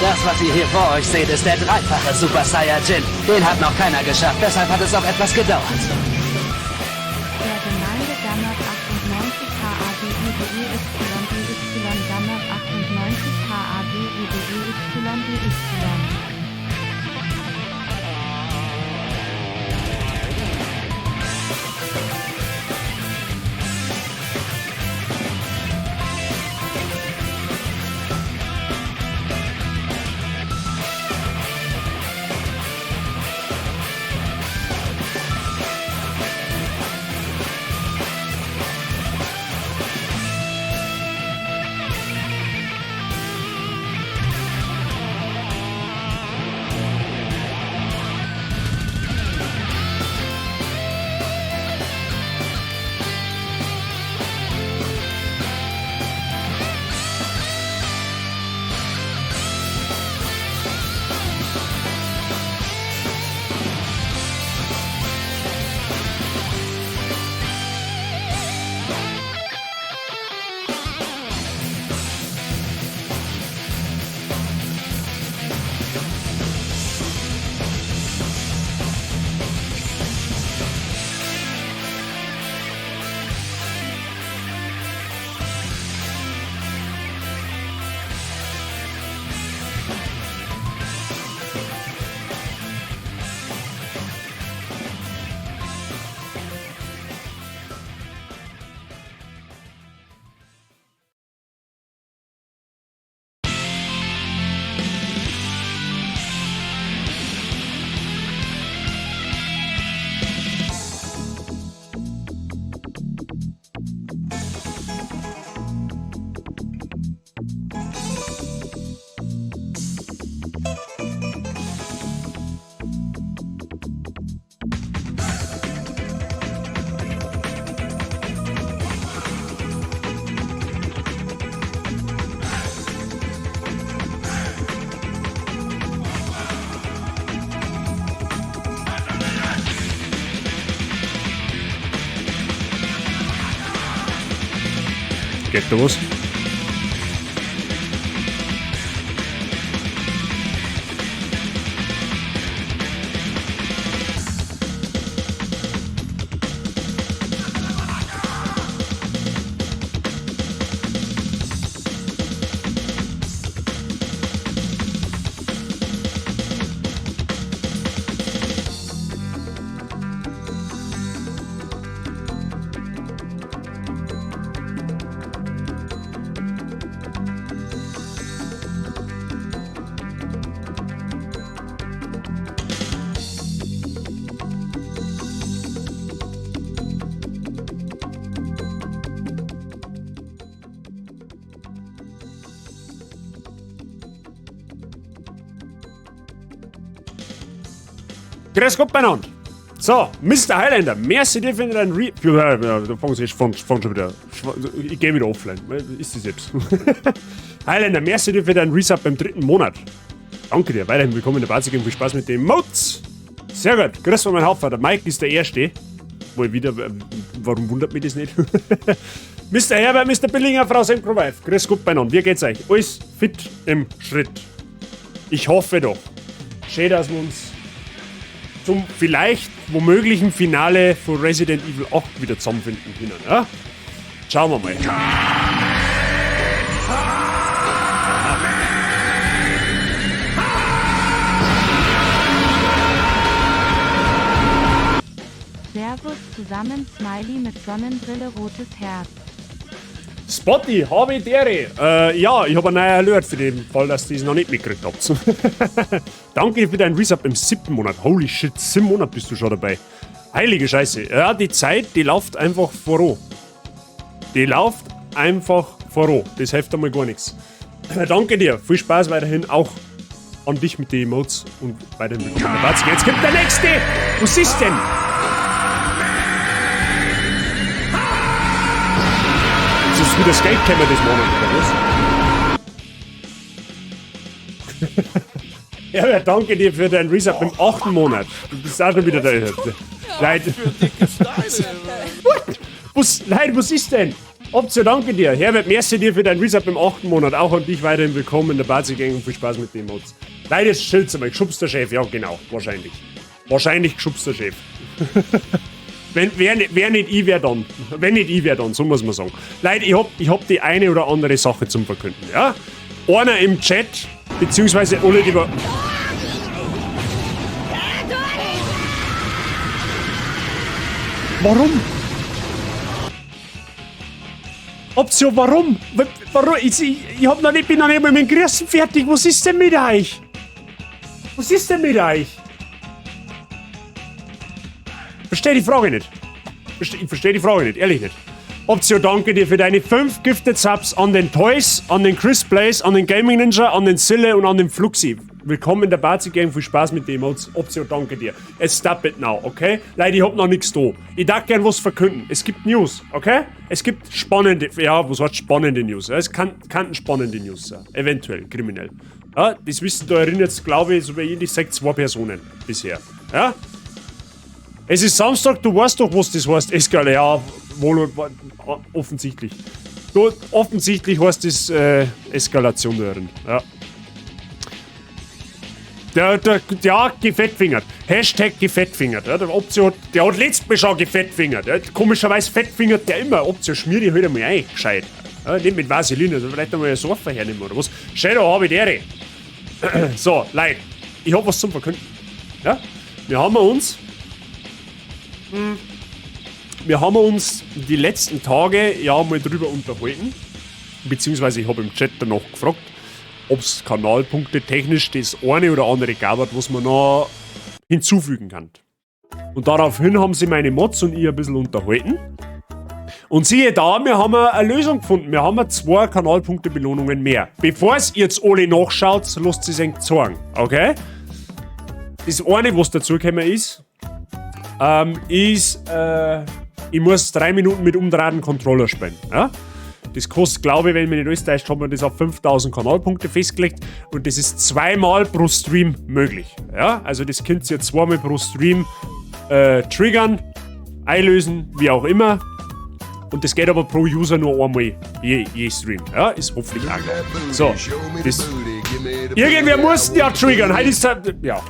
Das, was ihr hier vor euch seht, ist der dreifache Super Saiyajin. Den hat noch keiner geschafft, deshalb hat es auch etwas gedauert. Der Gemeinde Gammert 98 H A D E D E Y E Y Gammert 98 H A D E D E Y E Y. Geht da was? Grüß Gott beieinander. So, Mister Highlander, merci dir für deinen Re-, für, ja, ja, da fangen sie, fang, fang schon wieder. Ich geh wieder offline. Ist das jetzt? Highlander, merci dir für deinen Resub beim 3. Monat. Danke dir. Weiterhin willkommen in der Basis und viel Spaß mit den Mods. Sehr gut. Grüß von meinem Hauptvater. Mike ist der Erste. Wohl wieder, warum wundert mich das nicht? Mister Herbert, Mister Billinger, Frau Semkrowife. Grüß Gott beieinander. Wie geht's euch? Alles fit im Schritt. Ich hoffe doch. Schön, dass wir uns zum vielleicht womöglichen Finale von Resident Evil 8 wieder zusammenfinden können. Ja? Schauen wir mal. Servus zusammen, Smiley mit Sonnenbrille, rotes Herz. Spotty, habe ich dere. Ja, ich habe einen neuen Alert für den Fall, dass ihr das noch nicht mitgekriegt habt. Danke für deinen Resub im 7. Monat. Holy shit, 7 Monat bist du schon dabei. Heilige Scheiße. Ja, die Zeit, die läuft einfach voran. Die läuft einfach voran. Das hilft einmal gar nichts. Danke dir. Viel Spaß weiterhin auch an dich mit den Emotes und weiterhin willkommen. Jetzt kommt der nächste. Was ist denn? Das ist wieder das Geld käme das Monat, oder was? Ja, ja, danke dir für deinen Resub im 8. Monat. Du bist auch schon wieder da. Leute. What? Was, Leute, was ist denn? Optio, danke dir. Herbert, merci dir für dein Resub im 8. Monat. Auch an dich weiterhin willkommen in der Bazi Gang und viel Spaß mit den Mods. Leider ist Schild einmal. Geschubster Chef. Ja, genau. Wahrscheinlich. Wahrscheinlich geschubster Chef. Wenn, wer nicht ich, wer dann? Wenn nicht ich, wer dann? So muss man sagen. Leute, ich hab die eine oder andere Sache zum Verkünden, ja? Einer im Chat, beziehungsweise alle, die. Warum? Optio, warum? Warum? Ich hab noch nicht, bin noch nicht mal mit dem Grüßen fertig. Was ist denn mit euch? Was ist denn mit euch? Verstehe die Frage nicht. Ich verstehe die Frage nicht, ehrlich nicht. Optio, danke dir für deine 5 Gifted Subs an den Toys, an den Chris Blaze, an den Gaming Ninja, an den Sille und an den Fluxi. Willkommen in der Bazi Gang, viel Spaß mit den Emotes. Optio, danke dir. Es stop it now, okay? Leute, ich hab noch nichts da. Ich darf gern was verkünden. Es gibt News, okay? Es gibt spannende, ja, was heißt spannende News? Ja, es kann spannende News sein. Eventuell, kriminell. Ja, das wissen da erinnert, glaube ich, so wie ich sage, zwei Personen bisher. Ja? Es ist Samstag, du weißt doch, was das heißt. Eskal, ja, wohl, offensichtlich. Du, offensichtlich heißt das Eskalation darin. Ja. Der gefettfingert. #gefettfingert. Ja, der Optio hat, der hat letztes Mal schon gefettfingert. Ja. Komischerweise fettfingert der immer. Optio, schmier dich halt einmal ein, gescheit. Ja, nicht mit Vaseline, also vielleicht einmal ein Sofa hernehmen oder was. Shadow, habe ich dere. So, Leute, ich hab was zum Verkünden. Ja? Wir haben uns die letzten Tage ja mal drüber unterhalten. Beziehungsweise ich habe im Chat danach gefragt, ob es Kanalpunkte technisch das eine oder andere gab hat, was man noch hinzufügen kann. Und daraufhin haben sie meine Mods und ich ein bisschen unterhalten. Und siehe da, wir haben eine Lösung gefunden. Wir haben zwei Kanalpunkte-Belohnungen mehr. Bevor es jetzt alle nachschaut, lasst es euch zeigen. Okay? Das eine, was dazugekommen ist, ich muss 3 Minuten mit umdrahten Controller spielen. Ja? Das kostet, glaube ich, wenn mich nicht alles täuscht, haben wir das auf 5000 Kanalpunkte festgelegt und das ist zweimal pro Stream möglich. Ja? Also das könnt ihr zweimal pro Stream triggern, einlösen, wie auch immer. Und das geht aber pro User nur einmal je Stream. Ja, ist hoffentlich auch klar. So, das, irgendwer muss ja triggern. Heute ist ja.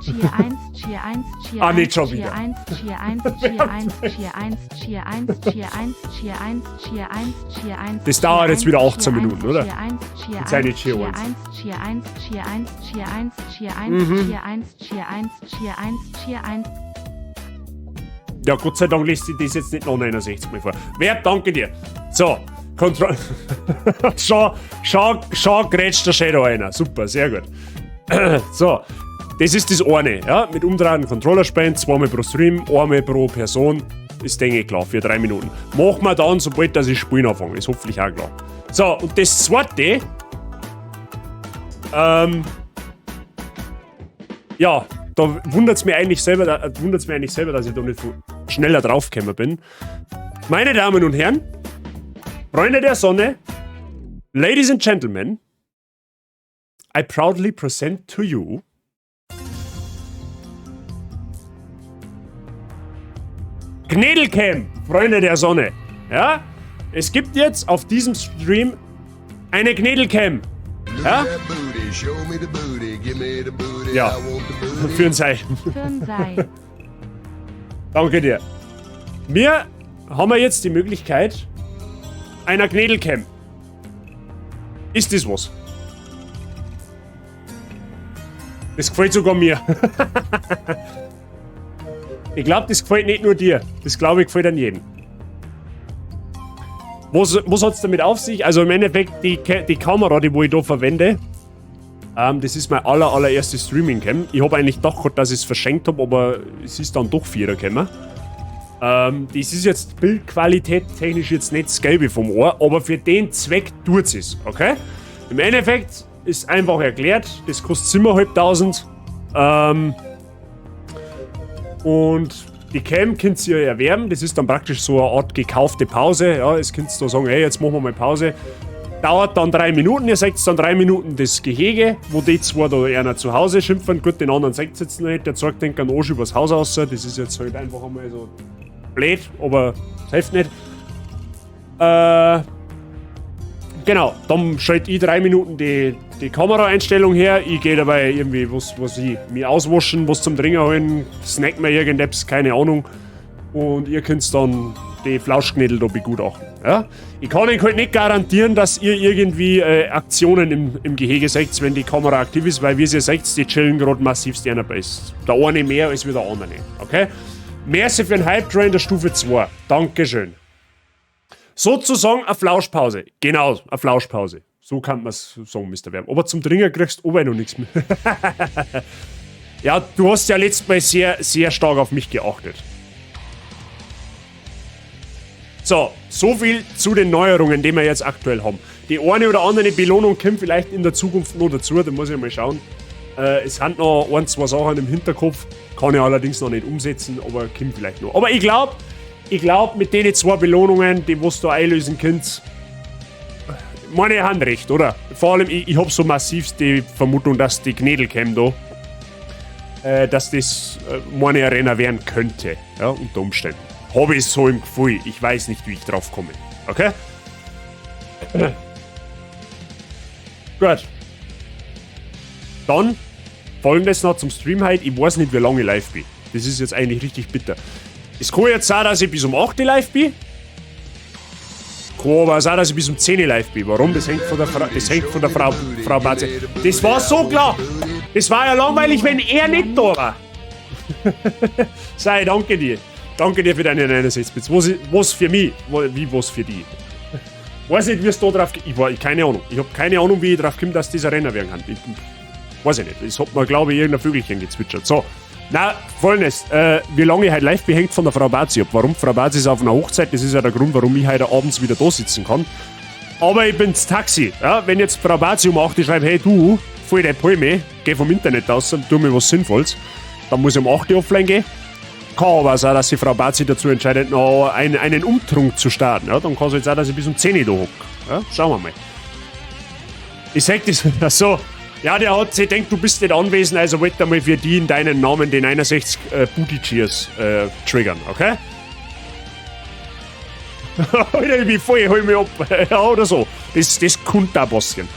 Cheer 1, Cheer 1, Cheer Ah, nicht schon 1, wieder. Cheer 1, Cheer 1, Cheer 1, Cheer 1, Cheer 1, Cheer 1, Cheer 1, Cheer 1, Cheer 1. Das dauert jetzt wieder 18 Minuten, oder? Cheer 1, Cheer Mit seinen 1, Cheer Cheer 1. 1, Cheer 1, Cheer 1, Cheer 1, Cheer 1, Cheer 1, Cheer 1, Cheer 1, Cheer 1. Ja, Gott sei Dank liest sich das jetzt nicht noch 69 Mal vor. Wer, danke dir. So, Kontroll. Schau, schau, schau, grätscht der Shadow einer. Super, sehr gut. So, das ist das eine. Ja, mit umdrehenden Controller spielen, zweimal pro Stream, einmal pro Person. Ist, denke ich, klar, für 3 Minuten. Machen wir dann, sobald dass ich Spielen anfange. Ist hoffentlich auch klar. So, und das zweite. Ja, da wundert es mir eigentlich selber, da wundert's mir eigentlich selber, dass ich da nicht schneller draufgekommen bin. Meine Damen und Herren, Freunde der Sonne, Ladies and Gentlemen, I proudly present to you Knädelcam, Freunde der Sonne. Ja? Es gibt jetzt auf diesem Stream eine Knädelcam. Ja? Ja, für ein Zeichen. Für sei. Danke dir. Wir haben wir jetzt die Möglichkeit einer Knädelcam. Ist das was? Das gefällt sogar mir. Ich glaube, das gefällt nicht nur dir. Das, glaube ich, gefällt an jedem. Was hat es damit auf sich? Also im Endeffekt, die Kamera, die wo ich da verwende, das ist mein allererste Streaming-Cam. Ich habe eigentlich gedacht, dass ich es verschenkt habe, aber es ist dann doch vierer gekommen. Das ist jetzt Bildqualität technisch jetzt nicht das Gelbe vom Ohr, aber für den Zweck tut es, okay? Im Endeffekt ist einfach erklärt, das kostet 7.500. Und die Cam könnt ihr erwerben, das ist dann praktisch so eine Art gekaufte Pause. Ja, es könnt ihr da sagen, hey, jetzt machen wir mal Pause. Dauert dann 3 Minuten, ihr seht dann 3 Minuten das Gehege, wo die zwei da einer zu Hause schimpfen. Gut, den anderen seht ihr jetzt noch nicht, der zeigt den Arsch übers Haus aus. Das ist jetzt halt einfach einmal so blöd, aber das hilft nicht. Genau, dann schalte ich 3 Minuten die Kameraeinstellung her. Ich gehe dabei irgendwie, was ich, mich auswaschen, was zum Trinken holen, snack mir irgendetwas, keine Ahnung. Und ihr könnt dann die Flauschknädel da begutachten. Ja? Ich kann euch halt nicht garantieren, dass ihr irgendwie Aktionen im Gehege seht, wenn die Kamera aktiv ist, weil, wie ihr seht, die chillen gerade massivst in der Base. Der eine mehr als wie der andere. Okay? Merci für den Hype Train der Stufe 2. Dankeschön. Sozusagen eine Flauschpause. Genau, eine Flauschpause. So kann man es sagen, Mr. Werm. Aber zum Trinken kriegst du aber noch nichts mehr. Ja, du hast ja letztes Mal sehr, sehr stark auf mich geachtet. So, so viel zu den Neuerungen, die wir jetzt aktuell haben. Die eine oder andere Belohnung kommt vielleicht in der Zukunft noch dazu, da muss ich mal schauen. Es sind noch ein, zwei Sachen im Hinterkopf, kann ich allerdings noch nicht umsetzen, aber kommt vielleicht noch. Aber ich glaub, mit den zwei Belohnungen, die was du einlösen könnt, meine haben recht, oder? Vor allem, ich habe so massiv die Vermutung, dass die Knädel kämen da, dass das meine Arena werden könnte, ja, unter Umständen. Habe ich so im Gefühl. Ich weiß nicht, wie ich drauf komme. Okay? Gut. Dann Folgendes noch zum Stream heute. Ich weiß nicht, wie lange ich live bin. Das ist jetzt eigentlich richtig bitter. Es kann jetzt sein, dass ich bis um 8 Uhr live bin. Kann aber auch sein, dass ich bis um 10 Uhr live bin. Warum? Das hängt von der Frau Batze. Das war so klar. Das war ja langweilig, wenn er nicht da war. Sei, danke dir. Danke dir für deine 69 Bits. Was für mich, wie was für die. Weiß nicht, wie es da drauf. Ich war, keine Ahnung. Ich habe keine Ahnung, wie ich drauf komme, dass dieser Renner werden kann. Ich, weiß ich nicht. Es hat mir, glaube ich, irgendein Vögelchen gezwitschert. So. Na, Folgendes. Wie lange ich heute live bin, hängt von der Frau Bazi ab. Warum? Frau Bazi ist auf einer Hochzeit. Das ist ja der Grund, warum ich heute abends wieder da sitzen kann. Aber ich bin ins Taxi. Ja, wenn jetzt Frau Bazi um 8 Uhr schreibt, hey du, voll die Palme, geh vom Internet aus und tu mir was Sinnvolles, dann muss ich um 8 Uhr offline gehen. Kann aber sein, dass sich Frau Bazi dazu entscheidet, noch einen Umtrunk zu starten. Ja, dann kann es jetzt sein, dass ich bis um 10 Uhr da hocke. Ja, schauen wir mal. Ich sag das so. Ja, der hat sich denkt, du bist nicht anwesend, also wollte er mal für die in deinen Namen den 61 Booty Cheers triggern, okay? Alter, ich bin voll, hol mich ab. Ja, oder so. Das könnte da passieren.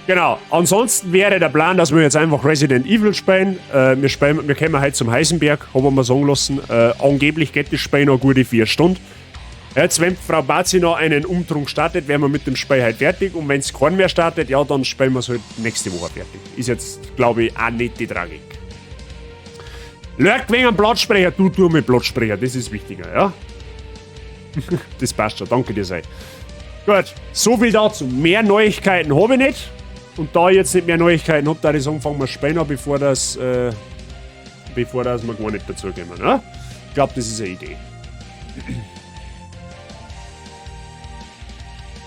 Genau. Ansonsten wäre der Plan, dass wir jetzt einfach Resident Evil spielen. Wir kommen heute zum Heisenberg, haben wir mal sagen lassen. Angeblich geht das Spiel noch gute 4 Stunden. Jetzt, wenn Frau Bazi noch einen Umtrunk startet, wären wir mit dem Spiel halt fertig. Und wenn es keinen mehr startet, ja, dann spielen wir es halt nächste Woche fertig. Ist jetzt, glaube ich, auch nicht die Tragik. Lurk wegen am Lautsprecher, du tu mit Lautsprecher, das ist wichtiger, ja? Das passt schon, danke dir, sei. Gut, so viel dazu. Mehr Neuigkeiten habe ich nicht. Und da ich jetzt nicht mehr Neuigkeiten habe, da ich sagen, fangen wir spielen an, bevor das wir gar nicht dazu kommen. Ne? Ich glaube, das ist eine Idee.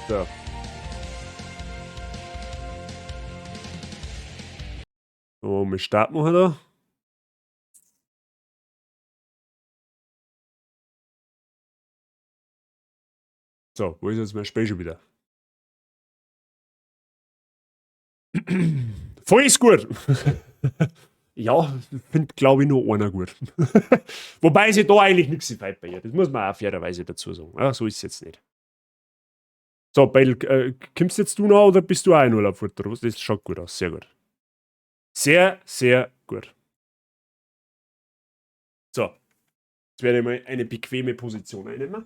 So. So, wir starten wir da. So, wo ist jetzt mein Spiel schon wieder? Voll ist gut. Ja, finde, glaube ich, nur einer gut. Wobei sie da eigentlich nichts gefällt bei ihr. Das muss man auch fairerweise dazu sagen. Ja, so ist es jetzt nicht. So, Beil, kommst jetzt du noch oder bist du auch in Urlaub fort? Das schaut gut aus, sehr gut. Sehr, sehr gut. So, jetzt werde ich mal eine bequeme Position einnehmen.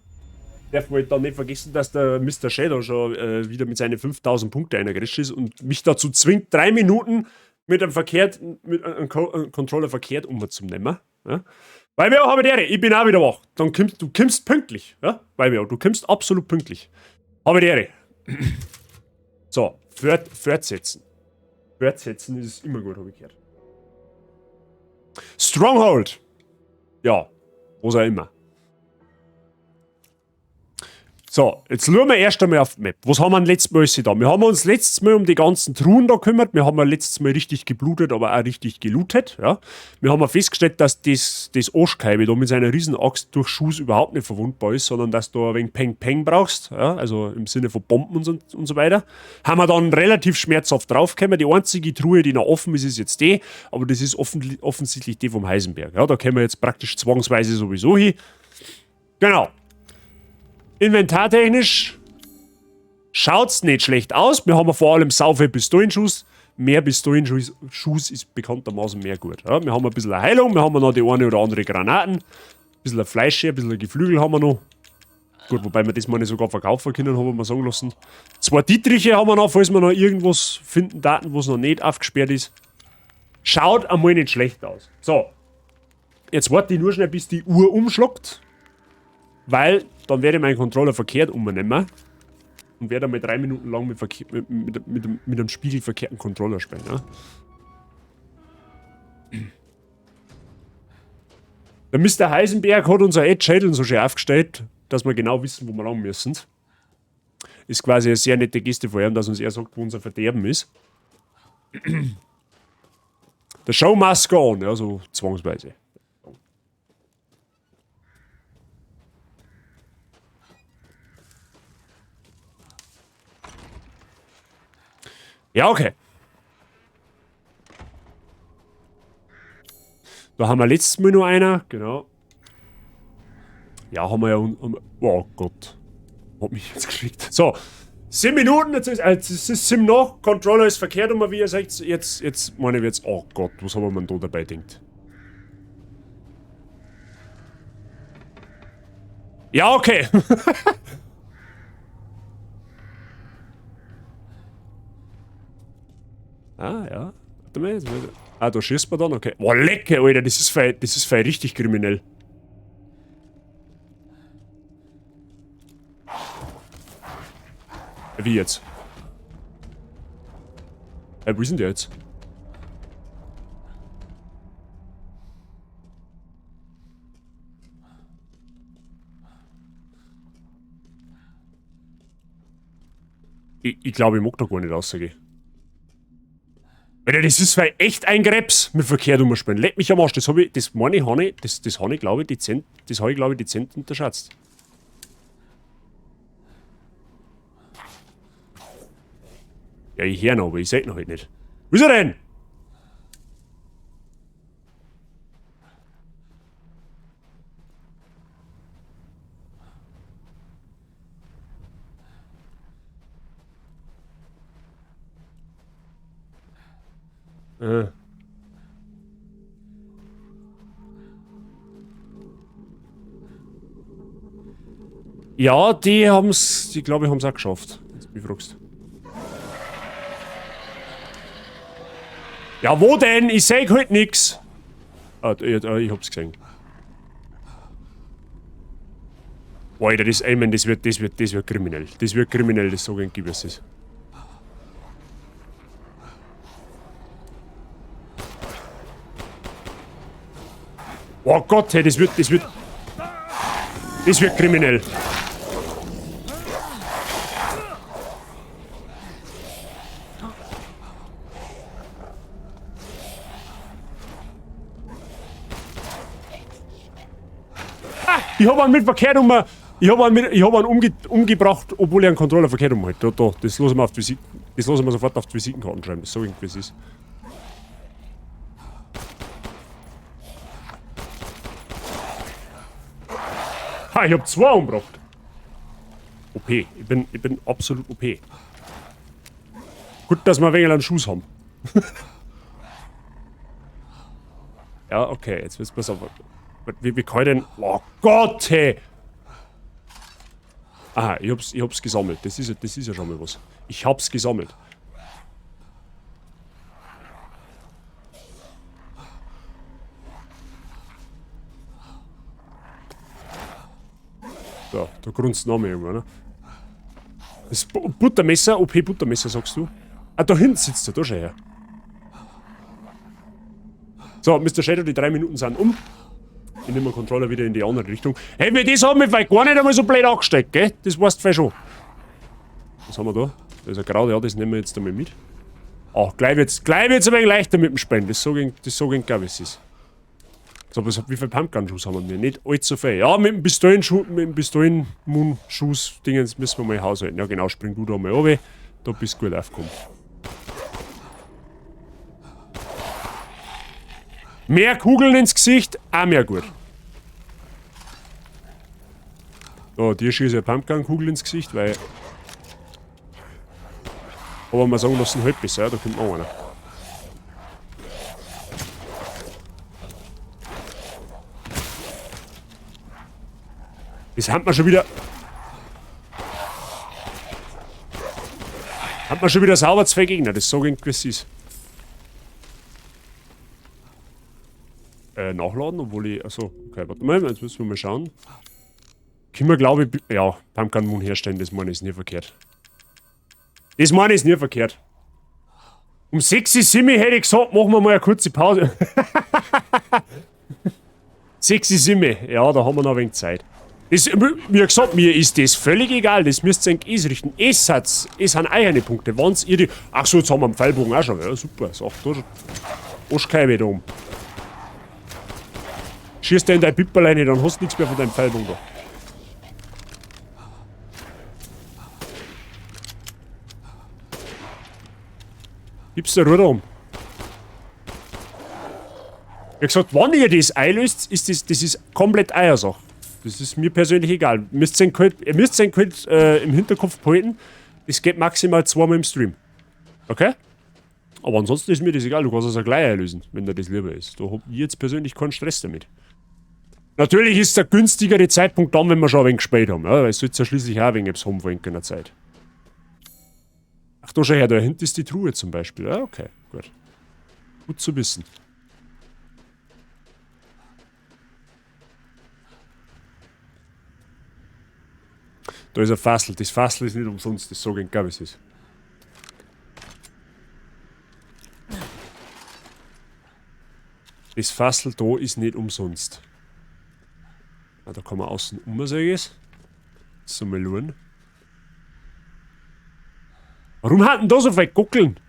Darf man halt dann nicht vergessen, dass der Mr. Shadow schon wieder mit seinen 5000 Punkten eingerischt ist und mich dazu zwingt, 3 Minuten mit einem Controller verkehrt umzunehmen. Ja? Weil wir habe die, ich bin auch wieder wach. Dann kommst du kommst pünktlich. Ja? Weil wir, du kommst absolut pünktlich. Habe die Ehre. So, fortsetzen. Fortsetzen ist immer gut, habe ich gehört. Stronghold. Ja, was auch immer. So, jetzt schauen wir erst einmal auf die Map. Was haben wir denn letztes Mal da? Wir haben uns letztes Mal um die ganzen Truhen da gekümmert. Wir haben ja letztes Mal richtig geblutet, aber auch richtig gelootet. Ja. Wir haben ja festgestellt, dass das Oschkeibe da mit seiner riesen Axt durch Schuss überhaupt nicht verwundbar ist, sondern dass du ein wenig Peng Peng brauchst. Ja, also im Sinne von Bomben und so weiter. Haben wir dann relativ schmerzhaft draufgekommen. Die einzige Truhe, die noch offen ist, ist jetzt die. Aber das ist offensichtlich die vom Heisenberg. Ja, da kommen wir jetzt praktisch zwangsweise sowieso hin. Genau. Inventartechnisch schaut's nicht schlecht aus. Wir haben vor allem sau viel Pistolenschuss. Mehr Pistolenschuss ist bekanntermaßen mehr gut. Ja, wir haben ein bisschen Heilung, wir haben noch die eine oder andere Granaten. Ein bisschen Fleisch, ein bisschen Geflügel haben wir noch. Gut, wobei wir das mal nicht sogar verkaufen können, haben wir mal sagen lassen. 2 Dietriche haben wir noch, falls wir noch irgendwas finden, Daten, was noch nicht aufgesperrt ist. Schaut einmal nicht schlecht aus. So. Jetzt warte ich nur schnell, bis die Uhr umschlagt. Weil dann werde ich meinen Controller verkehrt umnehmen. Und werde einmal 3 Minuten lang mit einem spiegelverkehrten Controller spielen. Ne? Der Mister Heisenberg hat unser Ed Schädel so schön aufgestellt, dass wir genau wissen, wo wir lang müssen. Ist quasi eine sehr nette Geste von ihm, dass uns er sagt, wo unser Verderben ist. The show must go on, ja, so zwangsweise. Ja, okay. Da haben wir letztes Mal noch einer, genau. Ja, haben wir ja oh Gott. Hat mich jetzt geschickt. So, 7 Minuten, jetzt ist 7 noch. Controller ist verkehrt, um wie ihr seht. Jetzt meine ich jetzt, oh Gott, was haben wir denn da dabei denkt? Ja, okay. Ah, ja. Warte mal, jetzt muss ich, ah, da schießt man dann, okay. Boah, lecker, Alter, das ist fei richtig kriminell. Wie jetzt? Wo ist denn der jetzt? Ich glaube, ich mag da gar nicht rausgehen. Alter, das ist vielleicht echt ein Krebs mit verkehrt umspielen. Leck mich am Arsch, das hab ich, das meine ich, hab ich, das, das hab ich, glaube ich, dezent, das hab ich, glaube ich, dezent unterschätzt. Ja, ich hör noch, aber ich seh noch halt nicht. Wo ist er denn? Ja, die haben's, die glaube ich, haben's auch geschafft. Wenn du mich fragst. Ja, wo denn? Ich seh halt nix. Ah, ich hab's gesehen. Boah, Alter, das, ich mein, das wird, das wird, das wird kriminell. Das wird kriminell, das sag ich, was es ist. Oh Gott, hey, das wird kriminell. Ah, ich hab einen mit verkehrt um, ich hab einen mit, ich hab einen umgebracht, obwohl ich einen Controller verkehrt umhalte. Da, da, das lassen wir auf die Visiten, das lassen wir sofort auf die Visitenkarten schreiben, das sag ich, wie es ist. Ha, ich hab 2 umgebracht. OP. Ich bin absolut OP. Gut, dass wir ein wenig einen Schuss haben. Ja, okay, jetzt wird's besser. Wie kann ich denn... Oh Gott, hey! Aha, ich hab's gesammelt. Das ist ja schon mal was. Ich hab's gesammelt. Da, da grunzt noch mehr irgendwo, ne? Das Buttermesser, OP Buttermesser, sagst du? Ah, da hinten sitzt er, da schau her. So, Mister Shadow, die 3 Minuten sind um. Ich nehme den Controller wieder in die andere Richtung. Hey, wir das haben wir vielleicht gar nicht einmal so blöd angesteckt, gell? Das weißt du vielleicht schon. Was haben wir da? Da ist ein Kraut, ja, das nehmen wir jetzt einmal mit. Ach, gleich wird's ein wenig leichter mit dem Spenden. Das sag ich, das sag ich, glaub ich, es ist. So, was, wie viel Pumpgun-Schuss haben wir? Nicht allzu viel. Ja, mit dem Pistolen-Schuss, mit dem Pistolen-Schuss-Dingens müssen wir mal haushalten. Ja, genau, spring du da mal runter. Da bist du gut aufgekommen. Mehr Kugeln ins Gesicht, auch mehr gut. Da, dir schieße ich eine Pumpgun-Kugel ins Gesicht, weil... Aber mal sagen lassen, halt besser, da kommt noch einer. Das haben wir schon wieder... Hat man schon wieder sauber zwei Gegner, das sag ich, wie es ist. Nachladen, obwohl ich... Achso, okay, warte mal, jetzt müssen wir mal schauen. Können wir, glaube ich... Ja, Pumpgun Moon herstellen, das meine ich ist nie verkehrt. Das meine ich ist nie verkehrt. Um 6:07 hätte ich gesagt, machen wir mal eine kurze Pause. 6:07, ja, da haben wir noch ein wenig Zeit. Das, wie gesagt, mir ist das völlig egal, das müsst ihr eigentlich ausrichten. Es sind eigene Punkte, wenn's ihr die... Ach so, jetzt haben wir einen Pfeilbogen auch schon. Ja, super, ist auch da schon. Arschkeime da oben. Schießt du in dein Pipperlein, dann hast du nichts mehr von deinem Pfeilbogen da. Gib's der Ruhe um. Wie gesagt, wenn ihr das einlöst, ist das, das ist komplett Eiersache. Das ist mir persönlich egal. Ihr müsst den Code im Hinterkopf behalten. Das geht maximal zweimal im Stream. Okay? Aber ansonsten ist mir das egal. Du kannst es auch gleich einlösen, wenn dir das lieber ist. Da hab ich jetzt persönlich keinen Stress damit. Natürlich ist der günstigere Zeitpunkt dann, wenn wir schon ein wenig gespielt haben. Ja, weil es soll ja schließlich auch ein wenig etwas haben von in der Zeit. Ach, da schau her, da hinten ist die Truhe zum Beispiel. Ja, okay, gut. Gut zu wissen. Da ist ein Fassel. Das Fassel ist nicht umsonst, das sag ich gar nicht, was es ist. Das Fassel da ist nicht umsonst. Ah, da kann man außen um, sag ich es. So, mal schauen. Warum hatten da so viele Gockeln?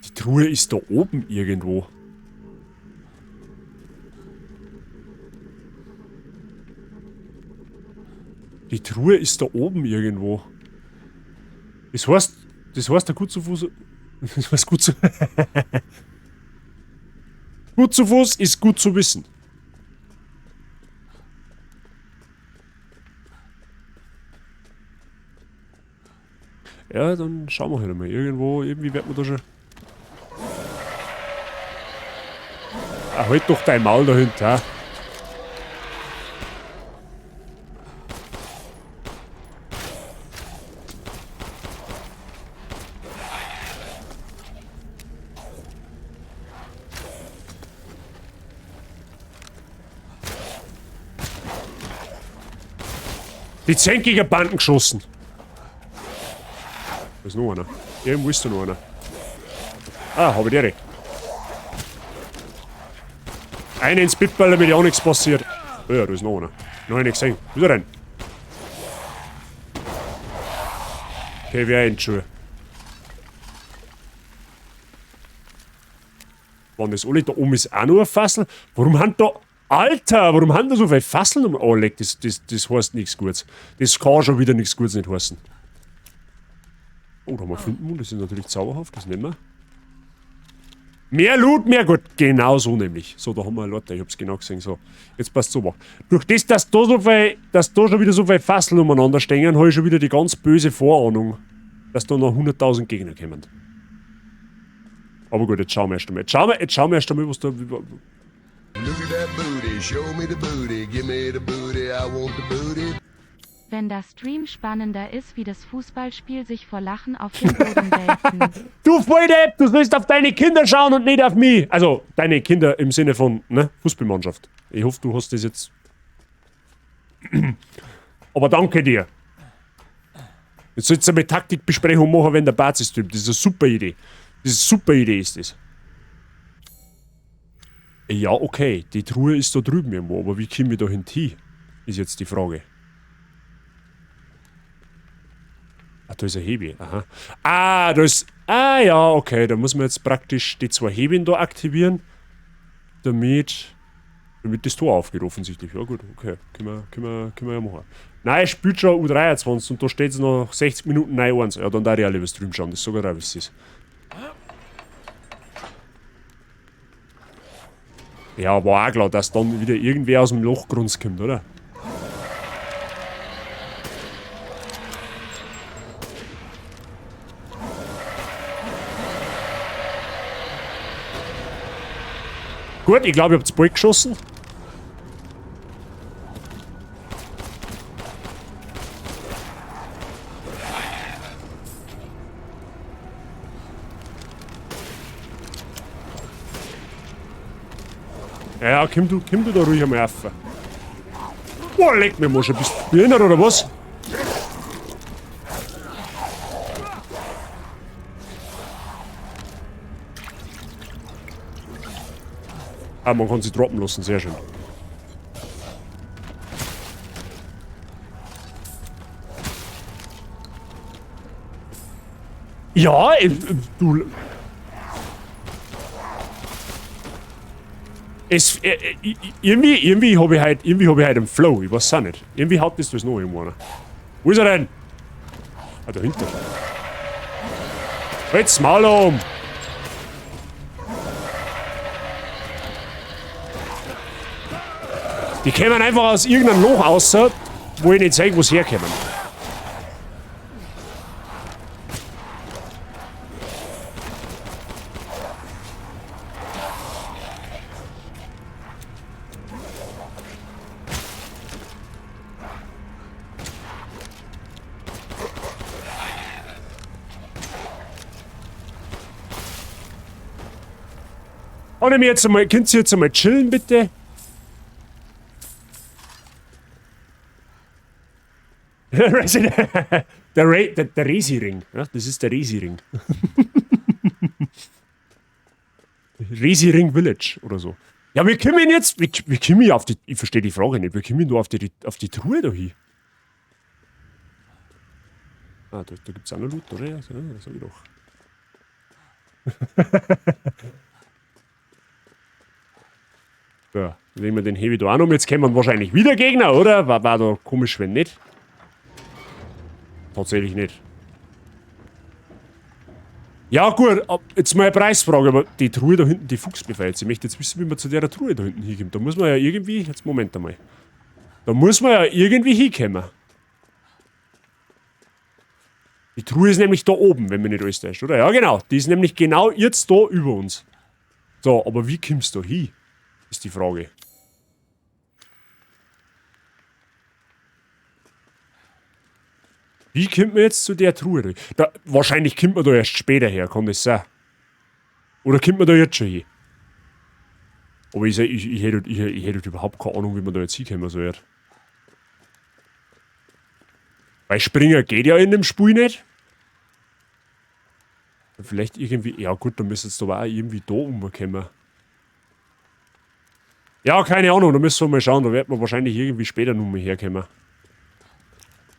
Die Truhe ist da oben irgendwo. Die Truhe ist da oben irgendwo. Das heißt, der gut zu Fuß. Das heißt, gut zu. Gut zu Fuß ist gut zu wissen. Ja, dann schauen wir halt mal. Irgendwo, irgendwie wird man da schon. Ah, halt doch dein Maul dahinter. Die zänkiger Banden geschossen. Da ist noch einer. Irgendwo ist da noch einer. Ah, hab ich direkt. Einen ins Pitball, damit ja auch nichts passiert. Oh ja, da ist noch einer. Noch einen gesehen. Wieder rein. Okay, wer ein Schuh. Waren das alle? Da oben ist auch noch ein Fassel. Warum haben da... Alter, warum haben da so viele Fasseln um? Oh, leck, das heißt nichts Gutes. Das kann schon wieder nichts Gutes nicht heißen. Oh, da haben wir Flintenmund, das ist natürlich zauberhaft, das nehmen wir. Mehr Loot, mehr gut. Genau so nämlich. So, da haben wir eine Leute, ich hab's genau gesehen. So, jetzt passt so. Durch das, dass da, so viel, dass da schon wieder so viele Fasseln umeinander stehen, hab ich schon wieder die ganz böse Vorahnung, dass da noch 100.000 Gegner kommen. Aber gut, jetzt schauen wir erst einmal. Jetzt schauen wir erst einmal, was da... Look at that booty, show me the booty, give me the booty, I want the booty. Wenn der Stream spannender ist wie das Fußballspiel, sich vor Lachen auf den Boden wälzen. Du Volldepp, du sollst auf deine Kinder schauen und nicht auf mich. Also, deine Kinder im Sinne von, ne, Fußballmannschaft. Ich hoffe, du hast das jetzt... Aber danke dir. Jetzt sollst du eine Taktikbesprechung machen, wenn der Bart ist. Das ist eine super Idee. Das ist eine super Idee, ist das. Ja, okay, die Truhe ist da drüben irgendwo, aber wie komme ich da hin? Ist jetzt die Frage. Ah, da ist ein Hebi, aha. Ah, da ist... Ah, ja, okay, da muss man jetzt praktisch die zwei Hebeln da aktivieren, damit das Tor aufgeht, offensichtlich. Ja gut, okay, können wir ja machen. Nein, spielt schon U23 und da steht es noch 60 Minuten 9-1. Ja, dann darf ich auch lieber Stream schauen, das ist sogar auch, wie es ist. Ja, war auch klar, dass dann wieder irgendwer aus dem Loch grunzt kommt, oder? Gut, ich glaube, ich hab zu bald geschossen. Ja, komm du da ruhig einmal rauf. Boah, leck mich mal schon. Bist du behindert oder was? Ah, man kann sie droppen lassen, sehr schön. Ja, du... Es, irgendwie hab ich halt, irgendwie hab ich halt einen Flow, ich weiß auch nicht. Irgendwie haut das noch irgendwo einer. Wo ist er denn? Ah, dahinter. Halt's Maul um! Die kämen einfach aus irgendeinem Loch raus, wo ich nicht zeig, wo sie herkommen. Kann ich mir jetzt einmal, könnt ihr jetzt einmal chillen, bitte? Der Resi-Ring. Ja, das ist der Resi-Ring. Resi-Ring Village oder so. Ja, wir kommen jetzt. Wir kommen ja auf die. Ich verstehe die Frage nicht. Wir kommen nur auf die Truhe da hin. Ah, da gibt's auch noch Loot, oder? Ja, das sag ich doch. So, legen wir den Heavy da auch noch. Jetzt kämen wahrscheinlich wieder Gegner, oder? War da komisch, wenn nicht. Tatsächlich nicht. Ja gut, jetzt mal eine Preisfrage, aber die Truhe da hinten, die fuchst mich jetzt. Ich möchte jetzt wissen, wie man zu der Truhe da hinten hinkommt. Da muss man ja irgendwie... Jetzt Moment einmal. Da muss man ja irgendwie hinkommen. Die Truhe ist nämlich da oben, wenn mich nicht alles täuscht, oder? Ja genau, die ist nämlich genau jetzt da über uns. So, aber wie kommst du da hin? Ist die Frage. Wie kommt man jetzt zu der Truhe? Da, wahrscheinlich kommt man da erst später her, kann das sein? Oder kommt man da jetzt schon hin? Aber ich hätte überhaupt keine Ahnung, wie man da jetzt hinkommen soll. Weil Springer geht ja in dem Spiel nicht. Vielleicht irgendwie... Ja gut, da müsste jetzt aber auch irgendwie da umkommen. Ja, keine Ahnung, da müssen wir mal schauen. Da wird man wahrscheinlich irgendwie später noch mal herkommen.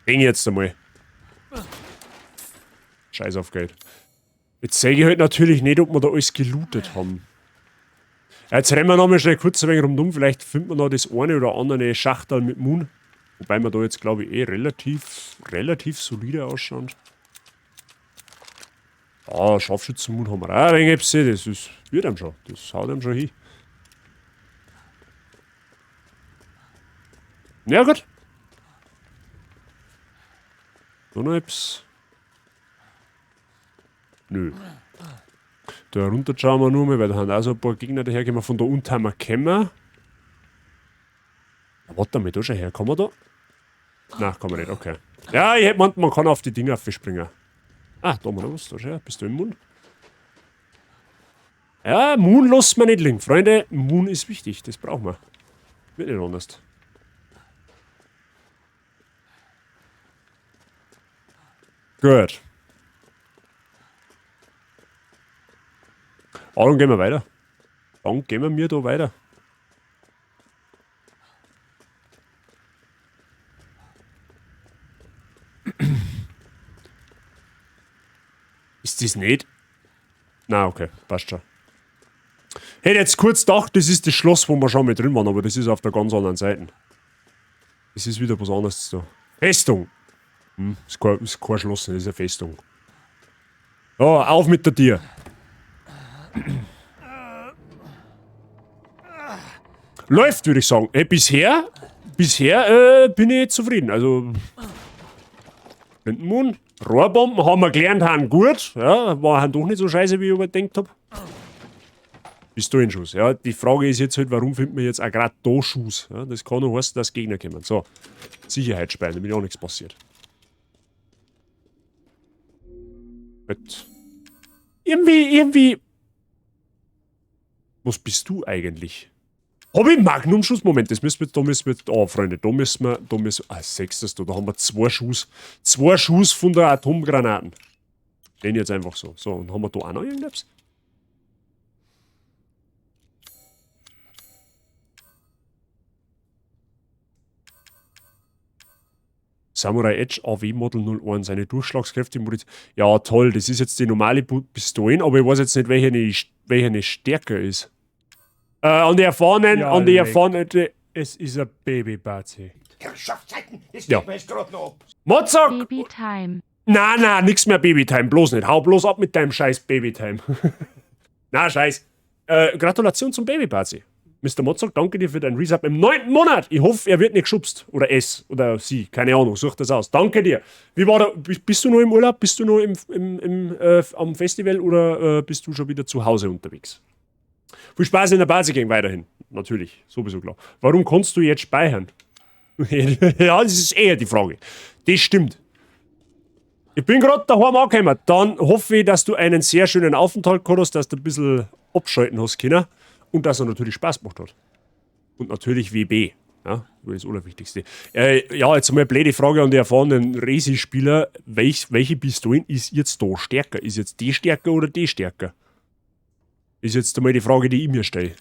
Ding jetzt einmal. Scheiß auf Geld. Jetzt sehe ich halt natürlich nicht, ob wir da alles gelootet haben. Ja, jetzt rennen wir noch mal schnell kurz ein wenig rundum. Vielleicht finden wir noch das eine oder andere Schachtel mit Moon. Wobei wir da jetzt, glaube ich, eh relativ solide ausschauen. Ah, Scharfschützen-Moon haben wir auch ein wenig. Das ist, wird einem schon. Das haut einem schon hin. Ja, gut. Da noch etwas. Nö. Da runter schauen wir nur mal, weil da haben auch so ein paar Gegner dahergekommen. Von da unten haben wir gekommen. Warte mal, da schon her. Kann man da? Nein, kann man nicht, okay. Ja, ich hätte gemeint, man kann auf die Dinger springen. Ah, da haben wir noch was. Da schon her. Bist du im Moon? Ja, Moon lässt man nicht liegen. Freunde, Moon ist wichtig. Das brauchen wir. Wird nicht anders. Gut. Ah, dann gehen wir weiter. Dann gehen wir mir da weiter. Ist das nicht? Na, okay, passt schon. Hätte jetzt kurz gedacht, das ist das Schloss, wo wir schon mal drin waren, aber das ist auf der ganz anderen Seite. Das ist wieder was anderes da. Festung! Ist kein Schloss, das ist eine Festung. Oh, auf mit der Tür! Läuft, würde ich sagen. Hey, bisher bin ich zufrieden. Also, Blindenmoon, Rohrbomben haben wir gelernt, haben gut. Ja, war doch nicht so scheiße, wie ich überdenkt hab. Pistolenschuss. Ja, die Frage ist jetzt halt, warum findet man jetzt auch gerade da Schuss? Ja, das kann nur heißen, dass Gegner kommen. So, Sicherheitsspeien, damit auch nichts passiert. Gut. Irgendwie. Was bist du eigentlich? Hab ich Magnum-Schuss? Moment, das müssen wir, da müssen wir, oh Freunde, da müssen wir, ah, sechstes da, da haben wir 2 Schuss. 2 Schuss von der Atomgranaten. Den jetzt einfach so. So, und haben wir da auch noch irgendetwas? Samurai Edge AW Model 01, eine durchschlagskräftige Munition. Ja, toll, das ist jetzt die normale Pistolen, aber ich weiß jetzt nicht, welche eine stärker ist. An die erfahrenen, Ja, an die leck. erfahrenen, die Es ist ein Baby-Bazi. Herrschaftszeiten, das Ja. geht mir jetzt grad noch ab. Mozart! Babytime. Na, na, nix mehr Babytime, bloß nicht. Hau bloß ab mit deinem scheiß Babytime. Na, scheiß. Gratulation zum Baby-Bazi. Mr. Mozart, danke dir für deinen Resub im 9. Monat. Ich hoffe, er wird nicht geschubst. Oder es. Oder sie. Keine Ahnung. Such das aus. Danke dir. Wie war da? Bist du noch im Urlaub? Bist du noch am Festival oder bist du schon wieder zu Hause unterwegs? Viel Spaß in der Bazi Gang weiterhin. Natürlich. Sowieso klar. Warum kannst du jetzt speichern? Ja, das ist eher die Frage. Das stimmt. Ich bin grad daheim angekommen. Dann hoffe ich, dass du einen sehr schönen Aufenthalt gehabt hast, dass du ein bisschen abschalten hast können und dass er natürlich Spaß gemacht hat. Und natürlich WB. Ja, das ist das Allerwichtigste. Ja, jetzt einmal eine blöde Frage an die erfahrenen Resi-Spieler. Welche Pistolen ist jetzt da stärker? Ist jetzt die stärker oder die stärker? Ist jetzt einmal die Frage, die ich mir stelle.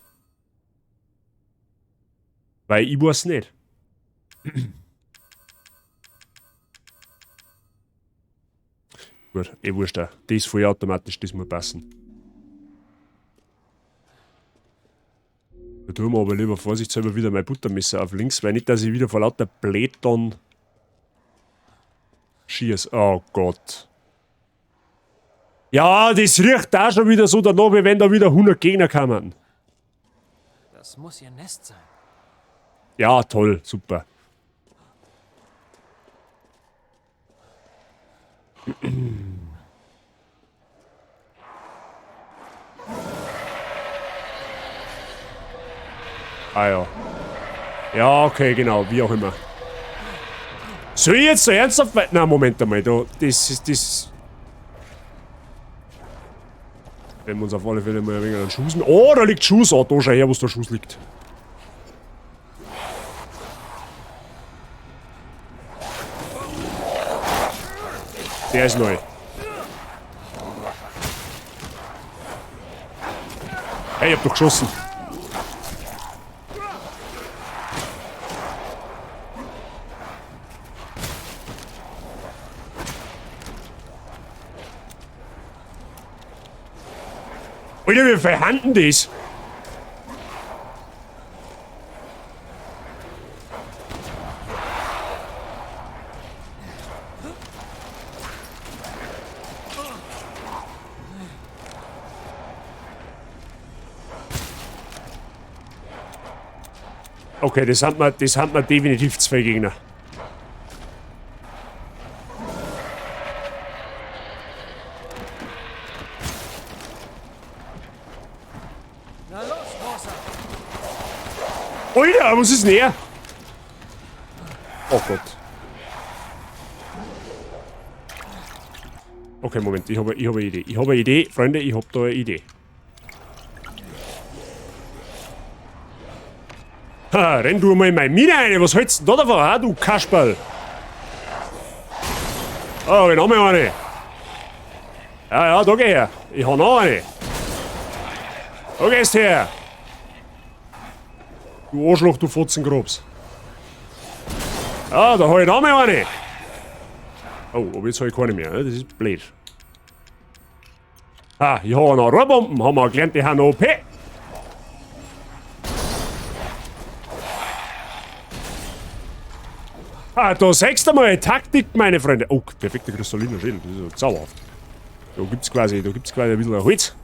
Weil ich weiß nicht. Gut, eh wurscht auch. Das ist vollautomatisch, das muss passen. Da tun wir aber lieber vorsichtshalber wieder mein Buttermesser auf links, weil nicht, dass ich wieder vor lauter Blöd dann schieß. Oh Gott. Ja, das riecht da schon wieder so danach, wie wenn da wieder 100 Gegner kamen. Das muss ihr Nest sein. Ja, toll, super. Ah ja. Ja, okay, genau, wie auch immer. Soll ich jetzt so ernsthaft wei-, na, Moment einmal, da, das ist, das... Wenn wir uns auf alle Fälle mal ein wenig einen Schuss Oh, da liegt Schuss! Oh, da schau her, wo der Schuss liegt. Der ist neu. Hey, ich hab doch geschossen. Alter, wie viel haben denn das? Okay, das haben wir definitiv zwei Gegner. Na los, Großer. Alter, was ist denn her? Oh Gott. Okay, Moment, ich habe eine Idee. Ich habe eine Idee, Freunde, ich hab da eine Idee. Ha, renn du mal in meine Mine rein, was hältst du denn da davon, ha, du Kasperl? Oh, ich hab noch eine. Ja, ja, da geh her. Ich hab noch eine. Da gehst her. Du Arschloch, du Fotzengrobs. Ja, da hab ich noch mal eine. Oh, aber jetzt hab ich keine mehr, ne? Das ist blöd. Ah, ich hab noch Rohrbomben, haben wir gelernt, die haben noch OP. Ah, da siehst du mal, Taktik, meine Freunde. Oh, perfekter kristalliner Schädel, das ist ja zauberhaft. Da gibt's quasi ein bisschen Holz.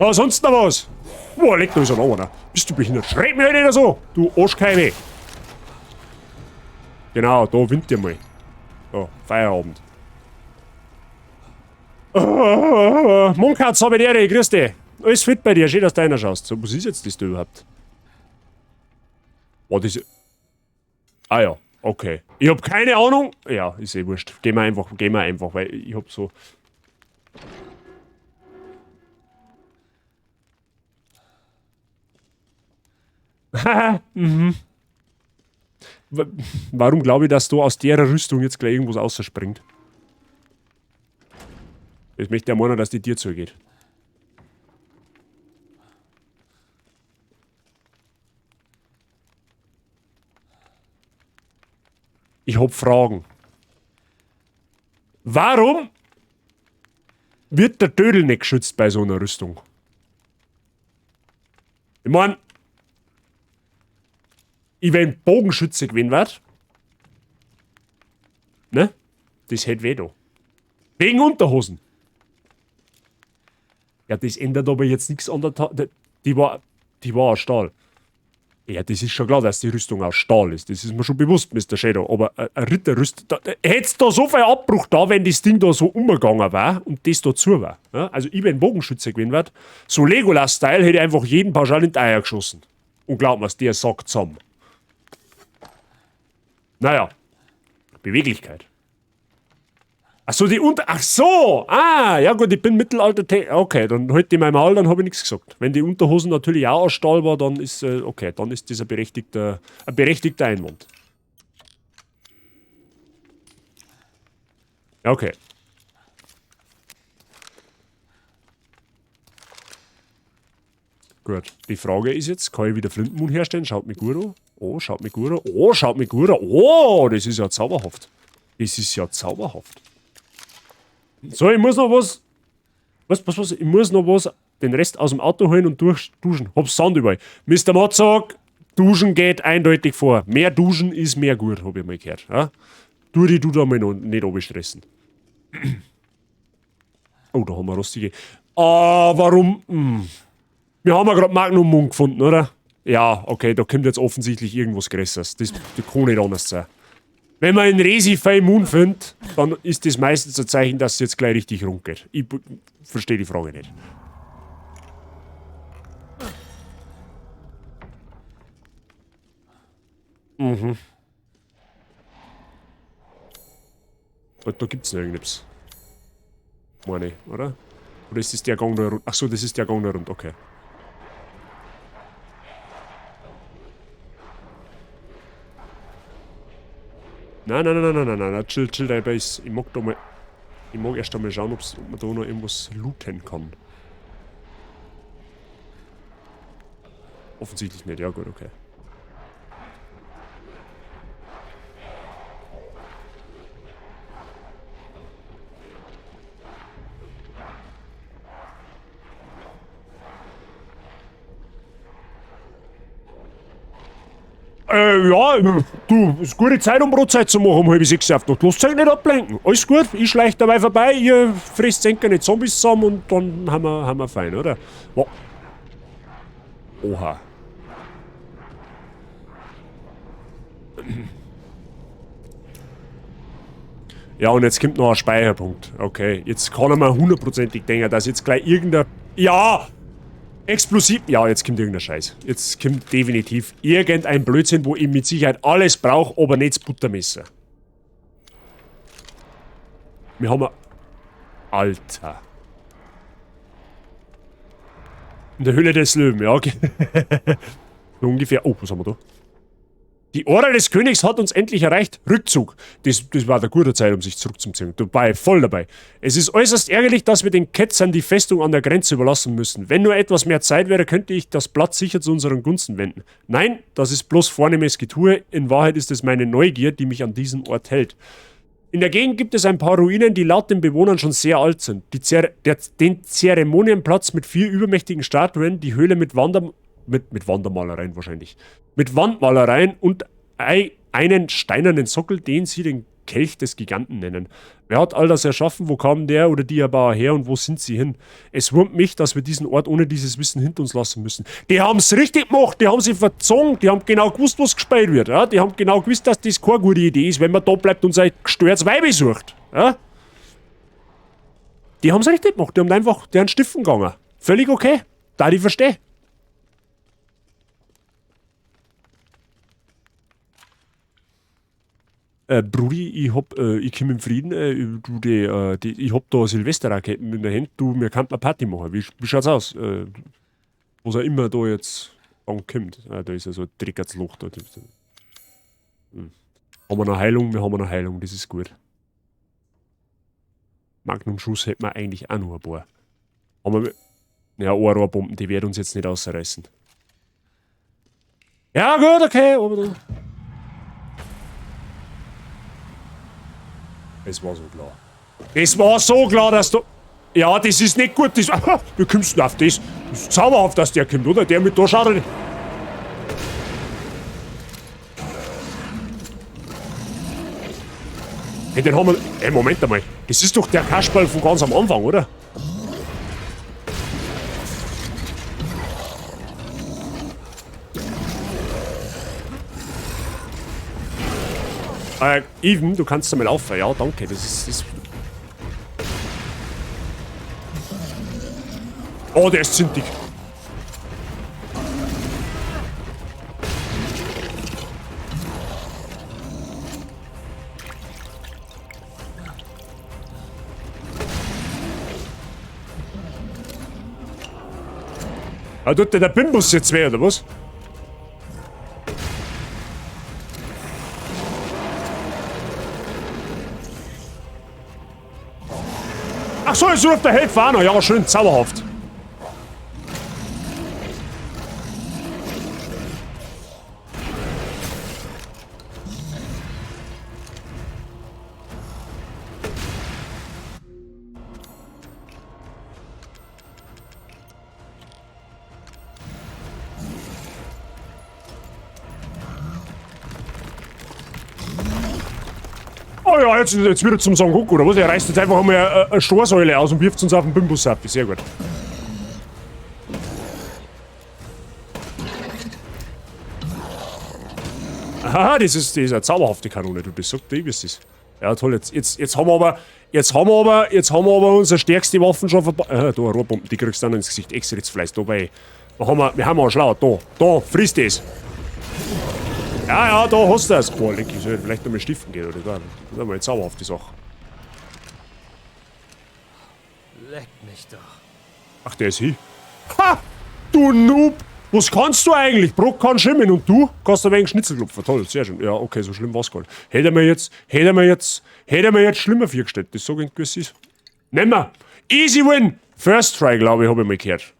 Ah, sonst noch was? Boah, leck, da ist ein anderer. Bist du behindert? Schreck mich halt nicht so, du Arschkeime. Genau, da winnt ihr mal. Da, Feierabend. Munkatz, hab ich dir, grüß dich. Alles fit bei dir, schön, dass du reinschaust. So, was ist jetzt das da überhaupt? Boah, das... Ah ja, okay. Ich hab keine Ahnung. Ja, ist eh wurscht. Gehen wir einfach, weil ich hab so... Haha, mhm. Warum glaube ich, dass da aus der Rüstung jetzt gleich irgendwas rausspringt? Ich möchte ja meinen, dass die dir zugeht. Ich hab Fragen. Warum wird der Dödel nicht geschützt bei so einer Rüstung? Ich mein, ich wenn Bogenschütze gewesen wär, ne? Das hätte weh da. Wegen Unterhosen. Ja, das ändert aber jetzt nichts an der die war aus Stahl. Ja, das ist schon klar, dass die Rüstung aus Stahl ist. Das ist mir schon bewusst, Mr. Shadow. Aber eine Ritterrüstung... Hätt's da so viel Abbruch da, wenn das Ding da so umgegangen war und das da zu war. Ja? Also ich, wenn Bogenschütze gewesen wär, so Legolas-Style, hätte ich einfach jeden pauschal in die Eier geschossen. Und glaubt mir's, der sackt zusammen. Naja. Beweglichkeit. Ach so, die Unter... Ach so! Ah, ja gut, ich bin Mittelalter... Okay, dann halt ich mein Maul, dann habe ich nichts gesagt. Wenn die Unterhosen natürlich auch aus Stahl war, dann ist... Okay, dann ist das ein berechtigter Einwand. Ja, okay. Gut, die Frage ist jetzt, kann ich wieder Flintenmund herstellen? Schaut mich gut an. Oh, schaut mich gut an. Oh, schaut mich gut an. Oh, das ist ja zauberhaft. Das ist ja zauberhaft. So, ich muss noch was... Was? Ich muss noch was... Den Rest aus dem Auto holen und durchduschen. Hab Sand überall. Mr. Matzog, Duschen geht eindeutig vor. Mehr Duschen ist mehr gut, hab ich mal gehört. Ja? Tu dich du da mal noch nicht abstressen. Oh, da haben wir rostige... Ah, warum? Hm. Wir haben ja gerade Magnum Moon gefunden, oder? Ja, okay, da kommt jetzt offensichtlich irgendwas Größeres. Das kann nicht anders sein. Wenn man einen Resi Moon findet, dann ist das meistens ein Zeichen, dass es jetzt gleich richtig rund geht. Ich verstehe die Frage nicht. Mhm. Da gibt's noch irgendetwas. Meine ich, oder? Oder ist das der Gang da rund? Achso, das ist der Gang da rund, okay. Nein, nein, nein, nein, nein, nein, nein, chill, chill, dein Base. Ich mag da mal. Ich mag erst einmal schauen, ob man da noch irgendwas looten kann. Offensichtlich nicht, ja gut, okay. Ja, du, ist gute Zeit, um Brotzeit zu machen, um 5:30 auf die Nacht. Lasst euch nicht ablenken. Alles gut, ich schleich dabei vorbei, ihr frisst keine Zombies zusammen und dann haben wir fein, oder? Wow. Oha. Ja, und jetzt kommt noch ein Speicherpunkt. Okay, jetzt kann man hundertprozentig denken, dass jetzt gleich irgendein... Ja! Explosiv. Ja, jetzt kommt irgendein Scheiß. Jetzt kommt definitiv irgendein Blödsinn, wo ich mit Sicherheit alles brauche, aber nicht das Buttermesser. Wir haben... Alter. In der Höhle des Löwen, ja, okay. So ungefähr. Oh, was haben wir da? Die Order des Königs hat uns endlich erreicht. Rückzug. Das war eine gute Zeit, um sich zurückzuziehen. Dabei, voll dabei. Es ist äußerst ärgerlich, dass wir den Ketzern die Festung an der Grenze überlassen müssen. Wenn nur etwas mehr Zeit wäre, könnte ich das Blatt sicher zu unseren Gunsten wenden. Nein, das ist bloß vornehmes Getue. In Wahrheit ist es meine Neugier, die mich an diesem Ort hält. In der Gegend gibt es ein paar Ruinen, die laut den Bewohnern schon sehr alt sind. Den Zeremonienplatz mit 4 übermächtigen Statuen, die Höhle mit Wandermalereien wahrscheinlich. Mit Wandmalereien und einen steinernen Sockel, den sie den Kelch des Giganten nennen. Wer hat all das erschaffen? Wo kam der oder die Erbauer her und wo sind sie hin? Es wurmt mich, dass wir diesen Ort ohne dieses Wissen hinter uns lassen müssen. Die haben's richtig gemacht, die haben sich verzogen, die haben genau gewusst, was gespielt wird. Ja? Die haben genau gewusst, dass das keine gute Idee ist, wenn man da bleibt und sein gestörtes Weib sucht. Ja? Die haben's richtig gemacht, die haben einfach, die haben stiften gegangen. Völlig okay, da ich verstehe. Brudi, ich hab, ich komm im Frieden, du, die, die, ich hab da Silvesterraketen in der Hand, du, wir könnten eine Party machen. Wie schaut's aus? Was auch immer da jetzt ankommt. Da ist ja so ein Dreckertsloch da. Haben wir noch Heilung? Wir haben noch Heilung, das ist gut. Magnum-Schuss hätten wir eigentlich auch noch ein paar. Haben wir, ja, Rohrbomben, die werden uns jetzt nicht ausreißen. Ja, gut, okay, aber da. Es war so klar. Es war so klar, dass du... Ja, das ist nicht gut. Das, wie kommst du denn auf das? Das ist zauberhaft, dass der kommt, oder? Der mit da schaut er... Hey, den haben wir... Ey, Moment einmal. Das ist doch der Kasperl von ganz am Anfang, oder? Even, du kannst einmal laufen. Ja, danke. Das ist, das Oh, der ist zintig. Ah, tut der Bimbus jetzt weh, oder was? Ach so, jetzt ruft der Helfer auch noch. Ja, schön, zauberhaft. Oh ja, jetzt wieder zum Son Goku, oder was? Er reißt jetzt einfach einmal eine Storsäule aus und wirft uns auf den Bimbus ab. Sehr gut. Aha, das ist eine zauberhafte Kanone, du bist so dick, wie es ist. Ja, toll, jetzt haben wir aber unsere stärkste Waffen schon vorbei. Aha, da, Rohrbomben, die kriegst du dann ins Gesicht. Extra jetzt Fleiß, da bei. Da haben wir, wir haben auch schlau. Da, da, frisst das. Ja, ja, da hast du das. Boah, leck, ich soll vielleicht noch mal stiften gehen, oder? Das ist aber zauberhaft, die Sache. Leck mich doch. Ach, der ist hier. Ha! Du Noob! Was kannst du eigentlich? Brock kann schwimmen und du kannst ein wenig Schnitzel klopfen. Toll, sehr schön. Ja, okay, so schlimm war's gar nicht. Hätte mir jetzt, hätte mir jetzt, hätte mir jetzt schlimmer vorgestellt. Das sag ich, wie es ist. Nehmen wir. Easy win! First try, glaube ich, hab ich mal gehört.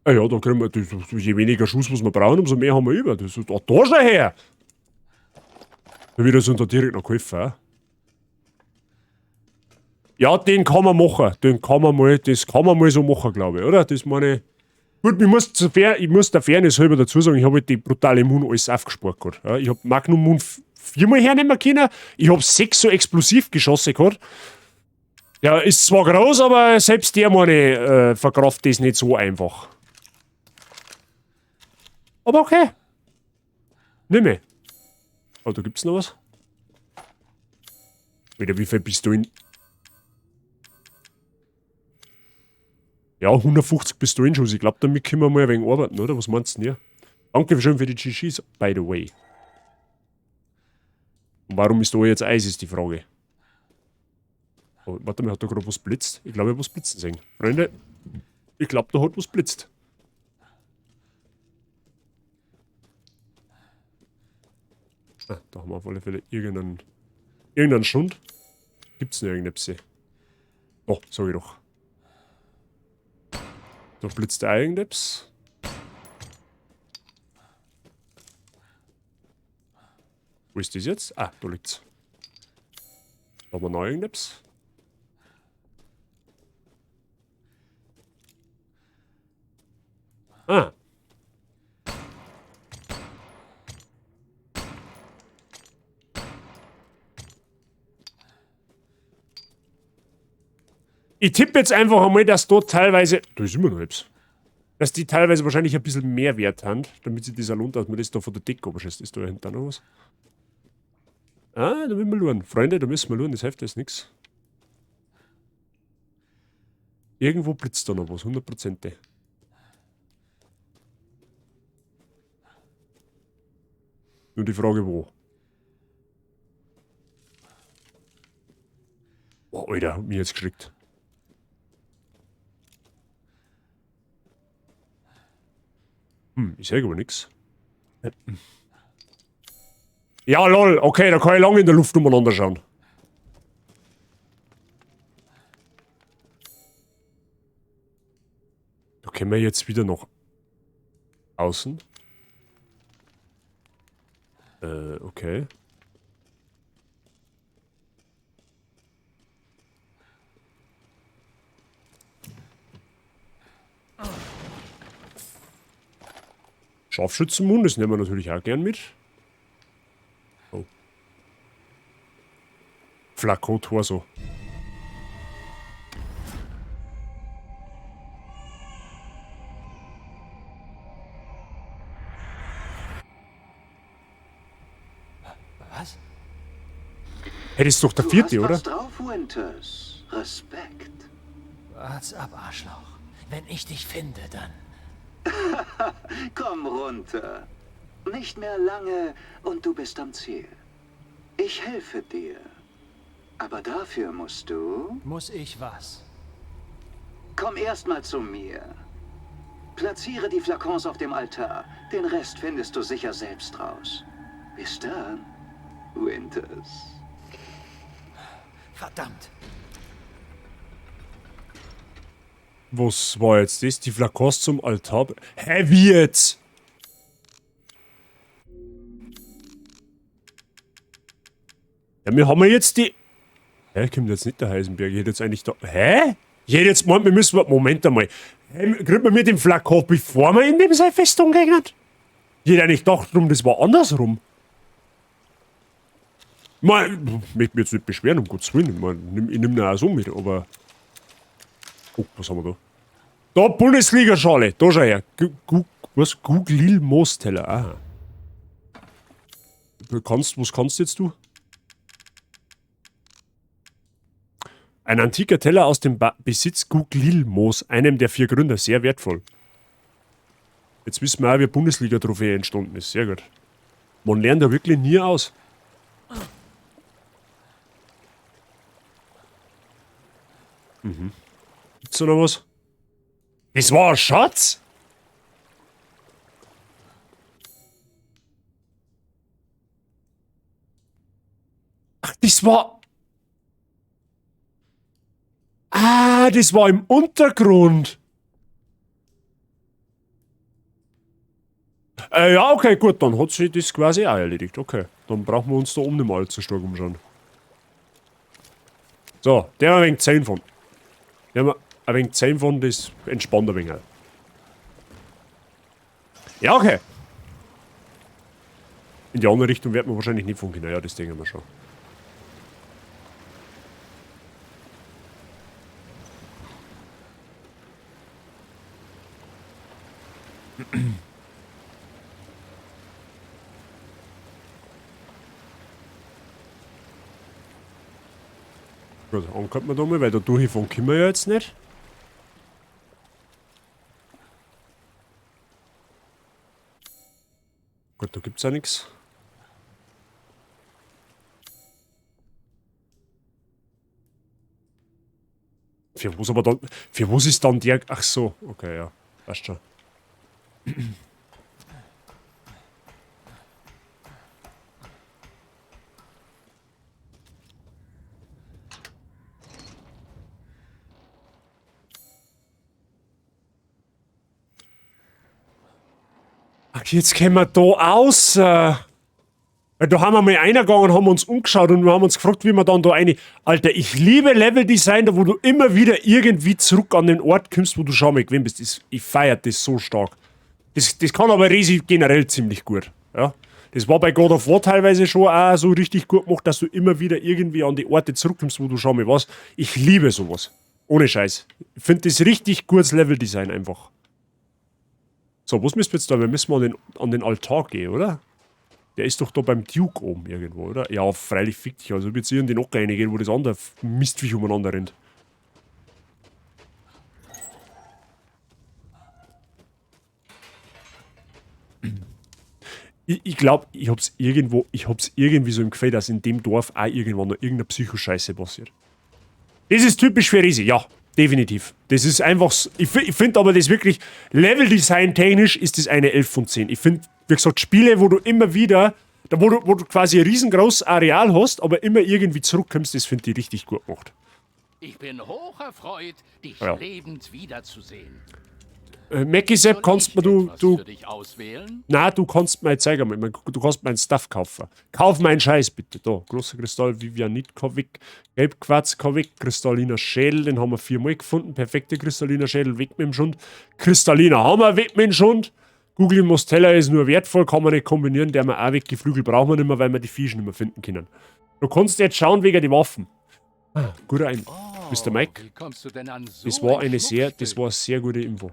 Ah ja, da kriegen wir, das, das, je weniger Schuss, was wir brauchen, umso mehr haben wir über. Das ist, ach, da schon her! Da wird uns da direkt noch geholfen, ja? Ja, den kann man machen. Den kann man mal, das kann man mal so machen, glaube ich, oder? Das meine ich. Gut, ich muss, zu fair, ich muss der Fairness halber dazu sagen, ich habe halt die brutale Moon alles aufgespart gehabt. Ja, ich hab Magnum Moon 4-mal hernehmen können. Ich hab 6 so Explosivgeschosse gehabt. Ja, ist zwar groß, aber selbst der, meine ich, verkraft das nicht so einfach. Aber okay. Nimm ich. Oh, da gibt's noch was. Wieder, wie viel bist du in... Ja, 150 Pistolenschuss. Ich glaub, damit können wir mal ein wenig arbeiten, oder? Was meinst du denn hier? Danke schön für die GGs, by the way. Und warum ist da jetzt Eis, ist die Frage. Oh, warte mal, hat da grad was blitzt? Ich glaub, ich hab was blitzen sehen. Freunde, ich glaub, da hat was blitzt. Ah, da haben wir auf alle Fälle irgendeinen Schund. Gibt's noch irgendeine? Oh, sag ich doch. Da blitzt auch irgendetwas. Wo ist das jetzt? Ah, da liegt's. Da haben wir noch irgendetwas. Ah. Ich tippe jetzt einfach einmal, dass dort teilweise. Da ist immer noch etwas. Dass die teilweise wahrscheinlich ein bisschen mehr Wert haben, damit sich das auch lohnt, dass man das da von der Decke oberschießt. Ist da hinten noch was? Ah, da müssen wir schauen. Freunde, da müssen wir schauen, das hilft jetzt nichts. Irgendwo blitzt da noch was, 100%. Nur die Frage, wo. Oh, Alter, hat mich jetzt geschreckt. Ich sehe aber nichts. Ja, lol, okay, da kann ich lange in der Luft umeinander schauen. Da können wir jetzt wieder nach außen. Okay. Scharfschützenmund, das nehmen wir natürlich auch gern mit. Oh. Flakon Torso. Was? Hey, das ist doch der vierte, Du hast oder? was drauf, Winters. Respekt. Wart's ab, Arschloch. Wenn ich dich finde, dann. Komm runter. Nicht mehr lange und du bist am Ziel. Ich helfe dir. Aber dafür musst du... Muss ich was? Komm erst mal zu mir. Platziere die Flakons auf dem Altar. Den Rest findest du sicher selbst raus. Bis dann, Winters. Verdammt! Was war jetzt das? Die Flakons zum Altar? Hä, wie jetzt? Ja, wir haben ja jetzt die... Hä, kommt jetzt nicht der Heisenberg? Ich hätte jetzt eigentlich da... Hä? Ich hätte jetzt gemeint, wir müssen... Moment einmal. Hä, kriegt man mit dem Flakon, bevor wir in dem seine Festung gehen? Ich hätte eigentlich gedacht, drum, das war andersrum. Mal, ich möchte mich jetzt nicht beschweren, um Gottes Willen. Ich mein, ich nehm ihn auch so mit, aber... Oh, was haben wir da? Da, Bundesliga-Schale. Da schau her. Was? Guglil Moosteller. Aha. Was kannst jetzt du? Ein antiker Teller aus dem Besitz Guglielmos, einem der 4 Gründer. Sehr wertvoll. Jetzt wissen wir auch, wie Bundesliga-Trophäe entstanden ist. Sehr gut. Man lernt ja wirklich nie aus. Gibt's da noch was? Das war ein Schatz? Ach, das war... Ah, das war im Untergrund. Ja, okay, gut, dann hat sich das quasi auch erledigt. Okay, dann brauchen wir uns da oben nicht mehr allzu stark umschauen. So, der hat ein wenig 10 von. Der hat ein wenig 10 von, das entspannt ein wenig. Ja, okay. In die andere Richtung wird man wahrscheinlich nicht fahren können. Ja, das denken wir schon. Gut, ankommt man da mal, weil da durchfahren können wir ja jetzt nicht. Gut, da gibt's ja nix. Für was aber dann. Für was ist dann der. Ach so, okay, ja. Passt schon. Ach, jetzt kommen wir da aus. Weil da haben wir mal reingegangen und haben uns umgeschaut und wir haben uns gefragt, wie wir dann da rein. Alter, ich liebe Level-Design, da wo du immer wieder irgendwie zurück an den Ort kommst, wo du schon mal gewesen bist. Ich feier das so stark. Das kann aber Resi generell ziemlich gut. Ja? Das war bei God of War teilweise schon auch so richtig gut gemacht, dass du immer wieder irgendwie an die Orte zurückkommst, wo du schon mal warst. Ich liebe sowas. Ohne Scheiß. Ich finde das richtig gutes Leveldesign einfach. So, was müssen wir jetzt da? Wir müssen mal an den Altar gehen, oder? Der ist doch da beim Duke oben irgendwo, oder? Ja, freilich, fick dich. Also, ob jetzt hier in den Ocker reingehen, wo das andere Mistviech umeinander rennt. Ich glaub, ich hab's irgendwo, ich hab's irgendwie so im Gefühl, dass in dem Dorf auch irgendwann noch irgendeine Psychoscheiße passiert. Das ist typisch für Resi, ja, definitiv. Das ist einfach, ich find aber das wirklich, Level-Design technisch ist das eine 11 von 10. Ich find, wie gesagt, Spiele, wo du immer wieder, da wo du quasi ein riesengroßes Areal hast, aber immer irgendwie zurückkommst, das find ich richtig gut gemacht. Ich bin hocherfreut, dich Ja. lebend wiederzusehen. Mackie Sepp, Soll kannst ich mir du, etwas du für dich auswählen? Na, du kannst mir jetzt zeigen, ich mein, du kannst meinen Stuff kaufen. Kauf meinen Scheiß bitte. Da, großer Kristall, Vivianit, Kavik, Gelbquarz, Kavik, kristalliner Schädel, den haben wir 4-mal gefunden. Perfekter kristalliner Schädel, weg mit dem Schund. Kristalliner Hammer, weg mit dem Schund. Google Mostella ist nur wertvoll, kann man nicht kombinieren, der wir auch weg. Die Flügel brauchen wir nicht mehr, weil wir die Fische nicht mehr finden können. Du kannst jetzt schauen wegen die Waffen. Ah, guter Ein. Oh, Mister Mike, wie kommst du denn an so das war ein eine sehr, das Schmuckstück? war eine sehr gute Info.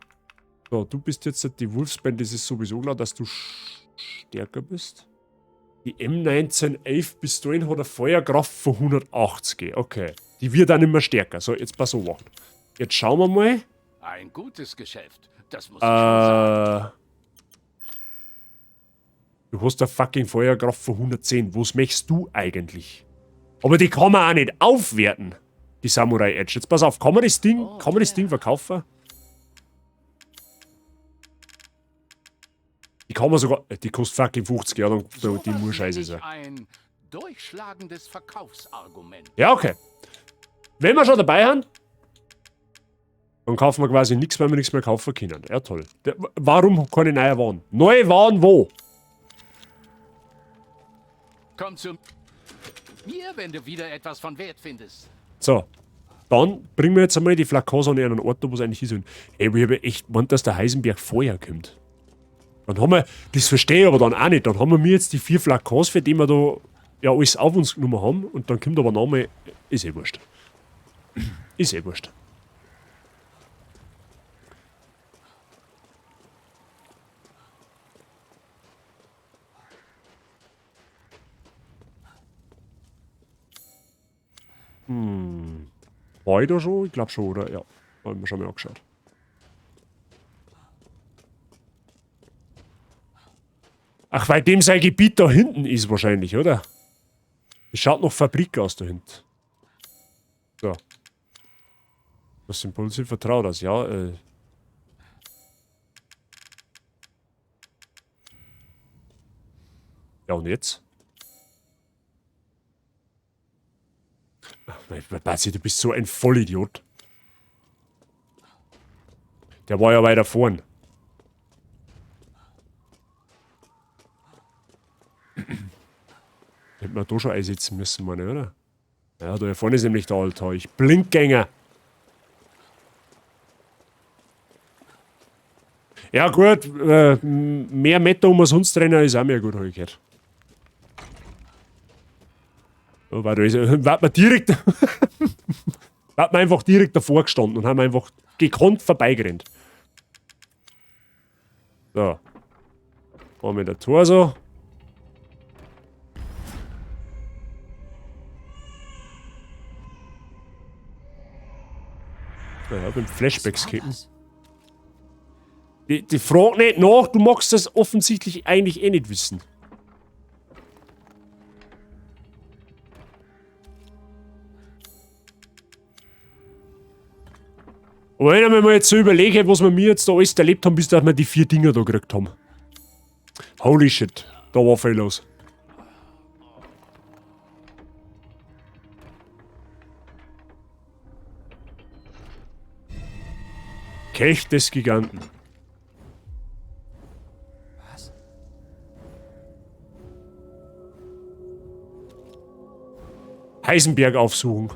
So, du bist jetzt die Wolfsbane, das ist sowieso klar, dass du stärker bist. Die M1911 Pistolen hat eine Feuerkraft von 180. Okay. Die wird dann immer stärker. So, jetzt pass auf. Jetzt schauen wir mal. Ein gutes Geschäft. Das muss ich schon sagen. Du hast eine fucking Feuerkraft von 110. Was möchtest du eigentlich? Aber die kann man auch nicht aufwerten. Die Samurai Edge. Jetzt pass auf, kann man das Ding, Oh, kann man das yeah. Ding verkaufen? Die kann man sogar. Die kostet fucking 50, ja, dann, So die muss was scheiße nenne ich sein. Ein durchschlagendes Verkaufsargument. Ja, okay. Wenn wir schon dabei sind, dann kaufen wir quasi nichts, weil wir nichts mehr kaufen können. Ja, toll. Warum keine neue Waren? Neue Waren wo? Komm zu mir, wenn du wieder etwas von Wert findest. So. Dann bringen wir jetzt einmal die Flakons an einen Ort, wo es eigentlich ist. Ey, ich habe echt gemeint, dass der Heisenberg vorher kommt. Dann haben wir, das verstehe ich aber dann auch nicht, dann haben wir mir jetzt die 4 Flakons, für die wir da ja alles auf uns genommen haben, und dann kommt aber nochmal, ist eh wurscht. Ist eh wurscht. War ich da schon? Ich glaub schon, oder? Ja. Hab ich mir schon mal angeschaut. Ach, weil dem sein Gebiet da hinten ist wahrscheinlich, oder? Das schaut noch Fabrik aus da hinten. So. Das Impulse vertraut das, ja. Ja, und jetzt? Ach, Bazi, du bist so ein Vollidiot. Der war ja weiter vorn. Hätten wir da schon einsetzen müssen, meine, oder? Ja, da vorne ist nämlich der Altar. Ich Blindgänger. Ja gut, mehr Meter umsonst rennen ist auch mehr gut, hab ich gehört. Oh, weil da ist, war man direkt, war man einfach direkt davor gestanden und haben einfach gekonnt vorbeigerannt. So. Machen wir der Torso. Naja, beim Flashbacks Was war kicken. das? Die frag nicht nach, du magst das offensichtlich eigentlich eh nicht wissen. Aber wenn ich mir mal jetzt so überlege, was wir mir jetzt da alles erlebt haben, bis dass wir die 4 Dinger da gekriegt haben. Holy shit, da war viel los. Kelch des Giganten. Was? Heisenberg aufsuchen.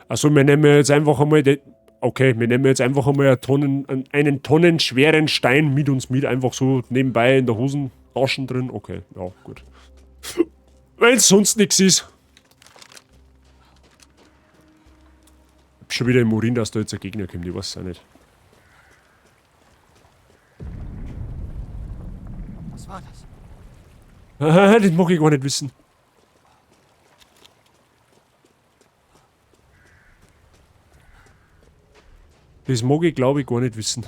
Also wir nehmen jetzt einfach einmal die, okay, wir nehmen jetzt einfach einmal eine Tonnen, einen, einen tonnenschweren Stein mit uns mit, einfach so nebenbei in der Hosentaschen drin. Okay, ja, gut. Wenn's sonst nichts ist. Ich hab schon wieder im Urin, dass da jetzt ein Gegner kommt, ich weiß es auch nicht. Was war das? Das mag ich gar nicht wissen. Das mag ich, glaube ich, gar nicht wissen.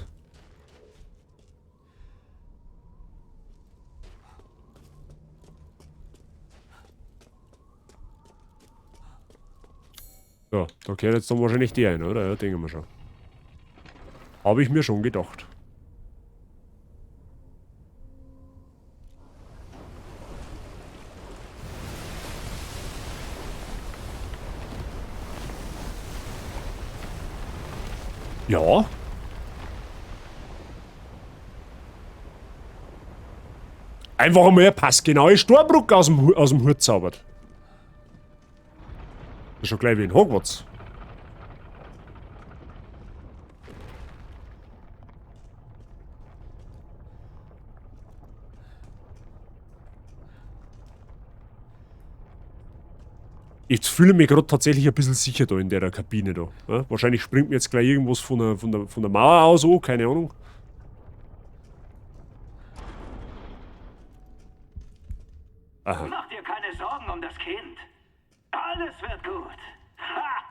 So, da kehrt jetzt dann wahrscheinlich die ein, oder? Ja, denken wir schon. Habe ich mir schon gedacht. Ja. Einfach einmal eine passgenaue Storbrücke aus dem Hut zaubert. Das ist schon gleich wie in Hogwarts. Jetzt fühle ich mich grad tatsächlich ein bisschen sicher da in der Kabine da. Ja, wahrscheinlich springt mir jetzt gleich irgendwas von der Mauer aus, oh, keine Ahnung. Aha. Mach dir keine Sorgen um das Kind. Alles wird gut. Ha!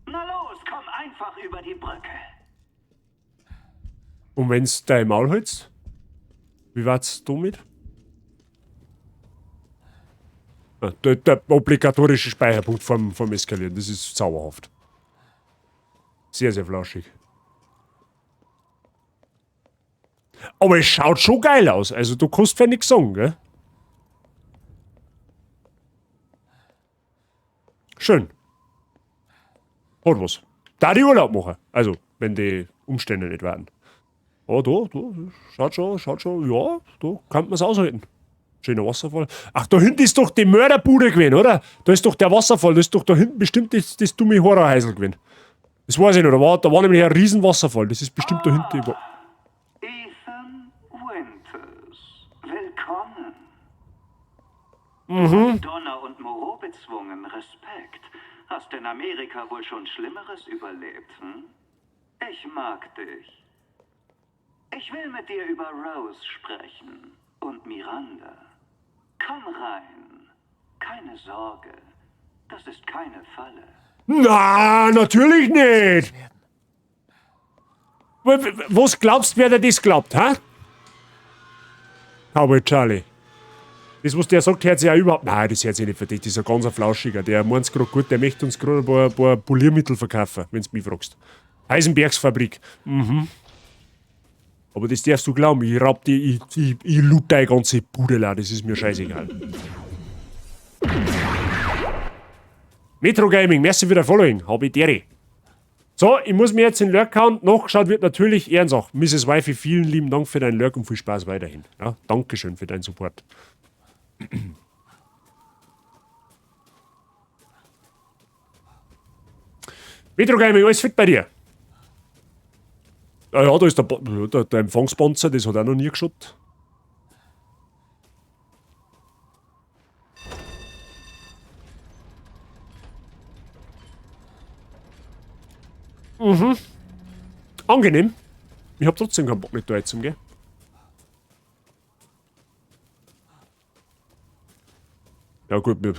Na los, komm einfach über die Brücke. Und wenn's dein Maul hältst? Wie war's damit? Ah, der obligatorische Speicherpunkt vorm Eskalieren, das ist zauberhaft. Sehr, sehr flauschig. Aber es schaut schon geil aus, also du kannst ja nichts sagen, gell? Schön. Hat was. Da die Urlaub machen. Also, wenn die Umstände nicht werden. Oh, da, schaut schon, ja, da kann man's aushalten. Schöner Wasserfall. Ach, da hinten ist doch die Mörderbude gewesen, oder? Da ist doch der Wasserfall, da ist doch da hinten bestimmt das dumme Horrorhäusl gewesen. Das weiß ich noch, da war nämlich ein Riesenwasserfall. Das ist bestimmt da hinten. Ethan Winters, willkommen. Donner und Moreau bezwungen, Respekt. Hast in Amerika wohl schon Schlimmeres überlebt, hm? Ich mag dich. Ich will mit dir über Rose sprechen und Miranda. Komm rein. Keine Sorge. Das ist keine Falle. Na, natürlich nicht. Was glaubst du, wer dir das glaubt, hä? Cowboy Charlie. Das, was der sagt, hört sich ja überhaupt... Nein, das hört sich nicht verdächtig. Das ist ein ganz Flauschiger. Der meint's grad gut, der möchte uns grad ein paar Poliermittel verkaufen, wenn's mich fragst. Heisenbergs Fabrik. Mhm. Aber das darfst du glauben, ich raub die, ich loot deine ganze Bude leer, das ist mir scheißegal. Metro Gaming, merci für dein Following, hab ich dere. So, ich muss mir jetzt den Lurk hauen. Nachgeschaut wird natürlich Ehrensache. Misses Wifey, vielen lieben Dank für deinen Lurk und viel Spaß weiterhin. Ja, Dankeschön für deinen Support. Metro Gaming, alles fit bei dir? Ah ja, da ist der Empfangspanzer, das hat auch noch nie geschaut. Mhm. Angenehm. Ich hab trotzdem keinen Bock mit da jetzt gell? Ja gut, mir,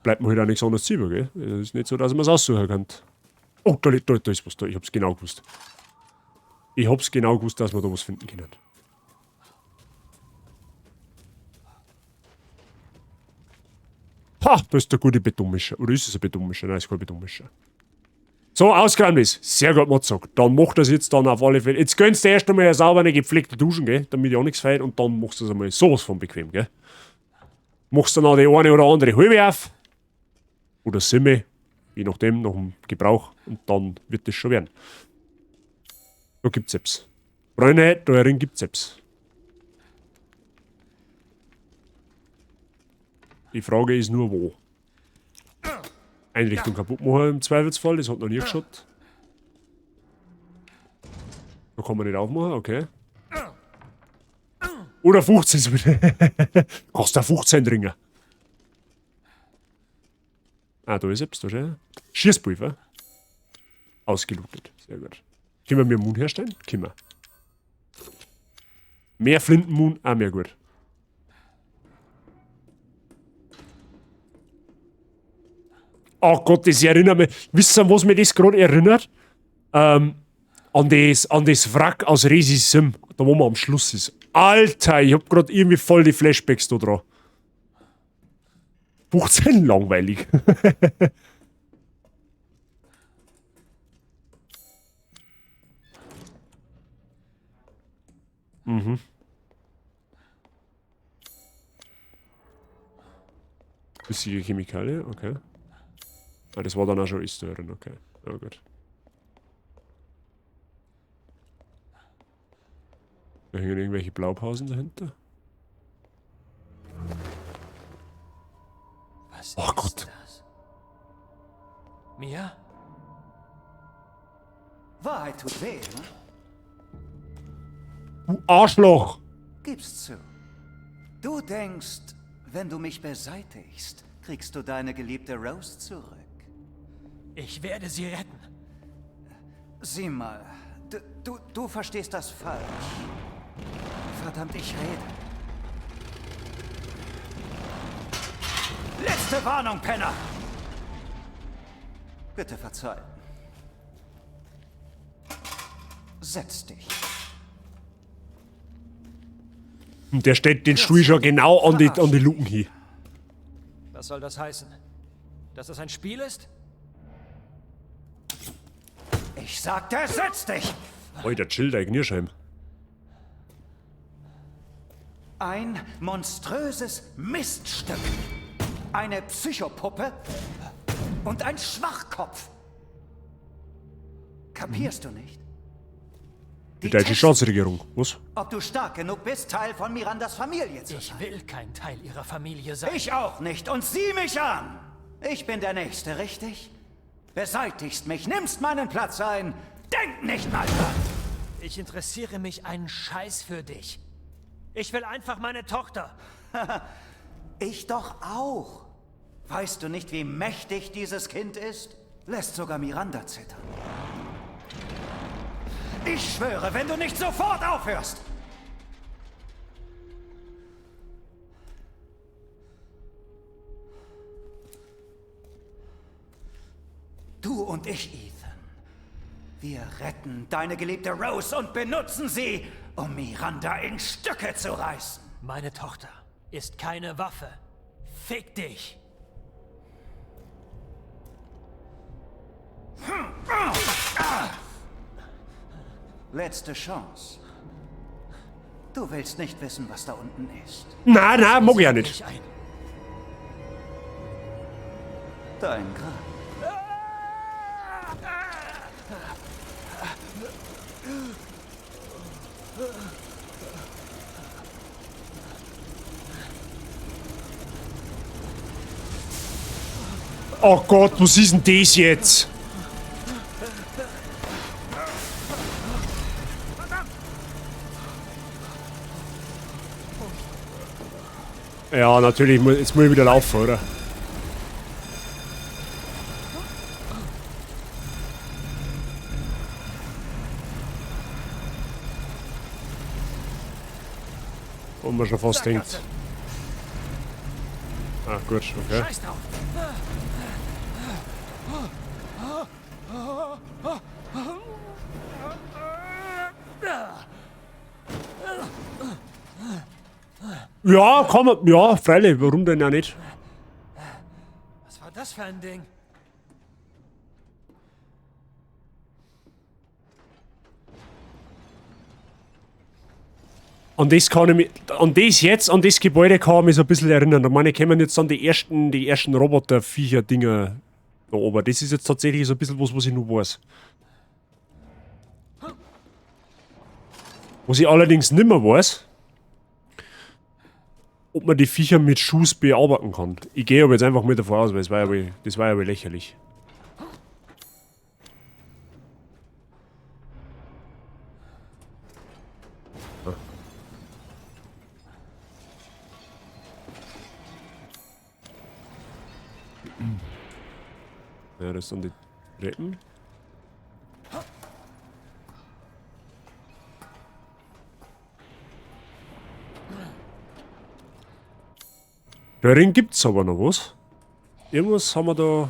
bleibt mir halt auch nichts anderes über, gell? Es ist nicht so, dass man's aussuchen kann. Oh, da ist was da. Ich hab's genau gewusst. Ich hab's genau gewusst, dass wir da was finden können. Ha, da ist der gute Betonmischer. Oder ist es ein Betonmischer? Nein, ist kein Betonmischer. So, ausgeräumt ist. Sehr gut, Mozart. Dann mach das jetzt dann auf alle Fälle. Jetzt gönnst du erst einmal eine saubere, gepflegte Duschen, gell? Damit ja auch nichts fehlt. Und dann machst du es einmal sowas von bequem, gell? Machst dann auch die eine oder andere halbe auf. Oder Simme. Je nachdem, nach dem Gebrauch. Und dann wird das schon werden. Da gibt's etwas. Freunde, da herin gibt's etwas. Die Frage ist nur, wo. Einrichtung kaputt machen im Zweifelsfall, das hat noch nie geschaut. Da kann man nicht aufmachen, okay. Oder 15 ist wieder. Kostet auch 15 Ringer. Ah, da ist etwas, da ist Schießpulver. Ausgelootet. Sehr gut. Können wir mehr Moon herstellen? Können wir. Mehr Flintenmoon, auch mehr gut. Oh Gott, das erinnert mich. Wisst ihr, was mich das gerade erinnert? An das Wrack aus Resi Sim, da wo man am Schluss ist. Alter, ich hab grad irgendwie voll die Flashbacks da dran. 15 langweilig. Mhm. Flüssige Chemikalie, okay. Ah, das war dann auch schon alles da drin, okay. Ja, gut. Da hängen irgendwelche Blaupausen dahinter. Was oh ist Gott. Das? Mia? Wahrheit tut weh, ne? Du Arschloch! Gib's zu. Du denkst, wenn du mich beseitigst, kriegst du deine geliebte Rose zurück. Ich werde sie retten. Sieh mal, du verstehst das falsch. Verdammt, ich rede. Letzte Warnung, Penner! Bitte verzeih. Setz dich. Und der stellt den Stuhl schon genau an die Luken hin. Was soll das heißen? Dass das ein Spiel ist? Ich sagte, setz dich! Alter, chill dein Knirschheim. Ein monströses Miststück. Eine Psychopuppe und ein Schwachkopf. Kapierst du nicht? Die deutsche Staatsregierung, was? Ob du stark genug bist, Teil von Mirandas Familie zu sein. Ich will kein Teil ihrer Familie sein. Ich auch nicht. Und sieh mich an! Ich bin der Nächste, richtig? Beseitigst mich, nimmst meinen Platz ein. Denk nicht mal dran! Ich interessiere mich einen Scheiß für dich. Ich will einfach meine Tochter. Ich doch auch. Weißt du nicht, wie mächtig dieses Kind ist? Lässt sogar Miranda zittern. Ich schwöre, wenn du nicht sofort aufhörst! Du und ich, Ethan. Wir retten deine geliebte Rose und benutzen sie, um Miranda in Stücke zu reißen. Meine Tochter ist keine Waffe. Fick dich! Letzte Chance. Du willst nicht wissen, was da unten ist. Nein, nein, mag ich ja nicht. Dein Grab. Oh Gott, was ist denn das jetzt? Ja, natürlich, jetzt muss ich wieder laufen, oder? Wo man schon fast denkt. Ah, gut, okay. Scheiß drauf. Ja, kann man, ja, freilich, warum denn ja nicht? Was war das für ein Ding? An das kann ich mich, an das jetzt, an das Gebäude kann ich mich so ein bisschen erinnern. Da meine ich, kommen jetzt dann die ersten Roboter-Viecher-Dinger da oben. Das ist jetzt tatsächlich so ein bisschen was, was ich noch weiß. Was ich allerdings nimmer weiß, ob man die Viecher mit Schuss bearbeiten kann. Ich gehe aber jetzt einfach mit davon aus, weil das war ja wohl lächerlich. Ja, das sind die Treppen. Darin gibt's aber noch was. Irgendwas haben wir da.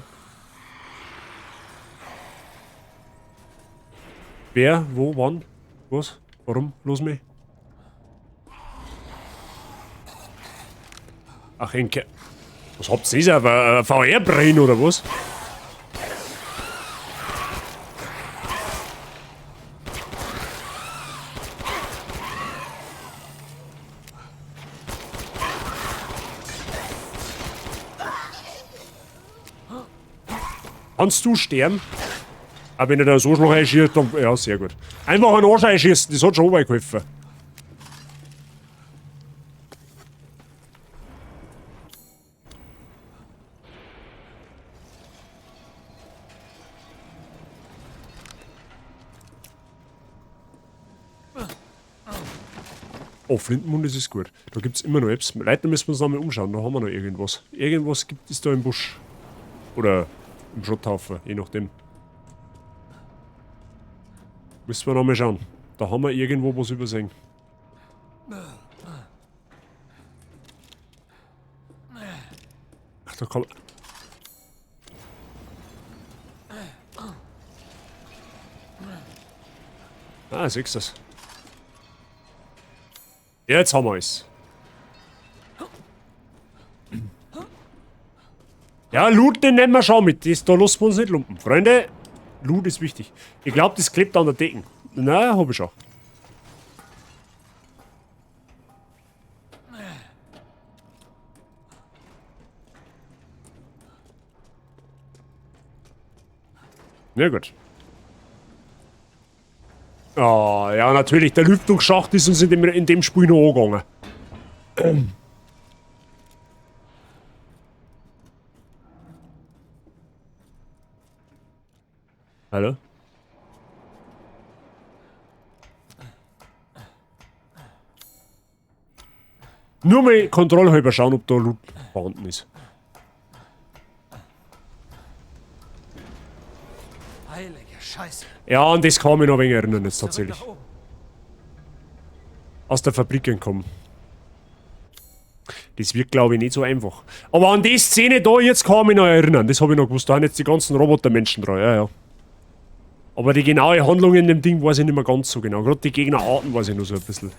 Wer, wo, wann, was, warum, los mich? Ach, Enke. Was habt ihr da? Ein VR-Brain oder was? Kannst du sterben? Aber wenn er da so schnell einschießt, dann. Ja, sehr gut. Einfach einen Arsch einschießen, das hat schon geholfen. Oh, Flintenmund, das ist gut. Da gibt es immer noch Apps. Leute, müssen wir uns nochmal umschauen. Da haben wir noch irgendwas. Irgendwas gibt es da im Busch. Oder im Schrotthaufen, je nachdem. Müssen wir nochmal schauen. Da haben wir irgendwo was übersehen. Ach, da kommt. Ah, siehst du das. Jetzt haben wir es. Ja, Loot, den nehmen wir schon mit. Das, da lassen wir uns nicht lumpen. Freunde, Loot ist wichtig. Ich glaube, das klebt an der Decke. Na, hab ich schon. Na gut. Ah, ja, natürlich. Der Lüftungsschacht ist uns in dem Spiel noch angegangen. Hallo? Nur mal kontrollhalber schauen, ob da Loot vorhanden ist. Heilige Scheiße. Ja, an das kann ich mich noch ein wenig erinnern jetzt Zurück tatsächlich. nach oben. Aus der Fabrik entkommen. Das wird, glaube ich, nicht so einfach. Aber an die Szene da jetzt kann ich mich noch erinnern. Das habe ich noch gewusst. Da haben jetzt die ganzen Robotermenschen dran. Ja, ja. Aber die genaue Handlung in dem Ding weiß ich nicht mehr ganz so genau. Gerade die Gegnerarten weiß ich nur so ein bisschen.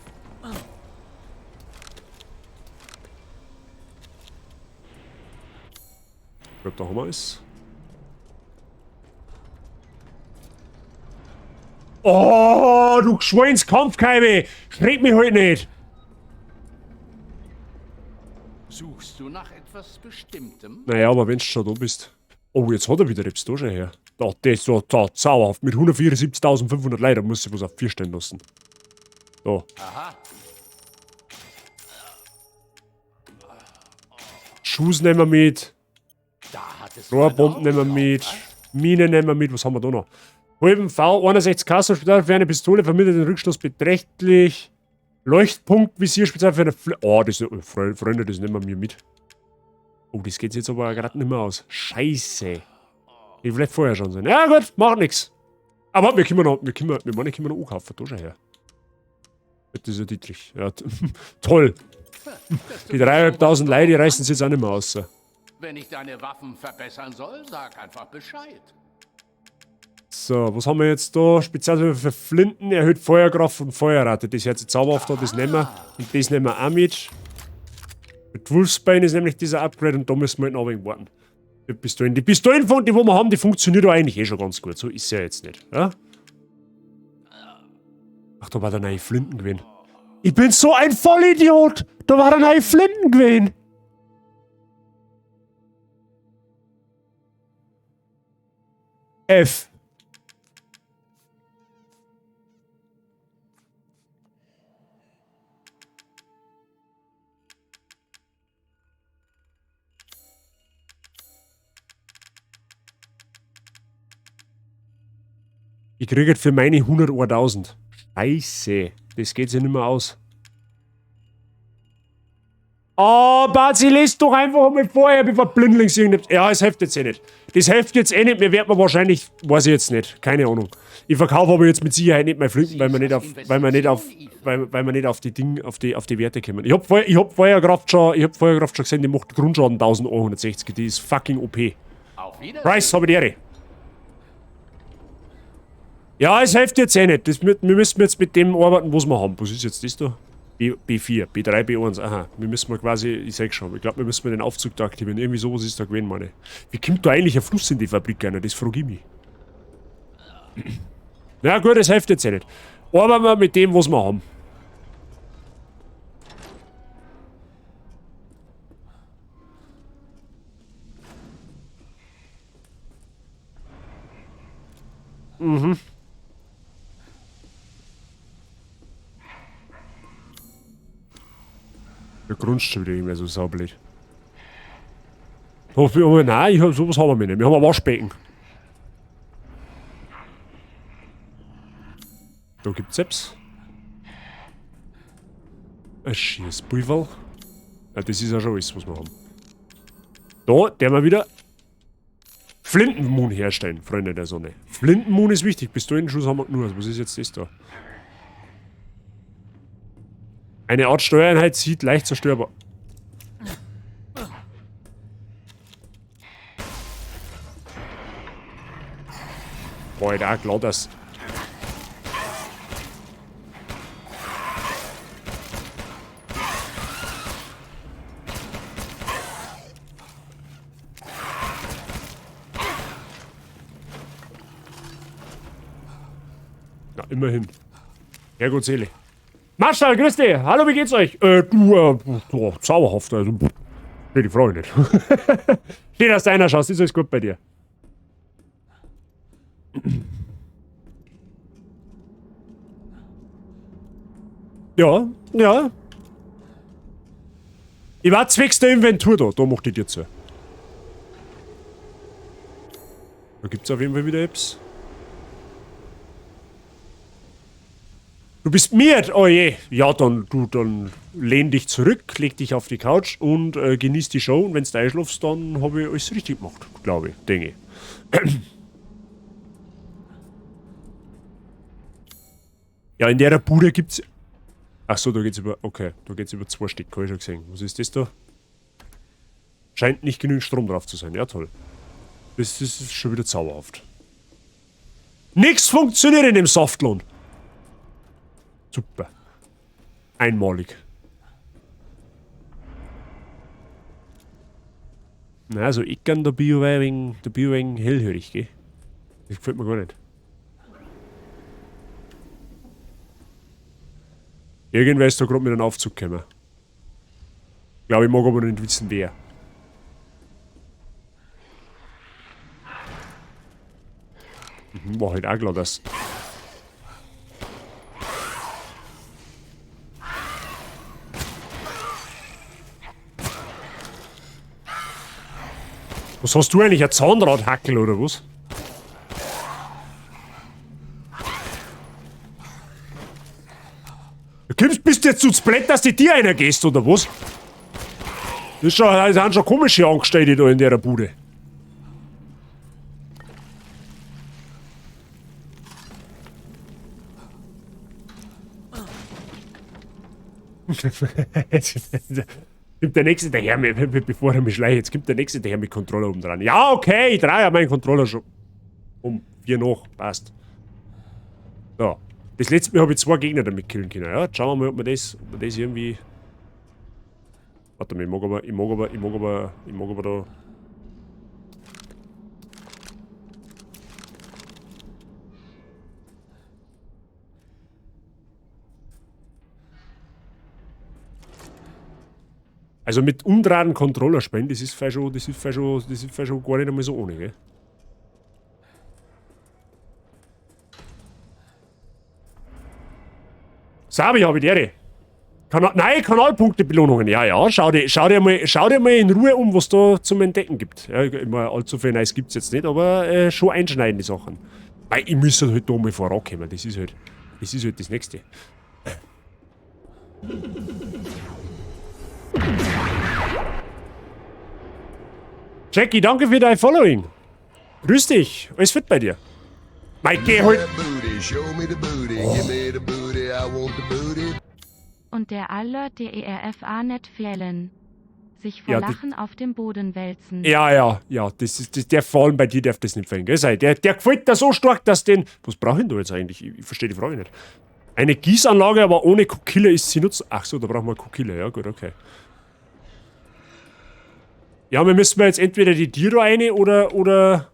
Ich glaube, da haben wir es. Oh, du Schweinskampfkeibe! Schreck mich halt nicht! Suchst du nach etwas Bestimmtem? Naja, aber wenn du schon da bist. Oh, jetzt hat er wieder Reps da schon her. Da, das da, da, zauberhaft. Mit 174.500 Leuten, da muss ich was auf 4 stellen lassen. Da. Aha. Schuss nehmen wir mit. Da hattest du Rohrbomben ein nehmen wir Auge drauf, mit. was? Mine nehmen wir mit. Was haben wir da noch? Halben V, 61 Kassen, spezial für eine Pistole, vermindert den Rückstoß beträchtlich. Leuchtpunkt, Visier, spezial für eine Fl Oh, das, oh, Freunde, das nehmen wir mir mit. Oh, das geht jetzt aber gerade nicht mehr aus. Scheiße. Ich vielleicht vorher schon sein. Ja gut, macht nix. Aber wir können noch, wir können noch ankaufen. Da schau her. Das ist ja Dietrich. Ja, toll. Die 3.500 Leute, die reißen sie jetzt auch nicht mehr aus. Wenn ich deine Waffen verbessern soll, sag einfach Bescheid. So, was haben wir jetzt da? Spezial für Flinten, erhöht Feuerkraft und Feuerrate. Das hört sich zauberhaft an, das nehmen wir. Und das nehmen wir auch mit. Mit Wolfsbane ist nämlich dieser Upgrade und da müssen wir halt noch ein wenig warten. Die Pistolen, die Pistolen, die wo wir haben, die funktioniert doch eigentlich eh schon ganz gut. So ist ja jetzt nicht. Ja? Ach, da war der neue Flinten gewesen. Ich bin so ein Vollidiot! Da war der neue Flinten gewesen! F. Ich kriege für meine 101.000. Scheiße. Das geht sich nicht mehr aus. Oh, Bazi, lest doch einfach mal vorher, bevor blindlings irgendetwas. Ja, es hilft jetzt eh nicht. Das hilft jetzt eh nicht. Mir wird man wahrscheinlich, weiß ich jetzt nicht. Keine Ahnung. Ich verkaufe aber jetzt mit Sicherheit nicht mehr Flinten, weil wir nicht auf, weil wir nicht auf, weil, weil wir nicht auf die Ding, auf die Werte kommen. Ich hab vorher, ich hab vorher grad schon, ich hab vorher grad schon gesehen, die macht Grundschaden 1160. Die ist fucking OP. Auf Wiedersehen. Price, hab ich die Ehre. Ja, es hilft jetzt eh nicht. Das, wir müssen jetzt mit dem arbeiten, was wir haben. Was ist jetzt das da? B4, B3, B1, aha. Wir müssen mal quasi, ich sag schon, ich glaub, wir müssen mal den Aufzug da aktivieren. Irgendwie sowas ist da gewesen, meine. Wie kommt da eigentlich ein Fluss in die Fabrik rein? Das frag ich mich. Na gut, das hilft jetzt eh nicht. Arbeiten wir mit dem, was wir haben. Mhm. Der grunzt schon wieder irgendwie so saublöd. Hoffe ich, aber nein, ich hab, sowas haben wir nicht. Wir haben ein Waschbecken. Da gibt's Apps. Ein Schießpulver. Ja, das ist ja schon alles, was wir haben. Da, der mal wieder Flintenmoon herstellen, Freunde der Sonne. Flintenmoon ist wichtig. Pistolenschuss haben wir nur. Was ist jetzt das da? Eine Art Steuereinheit sieht leicht zerstörbar. Boah, da klar, dass. Na, immerhin. Herrgott Seele. Marschall, grüß dich! Hallo, wie geht's euch? Du, oh, zauberhaft, also. Pff, nee, die Frage nicht. Schön, dass du einer schaust, ist alles gut bei dir. Ja, ja. Ich war zwecks der Inventur da, da mach ich dir zu. Da gibt's auf jeden Fall wieder Apps. Du bist miert, oh je. Ja, dann, du, dann lehn dich zurück, leg dich auf die Couch und genieß die Show. Und wenn's du einschlafst, dann hab ich alles richtig gemacht, glaube ich, denke ich. Ja, in der Bude gibt's... Ach so, da geht's über... Okay, da geht's über 2 Stück, hab ich schon gesehen. Was ist das da? Scheint nicht genügend Strom drauf zu sein. Ja, toll. Das ist schon wieder zauberhaft. Nix funktioniert in dem Saftlohn. Super. Einmalig. Na, also ich kann der Bio wegen, der Bio wegen hellhörig, gell? Das gefällt mir gar nicht. Irgendwer ist da grad mit einem Aufzug gekommen. Ich glaube, ich mag aber nicht wissen, wer. War halt auch klar, dass... Was hast du eigentlich? Ein Zahnradhackel oder was? Du kommst, bist jetzt zu blöd, dass die dir einer gehst, oder was? Das ist schon, das sind schon komische Angestellte da in der Bude. Kommt der nächste daher, bevor er mich schleicht, jetzt kommt der nächste daher mit Controller oben dran. Ja, okay, ich drehe ja meinen Controller schon. Um 4 noch, passt. So. Das letzte Mal habe ich 2 Gegner damit killen können. Ja, schauen wir mal, ob wir das irgendwie. Warte mal, ich mag aber, ich mag aber, ich mag aber, ich mag aber da. Also mit umdrahten Controller spielen, das ist vielleicht schon, das ist vielleicht schon, das ist vielleicht schon gar nicht einmal so ohne, gell? Sabi, hab ich die Ehre. Nein, Kanalpunkte-Belohnungen. Ja, ja, schau dir mal in Ruhe um, was da zum Entdecken gibt. Ja, ich mein, allzu viel Neues gibt's jetzt nicht, aber schon einschneidende Sachen. Weil ich müsste halt da mal vorankommen, das ist halt das Nächste. Jackie, danke für dein Following. Grüß dich. Alles fit bei dir. Mike, geh halt. Und der Alert DERFA net fehlen. Sich vor Ja, Lachen auf dem Boden wälzen. Ja, ja, ja, das ist, das, der vor allem bei dir darf das nicht fehlen, gell? Sei, der gefällt dir so stark, dass den. Was brauch ich denn da jetzt eigentlich? Ich verstehe die Frage nicht. Eine Gießanlage, aber ohne Kokille ist sie nutzen. Ach so, da brauchen wir Kokille, ja gut, okay. Ja, wir müssen jetzt entweder die Tür rein oder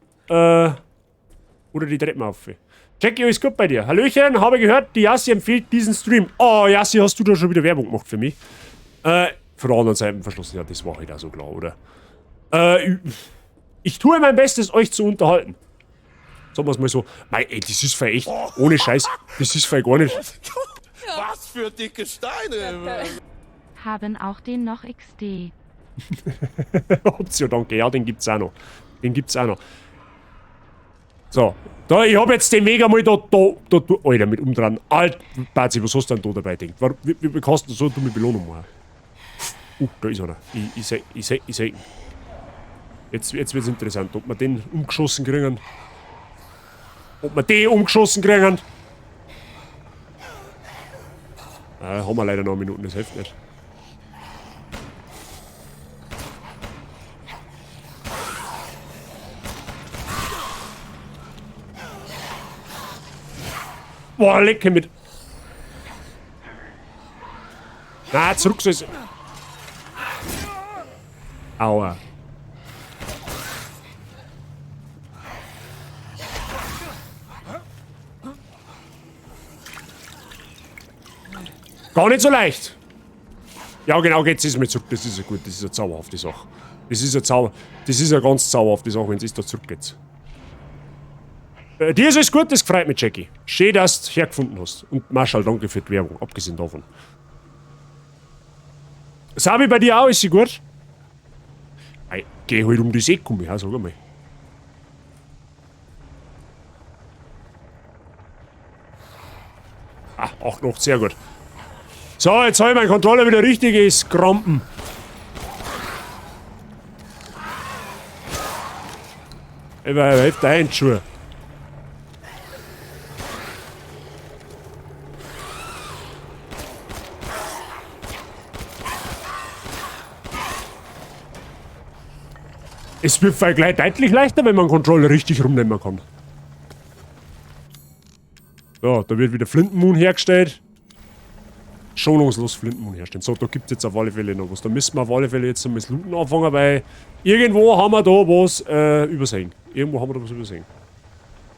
die Treppen auf. Jackie, alles gut bei dir? Hallöchen, habe gehört, die Yassi empfiehlt diesen Stream. Oh, Yassi, hast du da schon wieder Werbung gemacht für mich? Von der anderen Seite verschlossen, ja, das war halt auch so klar, oder? Ich tue mein Bestes, euch zu unterhalten. Sagen wir's mal so. Mei, ey, das ist voll echt, ohne Scheiß, das ist voll gar nicht. Was für dicke Steine! Haben auch den noch XD. Option, danke, ja, den gibt's auch noch. Den gibt's auch noch. So, da, ich hab jetzt den Weg einmal da, Alter, mit umdran. Alt, Bazi, was hast du denn da dabei gedacht? Warum, wie kannst du so eine dumme Belohnung machen? Da ist einer. Ich seh ihn. Jetzt wird's interessant, ob wir den umgeschossen kriegen. Ob wir den umgeschossen kriegen. Ah, haben wir leider noch eine Minute, das hilft nicht. Boah, lecke mit. Na, zurück soll's. Aua. Gar nicht so leicht. Ja, genau, geht's jetzt mal zurück. Das ist ja gut, das ist eine zauberhafte Sache. Das ist eine ganz zauberhafte Sache, wenn's da zurückgeht. Dir ist alles gut, das freut mich, Jackie. Schön, dass du hergefunden hast. Und Marshall, danke für die Werbung, abgesehen davon. Sabi, bei dir auch, ist sie gut? Ey, geh halt um das Eck um, ja, sag einmal. Ah, auch noch, sehr gut. So, jetzt habe ich meinen Controller wieder richtig, ist Krampen. Ich helfe der Handschuhe. Es wird vielleicht gleich deutlich leichter, wenn man den Controller richtig rumnehmen kann. So, da wird wieder Flintenmoon hergestellt. Schonungslos Flintenmoon herstellen. So, da gibt's jetzt auf alle Fälle noch was. Da müssen wir auf alle Fälle jetzt einmal das Looten anfangen, weil irgendwo haben wir da was übersehen. Irgendwo haben wir da was übersehen.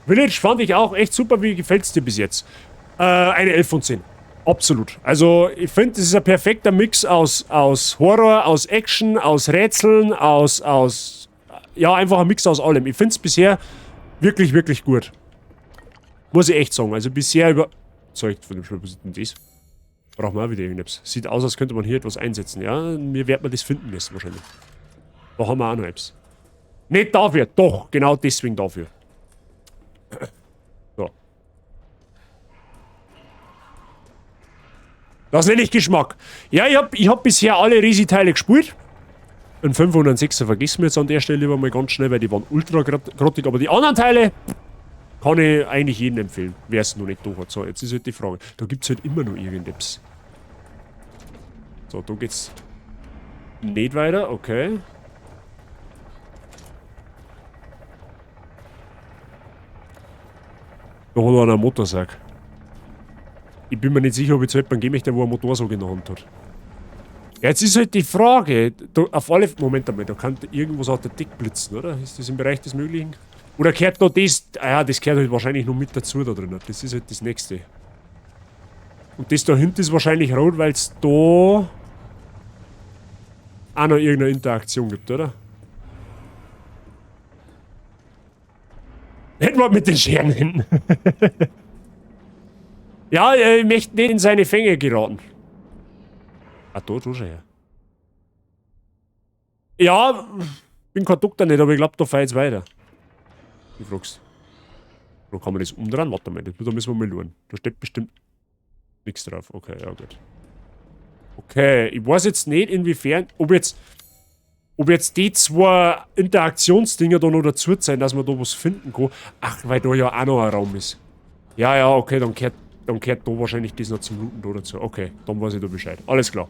Village fand ich auch echt super. Wie gefällt's dir bis jetzt? Eine 11 von 10. Absolut. Also, ich find, das ist ein perfekter Mix aus Horror, aus Action, aus Rätseln, aus ja, einfach ein Mix aus allem. Ich find's bisher wirklich, wirklich gut. Muss ich echt sagen. Also bisher überzeugt von dem Spiel. Was ist denn das? Brauchen wir auch wieder irgendetwas. Sieht aus, als könnte man hier etwas einsetzen. Ja, mir wird man das finden müssen wahrscheinlich. Da haben wir auch noch etwas. Nicht dafür, doch, genau deswegen dafür. So. Das nenne ich Geschmack. Ja, ich hab bisher alle Resi-Teile gespielt. Ein 506er vergessen wir jetzt an der Stelle lieber mal ganz schnell, weil die waren ultra grottig. Aber die anderen Teile kann ich eigentlich jedem empfehlen, wer es noch nicht da hat. So, jetzt ist halt die Frage. Da gibt's halt immer noch irgendetwas. So, da geht's nicht weiter, okay. Da hat einer einen Motorsäge. Ich bin mir nicht sicher, ob ich zu jemandem gehen möchte, der wo eine Motorsäge in der Hand hat. Ja, jetzt ist halt die Frage, da, auf alle, Moment einmal, da kann irgendwas auf der Deck blitzen, oder? Ist das im Bereich des Möglichen? Oder gehört da das, ah ja, das gehört halt wahrscheinlich noch mit dazu da drin. Das ist halt das Nächste. Und das da hinten ist wahrscheinlich rot, weil's da auch noch irgendeine Interaktion gibt, oder? Edward mit den Scheren hinten. Ja, ich möchte nicht in seine Fänge geraten. Ah, da schon her. Ja, bin kein Doktor nicht, aber ich glaub, da fahr ich jetzt weiter. Du fragst. Wo kann man das umdrehen? Warte mal, da müssen wir mal schauen. Da steht bestimmt nichts drauf. Okay, ja gut. Okay, ich weiß jetzt nicht, inwiefern, ob Ob jetzt die zwei Interaktionsdinger da noch dazu sein, dass man da was finden kann. Ach, weil da ja auch noch ein Raum ist. Ja, ja, okay, dann kehrt da wahrscheinlich das noch zum Looten da dazu. Okay, dann weiß ich da Bescheid. Alles klar.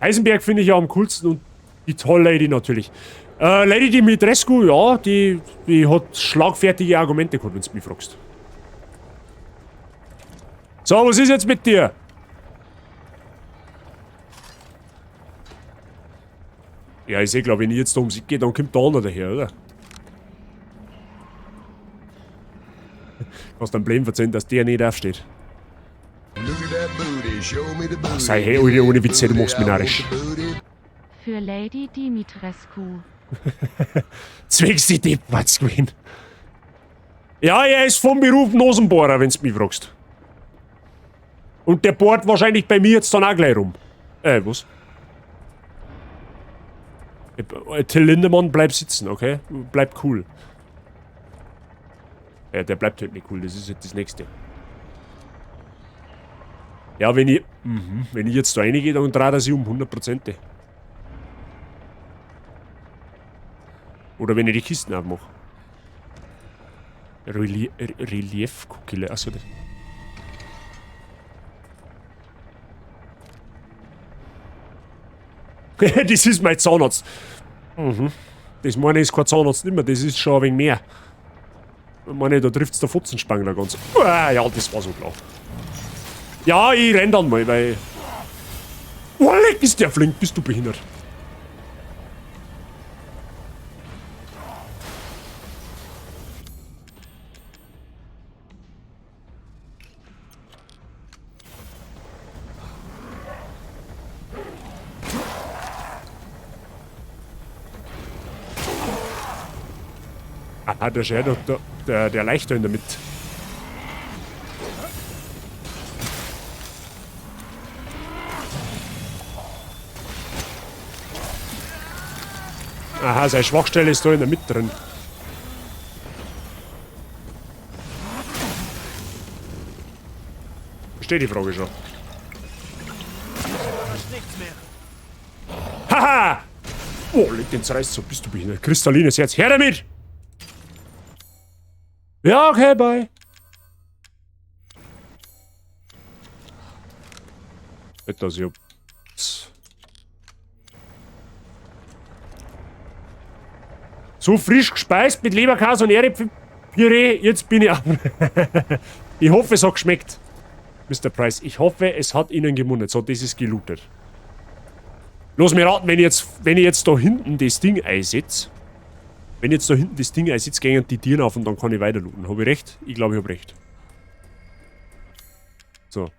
Heisenberg finde ich ja am coolsten und die tolle Lady natürlich. Lady Dimitrescu, ja, die hat schlagfertige Argumente gehabt, wenn du mich fragst. So, was ist jetzt mit dir? Ja, ich seh klar, wenn ich jetzt da um sie gehe, dann kommt der andere daher, oder? Kannst dein Problem verzeihen, dass der nicht aufsteht. Ach, sei hey, ohne, ohne Witze, du machst mich narrisch. Für Lady Dimitrescu. Zwingst die Deppatz gewesen. Ja, er ist vom Beruf Nasenbohrer, wenn's mich fragst. Und der bohrt wahrscheinlich bei mir jetzt dann auch gleich rum. Was? Till Lindemann, bleib sitzen, okay? Bleib cool. Ja, der bleibt halt nicht cool, das ist jetzt das Nächste. Ja, wenn ich... wenn ich jetzt da reingehe, dann dreht er sich um 100%. Oder wenn ich die Kisten aufmache. Relief-Kokille, achso, das... Das ist mein Zahnarzt. Mhm. Das meine ich, ist kein Zahnarzt nicht mehr, das ist schon ein wenig mehr. Ich meine, da trifft's der Fotzenspangler ganz. Ah, ja, das war so klar. Ja, ich renn dann mal, weil... Oh, leck, ist der flink, bist du behindert. Ah, der Scher, der Leichter in der Mitte. Aha, seine Schwachstelle ist da in der Mitte drin. Verstehe die Frage schon. Haha! Oh, leg den zerreißt so, bist du behindert. Kristallines Herz, her damit! Ja, okay, bye. Etwas, ich hab... So frisch gespeist mit Leberkäse und Erdäpfelpüree, jetzt bin ich ab. Ich hoffe, es hat geschmeckt, Mr. Price. Ich hoffe, es hat Ihnen gemundet. So, das ist gelootet. Los, mir raten, wenn ich jetzt da hinten das Ding einsetze. Wenn ich jetzt da hinten das Ding einsetze, gehen die Tiere auf und dann kann ich weiter looten. Hab ich recht? Ich glaube, ich hab recht. So.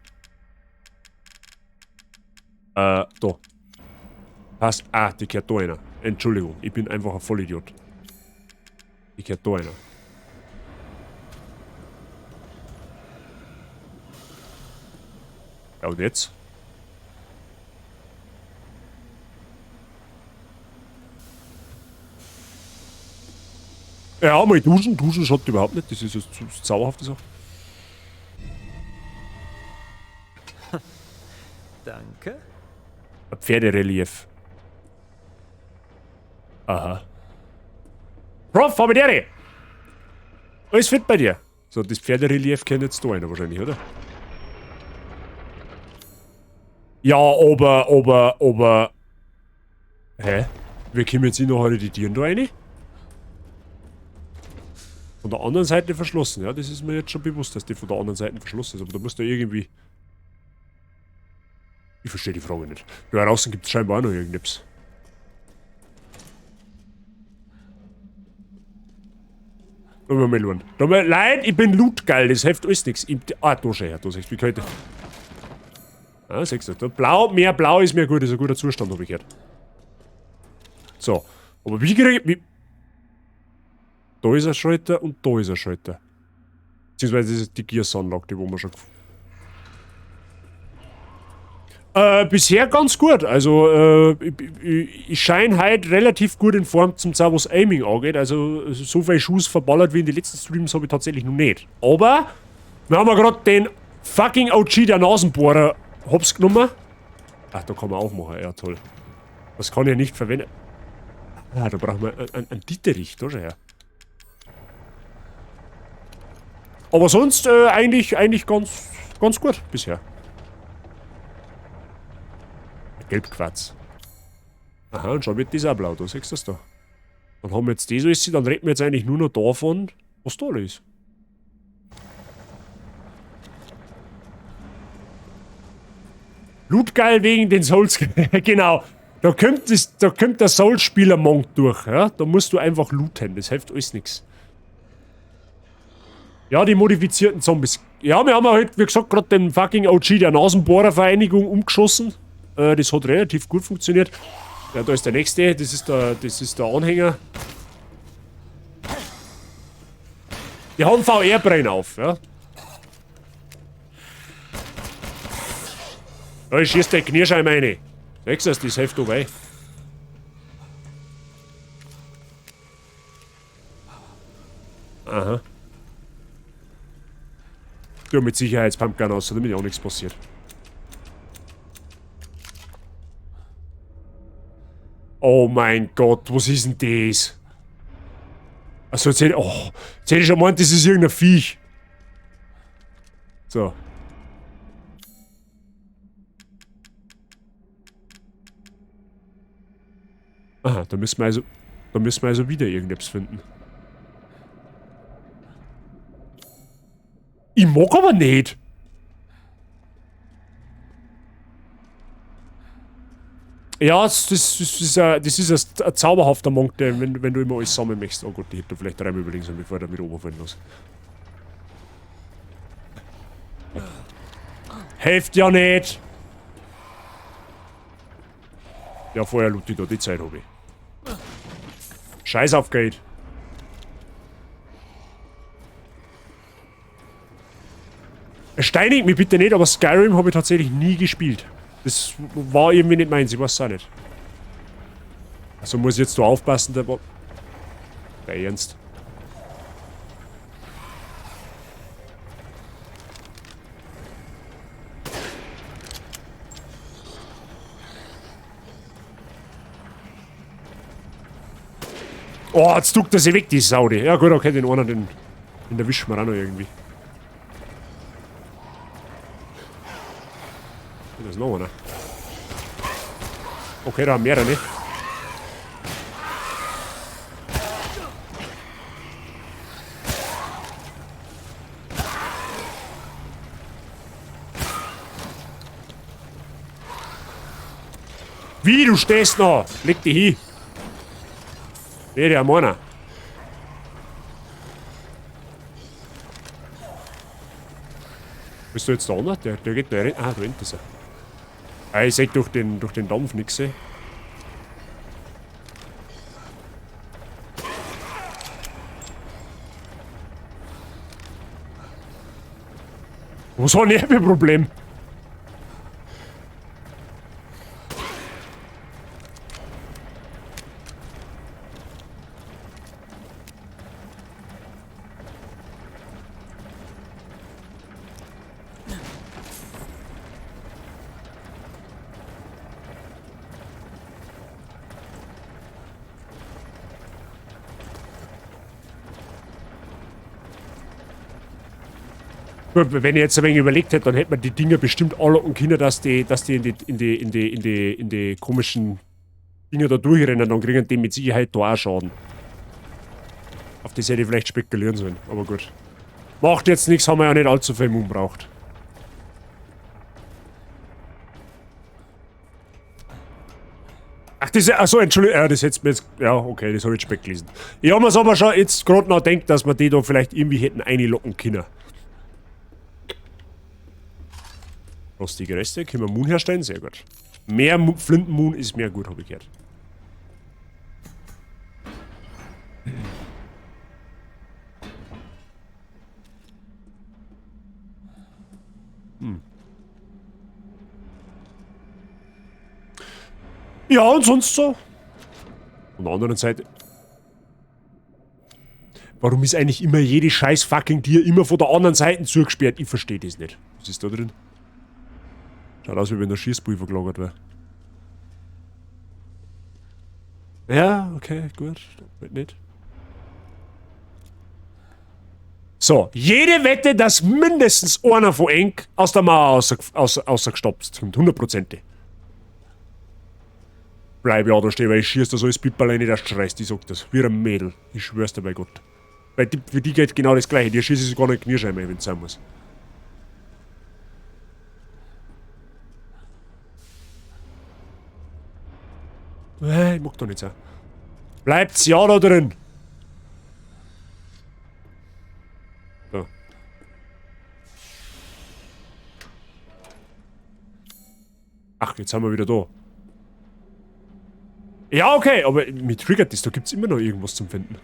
Da. Passt. Ah, die gehört da einer. Entschuldigung, ich bin einfach ein Vollidiot. Die gehört da einer. Ja, und jetzt? Ja, mal duschen. Duschen schaut überhaupt nicht. Das ist eine zauberhafte Sache. Danke. Ein Pferderelief. Aha. Prof, hab ich dir! Alles fit bei dir? So, das Pferderelief kennt jetzt da einer wahrscheinlich, oder? Ja, aber... Hä? Wir kommen jetzt hier noch alle die Tieren da rein? Von der anderen Seite verschlossen, ja, das ist mir jetzt schon bewusst, dass die von der anderen Seite verschlossen ist, aber da muss da irgendwie... Ich verstehe die Frage nicht. Da draußen gibt es scheinbar auch noch irgendetwas. Da müssen wir mal schauen. Da mal, Leute, ich bin lootgeil, das hilft alles nichts. Ah, da schau her, da siehst du, wie könnte. Ah, siehst du, da blau, mehr blau ist mir gut, ist ein guter Zustand, habe ich gehört. So, aber wie krieg ich... Wie, da ist ein Schalter und da ist ein Schalter. Beziehungsweise das ist die Gears-Anlage, die wo wir schon bisher ganz gut. Also, ich scheine heute relativ gut in Form zum Zau, was Aiming angeht. Also, so viel Schuss verballert wie in den letzten Streams habe ich tatsächlich noch nicht. Aber, wir haben ja gerade den fucking OG der Nasenbohrer hops genommen. Ach, da kann man aufmachen. Ja, toll. Das kann ich nicht verwenden. Ah, da brauchen wir einen Dieterich, da schau her. Aber sonst eigentlich ganz, ganz gut bisher. Gelbquarz. Aha, und schon wird das auch blau, da siehst du das da. Dann haben wir jetzt das alles, dann reden wir jetzt eigentlich nur noch davon, was da alles ist. Lootgeil wegen den Souls. Genau. Da kommt der Souls-Spieler-Monk durch. Ja? Da musst du einfach looten. Das hilft alles nix. Ja, die modifizierten Zombies. Ja, wir haben ja halt, wie gesagt, gerade den fucking OG der Nasenbohrervereinigung umgeschossen. Das hat relativ gut funktioniert. Ja, da ist der nächste. Das ist der Anhänger. Die haben VR-Brillen auf, ja. Da ich schieß der Knirscheibe rein. Siehst du das? Das hilft dabei. Aha. Ja, mit Sicherheitspumpgun aus, damit auch nichts passiert. Oh mein Gott, was ist denn das? Also jetzt hätte, oh, jetzt hätte ich schon gemeint, das ist irgendein Viech. So. Aha, da müssen wir also wieder irgendetwas finden. Ich mag aber nicht. Ja, das ist ein zauberhafter Monk, der, wenn du immer alles sammeln möchtest. Oh Gott, ich hätte da vielleicht dreimal überlegen sollen, bevor ich da wieder runterfallen lasse. Hilft ja nicht! Ja, vorher loot ich da, die Zeit hab ich. Scheiß auf Geld. Steinigt mich bitte nicht, aber Skyrim habe ich tatsächlich nie gespielt. Das war irgendwie nicht meins, ich weiß es auch nicht. Also muss ich jetzt da aufpassen, der war... Der Ernst. Oh, jetzt duckt er sich weg, die Sau, die. Ja gut, okay, den einen, den erwischen wir auch noch irgendwie. Da ist noch einer. Okay, da haben mehrere. Wie, du stehst noch? Leg dich hin. Nee, der meiner. Bist du jetzt da unten? Der geht da rein. Ah, da hinten ist er. Ah, ich seh durch den Dampf nix, ey. Was hat denn der für ein Problem? Wenn ich jetzt ein wenig überlegt hätte, dann hätte man die Dinger bestimmt alle und können, dass die in die komischen Dinger da durchrennen, dann kriegen die mit Sicherheit da auch Schaden. Auf das hätte ich vielleicht spekulieren sollen, aber gut. Macht jetzt nichts, haben wir ja nicht allzu viel Mumm braucht. Ach, das ist, achso, Entschuldigung, ja, das hätte mir jetzt, ja, okay, das habe ich spät gelesen. Ich habe mir's aber schon jetzt gerade noch gedacht, dass wir die da vielleicht irgendwie hätten einlocken können. Rostige Reste, können wir Moon herstellen? Sehr gut. Mehr Flintenmoon ist mehr gut, habe ich gehört. Hm. Ja, und sonst so. Von der anderen Seite. Warum ist eigentlich immer jede scheiß fucking Tier immer von der anderen Seite zugesperrt? Ich verstehe das nicht. Was ist da drin? Schaut aus, wie wenn der Schießpulver gelagert wäre. Ja, okay, gut. Wird nicht. So, jede Wette, dass mindestens einer von Enk aus der Mauer ausgestopft kommt. 100%. Bleib ja da stehen, weil ich schieß da so das Pipperlein nicht erst schreist. Ich sag das. Wie ein Mädel. Ich schwör's dir bei Gott. Weil die, für die geht genau das Gleiche. Die schieße ich sogar nicht Kniescheibe, wenn es sein muss. Ich mag da nicht sein. Bleibt's ja da drin! So. Ach, jetzt sind wir wieder da. Ja, okay, aber mich triggert das. Da gibt's immer noch irgendwas zum Finden.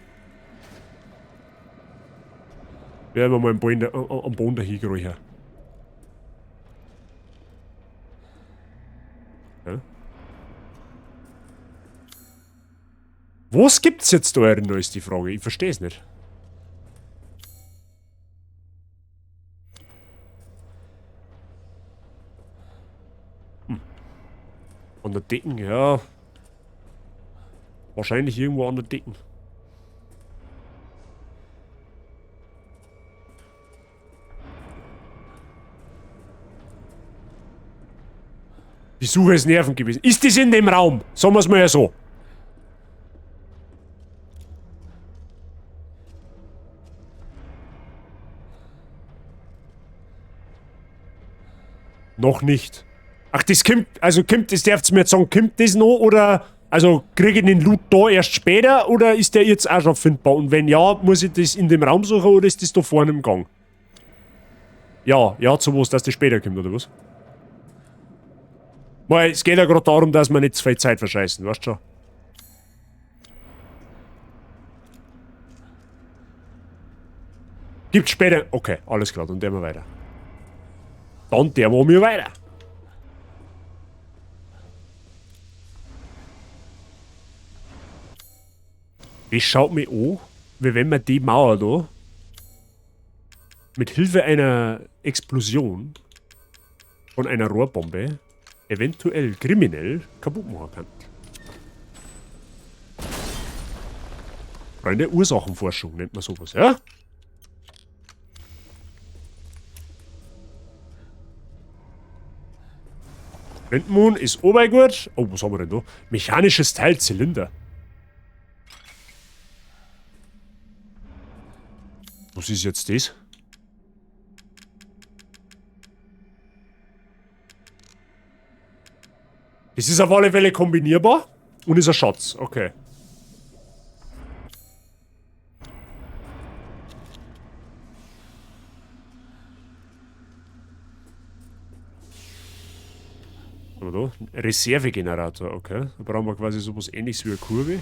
Werden wir mal am Boden, am Boden dahin geräuchern. Ja. Was gibt's jetzt da drin, ist die Frage. Ich verstehe es nicht. Hm. An der Decken, ja. Wahrscheinlich irgendwo an der Decken. Die Suche ist nervend gewesen. Ist das in dem Raum? Sagen wir's mal ja so. Noch nicht. Ach, das kommt, also kommt, das darfst du mir jetzt sagen, kommt das noch oder, also kriege ich den Loot da erst später oder ist der jetzt auch schon findbar? Und wenn ja, muss ich das in dem Raum suchen oder ist das da vorne im Gang? Ja, ja, zu was, dass das später kommt, oder was? Weil es geht ja gerade darum, dass wir nicht zu viel Zeit verscheißen, weißt du schon? Gibt's später. Okay, alles klar, dann gehen wir weiter. Dann der wir weiter. Das schaut mich an, wie wenn man die Mauer da mit Hilfe einer Explosion von einer Rohrbombe eventuell kriminell kaputt machen kann. Freunde, Ursachenforschung nennt man sowas, ja? Brentenmoon ist obergut. Oh, was haben wir denn da? Mechanisches Teil, Zylinder. Was ist jetzt das? Das ist auf alle Fälle kombinierbar und ist ein Schatz. Okay. Da? Reservegenerator, okay. Da brauchen wir quasi sowas ähnliches wie eine Kurve.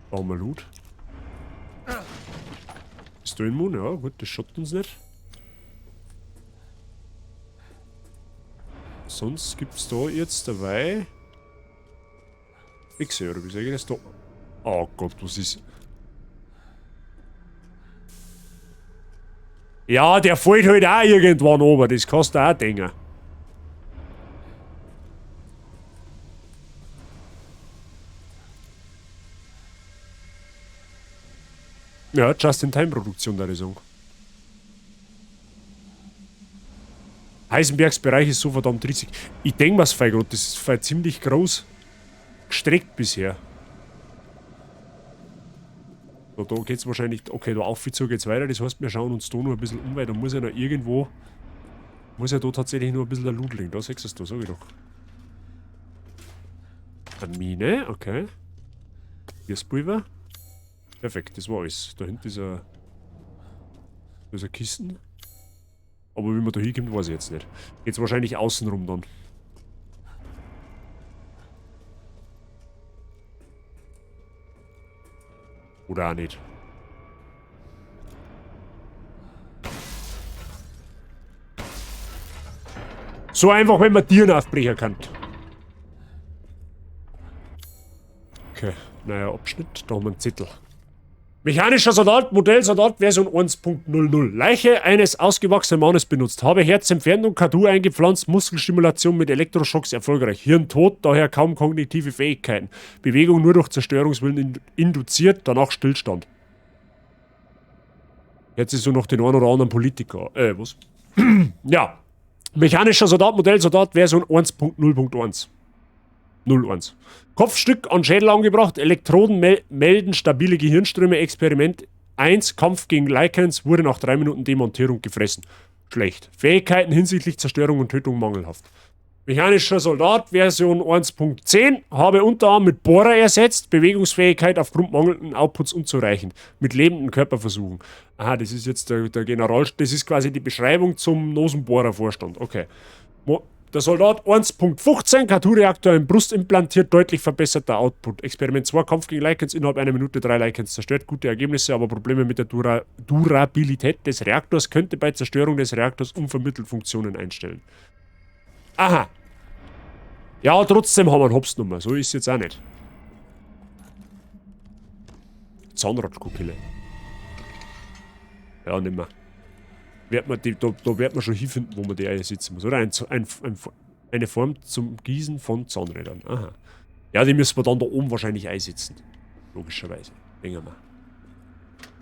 Brauchen wir Loot. Ist da in Moon? Ja, gut, das schockt uns nicht. Sonst gibt's da jetzt dabei. Ich sehe, oder wie sage ich das da? Oh Gott, was ist. Ja, der fällt halt auch irgendwann runter, das kannst du auch denken. Ja, Just-in-Time-Produktion, da ich sagen. Heisenbergs Bereich ist so verdammt riesig. Ich denke mir's fei grad, das ist fei ziemlich groß gestreckt bisher. So, da geht's wahrscheinlich. Okay, da auf zu geht's weiter. Das heißt, wir schauen uns da noch ein bisschen um, weil da muss ja noch irgendwo. Muss ja da tatsächlich noch ein bisschen der Loot liegen. Da siehst du es da, sag ich doch. Eine Mine, okay. Hier ist Pulver. Perfekt, das war alles. Da hinten ist ein. Da ist ein Kisten. Aber wie man da hinkommt, weiß ich jetzt nicht. Geht's wahrscheinlich außenrum dann. Oder auch nicht. So einfach, wenn man Tieren aufbrechen kann. Okay, neuer Abschnitt. Da haben wir einen Zettel. Mechanischer Soldat, Modell Soldat, Version 1.00. Leiche eines ausgewachsenen Mannes benutzt. Habe Herz entfernt und Kadu eingepflanzt. Muskelstimulation mit Elektroschocks erfolgreich. Hirn tot, daher kaum kognitive Fähigkeiten. Bewegung nur durch Zerstörungswillen induziert, danach Stillstand. Jetzt ist so noch den einen oder anderen Politiker. Was? Ja. Mechanischer Soldat, Modell Soldat, Version 1.0.1. 0,1. Kopfstück an Schädel angebracht, Elektroden melden stabile Gehirnströme, Experiment 1, Kampf gegen Lycans, wurde nach 3 Minuten Demontierung gefressen. Schlecht. Fähigkeiten hinsichtlich Zerstörung und Tötung mangelhaft. Mechanischer Soldat, Version 1.10, habe Unterarm mit Bohrer ersetzt, Bewegungsfähigkeit aufgrund mangelnden Outputs unzureichend. Mit lebenden Körperversuchen. Aha, das ist jetzt der General, das ist quasi die Beschreibung zum Nosenbohrer-Vorstand. Okay. Der Soldat 1.15, K2-Reaktor im Brust implantiert, deutlich verbesserter Output. Experiment 2, Kampf gegen Lycans, innerhalb einer Minute 3 Lycans zerstört. Gute Ergebnisse, aber Probleme mit der Durabilität des Reaktors, könnte bei Zerstörung des Reaktors unvermittelt Funktionen einstellen. Aha. Ja, trotzdem haben wir einen Hopsnummer. So ist es jetzt auch nicht. Zahnradkokille. Ja, nimmer. Wird man die, da wird man schon hinfinden, wo man die einsetzen muss, oder? Eine Form zum Gießen von Zahnrädern. Aha. Ja, die müssen wir dann da oben wahrscheinlich einsetzen. Logischerweise. Denken wir.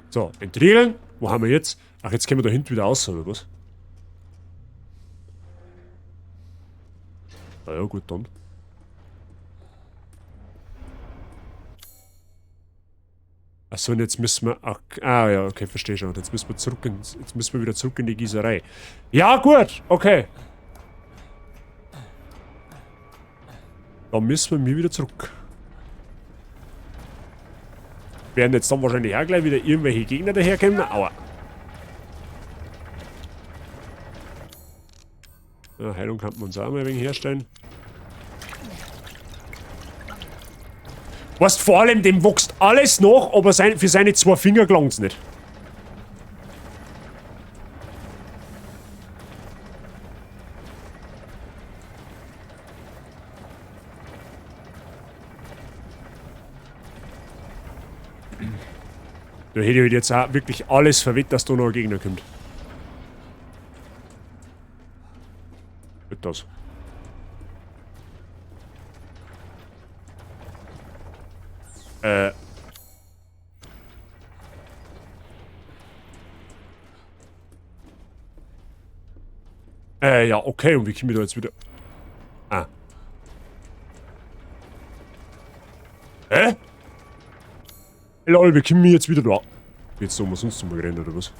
So, entriegeln. Wo haben wir jetzt? Ach, jetzt können wir da hinten wieder raus, oder was? Na ja, gut, dann. Achso, und jetzt müssen wir... Ach, ah ja, okay, verstehe schon. Jetzt müssen wir zurück in, jetzt müssen wir wieder zurück in die Gießerei. Ja, gut, okay. Da müssen wir wieder zurück. Werden jetzt dann wahrscheinlich auch gleich wieder irgendwelche Gegner daherkommen. Aua. Ja, Heilung kann man uns auch mal ein wenig herstellen. Weißt, vor allem, dem wächst alles nach, aber für seine 2 Finger gelangt's nicht. Da hätte ich halt jetzt auch wirklich alles verwettet, dass da noch ein Gegner kommt. Wird das. Ja, okay. Und wie komme ich da jetzt wieder? Ah. Hä? Lol, wie komme ich jetzt wieder da? Jetzt so umsonst zum Rennen oder was?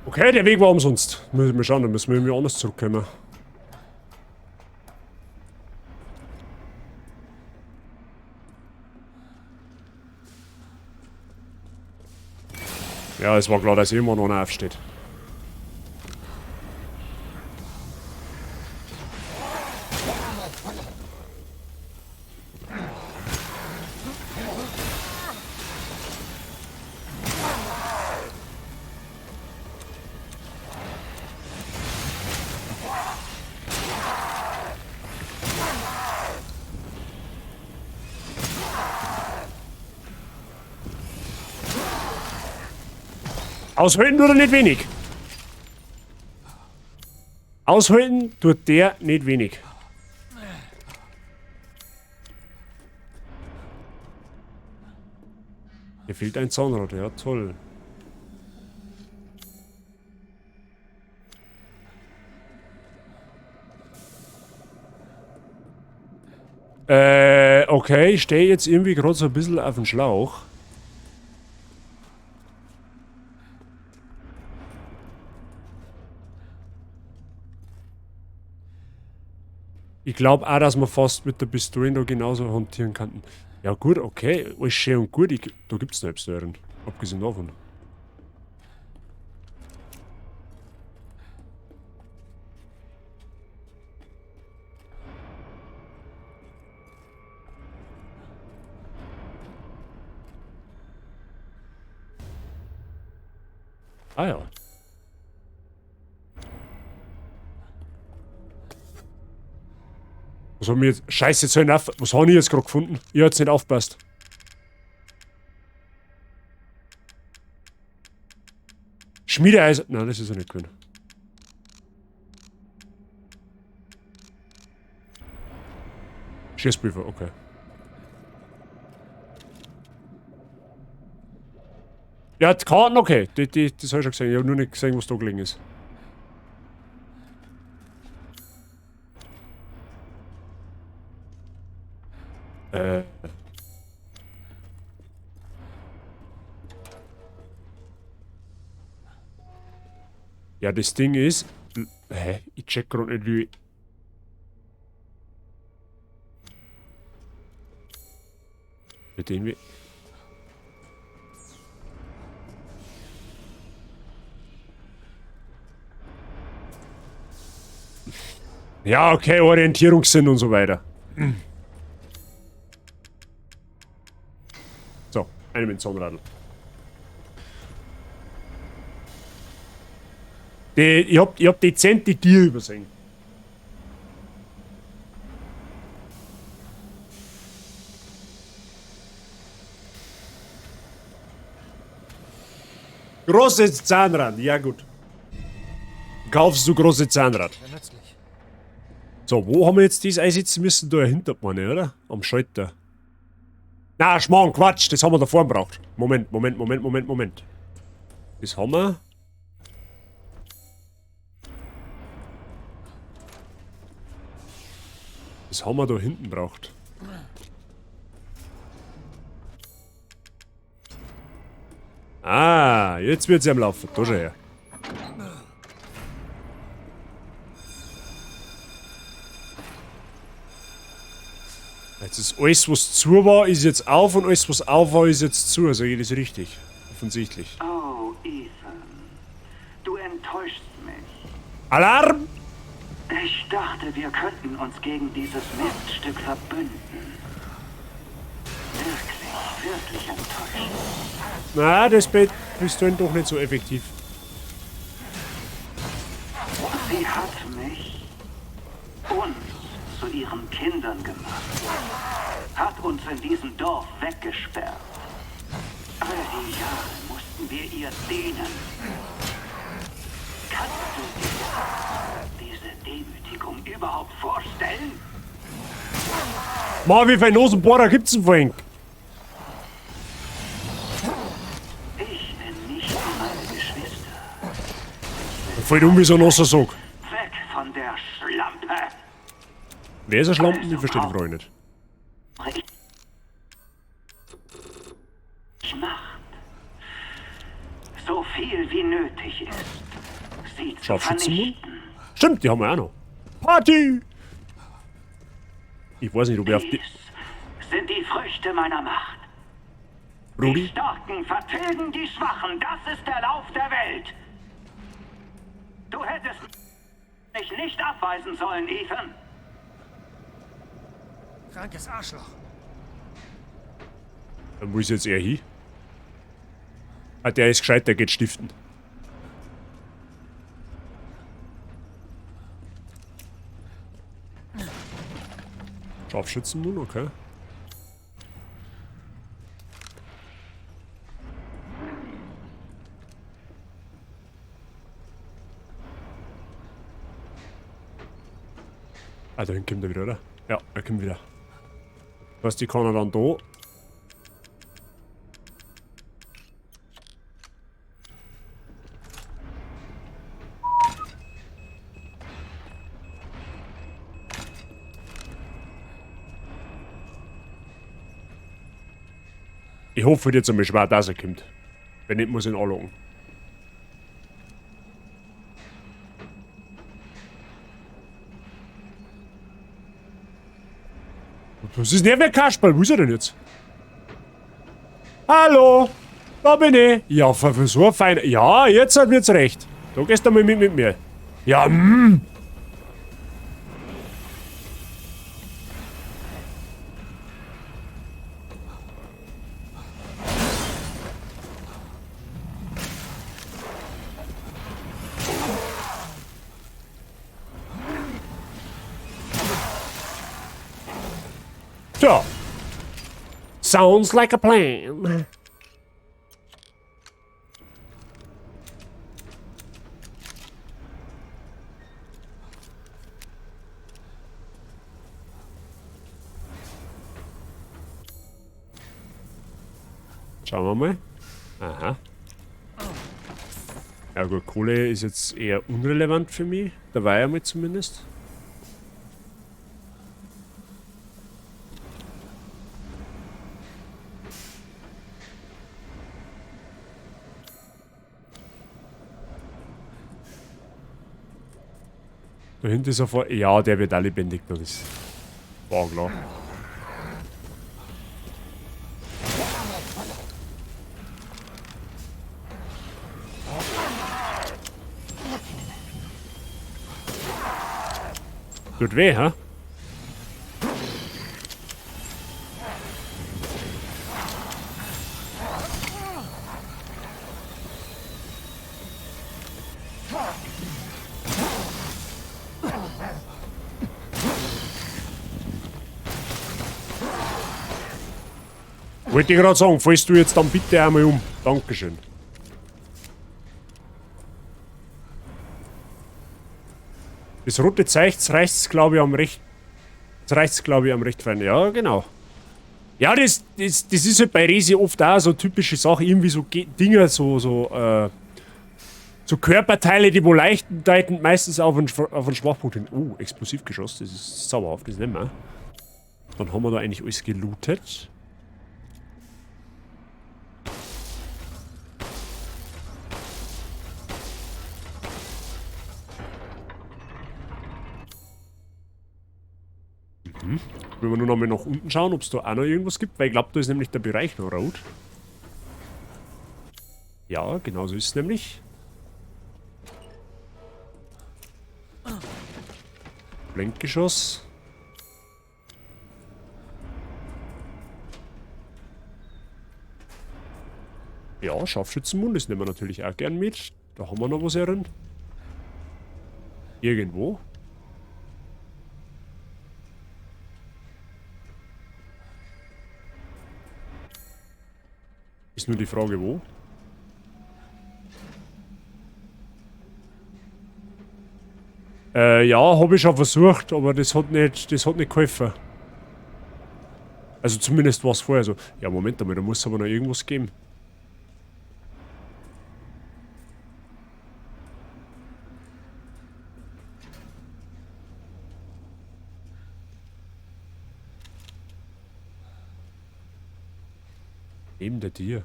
Okay, der Weg war umsonst. Müssen wir schauen, da müssen wir irgendwie anders zurückkommen. Ja, es war klar, dass irgendwann einer aufsteht. Aushalten tut er nicht wenig. Aushalten tut der nicht wenig. Mir fehlt ein Zahnrad, ja toll. Okay, ich stehe jetzt irgendwie gerade so ein bisschen auf dem Schlauch. Ich glaub auch, dass man fast mit der Pistole da genauso hantieren kann. Ja gut, okay, alles schön und gut. Da gibt's noch Pistolen, abgesehen davon. Ah ja. Was haben wir jetzt? Scheiße, jetzt hab ich auf. Was hab ich jetzt gerade gefunden? Ich hab jetzt nicht aufgepasst. Schmiedeeisen. Nein, das ist ja nicht gewesen. Schießpulver, okay. Ja, die Karten, okay. Das hab ich schon gesehen. Ich hab nur nicht gesehen, was da gelegen ist. Ja, das Ding ist... Hä? Ich check grad nicht, wie... Mit dem wir... Ja, okay, Orientierungssinn und so weiter. So, eine mit dem Zahnradl. Ich hab dezent die Tiere übersehen. Großes Zahnrad, ja gut. Kaufst du große Zahnrad. So, wo haben wir jetzt das einsetzen müssen? Da dahinter, meine ich, oder? Am Schalter. Na, Schmarrn, Quatsch, das haben wir da vorne gebraucht. Moment, Moment, Moment, Moment, Moment. Das haben wir. Das haben wir da hinten gebraucht. Ah, jetzt wird's ja am Laufen. Da schau her. Jetzt ist alles, was zu war, ist jetzt auf und alles, was auf war, ist jetzt zu. Also geht das richtig. Offensichtlich. Oh, Ethan. Du enttäuschst mich. Alarm! Ich dachte, wir könnten uns gegen dieses Miststück verbünden. Wirklich, wirklich enttäuscht. Na, das bist du doch nicht so effektiv. Sie hat mich, uns zu ihren Kindern gemacht. Hat uns in diesem Dorf weggesperrt. All die Jahre mussten wir ihr dienen. Kannst du dir diese Demütigung überhaupt vorstellen? Ma, wie viele Nosenbohrer gibt's denn vorhin? Ich bin nicht wie meine Geschwister. Fällt um wie so ein nasser Sack. Weg von der Schlampe! Wer ist eine Schlampe? Ich verstehe die Frage nicht. Ich Macht. So viel wie nötig ist. Sie zu Scharfschützenmund? vernichten. Stimmt, die haben wir auch noch. Party! Ich weiß nicht, ob ich auf die... Dies sind die Früchte meiner Macht. Rudi? Die Starken vertilgen die Schwachen. Das ist der Lauf der Welt. Du hättest mich nicht abweisen sollen, Ethan. Krankes Arschloch. Dann muss ich jetzt eher hin. Ah, der ist gescheit, der geht stiften. Scharfschützen nun, okay. Ah, da hinten kommt er wieder, oder? Ja, er kommt wieder. Was, die kann er dann da? Ich hoffe jetzt einmal schwer, dass er kommt. Wenn nicht, muss ich ihn anlocken. Was ist denn der Kasperl? Wo ist er denn jetzt? Hallo! Da bin ich! Ja, für so ein feiner. Ja, jetzt hat mir's recht. Da gehst du mal mit mir. Ja, Ja. Sounds like a plan. Schauen wir mal. Aha. Ja gut, Kohle ist jetzt eher unrelevant für mich. Da war ja mal zumindest. Da hinten ist er vor. Ja, der wird auch lebendig, das ist. War klar. Tut weh, hä? Wollte ich gerade sagen, fällst du jetzt dann bitte einmal um. Dankeschön. Das rote Zeichen reicht's, glaube ich, am recht. Das reicht's, glaube ich, am recht fein. Ja, genau. Ja, das ist halt bei Resi oft auch so typische Sache, irgendwie so Dinger, so Körperteile, die wo leicht deuten meistens auf einen Schwachpunkt hin. Oh, Explosivgeschoss, das ist sauerhaft, das nehmen wir. Dann haben wir da eigentlich alles gelootet. Mhm. Wenn wir nur noch mal nach unten schauen, ob es da auch noch irgendwas gibt, weil ich glaube, da ist nämlich der Bereich noch rot. Ja, genau so ist es nämlich. Lenkgeschoss. Ja, Scharfschützenmund, das nehmen wir natürlich auch gern mit. Da haben wir noch was herin. Irgendwo. Ist nur die Frage, wo. Ja, habe ich schon versucht, aber das hat nicht geholfen. Also zumindest war es vorher so. Ja, Moment einmal, da muss es aber noch irgendwas geben. Neben der Tür.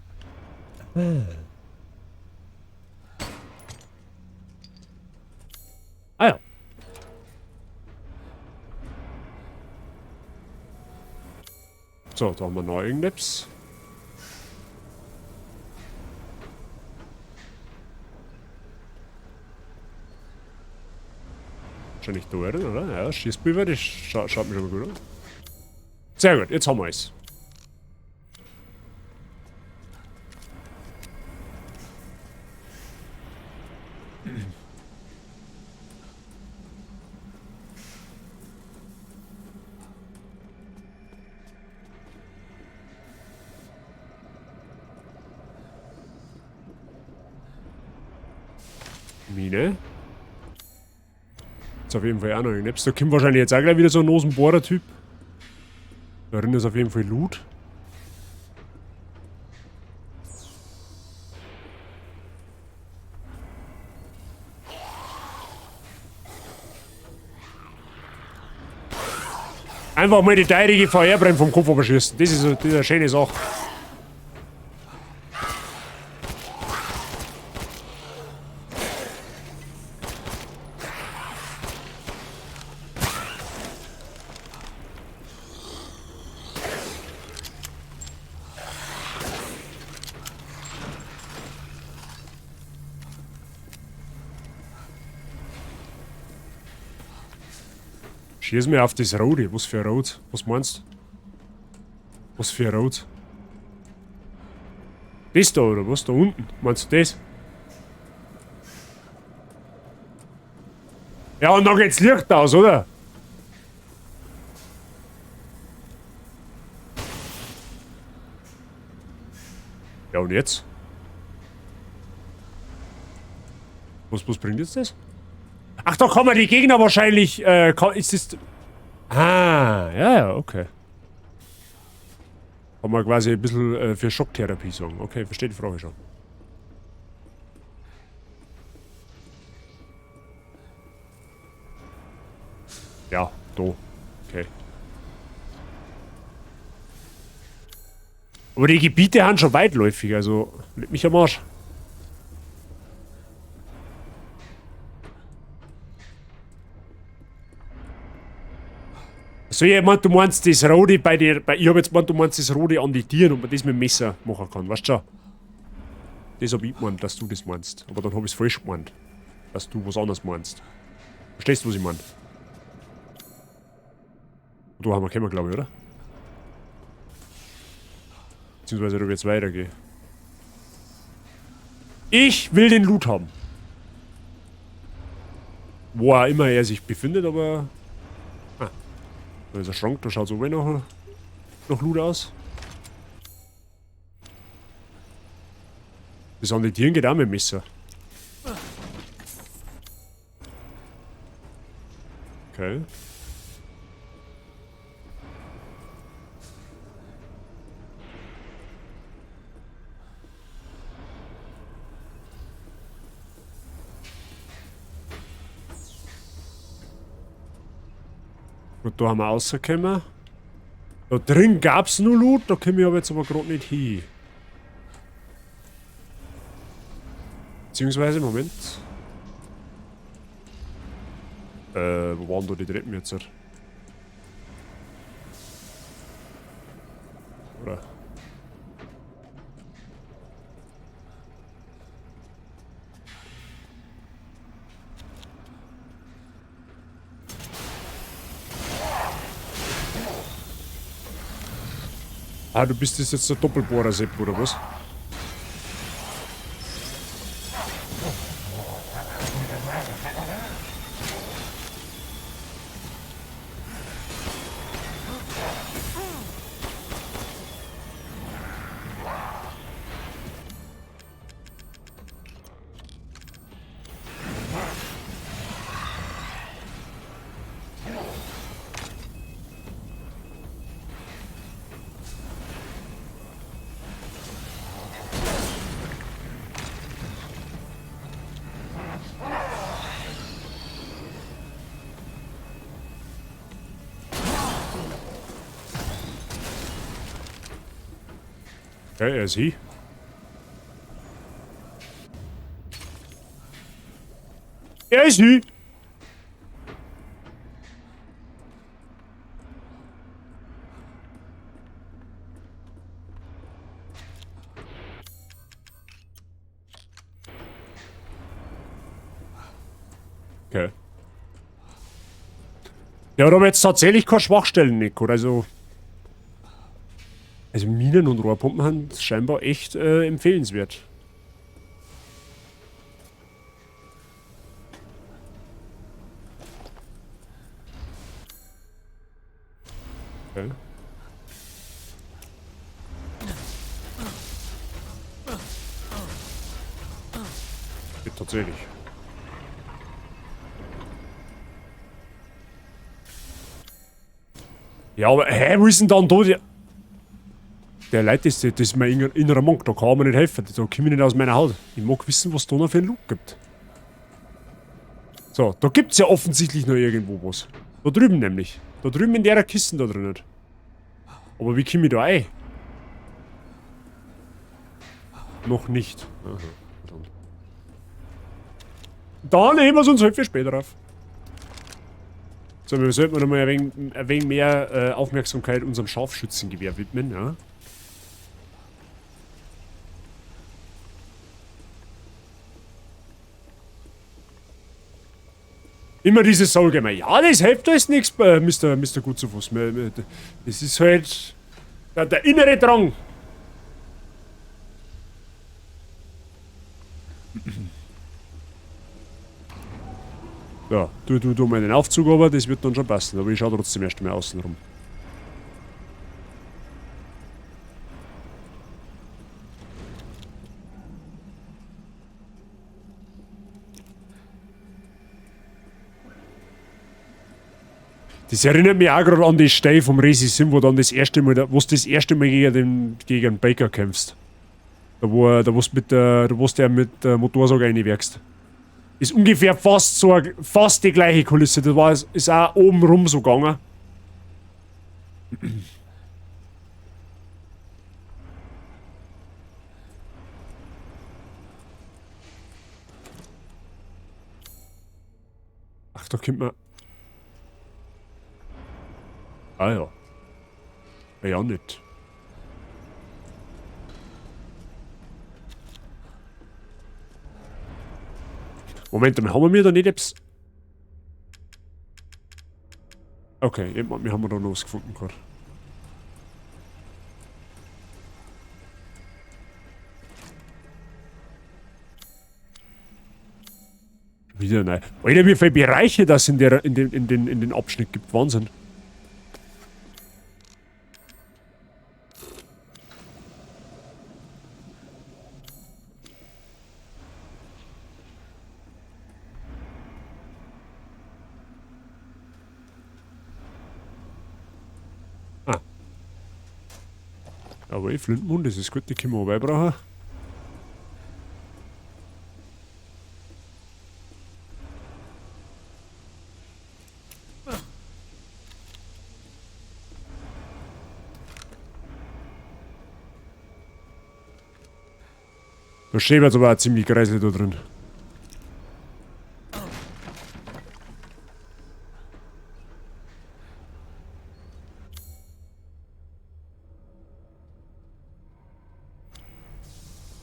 Ah ja. So, da haben wir noch irgendetwas. Wahrscheinlich da, oder? Ja, Schießpulver, das schaut mir schon mal gut an. Sehr gut, jetzt haben wir es. Mine. Ist auf jeden Fall auch noch irgendetwas. Da kommt wahrscheinlich jetzt auch gleich wieder so ein Nosenbohrer-Typ. Darin ist auf jeden Fall Loot. Einfach mal die teurige VR-Bremse vom Kopf abschießen. Das ist eine schöne Sache. Schieß mir auf das Rote. Was für ein Rot? Was meinst du? Was für ein Rot? Das da oder was da unten? Meinst du das? Ja, und dann geht's Licht aus, oder? Ja, und jetzt? Was, was bringt jetzt das? Ach, da kann man die Gegner wahrscheinlich. Ist das. Ah, ja, ja, okay. Kann man quasi ein bisschen für Schocktherapie sorgen. Okay, verstehe die Frage schon. Ja, da. Okay. Aber die Gebiete sind schon weitläufig, also leck mich am Arsch. So, ich mein, du meinst das Rote bei dir, bei, ich hab jetzt gemeint, du meinst das Rote an die Tieren, ob man das mit dem Messer machen kann, weißt du schon? Das hab ich gemeint, dass du das meinst. Aber dann hab ich's falsch gemeint. Dass du was anderes meinst. Verstehst du, was ich mein? Da haben wir gekommen, glaube ich, oder? Beziehungsweise da wird's weitergehen. Ich will den Loot haben. Wo auch immer er sich befindet, aber... Ah. Da ist ein Schrank, da schaut so nach Loot aus. Das an die Tieren geht auch mit dem Messer. Okay. Gut, da haben wir rausgekommen. Da drin gab's nur Loot, da komme ich aber jetzt aber grad nicht hin. Beziehungsweise, Moment. Wo waren da die Treppen jetzt? Oder? Ah, du bist jetzt der Doppelbohrer-Sepp, oder was? Okay, er ist hier. Er ist hier. Okay. Ja, da haben wir jetzt tatsächlich keine Schwachstellen, Nico. Also Minen und Rohrpumpen sind scheinbar echt empfehlenswert. Okay. Geht tatsächlich. Ja, aber hä, wo ist denn dann da die... Der Leute, das ist mein innerer Monk, da kann man nicht helfen, da komme ich nicht aus meiner Haut. Ich mag wissen, was da noch für einen Loot gibt. So, da gibt's ja offensichtlich noch irgendwo was. Da drüben nämlich. Da drüben in der Kiste da drin. Aber wie komme ich da rein? Noch nicht. Aha, verdammt. Dann heben wir's uns halt für später auf. So, wir sollten noch mal ein wenig mehr Aufmerksamkeit unserem Scharfschützengewehr widmen, ja. Immer diese Sorge immer. Ja, das hilft alles nix, Mister Gutzufuß. Das ist halt der innere Drang. Ja, du mal den Aufzug, aber das wird dann schon passen. Aber ich schau trotzdem erst einmal außen rum. Das erinnert mich auch gerade an die Stelle vom Resi Sim, wo dann das erste Mal, wo du das erste Mal gegen den Baker kämpfst. Da wo, da wo's mit der, da wo's der mit der Motorsäge reinwerkst. Ist ungefähr fast so, fast die gleiche Kulisse. Das war, ist auch oben rum so gegangen. Ach, da kommt man. Ah ja. Ja, nicht. Moment, dann haben wir da nicht etwas. Okay, wir haben da noch was gefunden gerade. Wieder nein. Alter, wie viele Bereiche das in der, in den, in den, in den Abschnitt gibt. Wahnsinn. Ah. Jawohl, Flintenmund, das ist gut, die können wir auch brauchen. Da schäbert aber auch ziemlich grässlich da drin.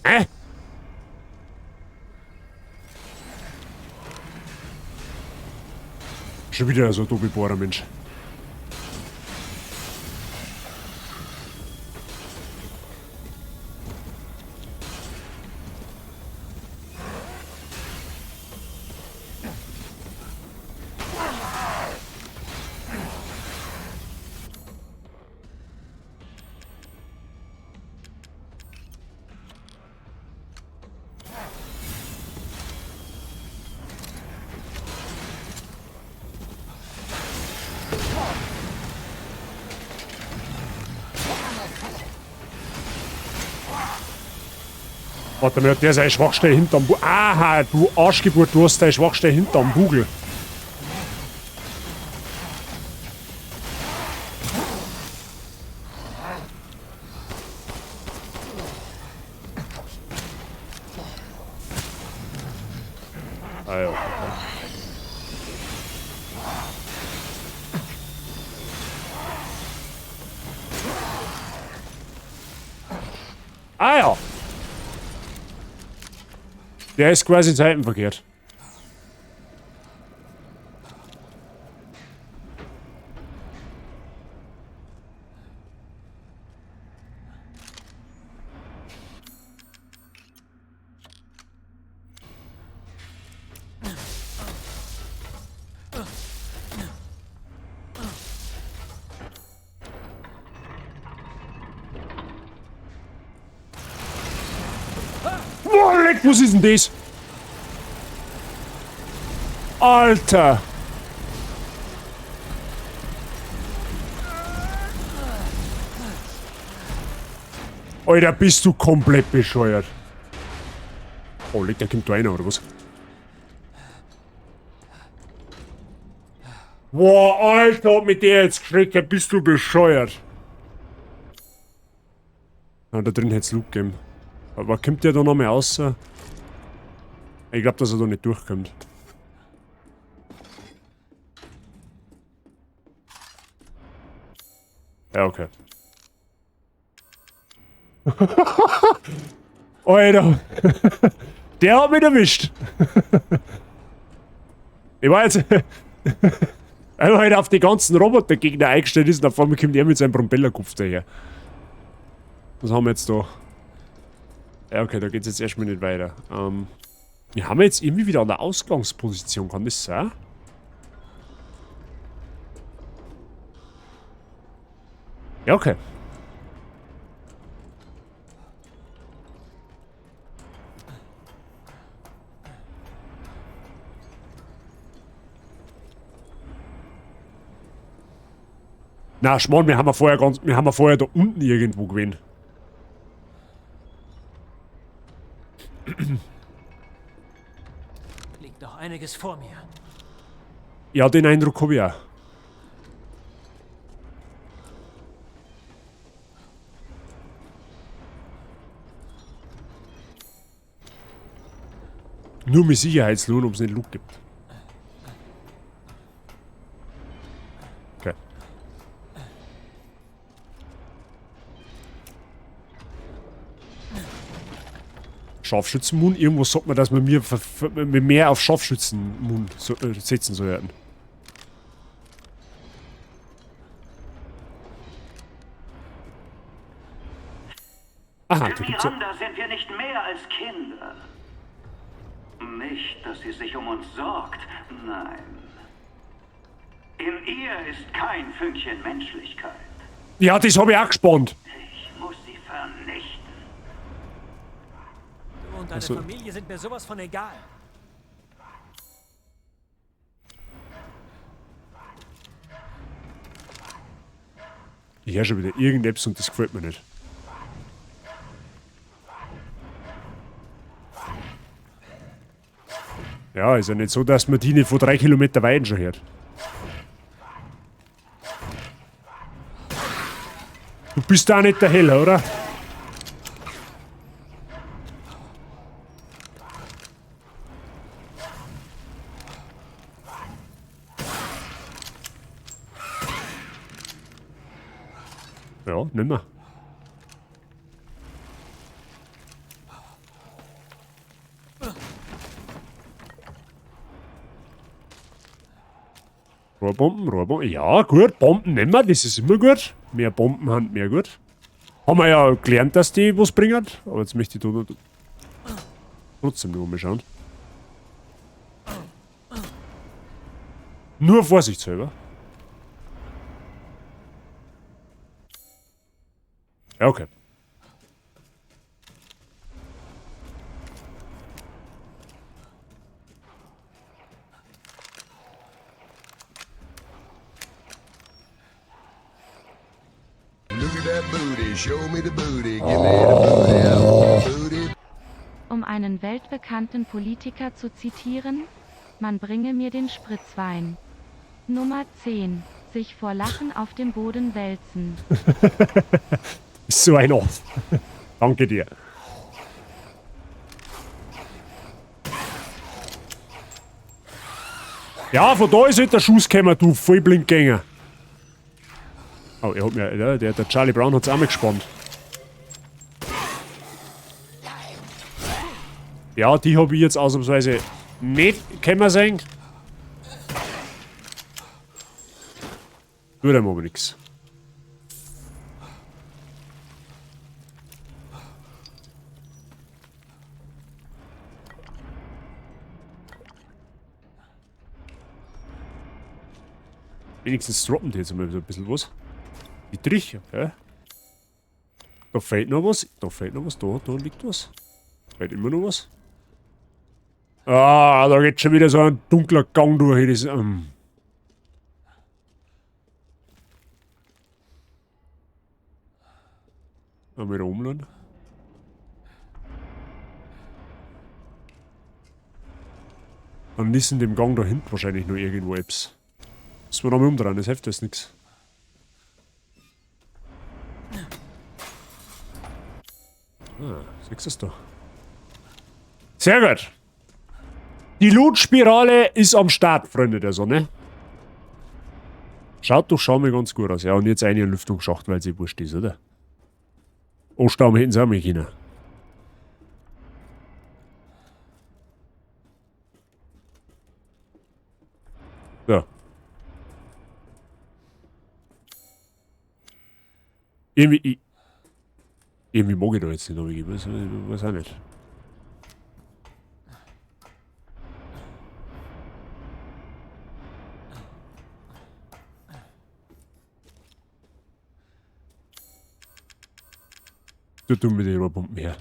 Hä? Schon wieder so ein Doppelbohrer, Mensch. Warte mal, der ist eine Schwachstelle hinterm Bu-. Aha, du Arschgeburt, du hast deine Schwachstelle hinterm Bugel. Ah ja, okay. Ah ja. Der ist quasi seitenverkehrt. Boah, leck, was ist denn das? Alter! Alter, bist du komplett bescheuert. Oh, leck, der kommt da rein, oder was? Boah, Alter, mit der jetzt geschreckt, bist du bescheuert. Ah, da drin hätt's Loot gegeben. Aber kommt der da noch mal raus? Ich glaub, dass er da nicht durchkommt. Ja, okay. Alter. Der hat mich erwischt. Ich war jetzt... Weil er halt auf die ganzen Robotergegner eingestellt ist und auf einmal kommt er mit seinem Propellerkopf daher. Was haben wir jetzt da? Ja, okay, da geht's jetzt erstmal nicht weiter. Wir haben jetzt irgendwie wieder an der Ausgangsposition, kann das sein? Ja, okay. Na, Schmarrn, wir haben ja vorher ganz, wir haben ja vorher da unten irgendwo gewesen. Liegt noch einiges vor mir. Ja, den Eindruck habe ich auch. Nur mit Sicherheitslohn, ob es nicht Loot gibt. Okay. Scharfschützenmun. Irgendwo sagt man, dass wir mehr auf Scharfschützenmun setzen sollten. Aha, da gibt's ja. Miranda sind wir nicht mehr als Kinder. Nicht, dass sie sich um uns sorgt. Nein. In ihr ist kein Fünkchen Menschlichkeit. Ja, das habe ich auch gespannt. Ich muss sie vernichten. Du und deine Familie sind mir sowas von egal. Ich höre schon wieder irgendetwas und das gefällt mir nicht. Ja, ist ja nicht so, dass man die nicht von 3 Kilometer weit schon hört. Du bist da nicht der Heller, oder? Ja, nimmer. Rohrbomben, Rohrbomben. Ja, gut, Bomben nehmen wir, das ist immer gut. Mehr Bomben haben mehr gut. Haben wir ja gelernt, dass die was bringen. Aber jetzt möchte ich da trotzdem noch mal schauen. Nur vorsichtshalber. Ja, okay. Um einen weltbekannten Politiker zu zitieren, man bringe mir den Spritzwein. Nummer 10. Sich vor Lachen auf dem Boden wälzen. So ein Off. Danke dir. Ja, von da ist halt der Schuss gekommen, du Vollblindgänger. Oh, er hat mir, der Charlie Brown hat's auch mal gespannt. Ja, die hab ich jetzt ausnahmsweise nicht kommen sehen. Tut einem aber nix. Wenigstens droppen die jetzt mal so ein bisschen was. Dietrich, okay. Da fehlt noch was, da fehlt noch was, da liegt was. Fehlt immer noch was. Ah, da geht schon wieder so ein dunkler Gang durch. Das, Mal wieder umladen. Dann ist in dem Gang da hinten wahrscheinlich noch irgendwo etwas. Müssen wir noch mal umdrehen, das hilft jetzt nix. Ah, siehst du es da? Sehr gut. Die Loot-Spirale ist am Start, Freunde der Sonne. Schaut doch schon mal ganz gut aus. Ja, und jetzt eine Lüftungsschacht, weil sie wurscht ist, oder? Anstauen hätten sie auch mal können. So. Irgendwie mag ich da jetzt nicht, aber ich weiß auch nicht. Du tun mit den Rohrpumpen her.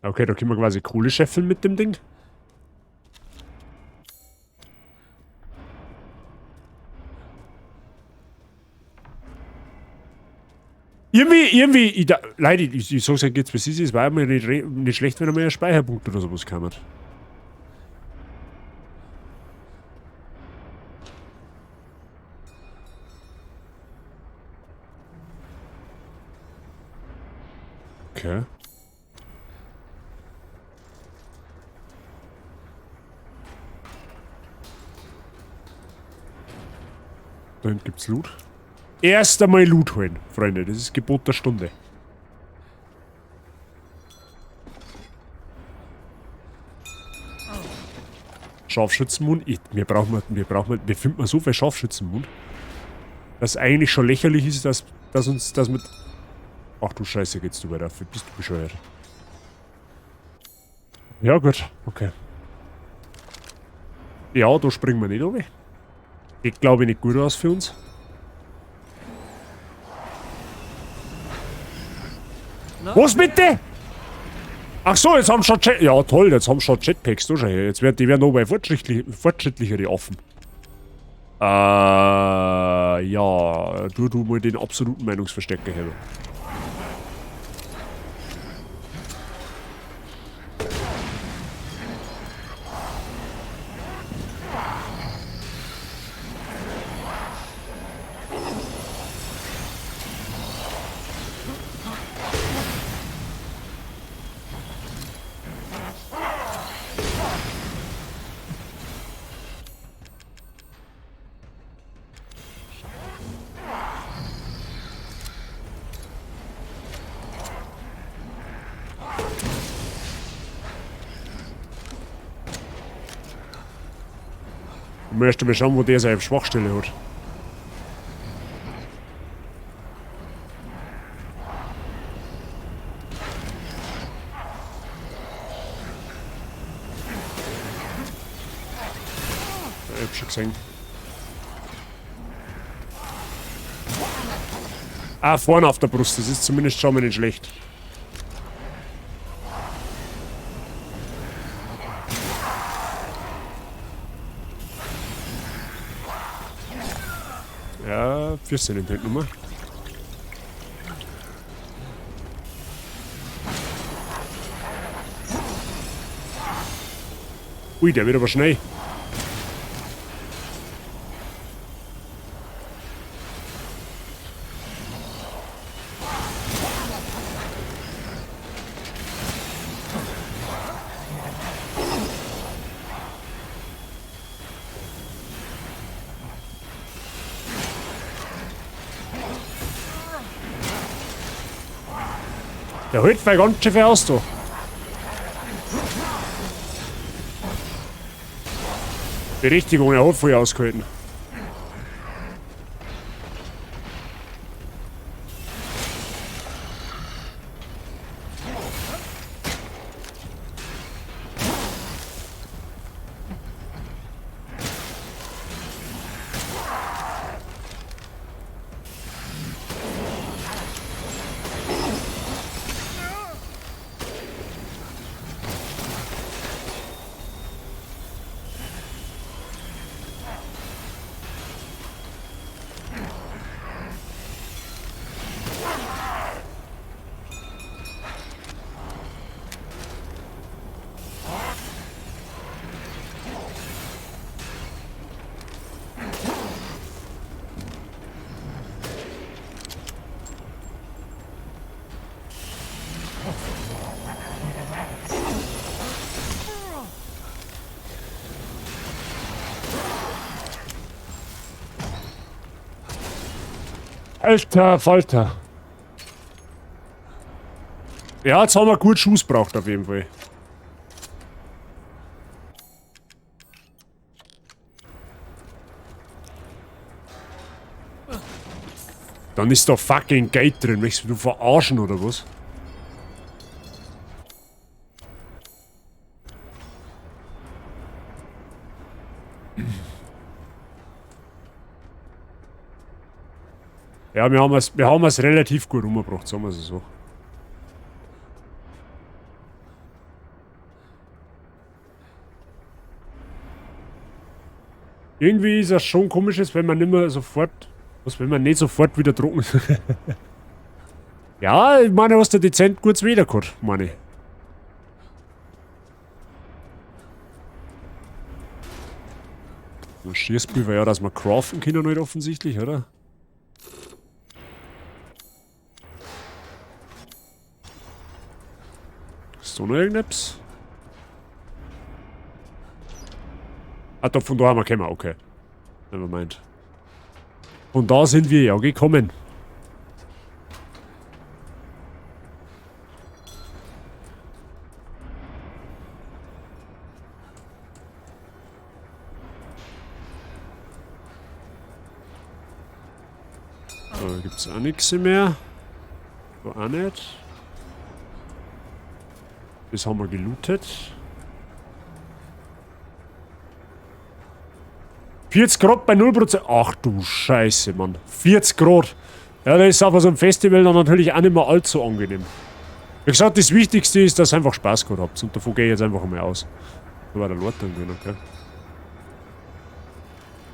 Okay, da können wir quasi Kohle scheffeln mit dem Ding. Irgendwie, ich, da, Leute, ich sag's euch jetzt, wie es ist, es war immer nicht schlecht, wenn einmal ein Speicherpunkt oder sowas kam. Okay. Da hinten gibt's Loot. Erst einmal Loot holen, Freunde. Das ist Gebot der Stunde. Scharfschützenmund. Wir brauchen, wir brauchen, wir finden so viel Scharfschützenmund, dass eigentlich schon lächerlich ist, dass uns das mit. Ach du Scheiße, geht's du weiter. Bist du bescheuert? Ja, gut, okay. Ja, da springen wir nicht runter. Geht, glaube ich, nicht gut aus für uns. Was bitte? Ach so, jetzt haben schon Jet... Ja, toll, jetzt haben schon Jetpacks. Da schau her. Jetzt werden die noch mal fortschrittlichere Affen. Ja, du mal den absoluten Meinungsverstärker her. Ich möchte mal schauen, wo der seine Schwachstelle hat. Ich hab schon gesehen. Ah, vorne auf der Brust, das ist zumindest schon mal nicht schlecht. Ja, 14 Nummer. Ui, der wird aber schnell. Der hält bei ganz schön viel aus, du. Berechtigung, er hat voll ausgehalten. Alter Falter. Ja, jetzt haben wir gut Schuss braucht auf jeden Fall. Dann ist da fucking Geld drin. Möchtest du verarschen oder was? Ja, wir haben es relativ gut umgebracht, sagen wir es so. Irgendwie ist das schon komisch, wenn man nicht mehr sofort... Was, wenn man nicht sofort wieder drucken... Ja, ich meine, hast du dezent gutes Wetter gehabt, meine ich. Schießpulver, ja, dass wir craften können halt offensichtlich, oder? Ist da noch irgendetwas? Ah, da, von da haben wir gekommen, okay. Nevermind. Von da sind wir ja gekommen. So, da gibt's auch nichts mehr. Da auch nicht. Das haben wir gelootet. 40 Grad bei 0%. Ach du Scheiße, Mann. 40 Grad. Ja, das ist auf so einem Festival dann natürlich auch nicht mehr allzu angenehm. Wie gesagt, das Wichtigste ist, dass ihr einfach Spaß gehabt habt. Und davon gehe ich jetzt einfach mal aus. Da war der Lord dann drin, okay.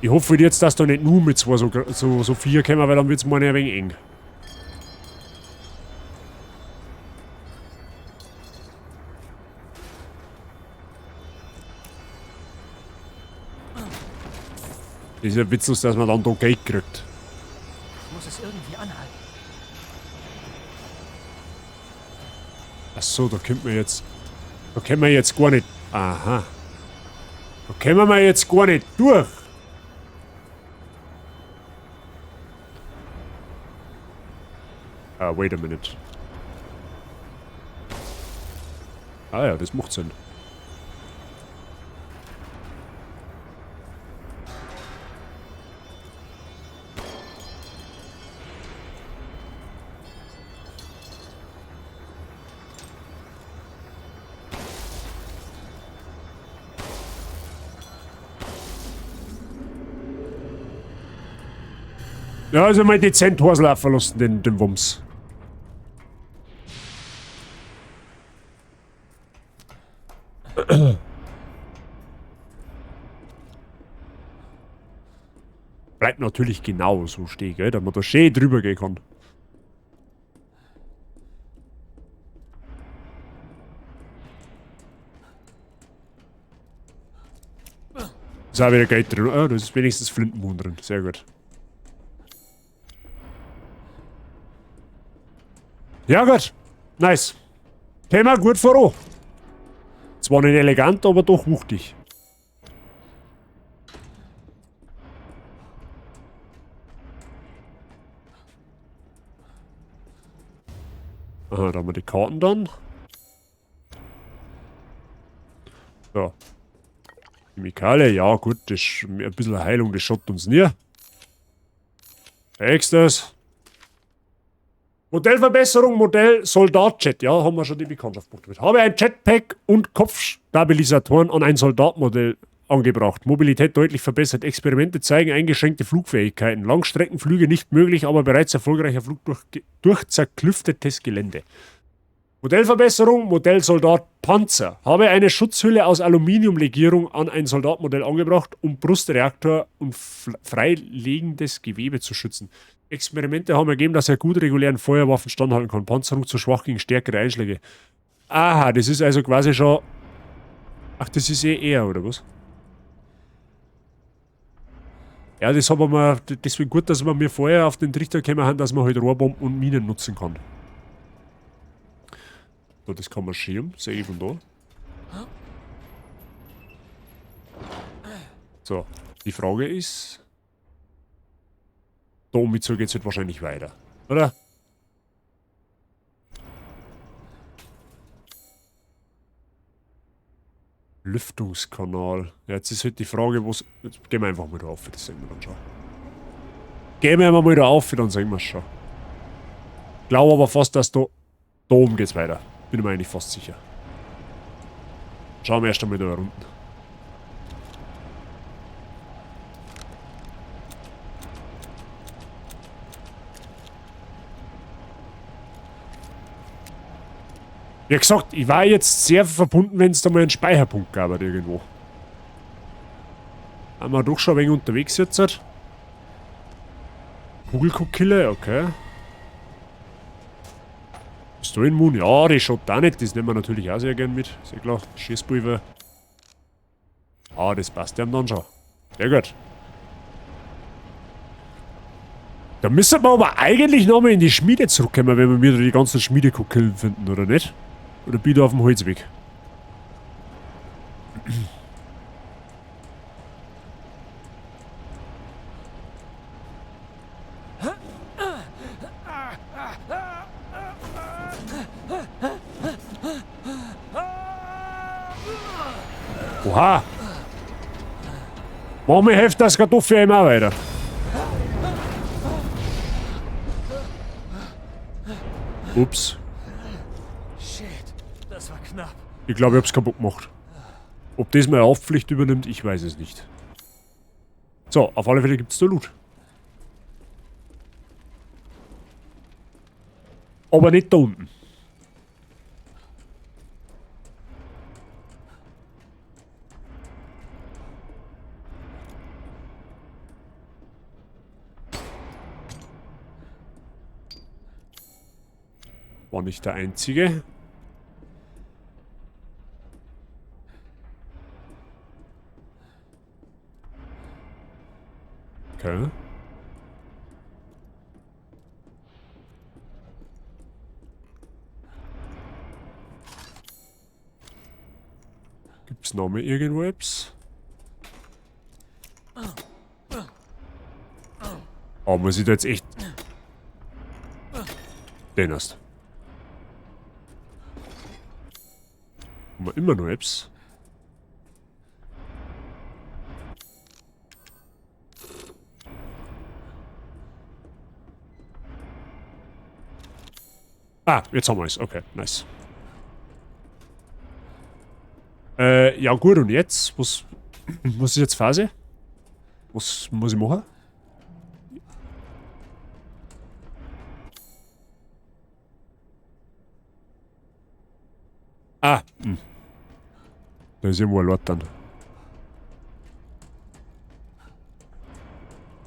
Ich hoffe jetzt, dass da nicht nur mit zwei so vier kommen, weil dann wird's mir ein wenig eng. Das ist ja witzlos, dass man dann da Geld kriegt. Ich muss es irgendwie anhalten. Ach so, da kommt man jetzt... Da können wir jetzt gar nicht... Aha. Da kommen wir jetzt gar nicht durch. Ah, wait a minute. Ah ja, das macht Sinn. Ja, also mal dezent Horslaufen lassen, den Wumms. Bleibt natürlich genau so stehen, gell, dass man da schön drüber gehen kann. Ist auch wieder Geld drin. Ah, da ist wenigstens Flintenhuhn drin. Sehr gut. Ja gut. Nice. Thema gut voran. Zwar nicht elegant, aber doch wuchtig. Aha, da haben wir die Karten dann. So. Chemikalie, ja gut, das ist ein bisschen Heilung, das schaut uns nie. Nächstes. Modellverbesserung, Modell Soldat-Jet. Ja, haben wir schon die Bekanntschaft gemacht. Habe ein Jetpack und Kopfstabilisatoren an ein Soldatmodell angebracht. Mobilität deutlich verbessert. Experimente zeigen eingeschränkte Flugfähigkeiten. Langstreckenflüge nicht möglich, aber bereits erfolgreicher Flug durch zerklüftetes Gelände. Modellverbesserung, Modell Soldat Panzer. Habe eine Schutzhülle aus Aluminiumlegierung an ein Soldatmodell angebracht, um Brustreaktor und freiliegendes Gewebe zu schützen. Experimente haben ergeben, dass er gut regulären Feuerwaffen standhalten kann. Panzerung zu schwach gegen stärkere Einschläge. Aha, das ist also quasi schon... Ach, das ist eh er, oder was? Ja, das haben wir... Deswegen gut, dass wir mir vorher auf den Trichter gekommen haben, dass man halt Rohrbomben und Minen nutzen kann. So, das kann man schirmen, sehe ich von da. So, die Frage ist... Da oben so geht's halt wahrscheinlich weiter, oder? Lüftungskanal. Ja, jetzt ist halt die Frage, wo's... Jetzt gehen wir einfach mal da auf, das sehen wir dann schon. Gehen wir mal da auf, dann sehen wir's schon. Ich glaube aber fast, dass da... Da oben geht's weiter. Bin ich mir eigentlich fast sicher. Schauen wir erst einmal da unten. Wie gesagt, ich war jetzt sehr verbunden, wenn es da mal einen Speicherpunkt gab oder irgendwo. Haben wir doch schon ein wenig unterwegs jetzt. Kugelkokille, okay. Pistolenmoon, ja, die schaut da nicht. Das nehmen wir natürlich auch sehr gern mit. Sehr klar. Schießpulver. Ah, das passt ja dann schon. Sehr gut. Da müssen wir aber eigentlich nochmal in die Schmiede zurückkommen, wenn wir wieder die ganzen Schmiedekokillen finden, oder nicht? Oder bin ich da auf dem Holzweg? Oha! Manchmal hilft das Kartoffel immer weiter. Ups. Shit, das war knapp. Ich glaube, ich hab's kaputt gemacht. Ob das meine Haftpflicht übernimmt, ich weiß es nicht. So, auf alle Fälle gibt's da Loot. Aber nicht da unten. War nicht der einzige. Okay. Gibt's noch mehr irgendwo etwas? Oh, muss ich da jetzt echt... Den hast. Haben wir immer noch Apps? Ah, jetzt haben wir es. Okay, nice. Ja gut, und jetzt? Was ist jetzt Phase? Was muss ich machen? Ah, Da ist irgendwo ein Lord dann.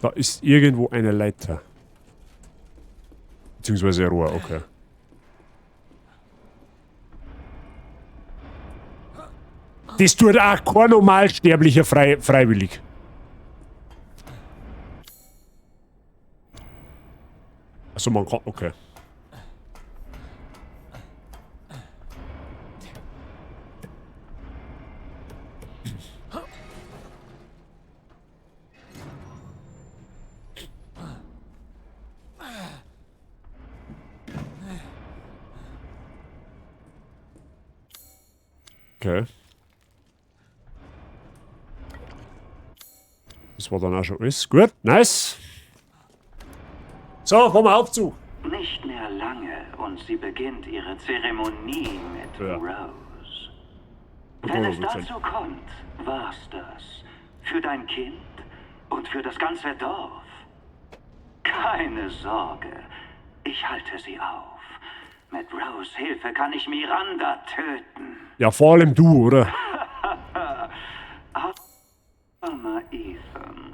Da ist irgendwo eine Leiter. Beziehungsweise ein Rohr, okay. Das tut auch kein Normalsterblicher freiwillig. Achso, man kann... Okay. Okay. Das war dann auch schon alles. Gut, nice. So, fahren wir auf zu. Nicht mehr lange und sie beginnt ihre Zeremonie mit Ja. Rose. Und Wenn Rose es wird sein. dazu kommt, war's das. Für dein Kind und für das ganze Dorf. Keine Sorge, ich halte sie auf. Mit Rose Hilfe kann ich Miranda töten. Ja, vor allem du, oder? Armer Ethan,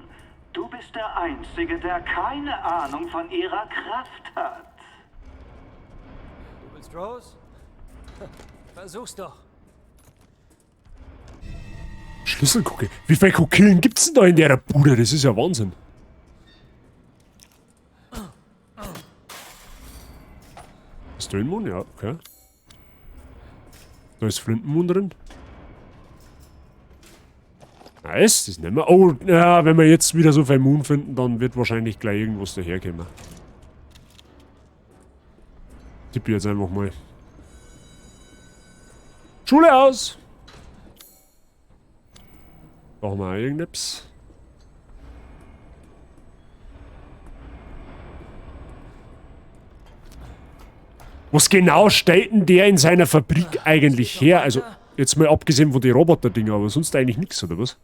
du bist der Einzige, der keine Ahnung von ihrer Kraft hat. Du willst Rose? Versuch's doch. Schlüsselkugel. Wie viele Kokillen gibt's denn da in der Bude? Das ist ja Wahnsinn. Ist da ein Mund? Ja, okay. Da ist Flintenmund drin. Nice, das nehmen wir. Oh, ja, wenn wir jetzt wieder so viel Moon finden, dann wird wahrscheinlich gleich irgendwas daherkommen. Tippe jetzt einfach mal. Schule aus! Brauchen wir auch irgendetwas? Was genau stellt denn der in seiner Fabrik eigentlich her? Also, jetzt mal abgesehen von den Roboter-Dinger, aber sonst eigentlich nix, oder was?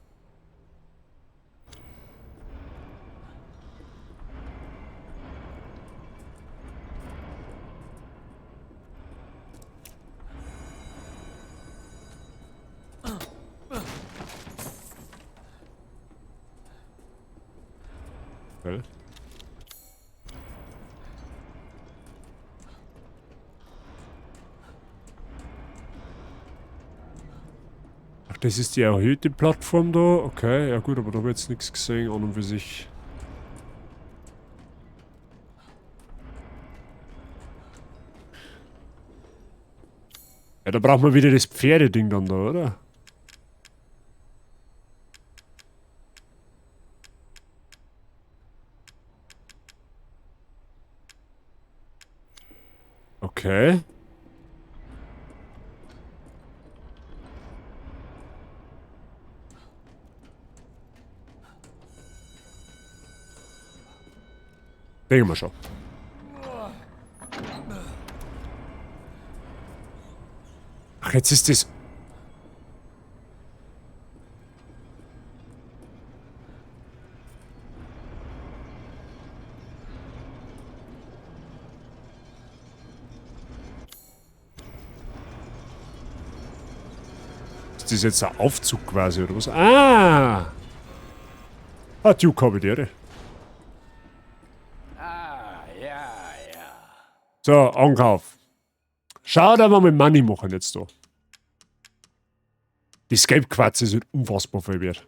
Okay. Ach, das ist die erhöhte Plattform da. Okay, ja gut, aber da habe ich jetzt nichts gesehen an und für sich. Ja, da braucht man wieder das Pferdeding dann da, oder? Okay. Denken wir schon. Ach, jetzt ist das... Ist das jetzt ein Aufzug quasi, oder was? Ah! Ah, Duke habe ich die. Ah, ja, ja. So, Ankauf. Schau, da wir mit Money machen jetzt da. Die Scape-Quarze sind unfassbar viel wert.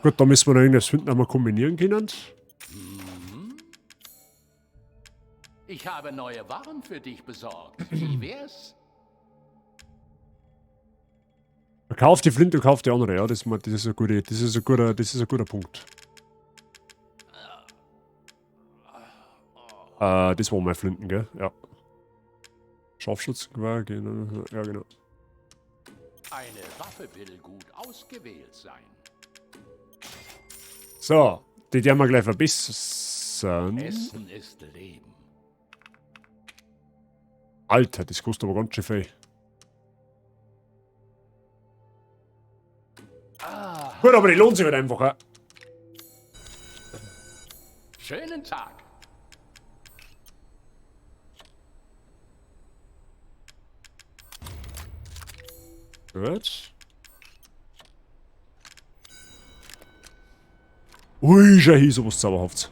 Gut, da müssen wir noch irgendwas finden, was wir kombinieren können. Ich habe neue Waren für dich besorgt. Wie wär's? Kauf die Flinte und kauf die andere, ja, das ist ein guter, das ist ein guter, das ist ein guter Punkt. Das waren meine Flinten, gell? Ja. Scharfschützengewehr, genau. Ja, genau. Eine Waffe will gut ausgewählt sein. So, die werden wir gleich verbessern. Essen ist Leben. Alter, das kostet aber ganz schön viel. Ah. Gut, aber die lohnt sich halt einfach, ja. Schönen Tag. Gut. Ui, schau hier, sowas zauberhaft.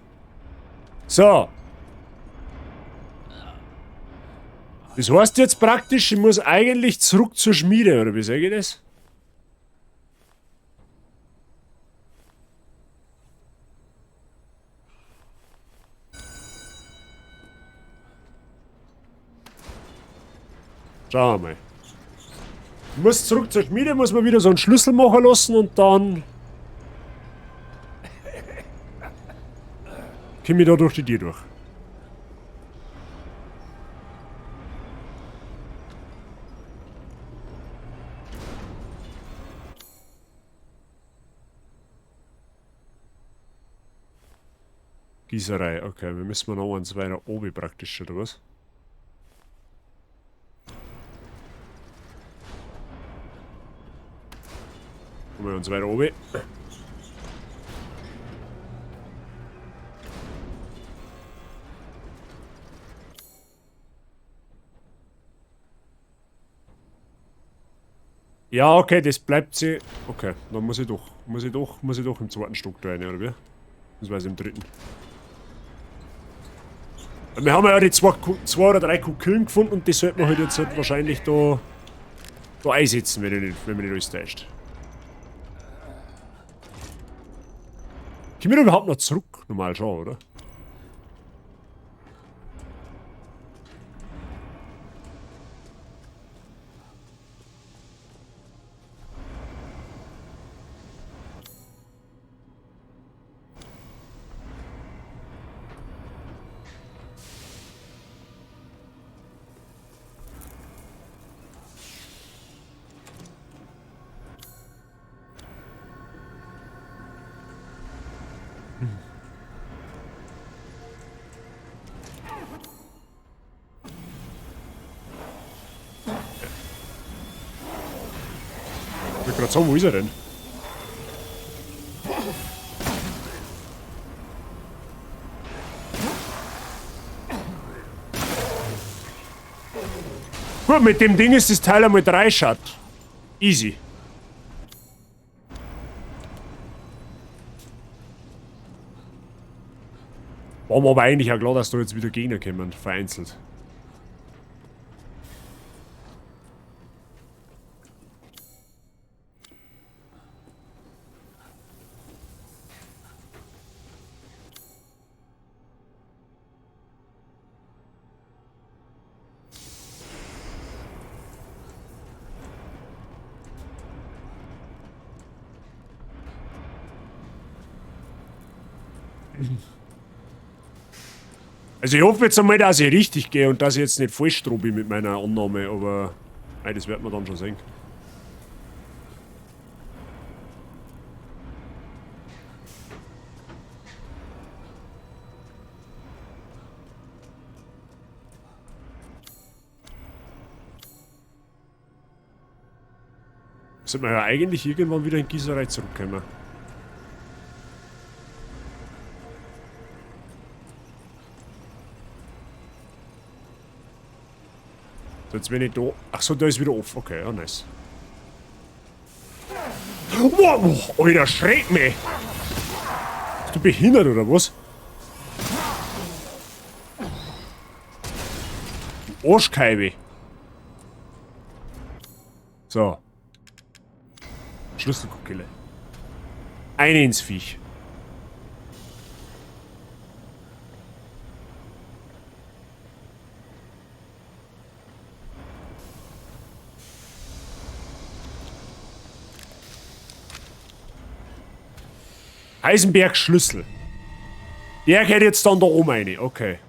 So. Das heißt jetzt praktisch, ich muss eigentlich zurück zur Schmiede, oder wie sage ich das? Schauen wir mal. Ich muss zurück zur Schmiede, muss man wieder so einen Schlüssel machen lassen und dann komm ich da durch die Tür durch. Gießerei, okay, wir müssen noch eins weiter oben praktisch, oder was? Kommen wir uns weiter oben. Ja, okay, das bleibt sie. Okay, dann muss ich doch. Muss ich doch im zweiten Stock da rein, oder wie? Beziehungsweise im dritten. Wir haben ja die zwei oder drei Kugeln gefunden und die sollten wir halt jetzt halt wahrscheinlich da einsetzen, wenn mich nicht alles täuscht. Können wir überhaupt noch zurück? Normal schon, oder? Ich wollte gerade sagen, wo ist er denn? Gut, mit dem Ding ist das Teil einmal 3 Schatt. Easy. War mir aber eigentlich auch klar, dass da jetzt wieder Gegner kommen, vereinzelt. Also ich hoffe jetzt einmal, dass ich richtig gehe und dass ich jetzt nicht falsch dran bin mit meiner Annahme, aber nein, das wird man dann schon sehen. Sind wir ja eigentlich irgendwann wieder in Gießerei zurückkommen. So, jetzt bin ich da. Achso, da ist wieder off. Okay, ja, nice. Wow, Alter, schreck mich! Bist du behindert oder was? Du Arschkeibe. So. Schlüsselkokille. Eine ins Viech. Heisenberg Schlüssel. Der geht jetzt dann da oben rein. Okay.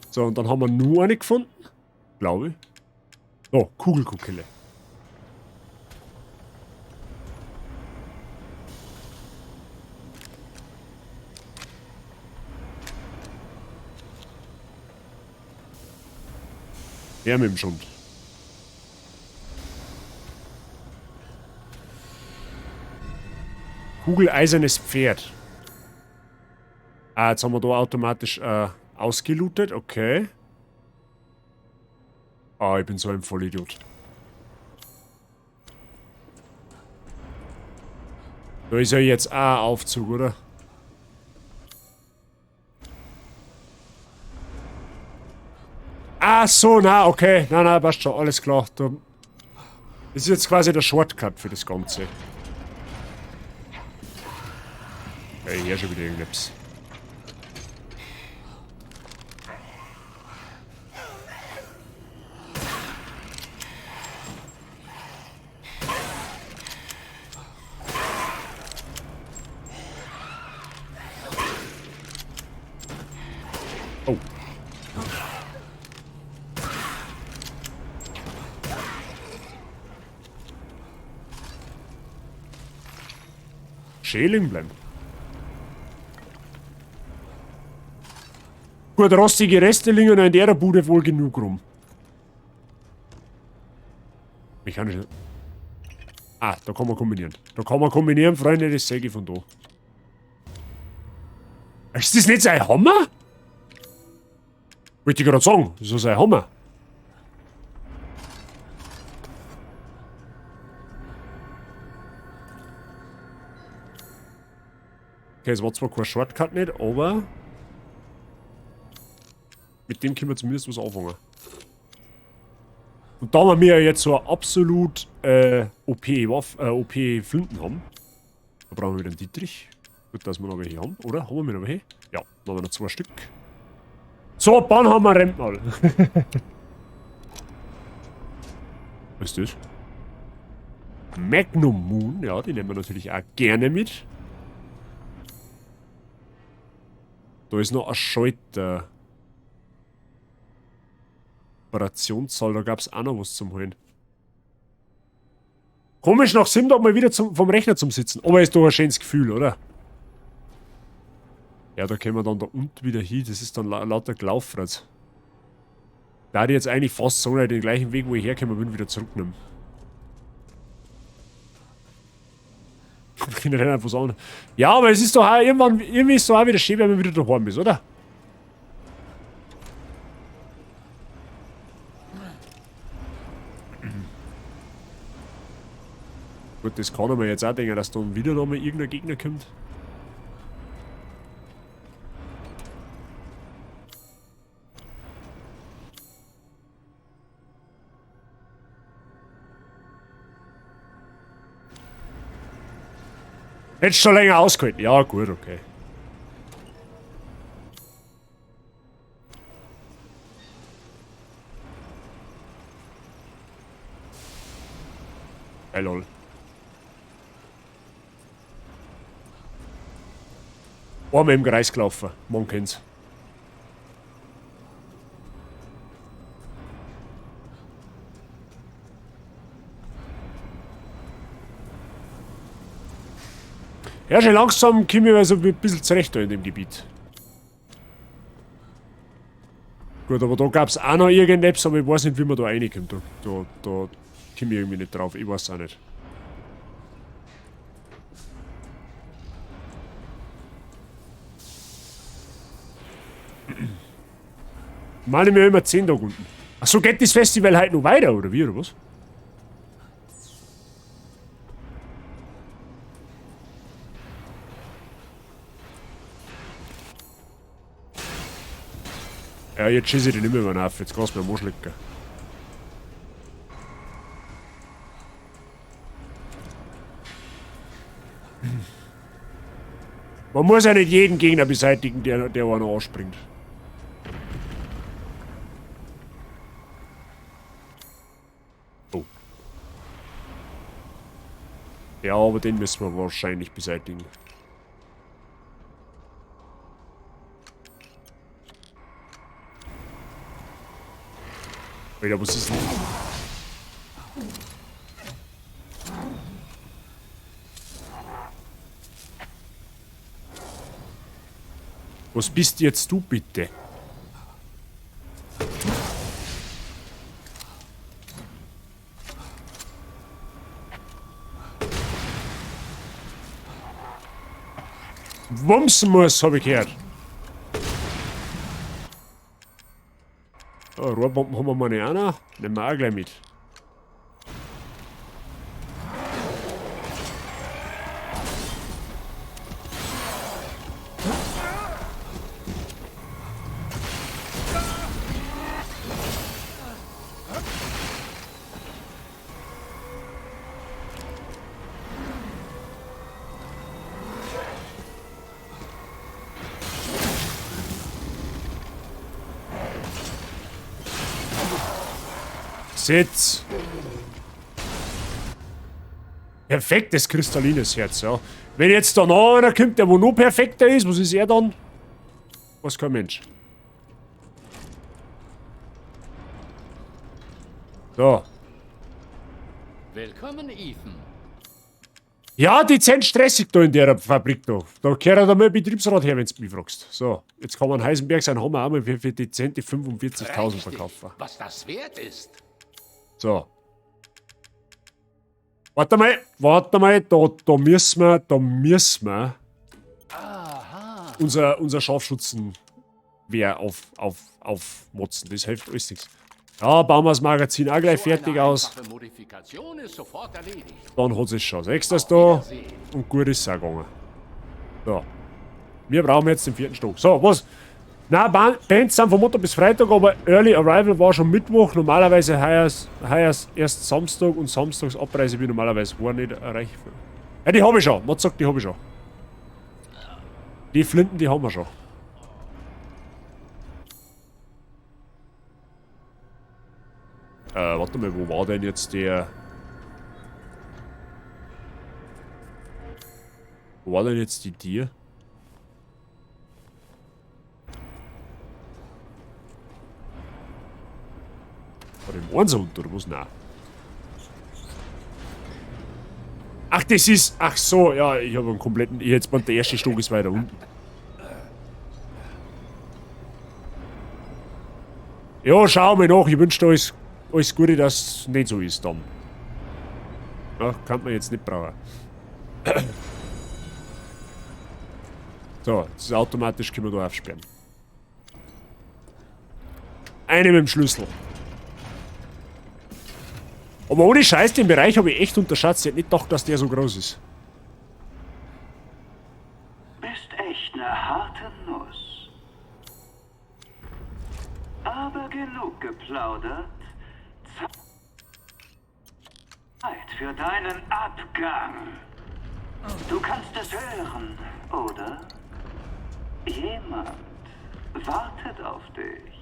So, und dann haben wir nur eine gefunden. Glaube ich. So, Kugelkokille. Der mit dem Schund. Kugeleisernes Pferd. Ah, jetzt haben wir da automatisch ausgelootet. Okay. Ah, ich bin so ein Vollidiot. Da ist ja jetzt auch ein Aufzug, oder? Ach so, na, okay. Na, na, passt schon. Alles klar. Da das ist jetzt quasi der Shortcut für das Ganze. Ja, hier schon wieder irgendetwas. Oh. Schäling bleiben. Gut, rostige Reste liegen in der Bude wohl genug rum. Mechanische. Ah, da kann man kombinieren. Da kann man kombinieren, Freunde, das sehe ich von da. Ist das nicht sein Hammer? Wollte ich gerade sagen, das ist sein Hammer. Okay, es war zwar kein Shortcut nicht, aber mit dem können wir zumindest was anfangen. Und da wir ja jetzt so eine absolut OP-Waffe, OP-Flinten haben, da brauchen wir wieder einen Dietrich. Gut, dass wir noch welche haben, oder? Haben wir noch welche? Ja, dann haben wir noch 2 Stück. So, Bahnhammer rennt mal. Was ist das? Magnum Moon, ja, die nehmen wir natürlich auch gerne mit. Da ist noch ein Schalter. Operationssaal, da gab's auch noch was zum Holen. Komisch, nach 7 Tagen mal wieder vom Rechner zum Sitzen. Aber ist doch ein schönes Gefühl, oder? Ja, da können wir dann da unten wieder hin. Das ist dann lauter Gelaufratz. Da hätte ich jetzt eigentlich fast so den gleichen Weg, wo ich hergekommen bin, wieder zurücknehmen. Ich kann nicht einfach sagen. Ja, aber es ist doch auch irgendwann, irgendwie ist es doch auch wieder schön, wenn man wieder daheim ist, oder? Gut, das kann man jetzt auch denken, dass dann wieder nochmal irgendein Gegner kommt. Hättest schon länger ausgehalten. Ja, gut, okay. Hey, lol. Einmal im Kreis gelaufen. Man kennt's. Ja, schon langsam komme ich also ein bisschen zurecht da in dem Gebiet. Gut, aber da gab's auch noch irgendetwas, aber ich weiß nicht, wie man da reinkommt. Da komme ich irgendwie nicht drauf, ich weiß auch nicht. Meine mir immer 10 da unten. Ach so, geht das Festival heute noch weiter, oder wie, oder was? Ja, jetzt schieße ich den nicht mehr über den Haufen, jetzt kannst du mir am Arsch lecken. Man muss ja nicht jeden Gegner beseitigen, der einer anspringt. Oh. Ja, aber den müssen wir wahrscheinlich beseitigen. Alter, was ist denn? Was bist jetzt du bitte? Wumsen muss, hab ich gehört. Oh, Rohrbomben haben wir mal nicht auch noch. Nehmen wir auch gleich mit. Sitz. Perfektes kristallines Herz, ja. Wenn jetzt da noch einer kommt, der wo noch perfekter ist, was ist er dann? Was kein Mensch. So. Willkommen, Ethan. Ja, dezent stressig da in der Fabrik da. Da kehrt da mal ein Betriebsrat her, wenn du mich fragst. So, jetzt kann man Heisenberg seinen Hammer auch mal für dezente 45.000 verkaufen. Was das wert ist. So. Warte mal, da müssen wir unser Scharfschützenwehr aufmotzen. Das hilft alles nichts. Ja, bauen wir das Magazin auch gleich fertig aus. Dann hat es schon. Sechs das da und gut ist es auch gegangen. So. Wir brauchen jetzt den 4. Stock. So, was? Nein, Bands sind von Montag bis Freitag, aber Early Arrival war schon Mittwoch. Normalerweise heuer erst Samstag und Samstags Abreise bin normalerweise war nicht erreicht. Ja, die habe ich schon. Man sagt, die habe ich schon. Die Flinten, die haben wir schon. Warte mal, wo war denn jetzt der... Wo war denn jetzt die Tier? War dem Eins unter, oder was? Nein. Ach, das ist... Ach so, ja, ich habe einen kompletten... Jetzt der erste Stock ist weiter unten. Ja, schau mal nach. Ich wünsche dir alles Gute, dass es nicht so ist dann. Ja, kann man jetzt nicht brauchen. So, das ist automatisch, können wir da aufsperren. Eine mit dem Schlüssel. Aber ohne Scheiß, den Bereich habe ich echt unterschätzt. Ich hätte nicht gedacht, dass der so groß ist. Bist echt eine harte Nuss. Aber genug geplaudert. Zeit für deinen Abgang. Du kannst es hören, oder? Jemand wartet auf dich.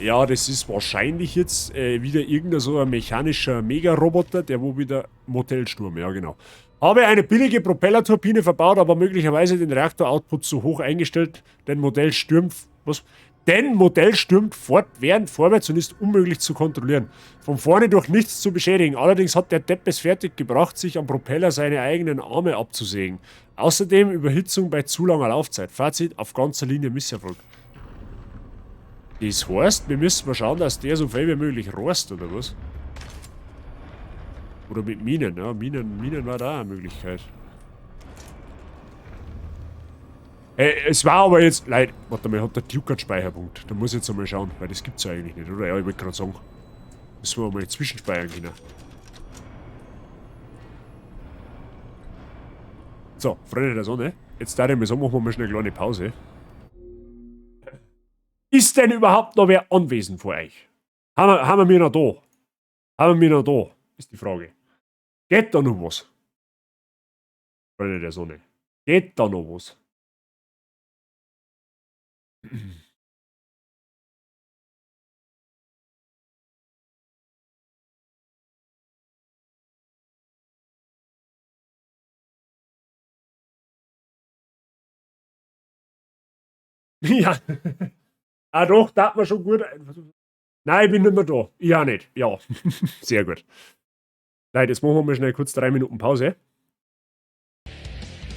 Ja, das ist wahrscheinlich jetzt wieder irgendein so ein mechanischer Mega-Roboter, der wo wieder Modellsturm, ja genau. Habe eine billige Propellerturbine verbaut, aber möglicherweise den Reaktor-Output zu hoch eingestellt, denn Modell stürmt, was? Denn Modell stürmt fortwährend vorwärts und ist unmöglich zu kontrollieren. Von vorne durch nichts zu beschädigen. Allerdings hat der Depp es fertig gebracht, sich am Propeller seine eigenen Arme abzusägen. Außerdem Überhitzung bei zu langer Laufzeit. Fazit, auf ganzer Linie Misserfolg. Das heißt, wir müssen mal schauen, dass der so viel wie möglich rast, oder was? Oder mit Minen, ja. Minen war da eine Möglichkeit. Hey, es war aber jetzt... Leute, warte mal, hat der Duke einen Speicherpunkt? Da muss ich jetzt einmal schauen, weil das gibt's ja eigentlich nicht, oder? Ja, ich wollte gerade sagen. Müssen wir mal zwischenspeichern können. So, Freunde der Sonne. Jetzt da ich mal so, machen wir mal schnell eine kleine Pause. Ist denn überhaupt noch wer anwesend vor euch? Haben wir noch da? Haben wir noch da? Ist die Frage. Geht da noch was? Freunde der Sonne. Geht da noch was? Ja. Ah doch, da hat man schon gut. Nein, ich bin nicht mehr da. Ich auch nicht. Ja. Sehr gut. Leute, jetzt machen wir mal schnell kurz 3 Minuten Pause.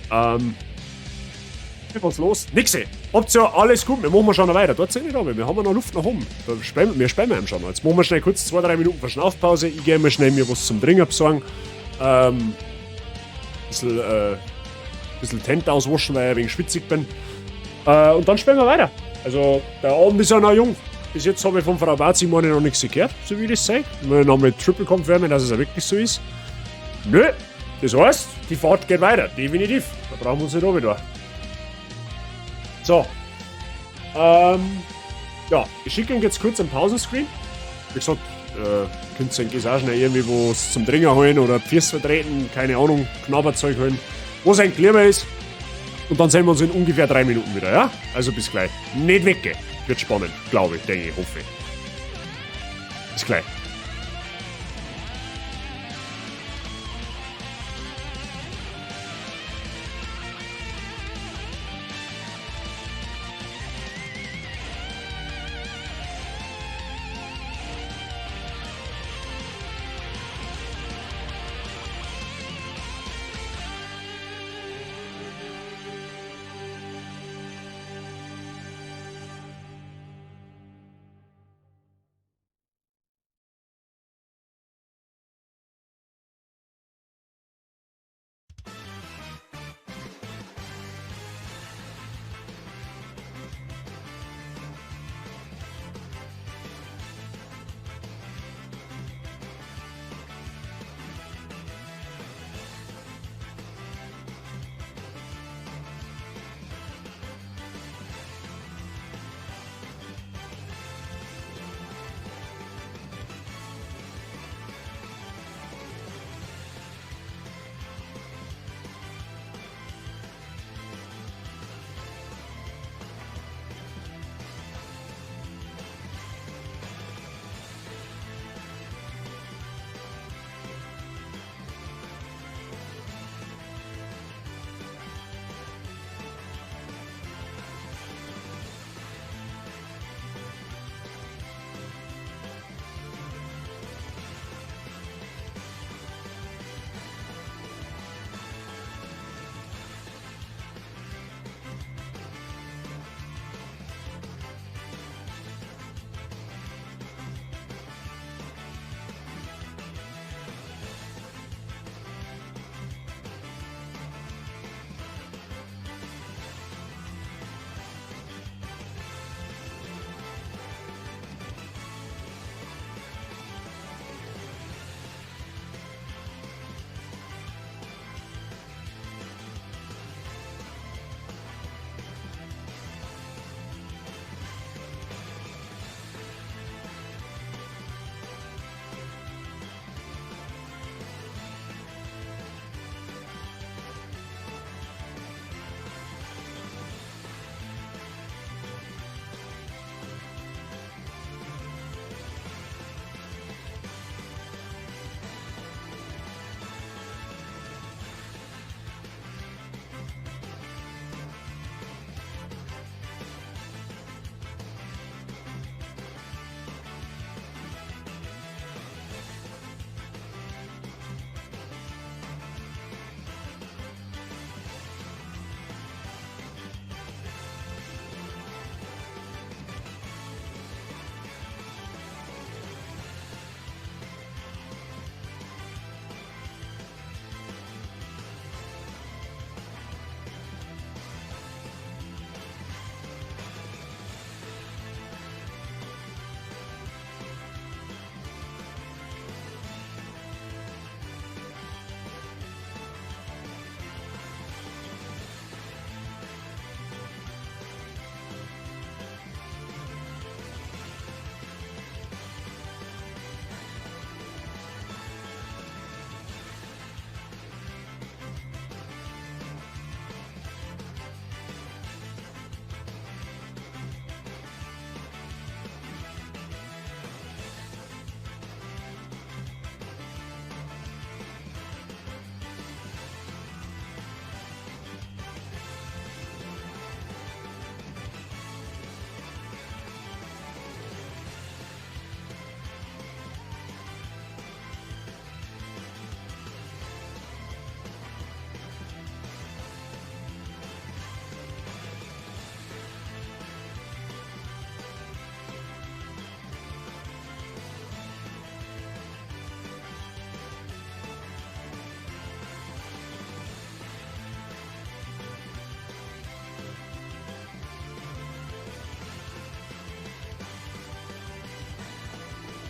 Was los? Nixe. Habt ihr alles gut? Wir machen schon noch weiter. Dort sind wir noch. Wir haben ja noch Luft nach oben. Da spammen, wir spammen ihm schon noch. Jetzt machen wir schnell kurz 2-3 Minuten Verschnaufpause. Ich gehe mal schnell mir was zum Trinken besorgen. Bisschen Tent auswaschen, weil ich ein wenig schwitzig bin. Und dann spielen wir weiter. Also, der Abend ist ja noch jung. Bis jetzt habe ich von Frau Bazi meine noch nichts gehört, so wie ich das sehe. Wir noch mit Triple confirmen, dass es ja wirklich so ist. Nö, das heißt, die Fahrt geht weiter, definitiv. Da brauchen wir uns nicht runter. So. Ja, ich schicke Ihnen jetzt kurz einen Pausenscreen. Wie gesagt, könnt ihr auch schnell irgendwie was zum Trinken holen oder Pfirs vertreten, keine Ahnung, Knabberzeug holen, wo es ein Kleber ist. Und dann sehen wir uns in ungefähr 3 Minuten wieder, ja? Also bis gleich. Nicht weggehen. Wird spannend, glaube ich, denke ich, hoffe ich. Bis gleich.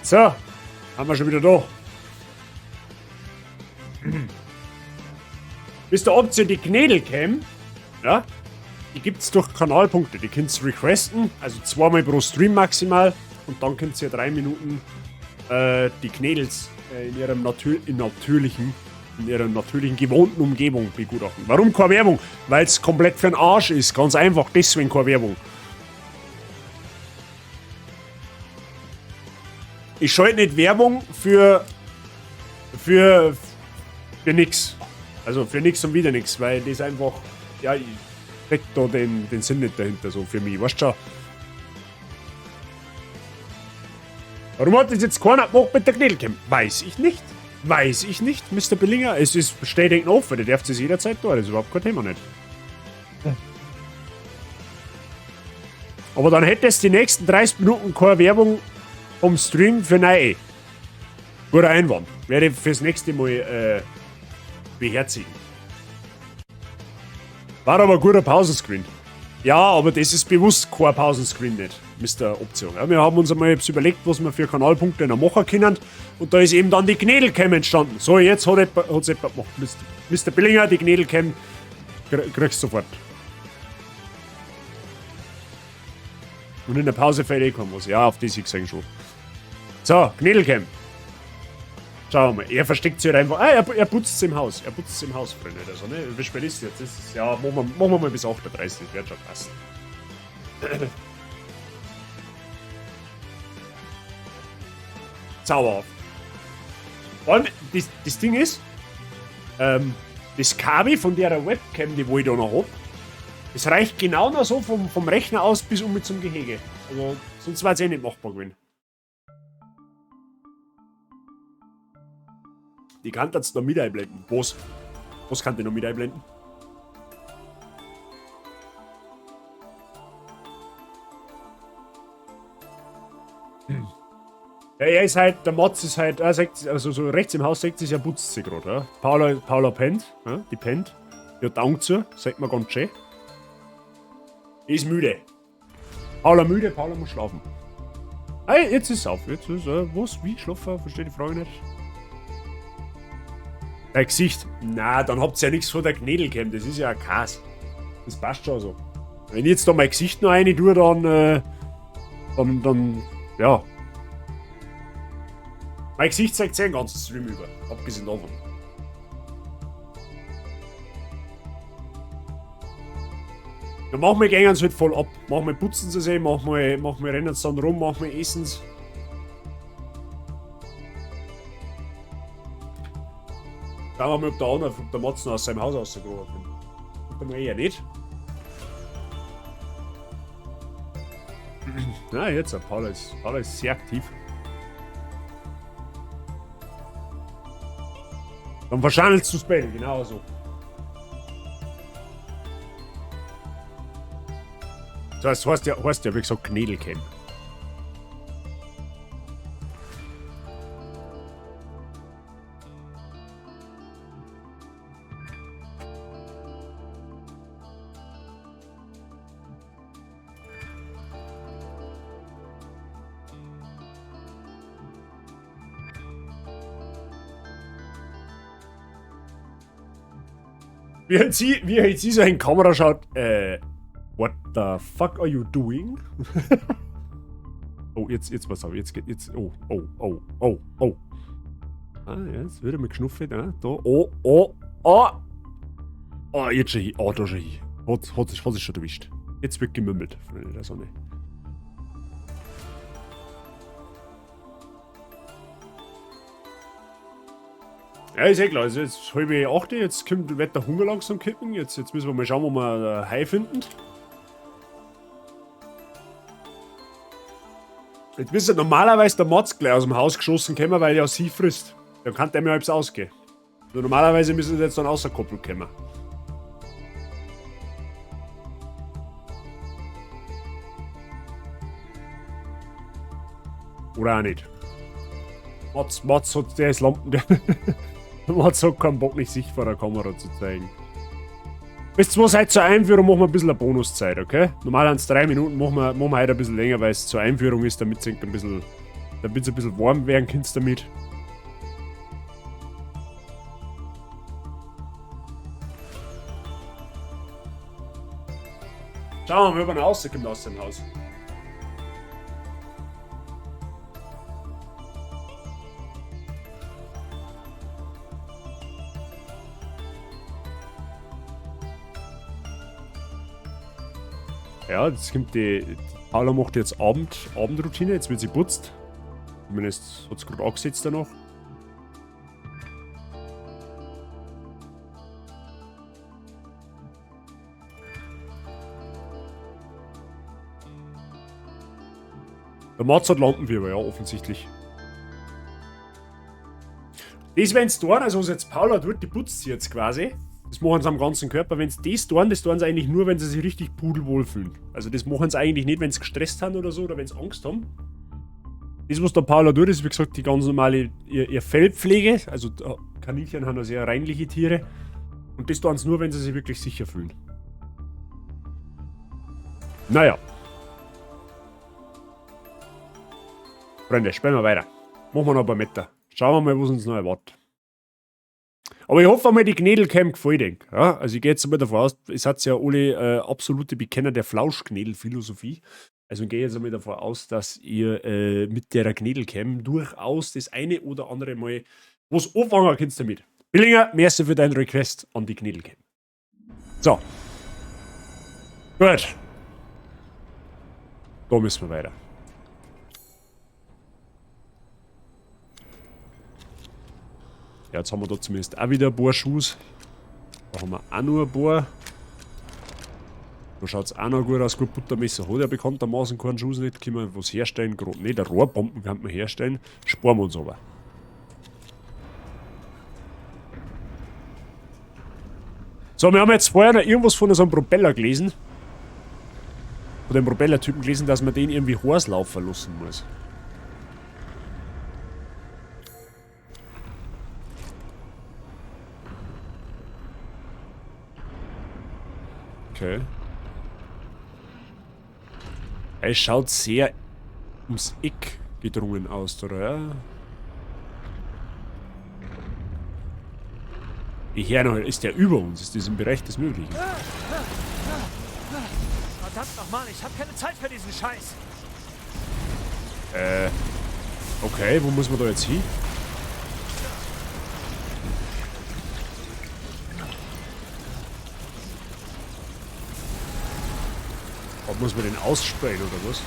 So, haben wir schon wieder da. Bis der Option die Knädelcam, ja, die gibt's durch Kanalpunkte, die könnt ihr requesten, also zweimal pro Stream maximal und dann könnt ihr 3 Minuten die Knädels in ihrem in natürlichen, in ihrer natürlichen gewohnten Umgebung begutachten. Warum keine Werbung? Weil's komplett für den Arsch ist, ganz einfach, deswegen keine Werbung. Ich schalte nicht Werbung für nix. Also für nix und wieder nix, weil das einfach, ja, ich krieg da den Sinn nicht dahinter, so für mich, weißt du schon. Warum hat das jetzt keiner gemacht mit der Knädelcam? Weiß ich nicht. Weiß ich nicht, Mister Bellinger. Es ist steht offen, der darf es jederzeit da, das ist überhaupt kein Thema nicht. Aber dann hättest du die nächsten 30 Minuten keine Werbung vom Stream für neu. Guter Einwand. Werde ich fürs nächste Mal beherzigen. War aber ein guter Pausenscreen. Ja, aber das ist bewusst kein Pausenscreen nicht, Mister Option. Ja, wir haben uns einmal etwas überlegt, was wir für Kanalpunkte noch machen können. Und da ist eben dann die Knädelcam entstanden. So, jetzt hat's jemand gemacht. Mister Billinger, die Knädelcam kriegst du sofort. Und in der Pause fällt eh kein was. Ja, auf die ich gesehen schon. So, Knädelcam. Schauen wir mal. Er versteckt sich halt einfach. Ah, er putzt es im Haus. Er putzt es im Haus, Freunde. Also, ne? Wie spät ist es jetzt? Das ist, ja, machen wir mal bis 8:30. Das wird schon passen. Zauberhaft. Vor allem, das Ding ist, das Kabel von der Webcam, die wo ich da noch hab, das reicht genau noch so vom Rechner aus bis um mit zum Gehege. Also, sonst wär's eh nicht machbar gewesen. Die kann jetzt noch mit einblenden. Was? Was kann die noch mit einblenden? Ja, er ist halt, der Mats ist halt, er sagt, also so rechts im Haus sagt sich, er putzt sich grad, ja. Paula pennt, ja, die pennt. Die hat Augen zu, sagt man ganz schön. Die ist müde. Paula müde, Paula muss schlafen. Hey, jetzt ist es auf. Jetzt ist, was? Wie? Schlafen? Verstehe die Frage nicht. Dein Gesicht. Na, dann habt ihr ja nichts von der Knädelcam. Das ist ja ein Kass. Das passt schon so. Wenn ich jetzt da mein Gesicht noch rein tue, dann, ja. Mein Gesicht zeigt sich den ganzen Stream über. Abgesehen davon. Ja, manchmal gehen sie halt voll ab. Manchmal putzen sie sich, manchmal rennen sie dann rum, manchmal essen sie. Schauen wir mal, ob der andere, ob der Matzen aus seinem Haus rausgekommen ist. Guckt mal eher nicht. Na, jetzt, Paula ist sehr aktiv. Dann verschandelst du's Bell, genau so. So, das heißt ja, wie gesagt, Knädelcam. Wie halt sie so in die Kamera schaut, what the fuck are you doing? Oh, jetzt pass auf, jetzt geht, jetzt, oh, oh, oh, oh, oh. Ah, jetzt wird er mal geschnuffelt, ne? Da, oh, oh, oh. Oh, jetzt schon hin, oh, da schon hin. Hat sich schon erwischt. Jetzt wird gemümmelt, Freunde der Sonne. Ja, ist eh klar, also jetzt halb acht, jetzt kommt wird der Hunger langsam kippen. Jetzt müssen wir mal schauen, wo wir Hai finden. Jetzt müsste normalerweise der Mats gleich aus dem Haus geschossen kommen, weil er sie frisst. Dann kann der mir halbs ausgehen. Also normalerweise müssen sie jetzt dann außerkoppelt kommen. Oder auch nicht. Mats hat, der ist Lampen, der Mats hat keinen Bock, nicht sich vor der Kamera zu zeigen. Wisst ihr was, heute zur Einführung machen wir ein bisschen eine Bonuszeit, okay? Normal sind's 3 Minuten, machen wir heute ein bisschen länger, weil es zur Einführung ist, damit es ein bisschen Damit es ein bisschen warm werden kannst damit. Schauen wir mal, ob er rauskommt aus dem Haus. Ja, jetzt kommt die Paula macht jetzt Abendroutine, jetzt wird sie putzt. Zumindest hat sie gerade angesetzt danach. Der Mats hat Lampenfieber, ja, offensichtlich. Das, wenn's tun, also was jetzt Paula tut, die putzt sie jetzt quasi. Das machen sie am ganzen Körper. Wenn's das tun, das tun sie eigentlich nur, wenn sie sich richtig pudelwohl fühlen. Also das machen sie eigentlich nicht, wenn sie gestresst sind oder so, oder wenn sie Angst haben. Das, was der Paula tut, ist wie gesagt die ganz normale ihr Fellpflege. Also Kaninchen haben ja sehr reinliche Tiere. Und das tun sie nur, wenn sie sich wirklich sicher fühlen. Naja. Freunde, spielen wir weiter. Machen wir noch ein paar Meter. Schauen wir mal, was uns noch erwartet. Aber ich hoffe einmal, die Knädelcam gefällt euch. Ja, also ich gehe jetzt einmal davon aus, ihr seid ja alle absolute Bekenner der Flauschknädel-Philosophie. Also ich gehe jetzt einmal davon aus, dass ihr mit der Knädelcam durchaus das eine oder andere Mal was anfangen könnt damit. Billinger, merci für deinen Request an die Knädelcam. So. Gut. Da müssen wir weiter. Ja, jetzt haben wir da zumindest auch wieder ein paar Schuss. Da haben wir auch noch ein paar. Da schaut's auch noch gut aus. Gut, Buttermesser hat ja bekanntermaßen keinen Schuss nicht. Können wir was herstellen? Gerade nicht. Rohrbomben kann man herstellen. Sparen wir uns aber. So, wir haben jetzt vorher noch irgendwas von so einem Propeller gelesen. Von dem Propellertypen gelesen, dass man den irgendwie heiß laufen lassen muss. Okay. Es schaut sehr ums Eck gedrungen aus, oder? Ja? Ich höre noch, ist der über uns? Ist das im Bereich des Möglichen? Verdammt nochmal, ich hab keine Zeit für diesen Scheiß. Okay, wo muss man da jetzt hin? Ob muss man den ausspähen oder was?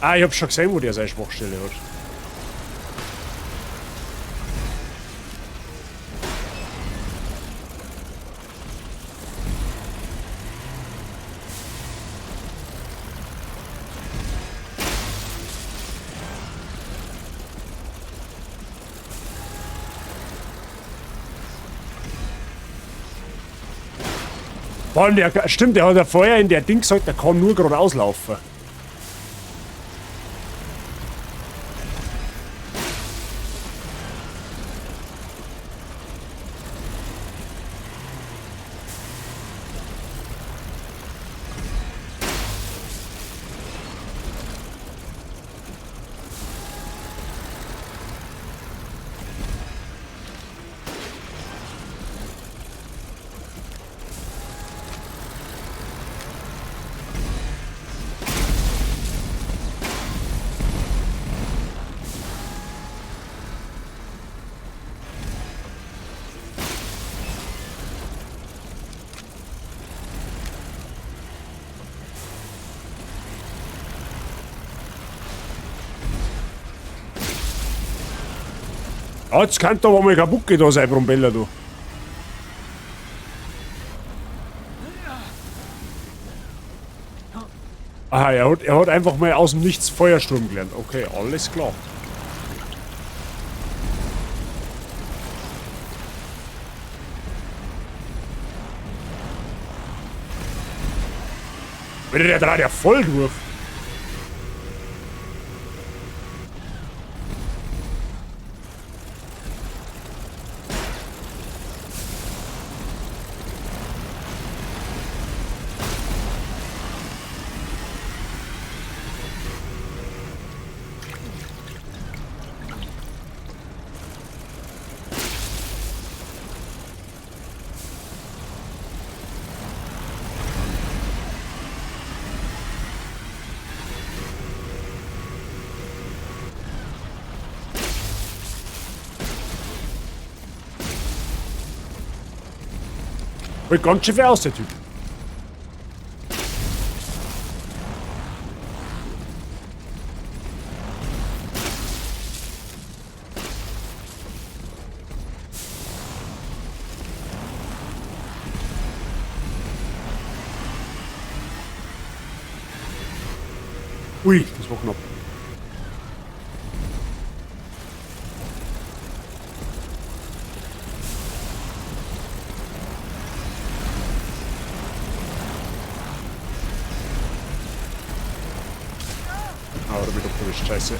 Ah, ich hab schon gesehen, wo der seine Schwachstelle hat. Vor allem, der, stimmt, der hat ja vorher in der Ding gesagt, der kann nur geradeaus laufen. Ja, jetzt kann doch mal kaputt gehen, da sein Propeller, du. Aha, er hat einfach mal aus dem Nichts Feuersturm gelernt. Okay, alles klar. Alter, der dreht ja voll durch. Holt ganz schön viel aus, der Typ. Ui, das war knapp. Ah, da bin ich doch Scheiße.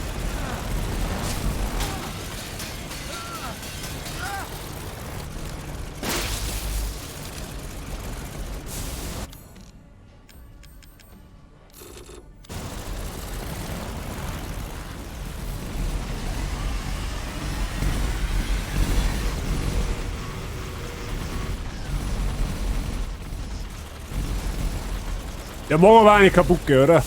Der mag aber auch nicht kaputt gehen, oder?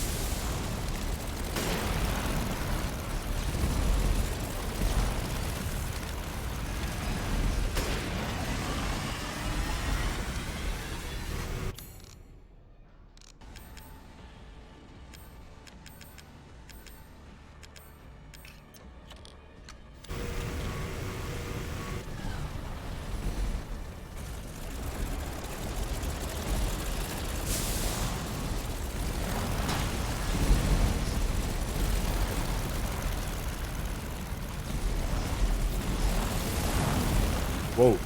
Wow.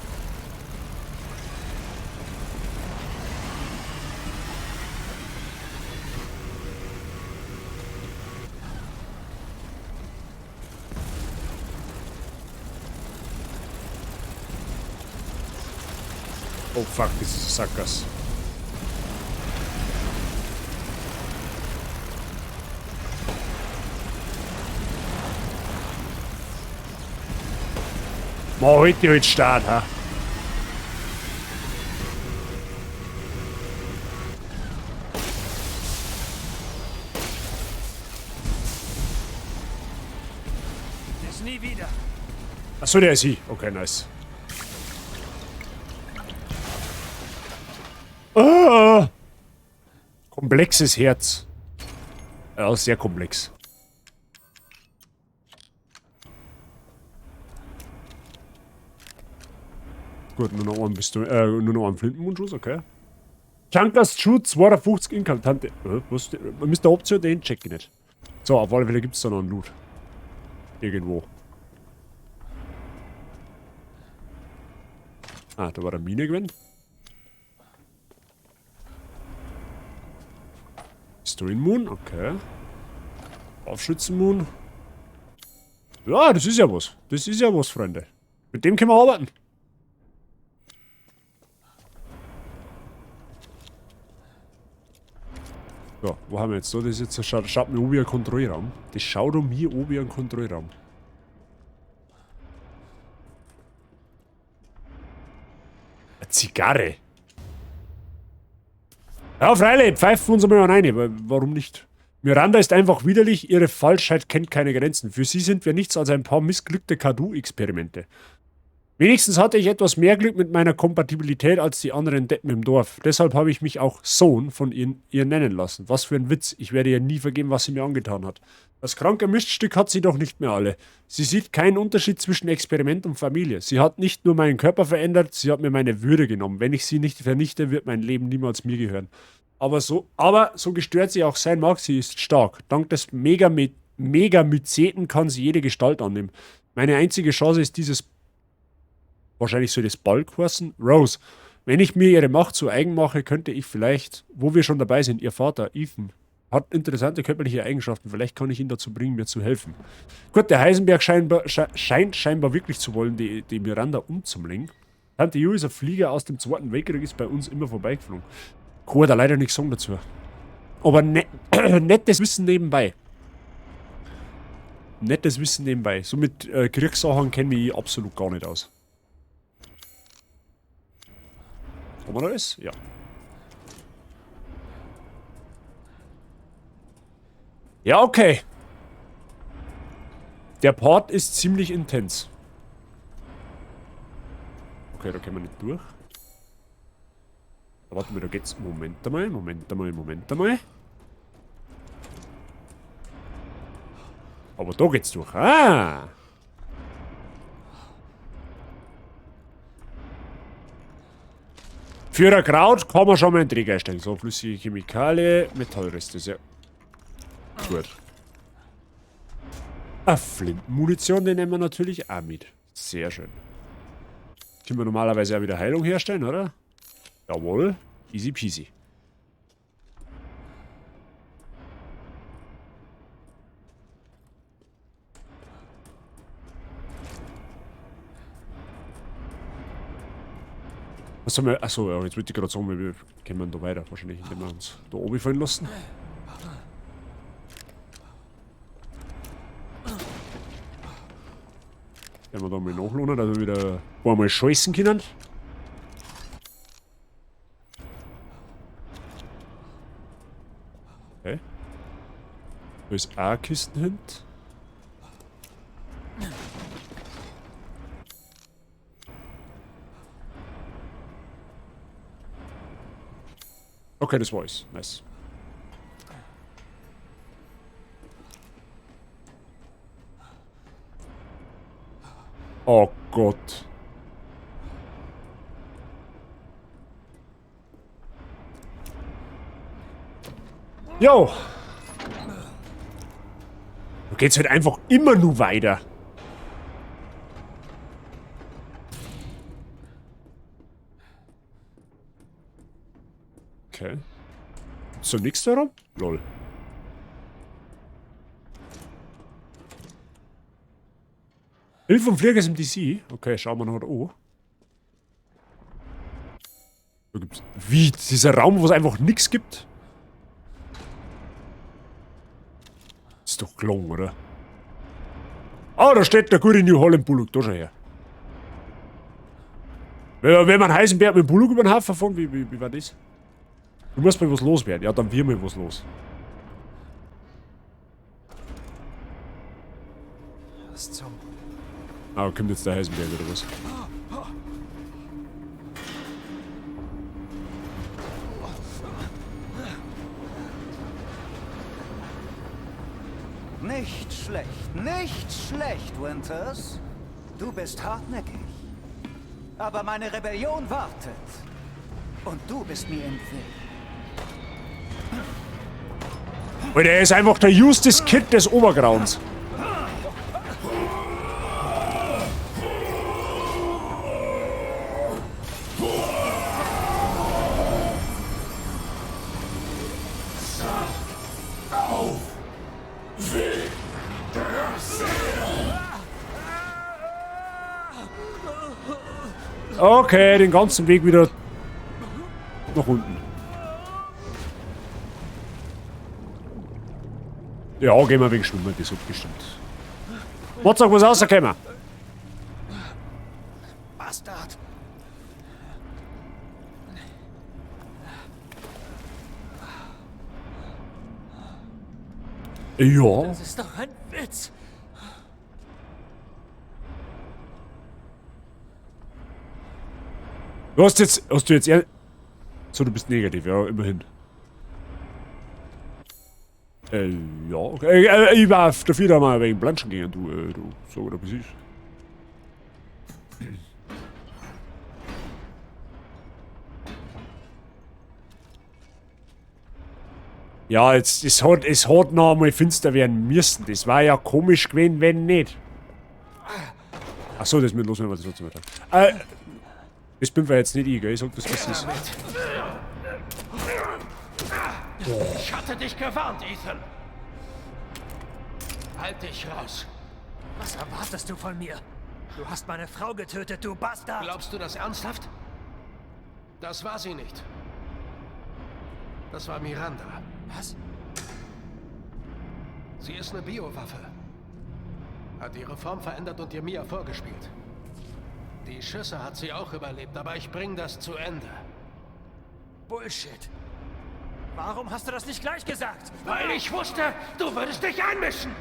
Oh fuck, das ist eine Sackgasse. Mal heute halt Start, ha? Das nie wieder. Achso, der ist hier. Okay, nice. Ah! Komplexes Herz. Ja, sehr komplex. Gut, nur noch einen, nur noch einen Flintenmundschuss, okay. Junker's Shoot 52 Income, Tante. Was? Mr. Option, den check ich nicht. So, auf alle Fälle gibt's da noch einen Loot. Irgendwo. Ah, da war der Mine gewesen. Pistolen-Moon, okay. Aufschützen-Moon. Ja, das ist ja was. Das ist ja was, Freunde. Mit dem können wir arbeiten. So, wo haben wir jetzt so? Das ist jetzt, schaut mir an wie ein Kontrollraum. Das schaut um mir an wie ein Kontrollraum. Eine Zigarre. Ja, freilich, pfeifen uns einmal rein, weil warum nicht? Miranda ist einfach widerlich, ihre Falschheit kennt keine Grenzen. Für sie sind wir nichts als ein paar missglückte Kadu-Experimente. Wenigstens hatte ich etwas mehr Glück mit meiner Kompatibilität als die anderen Deppen im Dorf. Deshalb habe ich mich auch Sohn von ihr nennen lassen. Was für ein Witz. Ich werde ihr nie vergeben, was sie mir angetan hat. Das kranke Miststück hat sie doch nicht mehr alle. Sie sieht keinen Unterschied zwischen Experiment und Familie. Sie hat nicht nur meinen Körper verändert, sie hat mir meine Würde genommen. Wenn ich sie nicht vernichte, wird mein Leben niemals mir gehören. Aber so gestört sie auch sein mag, sie ist stark. Dank des Megamyceten kann sie jede Gestalt annehmen. Meine einzige Chance ist dieses... Wahrscheinlich soll das Balk heißen. Rose, wenn ich mir ihre Macht zu eigen mache, könnte ich vielleicht, wo wir schon dabei sind, ihr Vater, Ethan, hat interessante körperliche Eigenschaften. Vielleicht kann ich ihn dazu bringen, mir zu helfen. Gut, der Heisenberg scheint scheinbar wirklich zu wollen, die Miranda umzulegen. Tante Yu ist ein Flieger aus dem Zweiten Weltkrieg, ist bei uns immer vorbeigeflogen. Kann da leider nichts sagen dazu. Aber nettes Wissen nebenbei. Nettes Wissen nebenbei. So mit Kriegssachen kenne ich mich absolut gar nicht aus. Haben wir noch alles? Ja. Ja, okay. Der Part ist ziemlich intens. Okay, da können wir nicht durch. Warte mal, da geht's. Moment einmal, Moment einmal, Moment einmal. Aber da geht's durch. Ah! Für ein Kraut kann man schon mal einen Träger einstellen. So, flüssige Chemikalie, Metallreste, sehr gut. Eine Flintenmunition, die nehmen wir natürlich auch mit. Sehr schön. Können wir normalerweise auch wieder Heilung herstellen, oder? Jawohl. Easy peasy. Was haben wir? Achso, ja, jetzt wollte ich gerade sagen, wir kommen da weiter. Wahrscheinlich, indem wir uns da oben fallen lassen. Werden wir da mal nachlohnen, dass wir wieder ein paar Mal scheißen können. Okay. Da ist auch eine Kiste hin. Okay, das war's. Nice. Oh Gott. Jo. Da geht's halt einfach immer nur weiter. Okay. Gibt's da nichts darum? Lol. Hilfe vom Flieger ist im DC. Okay, schauen wir noch an. Da gibt's. Wie? Dieser Raum, wo es einfach nichts gibt? Ist doch gelungen, oder? Ah, da steht der gute New Holland Bullock. Da schau her. Wenn man Heisenberg mit dem Bullock über den Hafen fahren, wie war das? Du musst mal was loswerden. Ja, dann wir mal was los. Was zum... Ah, kommt jetzt der Heisenberg oder was? Nicht schlecht, nicht schlecht, Winters. Du bist hartnäckig. Aber meine Rebellion wartet. Und du bist mir im Weg. Alter, er ist einfach der Eustass Kid des Obergrauens. Okay, den ganzen Weg wieder nach unten. Ja, gehen wir wegen Schwimmen, das hat bestimmt. Motzak, was rausgekommen? Bastard! Ja. Das ist doch ein Witz! Du hast jetzt. Hast du jetzt eher. So, du bist negativ, ja, immerhin. Ja, okay. Ich war dafür da mal wegen Planschen gehen, du, so oder wie siehst. Ja, jetzt, es hat noch einmal finster werden müssen. Das war ja komisch gewesen, wenn nicht. Achso, das mit los, wenn wir das trotzdem weiter. Das bin wir jetzt nicht ich, gell? Ich sag das, was ist. Ich hatte dich gewarnt, Ethan. Halt dich raus. Was erwartest du von mir? Du hast meine Frau getötet, du Bastard! Glaubst du das ernsthaft? Das war sie nicht. Das war Miranda. Was? Sie ist eine Biowaffe. Hat ihre Form verändert und ihr Mia vorgespielt. Die Schüsse hat sie auch überlebt, aber ich bring das zu Ende. Bullshit. Warum hast du das nicht gleich gesagt? Weil ich wusste, du würdest dich einmischen.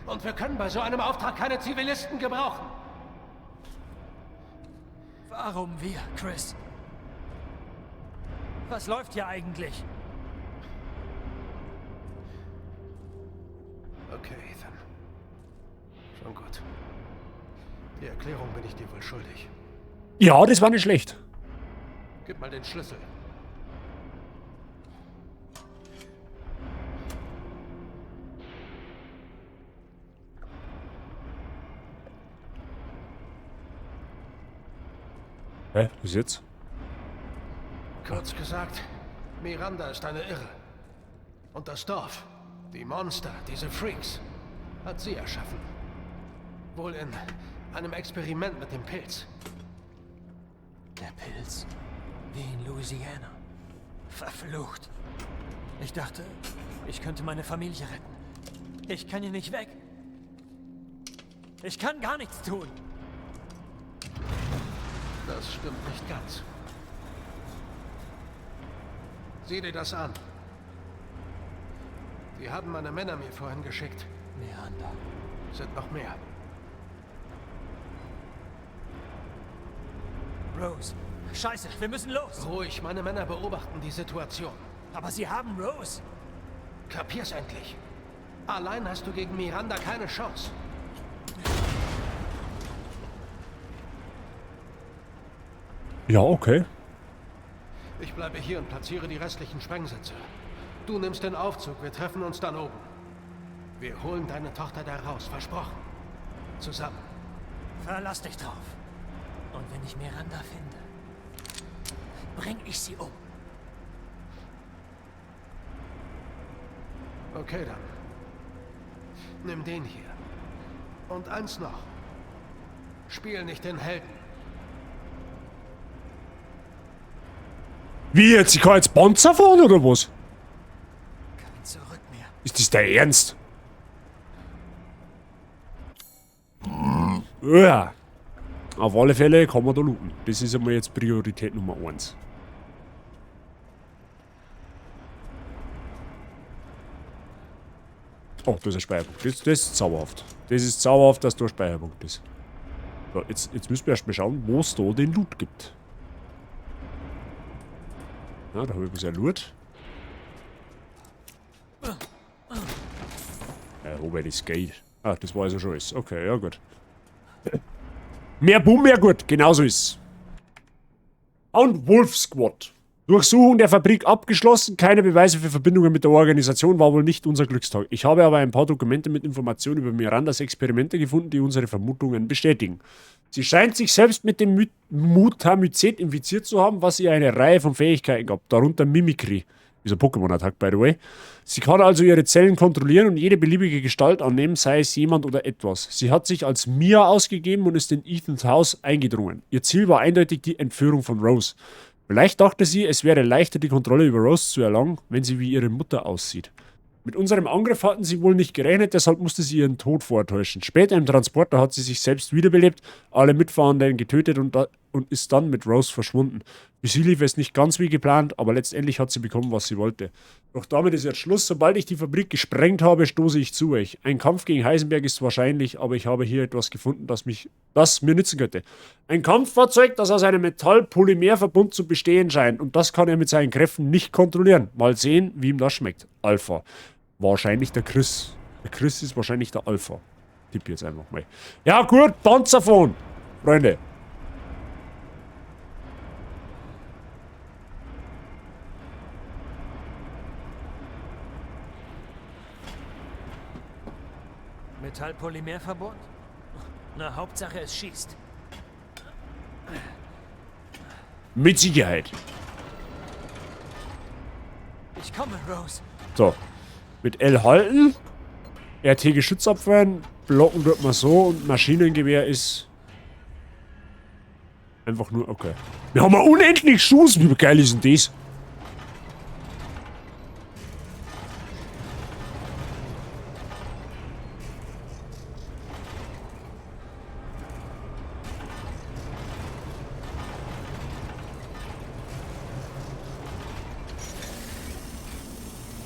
Und wir können bei so einem Auftrag keine Zivilisten gebrauchen. Warum wir, Chris? Was läuft hier eigentlich? Okay, Ethan. Schon gut. Die Erklärung bin ich dir wohl schuldig. Ja, das war nicht schlecht. Gib mal den Schlüssel. Hä? Was jetzt? Kurz gesagt, Miranda ist eine Irre. Und das Dorf, die Monster, diese Freaks, hat sie erschaffen. Wohl in einem Experiment mit dem Pilz. Der Pilz? Wie in Louisiana. Verflucht. Ich dachte, ich könnte meine Familie retten. Ich kann hier nicht weg. Ich kann gar nichts tun. Das stimmt nicht ganz. Sieh dir das an. Die haben meine Männer mir vorhin geschickt. Miranda. Sind noch mehr. Rose. Scheiße, wir müssen los. Ruhig, meine Männer beobachten die Situation. Aber sie haben Rose. Kapier's endlich. Allein hast du gegen Miranda keine Chance. Ja, okay. Ich bleibe hier und platziere die restlichen Sprengsätze. Du nimmst den Aufzug, wir treffen uns dann oben. Wir holen deine Tochter da raus, versprochen. Zusammen. Verlass dich drauf. Und wenn ich Miranda finde, bring ich sie um. Okay, dann. Nimm den hier. Und eins noch. Spiel nicht den Helden. Wie jetzt? Ich kann jetzt Panzer fahren oder was? Kein Zurück mehr. Ist das der Ernst? Ja. Auf alle Fälle kann man da looten. Das ist einmal jetzt Priorität Nummer 1. Oh, da ist ein Speicherpunkt. Das ist zauberhaft. Das ist zauberhaft, dass da ein Speicherpunkt ist. So, jetzt müssen wir erst mal schauen, wo es da den Loot gibt. Na, da habe ich bloß ein Loot. Ja, wobei das geht. Ah, das war also schon alles. Okay, ja gut. Mehr Boom, mehr gut. Genauso ist's. Und Wolf Squad. Durchsuchung der Fabrik abgeschlossen. Keine Beweise für Verbindungen mit der Organisation, war wohl nicht unser Glückstag. Ich habe aber ein paar Dokumente mit Informationen über Mirandas Experimente gefunden, die unsere Vermutungen bestätigen. Sie scheint sich selbst mit dem Mutamycet infiziert zu haben, was ihr eine Reihe von Fähigkeiten gab, darunter Mimikry. Dieser Pokémon-Attack, by the way. Sie kann also ihre Zellen kontrollieren und jede beliebige Gestalt annehmen, sei es jemand oder etwas. Sie hat sich als Mia ausgegeben und ist in Ethans Haus eingedrungen. Ihr Ziel war eindeutig die Entführung von Rose. Vielleicht dachte sie, es wäre leichter, die Kontrolle über Rose zu erlangen, wenn sie wie ihre Mutter aussieht. Mit unserem Angriff hatten sie wohl nicht gerechnet, deshalb musste sie ihren Tod vortäuschen. Später im Transporter hat sie sich selbst wiederbelebt, alle Mitfahrenden getötet und ist dann mit Rose verschwunden. Für sie lief es nicht ganz wie geplant, aber letztendlich hat sie bekommen, was sie wollte. Doch damit ist jetzt Schluss. Sobald ich die Fabrik gesprengt habe, stoße ich zu euch. Ein Kampf gegen Heisenberg ist wahrscheinlich, aber ich habe hier etwas gefunden, das mir nützen könnte. Ein Kampffahrzeug, das aus einem Metall-Polymer-Verbund zu bestehen scheint. Und das kann er mit seinen Kräften nicht kontrollieren. Mal sehen, wie ihm das schmeckt. Alpha. Wahrscheinlich der Chris. Der Chris ist wahrscheinlich der Alpha. Tipp jetzt einfach mal. Ja gut, Panzerphone, Freunde. Metallpolymerverbund? Na, Hauptsache es schießt. Mit Sicherheit. Ich komme, Rose. So. Mit L halten. RT Geschütz abwehren. Blocken tut man so und Maschinengewehr ist einfach nur, okay. Wir haben ja unendlich Schuss. Wie geil ist denn das?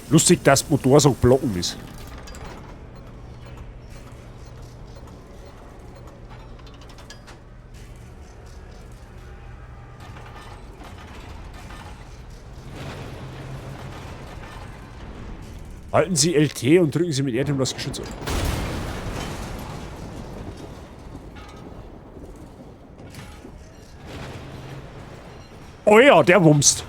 Lustig, dass Motor so blocken ist. Halten Sie LT und drücken Sie mit R das Geschütz an. Oh ja, der wumst.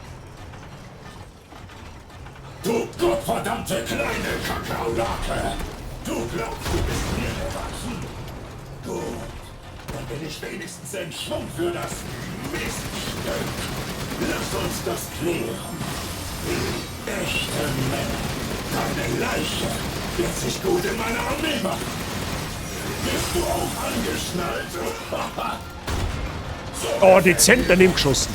Du gottverdammte kleine Kakaolake! Du glaubst, du bist mir gewachsen? Gut, dann bin ich wenigstens in Schwung für das Miststück. Lass uns das klären. Die echte Männer. Deine Leiche wird sich gut in meiner Armee machen. Bist du auch angeschnallt? So. Oh, dezent daneben geschossen.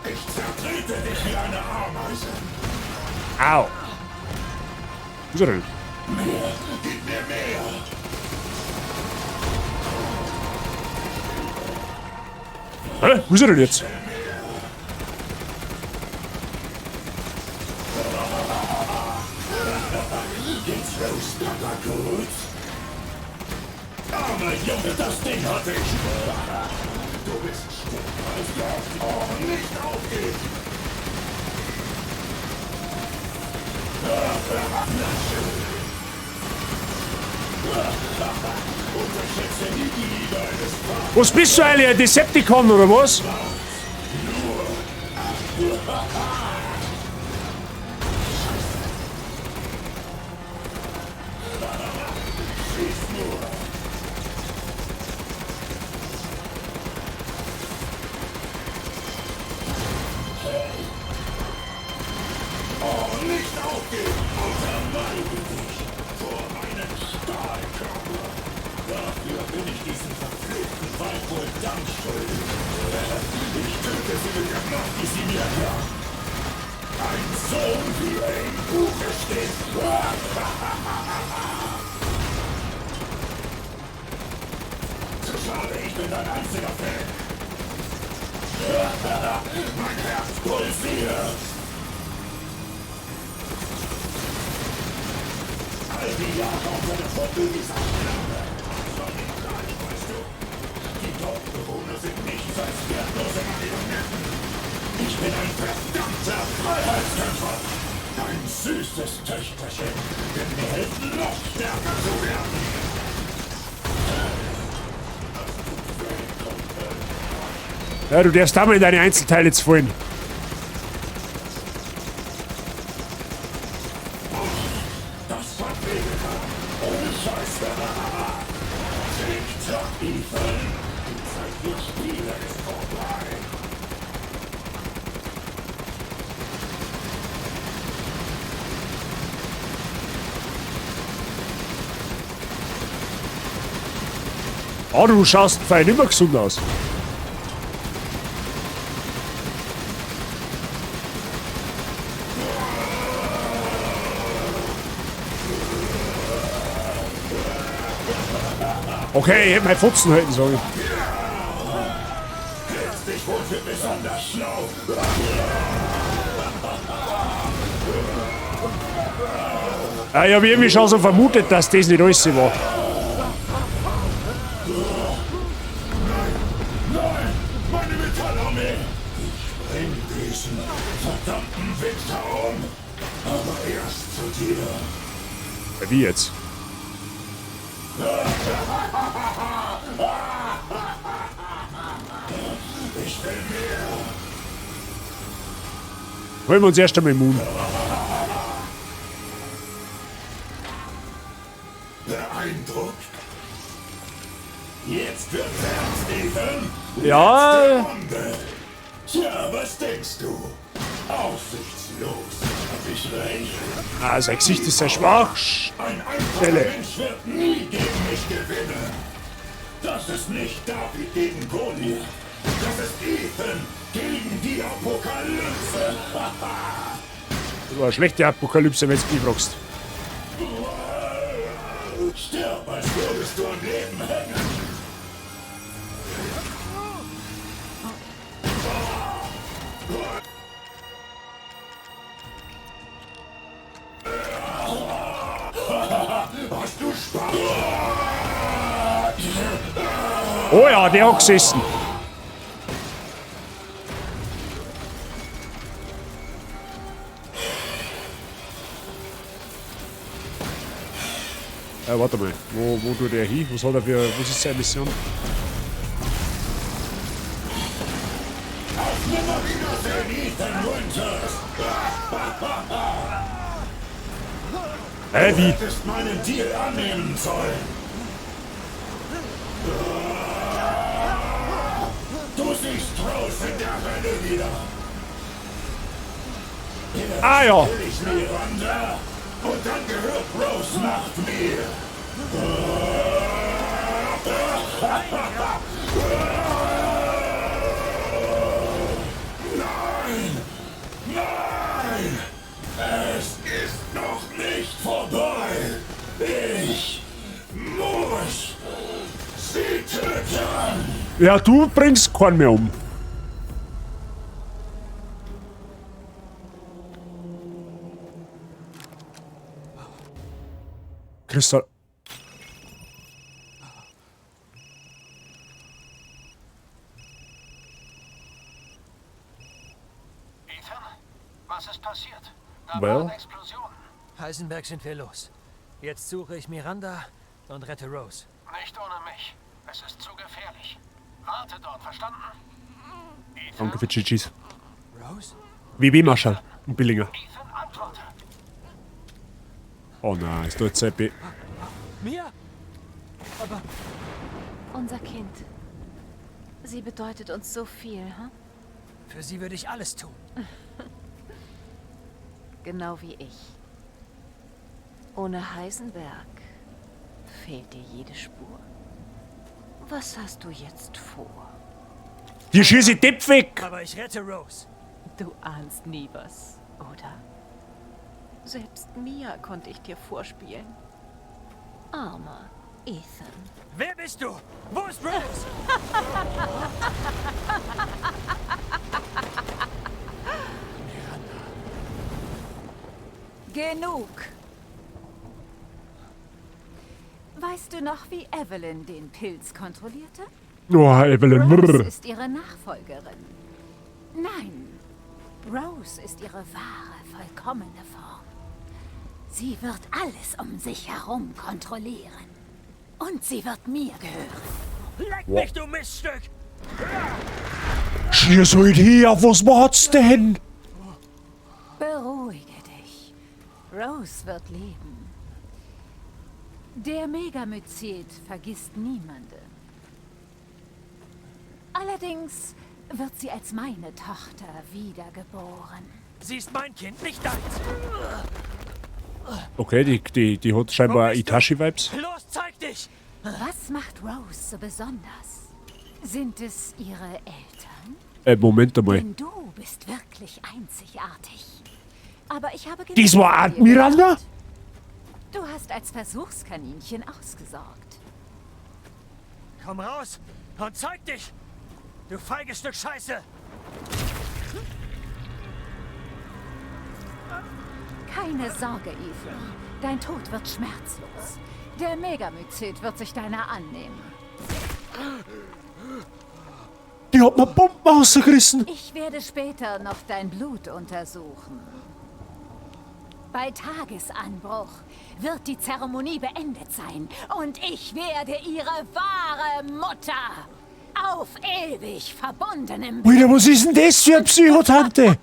Ich zertrete dich wie eine Ameise. Au. Wo ist er denn? Mehr, gib mir mehr. Hä? Wo ist er denn jetzt? Geht's los, Papa gut? Armer Junge, das Ding hatte ich. Du bist stärker als gehofft. Oh, nicht aufgeben. Na schön. Unterschätze nie die Liebe eines Vaters. Was bist du eigentlich, ein Decepticon oder was? Schieß nur. Hey. Oh, nicht aufgeben! Untermeide dich vor meinem Stahlkörper! Dafür bin ich diesem verfluchten Wald wohl Dank schuldig. Ich töte sie mit der Macht, die sie mir gab. Ein Sohn, wie er im Buche steht. Zu schade, ich bin dein einziger Fan. Mein Herz pulsiert. All die Jahre unter der Fuchtel dieser Schlange. Das war nicht leicht, weißt du. Die Dorfbewohner sind nichts als wertlose Marionetten. Ich bin ein verdammter Freiheitskämpfer. Dein süßes Töchterchen wird mir helfen, noch stärker zu werden. Ja, du darfst da mal in deine Einzelteile zu fallen. Das hat wehgetan. Ohne Scheiß. Tick-Tack, Ethan. Die Zeit für Spiele ist vorbei. Ah, du schaust fein immer gesund aus. Okay, ich hätte meine Fotzen halten sollen. Hältst dich wohl für besonders schlau. Ja, ich hab irgendwie schon so vermutet, dass das nicht alles war. Nein, meine Metallarmee! Ich bring diesen verdammten Wichser um. Aber erst zu dir. Wie jetzt? Ich will mehr. Holen wir uns erst einmal immun. Beeindruckt? Jetzt wird's ernst, Ethan. Ja. Letzte Runde. Tja, was denkst du? Aussichtslos. Hab ich recht? Ah, sein Gesicht ist sehr schwach. Ein einfacher Stelle. Mensch wird nie gegen mich gewinnen. Das ist nicht David gegen Goliath. Das ist Ethan gegen die Apokalypse. Das war eine schlechte Apokalypse, wenn du mich fragst. Stirb, als würdest du am Leben hängen. Hast du Spaß? Oh ja, der hat gesessen. Warte mal. Wo tut der hin? Was hat er für. Was ist seine Mission? Auf Nimmerwiedersehen, Ethan Winters! Hä, wie? Du hättest meinen Deal annehmen sollen. Du siehst Rose in der Hölle wieder. Ah ja. Kill ich Miranda und dann gehört Rose Macht mir. Nein! Nein! Es ist noch nicht vorbei! Ich muss sie töten! Ja, du bringst keinen mehr um. Kristall. Ethan, was ist passiert? Da Well? waren Explosionen. Heisenberg sind wir los. Jetzt suche ich Miranda und rette Rose. Nicht ohne mich. Es ist zu gefährlich. Warte dort, verstanden? Danke für GGs. Rose? WB Marschall und Billinger. Ethan, antworte. Oh nein, ist da jetzt ein B. Mia? Aber Unser Kind. Sie bedeutet uns so viel, hm? für sie würde ich alles tun. Genau wie ich. Ohne Heisenberg fehlt dir jede Spur. Was hast du jetzt vor? Die schieße ich Depp weg! Aber ich rette Rose. Du ahnst nie was, oder? Selbst Mia konnte ich dir vorspielen. Armer Ethan. Wer bist du? Wo ist Rose? Genug! Weißt du noch, wie Evelyn den Pilz kontrollierte? Oh, Evelyn. Rose Brr. ist ihre Nachfolgerin. Nein, Rose ist ihre wahre, vollkommene Form. Sie wird alles um sich herum kontrollieren. Und sie wird mir gehören. Leck Wow. mich, du Miststück! Schieß halt her, was macht's denn? Beruhige dich. Rose wird leben. Der Megamycet vergisst niemanden. Allerdings wird sie als meine Tochter wiedergeboren. Sie ist mein Kind, nicht deins! Okay, die hat scheinbar Itachi-Vibes. Los, zeig dich! Was macht Rose so besonders? Sind es ihre Eltern? Moment einmal. Denn du bist wirklich einzigartig. Aber ich habe genug Das war von dir Miranda? gehört. Du hast als Versuchskaninchen ausgesorgt. Komm raus und zeig dich! Du feiges Stück Scheiße! Keine Sorge, Ethan. Dein Tod wird schmerzlos. Der Megamycet wird sich deiner annehmen. Die hat mir Bomben rausgerissen. Ich werde später noch dein Blut untersuchen. Bei Tagesanbruch wird die Zeremonie beendet sein und ich werde ihre wahre Mutter auf ewig verbunden im Alter, was ist denn das für eine Psychotante?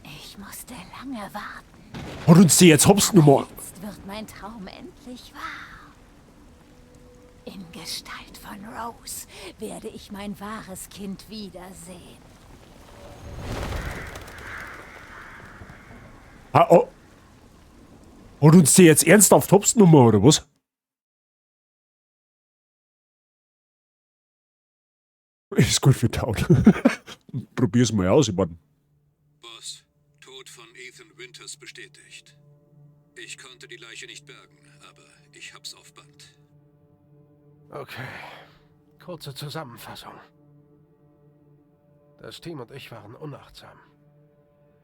Ich musste lange warten. Hat uns die jetzt hops genommen? Jetzt wird mein Traum endlich wahr. In Gestalt von Rose werde ich mein wahres Kind wiedersehen. Ha, oh. Hat uns die jetzt ernsthaft hops genommen, oder was? Ist gut für Town. Probier's mal aus, ich mein. Boss, Tod von Ethan Winters bestätigt. Ich konnte die Leiche nicht bergen, aber ich hab's auf Band. Okay. Kurze Zusammenfassung. Das Team und ich waren unachtsam.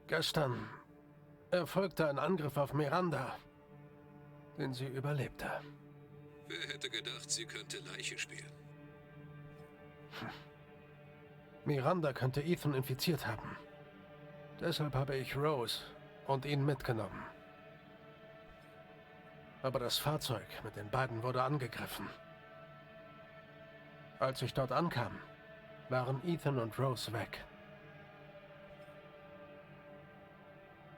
Gestern Erfolgte ein Angriff auf Miranda, den sie überlebte. Wer hätte gedacht, sie könnte Leiche spielen? Miranda könnte Ethan infiziert haben. Deshalb habe ich Rose und ihn mitgenommen. Aber das Fahrzeug mit den beiden wurde angegriffen. Als ich dort ankam, waren Ethan und Rose weg.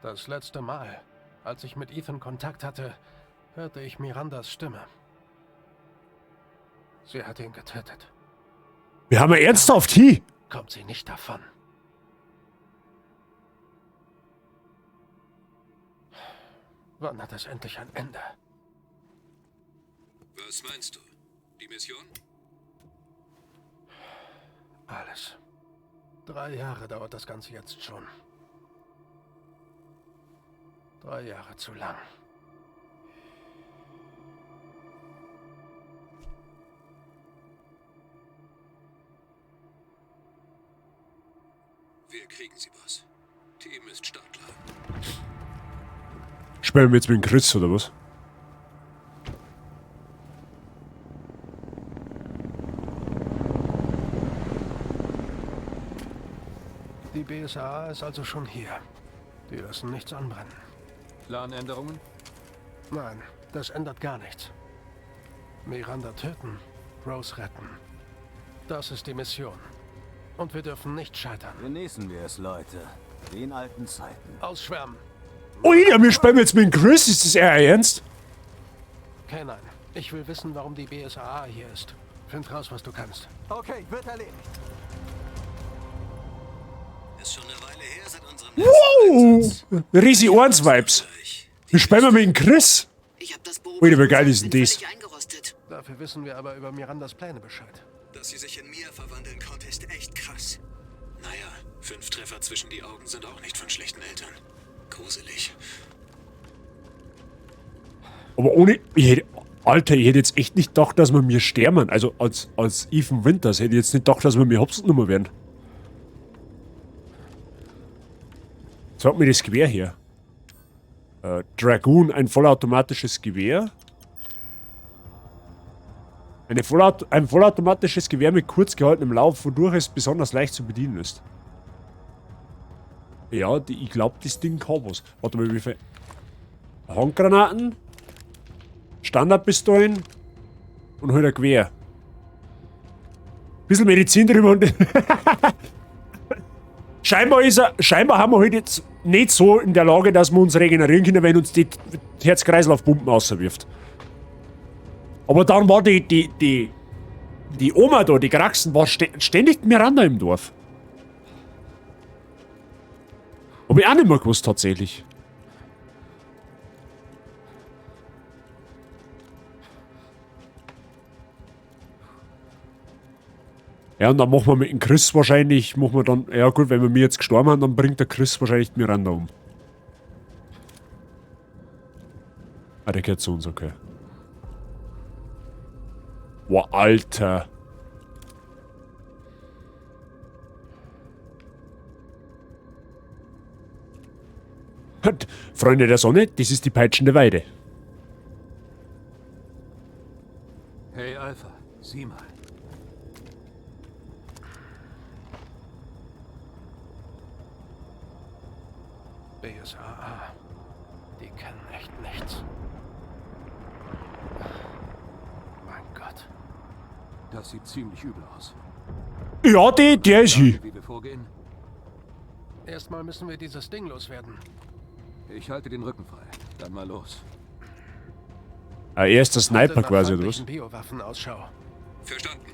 Das letzte Mal, als ich mit Ethan Kontakt hatte, hörte ich Mirandas Stimme. Sie hat ihn getötet. Wir haben ja ernsthaft hier. Kommt sie nicht davon. Wann hat es endlich ein Ende? Was meinst du? Die Mission? Alles. 3 Jahre dauert das Ganze jetzt schon. 3 Jahre zu lang. Wir kriegen sie, Boss. Team ist startklar. Spielen wir jetzt mit dem Chris, oder was? Die BSAA ist also schon hier. Die lassen nichts anbrennen. Planänderungen? Nein, das ändert gar nichts. Miranda töten, Rose retten. Das ist die Mission. Und wir dürfen nicht scheitern. Genießen wir es, Leute. Wie in alten Zeiten. Ausschwärmen. Oh ja, wir spielen jetzt mit dem Chris. Ist das eher ernst? K9, ich will wissen, warum die BSAA hier ist. Find raus, was du kannst. Okay, wird erledigt. Ist schon eine Weile her seit unserem Wow! Risi 1 Vibes. Wir spielen mit dem Chris. Ui, wie geil ist denn das? Dafür wissen wir aber über Mirandas Pläne Bescheid. Dass sie sich in Mia verwandeln konnte, ist echt krass. Naja, 5 Treffer zwischen die Augen sind auch nicht von schlechten Eltern. Gruselig. Aber ohne... Ich hätte, Alter, ich hätte jetzt echt nicht gedacht, dass wir mir sterben. Also als Ethan Winters hätte ich jetzt nicht gedacht, dass wir mir Hopsen genommen werden. Sag mir das Gewehr her. Dragoon, ein vollautomatisches Gewehr. Ein vollautomatisches Gewehr mit kurz gehaltenem Lauf, wodurch es besonders leicht zu bedienen ist. Ja, ich glaub, das Ding kann was. Warte mal, wie viel... Handgranaten, Standardpistolen und halt ein Gewehr. Bisschen Medizin drüber und... Scheinbar haben wir halt jetzt nicht so in der Lage, dass wir uns regenerieren können, wenn uns die Herz-Kreislauf-Pumpen außerwirft. Aber dann war die Oma da, die Kraxen, war ständig Miranda im Dorf. Hab ich auch nicht mehr gewusst, tatsächlich. Ja, und dann machen wir mit dem Chris wahrscheinlich, machen wir dann, ja gut, wenn wir mir jetzt gestorben haben, dann bringt der Chris wahrscheinlich die Miranda um. Ah, der gehört zu uns, okay. Boah, Alter. Freunde der Sonne, das ist die peitschende Weide. Hey Alpha, sieh mal. BSAA. Die kennen echt nichts. Mein Gott. Das sieht ziemlich übel aus. Ja, der ist hier. Wie wir vorgehen? Erstmal müssen wir dieses Ding loswerden. Ich halte den Rücken frei. Dann mal los. Ah, er ist der Sniper Halte nach quasi, oder was? feindlichen Biowaffen-Ausschau. Verstanden.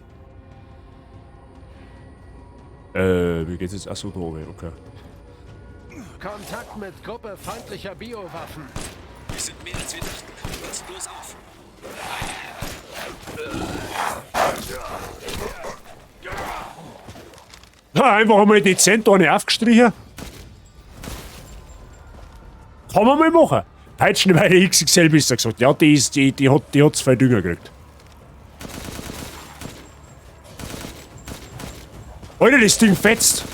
Wie geht's jetzt? Achso, da oben, okay. Kontakt mit Gruppe feindlicher Biowaffen. Es sind mehr als wir dachten. Passt bloß auf. Na, einfach einmal dezent eine aufgestrichen. Kann man mal machen. Peitschen bei der XXL besser gesagt. Ja, die hat 2 Dünger gekriegt. Alter, das Ding fetzt.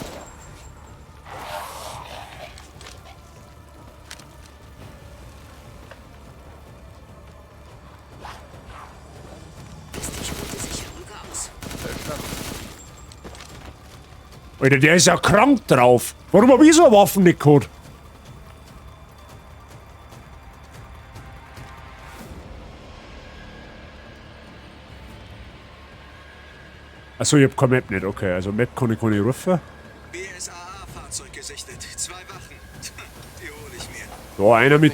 Alter, der ist ja krank drauf. Warum hab ich so eine Waffe nicht gehabt? Achso, ich hab keine Map nicht. Okay, also Map kann ich keine rufen. BSAA-Fahrzeug gesichtet. 2 Wachen. Die hole ich mir. Da, einer mit.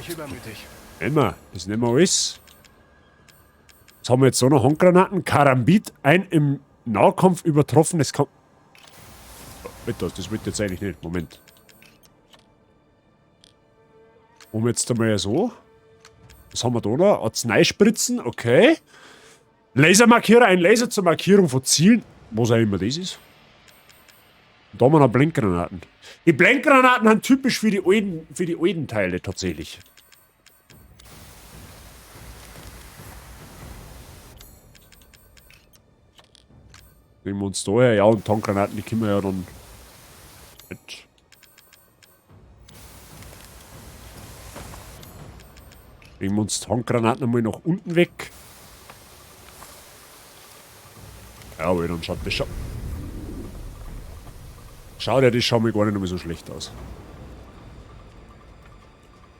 Immer. Das nehmen wir alles. Was haben wir jetzt so noch? Handgranaten. Karambit. Ein im Nahkampf übertroffenes Kampf. Das wird jetzt eigentlich nicht. Moment. Um jetzt einmal so. Was haben wir da noch? Arzneispritzen, okay. Lasermarkierer, ein Laser zur Markierung von Zielen. Was auch immer das ist. Und da haben wir noch Blinkgranaten. Die Blinkgranaten sind typisch für die alten Teile tatsächlich. Nehmen wir uns da her. Ja, und Tankgranaten, die können wir ja dann mit. Bringen wir uns die Handgranaten einmal nach unten weg. Ja, aber dann schaut das schon. Schaut ja, das schaut mir gar nicht mehr so schlecht aus.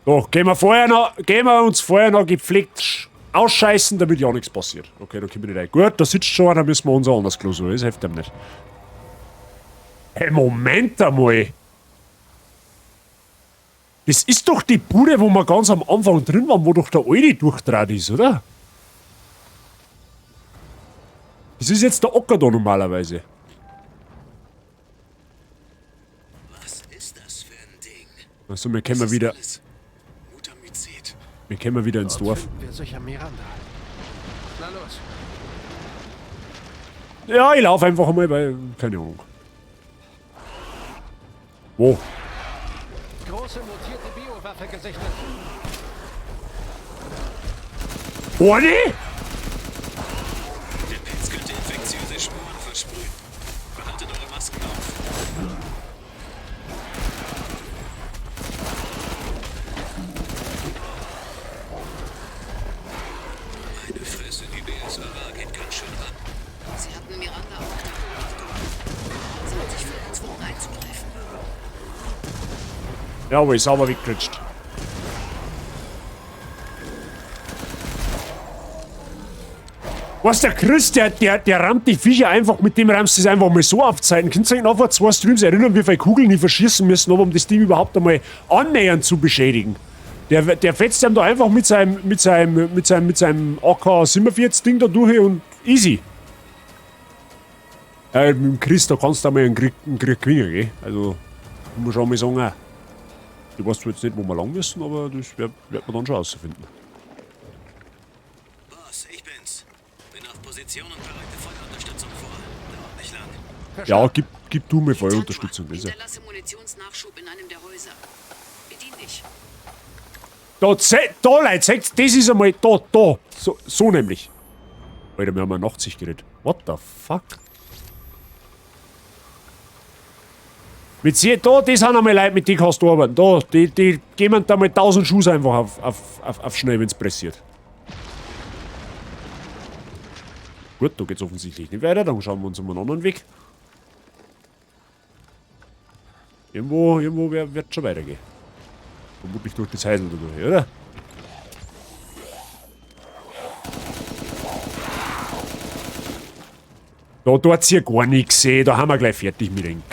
Doch, gehen wir uns vorher noch gepflegt ausscheißen, damit ja nichts passiert. Okay, da kommen wir nicht rein. Gut, da sitzt schon einer, müssen wir unser anderes Klo suchen. Das hilft ihm nicht. Hey, Moment einmal! Das ist doch die Bude, wo wir ganz am Anfang drin waren, wo doch der Alte durchtrat ist, oder? Das ist jetzt der Ocker da normalerweise. Was ist das für ein Ding? Also, wir kommen wieder. Wir kommen wieder ins Dorf. Wir sicher Miranda. Na los. Ja, ich laufe einfach einmal, weil. Keine Ahnung. Wo? Große mutierte Biowaffe gesichtet. Oh, nee! Der Pilz könnte infektiöse Sporen versprühen. Behaltet eure Masken auf. Meine Fresse, die BSAA geht ganz schön ran. Sie hatten Miranda auch unter Beobachtung. Sie hat sich wohl gezwungen einzugreifen. Ja, aber ist sauber weggerutscht. Was, der Chris, der rammt die Viecher einfach, mit dem rammst du es einfach mal so auf Zeiten. Könnt ihr euch noch vor 2 Streams erinnern, wie viele Kugeln die verschießen müssen, um das Ding überhaupt einmal annähernd zu beschädigen? Der fetzt ihm da einfach mit seinem AK-47 Ding da durch und easy. Mit dem Chris, da kannst du einmal einen Krieg gewinnen, gell? Also, muss ich auch mal sagen, ich weiß zwar jetzt nicht, wo wir lang müssen, aber das wird man dann schon rausfinden. Boss, ich bin's. Bin auf Position und bereite Feuerunterstützung vor. Dauert nicht lang. Ja, gib du mir Feuerunterstützung. Hinterlasse Munitionsnachschub in einem der Häuser. Bedien dich. Da, da, Leute, das ist einmal da. So nämlich. Alter, wir haben ein Nachtsichtgerät. What the fuck? Mit sie, da, das sind einmal Leute, mit denen kannst du arbeiten. Da, die geben da mal 1000 Schuss einfach auf schnell, wenn's pressiert. Gut, da geht's offensichtlich nicht weiter. Dann schauen wir uns um einen anderen Weg. Irgendwo wird schon weitergehen. Vermutlich durch das Heisel da durch, oder? Da tut's hier gar nichts, ey. Da haben wir gleich fertig mit Enk.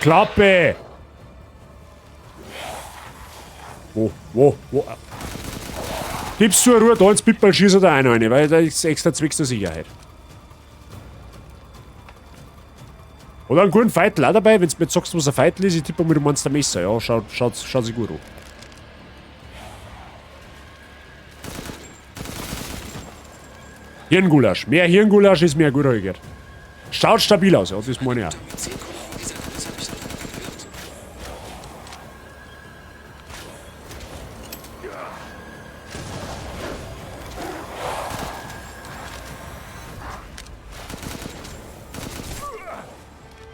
Klappe! Wo? Gib's zur Ruhe, da ins Pitball schießt er da einer rein, weil da ist extra zwecks der Sicherheit. Oder einen guten Feitel auch dabei, wenn du mir jetzt sagst, was ein Feitel ist, ich tippe mal, du meinst ein Messer, ja, schaut sich gut an. Hirngulasch. Mehr Hirngulasch ist mehr gut, hab ich gehört. Schaut stabil aus, ja, das meine ich auch.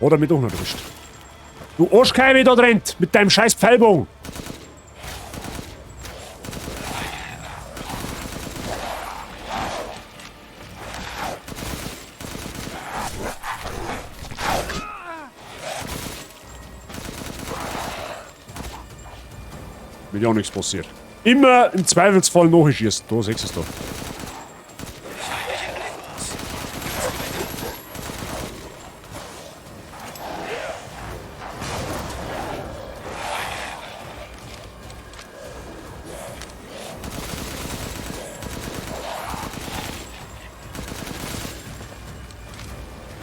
Oder mit doch noch erwischt. Du Arschkeime da drin, mit deinem scheiß Pfeilbogen. Damit ja nichts passiert. Immer im Zweifelsfall nachschießen. Da siehst du es da.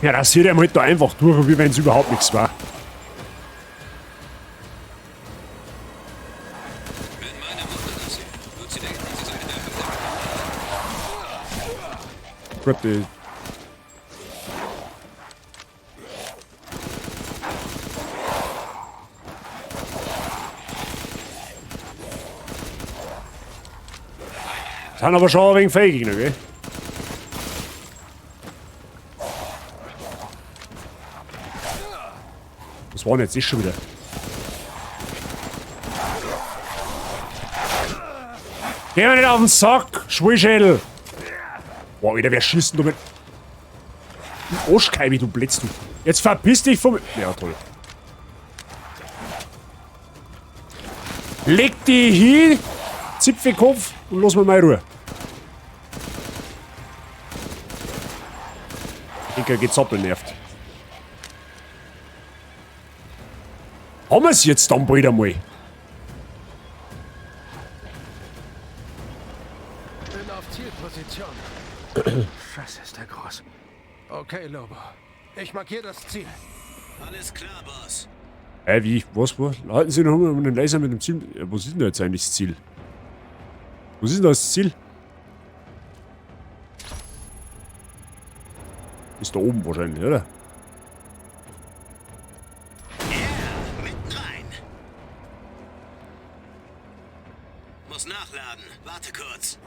Ja, rasiert er halt da einfach durch, wie wenn es überhaupt nichts war. Gut, die sind aber schon ein wenig fähig, gell? Was war denn jetzt? Ist schon wieder. Geh mir nicht auf den Sack, Schwulschädel! Boah, Alter, wer schießt denn da mit... Du Arschkeibi, du Blitz, du. Jetzt verpiss dich vom... Ja, toll. Leg die hin, Zipfelkopf, und lass mir mal Ruhe. Denke, Gezoppel nervt. Haben wir es jetzt dann bald einmal? Bin auf Zielposition. Scheiße, ist der groß. Okay, Lobo. Ich markiere das Ziel. Alles klar, Boss. Wie? Was? Was? Halten Sie noch mal den Laser mit dem Ziel. Ja, was ist denn da jetzt eigentlich das Ziel? Was ist denn das Ziel? Ist da oben wahrscheinlich, oder? Yeah, mitten rein. Muss nachladen. Warte kurz.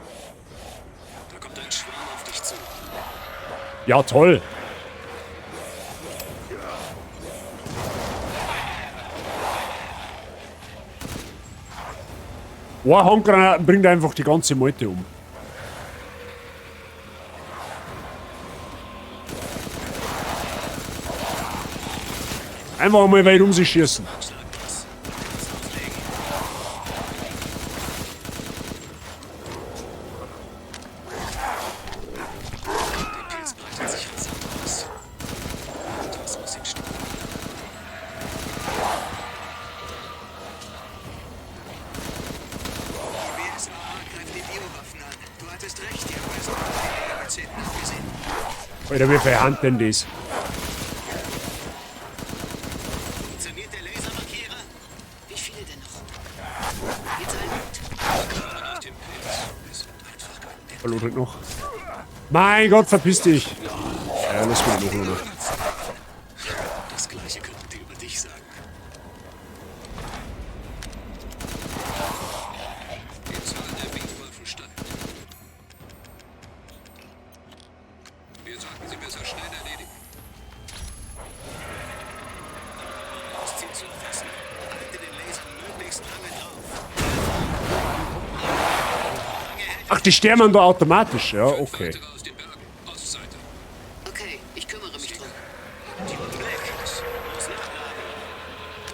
Da kommt ein Schwarm auf dich zu. Ja, toll. Eine Handgranate bringt einfach die ganze Meute um. Einfach mal weit um sich schießen. Der Pilz breitet sich rasant aus. Das muss ihn stoppen. Die BSAA greift die Biowaffen an. Du hattest recht, die haben es auf die Kapazitäten abgesehen. Alter, wie viel Hand denn das? Funktioniert der Lasermarkierer? Wie viele denn noch? Jetzt ein Mut. Aus dem Pilz. Es wird einfach kein Hallo, drück noch. Mein Gott, verpiss dich! Ja, lass mich noch runter. Das gleiche könnten die über dich sagen. Die Zahl der Bienenwaffen steigt. Wir sollten sie besser schnell erledigen. Um das Ziel zu erfassen, halte den Laser möglichst lange drauf. Ach, die sterben da automatisch, ja, okay. Aus den Bergen, Ostseite. Okay, ich kümmere mich drum. Blick. Muss nachladen.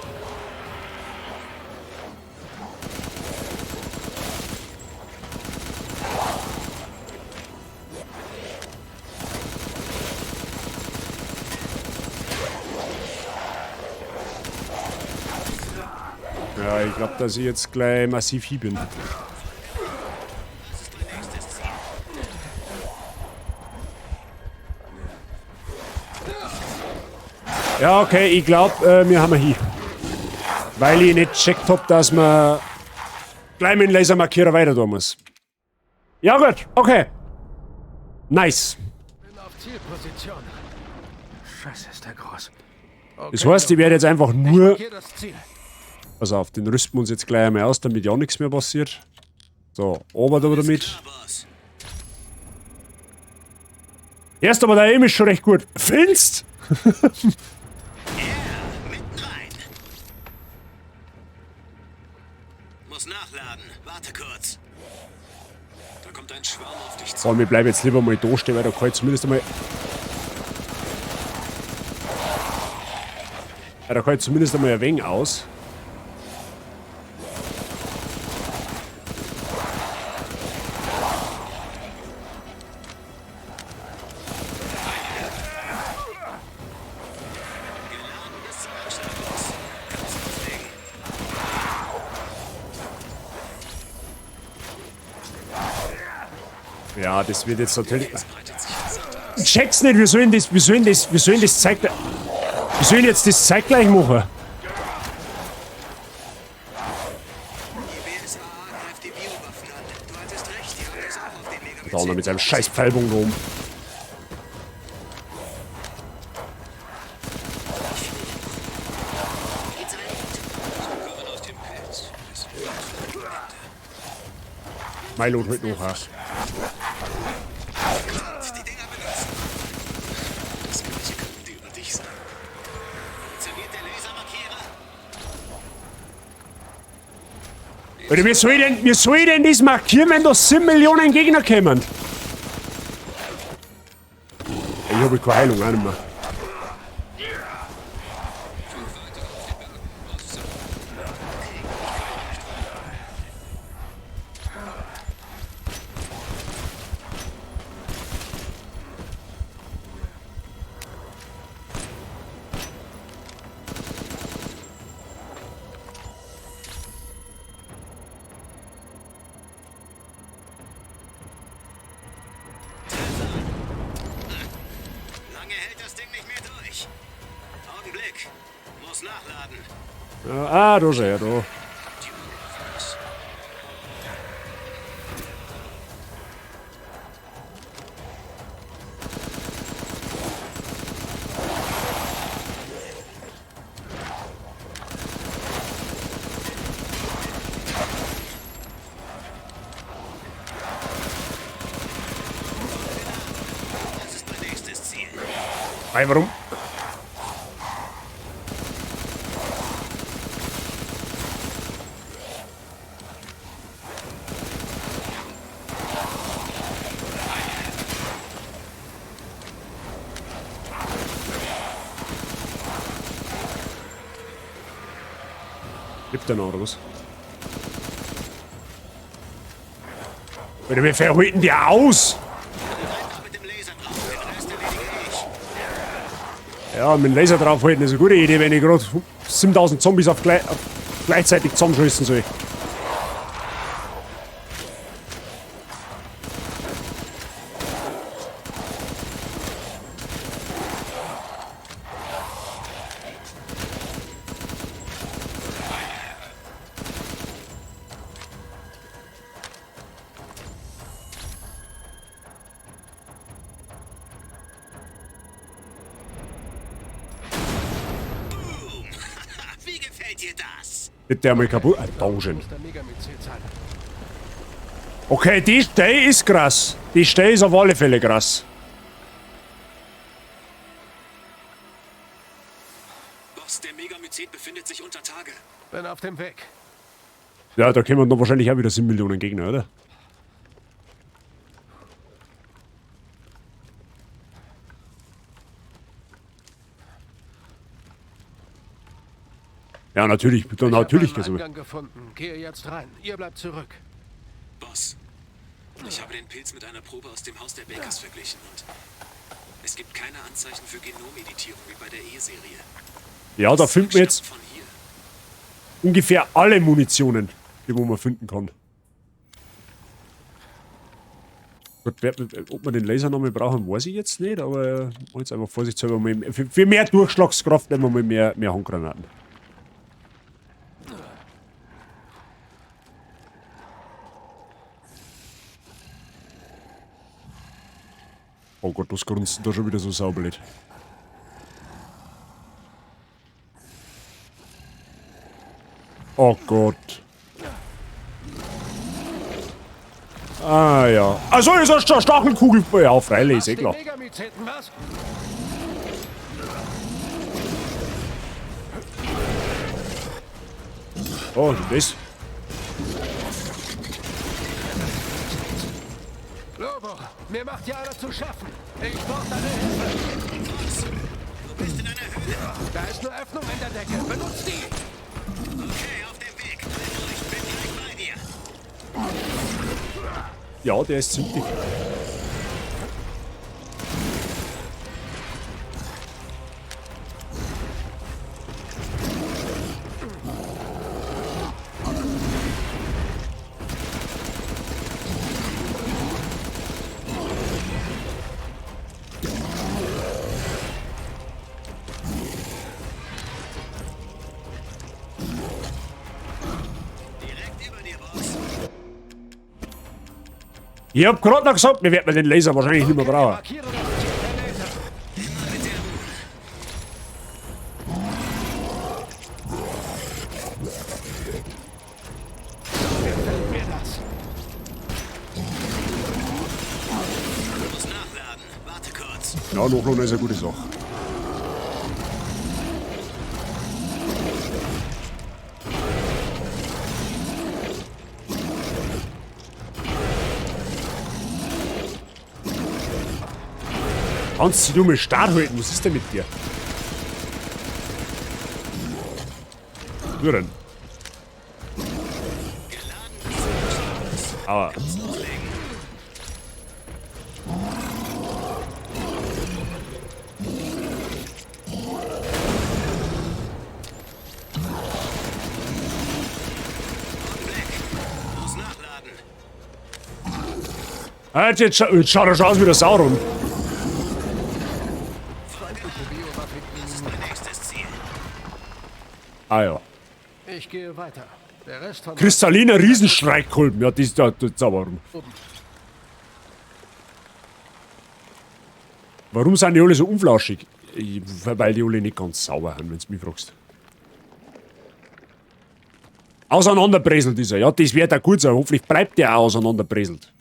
Ja, ich glaube, dass ich jetzt gleich massiv hier bin. Ja, okay, ich glaube, wir haben hier. Weil ich nicht gecheckt hab, dass man gleich mit dem Lasermarkierer weiter tun muss. Ja gut, okay. Nice. Bin auf Zielposition. Scheiße, ist der groß. Okay, Das heißt, ich werde jetzt einfach nur... Ich markiere das Ziel. Pass auf, den rüsten wir uns jetzt gleich einmal aus, damit ja nichts mehr passiert. So, oben da damit. Erst aber der Aim ist schon recht gut. Findest? Mitten rein. Muss nachladen. Warte kurz. Da kommt ein Schwarm auf dich zu. So, wir bleiben jetzt lieber mal da stehen, weil da kann ich zumindest einmal... Ja, da kann ich zumindest einmal ein wenig aus. Ja, das wird jetzt natürlich... Ich check's nicht, wir sollen das zeitgleich... Wir sollen jetzt das zeitgleich machen. Da mit seinem scheiß Pfeilbogen rum. Milo holt noch was. Alter, wie soll ich denn das markieren, wenn da 7 Millionen Gegner kommen? Ich habe keine Heilung, auch nicht mehr. Ah, da ist er, da. Das ist mein nächstes Ziel. Ei, warum? Lebt der noch, oder was? Alter, wir verhüten die aus! Ja, mit dem Laser draufhalten ist eine gute Idee, wenn ich gerade 7000 Zombies auf gleichzeitig zusammenschießen soll. Wird der mal kaputt? Ah, Dankeschön. Okay, die Stelle ist krass. Die Stelle ist auf alle Fälle krass. Boss, der Megamycet befindet sich unter Tage. Bin auf dem Weg. Ja, da kommen dann wahrscheinlich auch wieder 7 Millionen Gegner, oder? Ja, natürlich, natürlich. Ich habe einen Eingang gefunden. Gehe jetzt rein. Ihr bleibt zurück. Boss, ich habe den Pilz mit einer Probe aus dem Haus der Bakers verglichen und es gibt keine Anzeichen für Genomeditierung wie bei der E-Serie. Ja, da finden wir jetzt ungefähr alle Munitionen, die man finden kann. Gut, ob wir den Laser noch mal brauchen, weiß ich jetzt nicht, aber jetzt einfach vorsichtshalber mal für mehr Durchschlagskraft nehmen wir mal mehr Handgranaten. Oh Gott, das grunzt da schon wieder so saublöd. Oh Gott. Ah ja. Also ist das eine Stachelkugel. Ja, freilich, ist eh klar. Oh, das. Lobo, mir macht ja einer zu schaffen. Ich brauche deine Hilfe. Was? Du bist in einer Höhle. Da ist eine Öffnung in der Decke. Benutzt die. Okay, auf dem Weg. Halt durch, bin gleich bei dir. Ja, der ist ziemlich. Ich hab gerade noch gesagt, wir werden den Laser wahrscheinlich nicht mehr brauchen. Gefällt mir das. Muss nachladen. Warte kurz. Ja, nachladen ist eine gute Sache. Kannst du mal Start halten? Was ist denn mit dir? Du denn? Aua. Muss nachladen. Alter, jetzt schaut er schon aus wie der Sauron. Das ist mein nächstes Ziel. Ah ja. Ich gehe weiter. Der Rest von Kristalliner Riesenstreikkolben. Ja, das ist da, das ist aber warum. Warum sind die alle so unflauschig? Weil die alle nicht ganz sauber sind, wenn du mich fragst. Auseinanderbröselt ist er. Ja, das wird auch gut sein. Hoffentlich bleibt der auch auseinanderbröselt.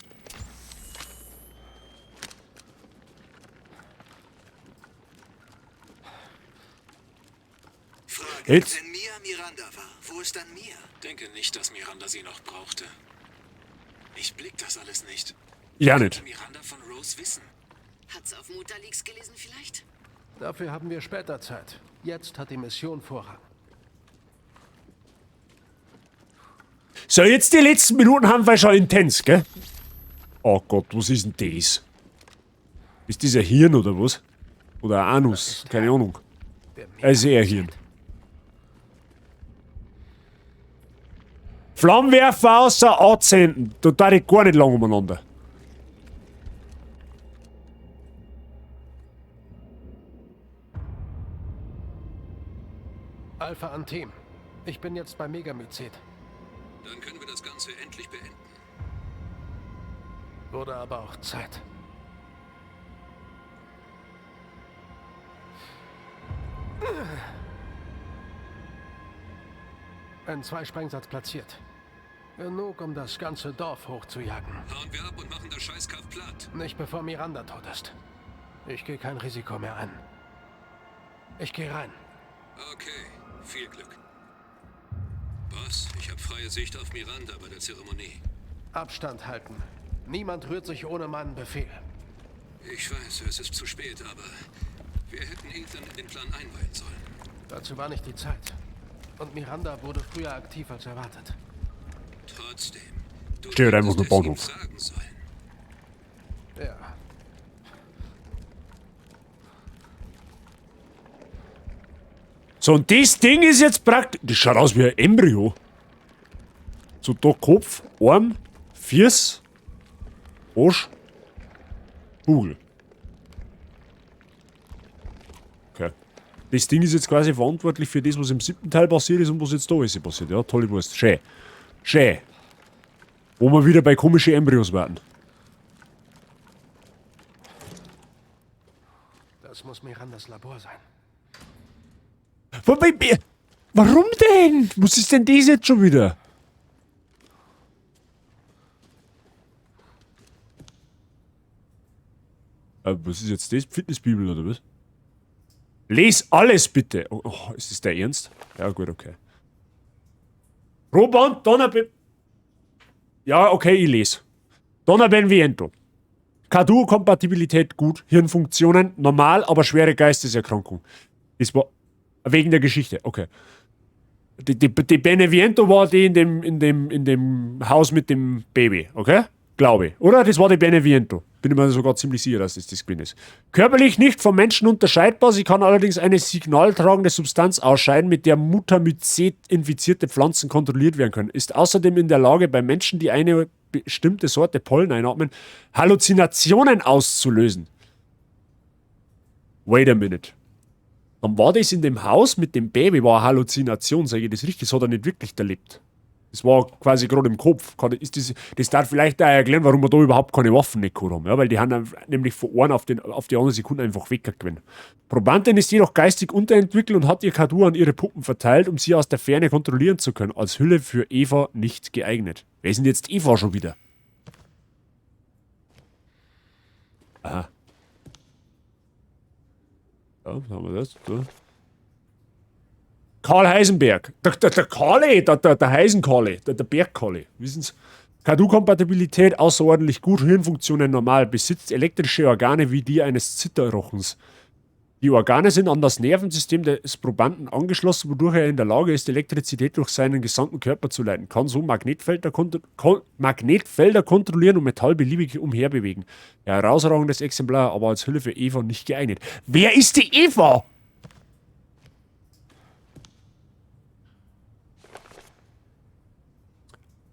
Frage, Jetzt- wenn Mia Miranda war, wo ist dann Mia? Denke nicht, dass Miranda sie noch brauchte. Ich blick das alles nicht. Ja, nicht. Miranda von Rose wissen. Hat's auf Mutterleaks gelesen vielleicht? Dafür haben wir später Zeit. Jetzt hat die Mission Vorrang. So, jetzt die letzten Minuten haben wir schon intens, gell? Oh Gott, was ist denn das? Ist das ein Hirn oder was? Oder ein Anus? Keine Ahnung. Also eher Hirn. Flammenwerfer außer anzünden. Da darf ich gar nicht lang umeinander. Alpha an Team. Ich bin jetzt bei Megamycet. Dann können wir das Ganze endlich beenden. Wurde aber auch Zeit. N2 Sprengsatz platziert. Genug, um das ganze Dorf hochzujagen. Hauen wir ab und machen das Scheißkaff platt. Nicht bevor Miranda tot ist. Ich gehe kein Risiko mehr ein. Ich gehe rein. Okay, viel Glück. Boss, ich habe freie Sicht auf Miranda bei der Zeremonie. Abstand halten. Niemand rührt sich ohne meinen Befehl. Ich weiß, es ist zu spät, aber wir hätten Ethan in den Plan einweihen sollen. Dazu war nicht die Zeit. Und Miranda wurde früher aktiv als erwartet. Trotzdem, du Steht einfach hättest nur es ihm Bahnhof. sagen sollen. Ja. So, und das Ding ist jetzt praktisch. Das schaut aus wie ein Embryo. So, da Kopf, Arm, Füß, Arsch, Kugel. Okay. Das Ding ist jetzt quasi verantwortlich für das, was im 7. Teil passiert ist und was jetzt da alles passiert. Ja, tolle Wurst. Schön. Schön. Wo wir wieder bei komischen Embryos werden. Das muss Mirandas Labor sein. Wobei, warum denn? Was ist denn das jetzt schon wieder? Was ist jetzt das? Fitnessbibel oder was? Les alles bitte! Oh, oh, ist das der Ernst? Ja, gut, okay. Robert Donner... Ja, okay, ich lese. Donna Benviento. Kadu-Kompatibilität gut, Hirnfunktionen normal, aber schwere Geisteserkrankung. Das war wegen der Geschichte, okay. Die Beneviento war die in dem Haus mit dem Baby, okay? Glaube ich. Oder? Das war die Beneviento. Bin ich mir sogar ziemlich sicher, dass das das gewesen ist. Körperlich nicht vom Menschen unterscheidbar, sie kann allerdings eine signaltragende Substanz ausscheiden, mit der Mutamycet infizierte Pflanzen kontrolliert werden können. Ist außerdem in der Lage, bei Menschen, die eine bestimmte Sorte Pollen einatmen, Halluzinationen auszulösen. Wait a minute. Dann war das in dem Haus mit dem Baby, war eine Halluzination, sage ich das richtig? Das hat er nicht wirklich erlebt. Das war quasi gerade im Kopf. Ist das, das darf vielleicht auch erklären, warum wir da überhaupt keine Waffen nicht gehabt haben. Ja, weil die haben nämlich von einer auf die andere Sekunde einfach weggegangen. Probandin ist jedoch geistig unterentwickelt und hat ihr Kadu an ihre Puppen verteilt, um sie aus der Ferne kontrollieren zu können. Als Hülle für Eva nicht geeignet. Wer ist denn jetzt Eva schon wieder? Aha. Ja, was haben wir das? Da. Karl Heisenberg. Der Karli, der Heisen-Karli, der Berg-Karli. Wissen Sie? Kadu-Kompatibilität außerordentlich gut, Hirnfunktionen normal, besitzt elektrische Organe wie die eines Zitterrochens. Die Organe sind an das Nervensystem des Probanden angeschlossen, wodurch er in der Lage ist, Elektrizität durch seinen gesamten Körper zu leiten. Kann so Magnetfelder kontrollieren und Metall beliebig umherbewegen. Herausragendes Exemplar, aber als Hülle für Eva nicht geeignet. Wer ist die Eva?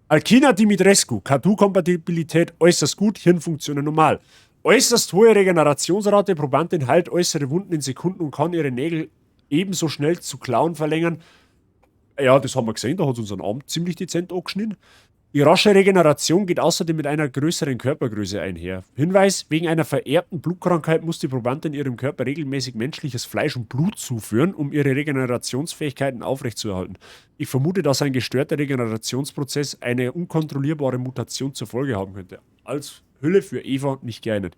Alkina Dimitrescu, Kadu-Kompatibilität äußerst gut, Hirnfunktionen normal. Äußerst hohe Regenerationsrate, Probandin heilt äußere Wunden in Sekunden und kann ihre Nägel ebenso schnell zu Klauen verlängern. Ja, das haben wir gesehen, da hat sie unseren Arm ziemlich dezent angeschnitten. Die rasche Regeneration geht außerdem mit einer größeren Körpergröße einher. Hinweis, wegen einer vererbten Blutkrankheit muss die Probandin ihrem Körper regelmäßig menschliches Fleisch und Blut zuführen, um ihre Regenerationsfähigkeiten aufrechtzuerhalten. Ich vermute, dass ein gestörter Regenerationsprozess eine unkontrollierbare Mutation zur Folge haben könnte. Als Hülle für Eva nicht geeignet.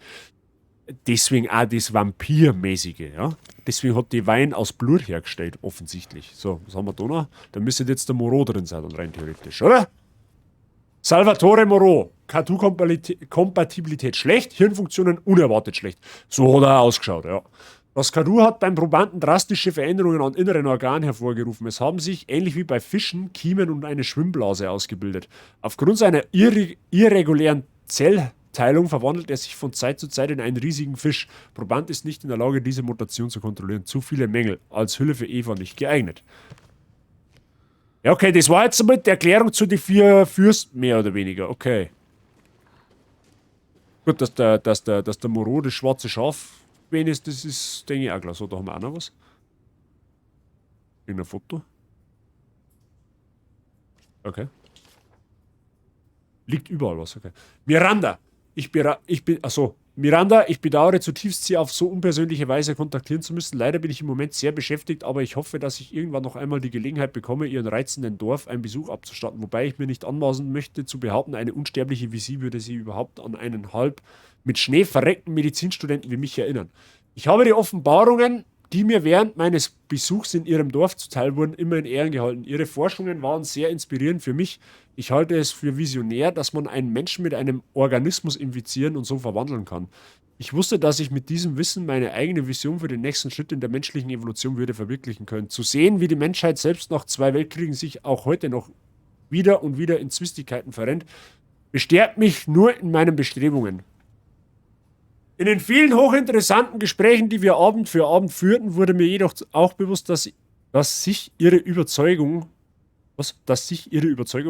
Deswegen auch das Vampirmäßige, ja. Deswegen hat die Wein aus Blut hergestellt, offensichtlich. So, was haben wir da noch? Da müsste jetzt der Moreau drin sein, dann rein theoretisch, oder? Salvatore Moreau, Kadu-Kompatibilität schlecht, Hirnfunktionen unerwartet schlecht. So hat er ausgeschaut, ja. Das Kadu hat beim Probanden drastische Veränderungen an inneren Organen hervorgerufen. Es haben sich, ähnlich wie bei Fischen, Kiemen und eine Schwimmblase ausgebildet. Aufgrund seiner irregulären Zellteilung verwandelt er sich von Zeit zu Zeit in einen riesigen Fisch. Proband ist nicht in der Lage, diese Mutation zu kontrollieren. Zu viele Mängel. Als Hülle für Eva nicht geeignet. Ja, okay, das war jetzt einmal die Erklärung zu den 4 Fürsten, mehr oder weniger. Okay. Gut, dass der Moreau das schwarze Schaf gewesen ist, das ist, denke ich, auch klar. So, da haben wir auch noch was. Irgendein Foto. Okay. Liegt überall was, okay. Miranda! Miranda, ich bedauere zutiefst, Sie auf so unpersönliche Weise kontaktieren zu müssen. Leider bin ich im Moment sehr beschäftigt, aber ich hoffe, dass ich irgendwann noch einmal die Gelegenheit bekomme, Ihren reizenden Dorf einen Besuch abzustatten. Wobei ich mir nicht anmaßen möchte, zu behaupten, eine Unsterbliche wie Sie würde sie überhaupt an einen halb mit Schnee verreckten Medizinstudenten wie mich erinnern. Ich habe die Offenbarungen, die mir während meines Besuchs in Ihrem Dorf zuteil wurden, immer in Ehren gehalten. Ihre Forschungen waren sehr inspirierend für mich. Ich halte es für visionär, dass man einen Menschen mit einem Organismus infizieren und so verwandeln kann. Ich wusste, dass ich mit diesem Wissen meine eigene Vision für den nächsten Schritt in der menschlichen Evolution würde verwirklichen können. Zu sehen, wie die Menschheit selbst nach 2 Weltkriegen sich auch heute noch wieder und wieder in Zwistigkeiten verrennt, bestärkt mich nur in meinen Bestrebungen. In den vielen hochinteressanten Gesprächen, die wir Abend für Abend führten, wurde mir jedoch auch bewusst, dass sich ihre Überzeugung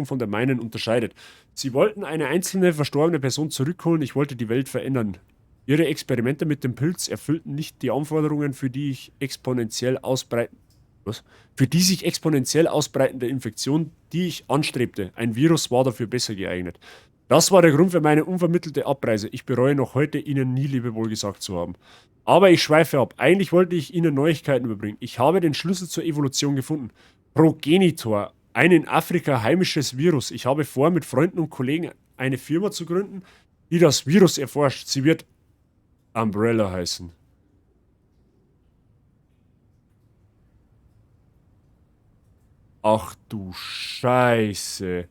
von der meinen unterscheidet. Sie wollten eine einzelne verstorbene Person zurückholen, ich wollte die Welt verändern. Ihre Experimente mit dem Pilz erfüllten nicht die Anforderungen, für die sich exponentiell ausbreitende Infektion, die ich anstrebte. Ein Virus war dafür besser geeignet. Das war der Grund für meine unvermittelte Abreise. Ich bereue noch heute, Ihnen nie Lebewohl gesagt zu haben. Aber ich schweife ab. Eigentlich wollte ich Ihnen Neuigkeiten überbringen. Ich habe den Schlüssel zur Evolution gefunden. Progenitor, ein in Afrika heimisches Virus. Ich habe vor, mit Freunden und Kollegen eine Firma zu gründen, die das Virus erforscht. Sie wird Umbrella heißen. Ach du Scheiße.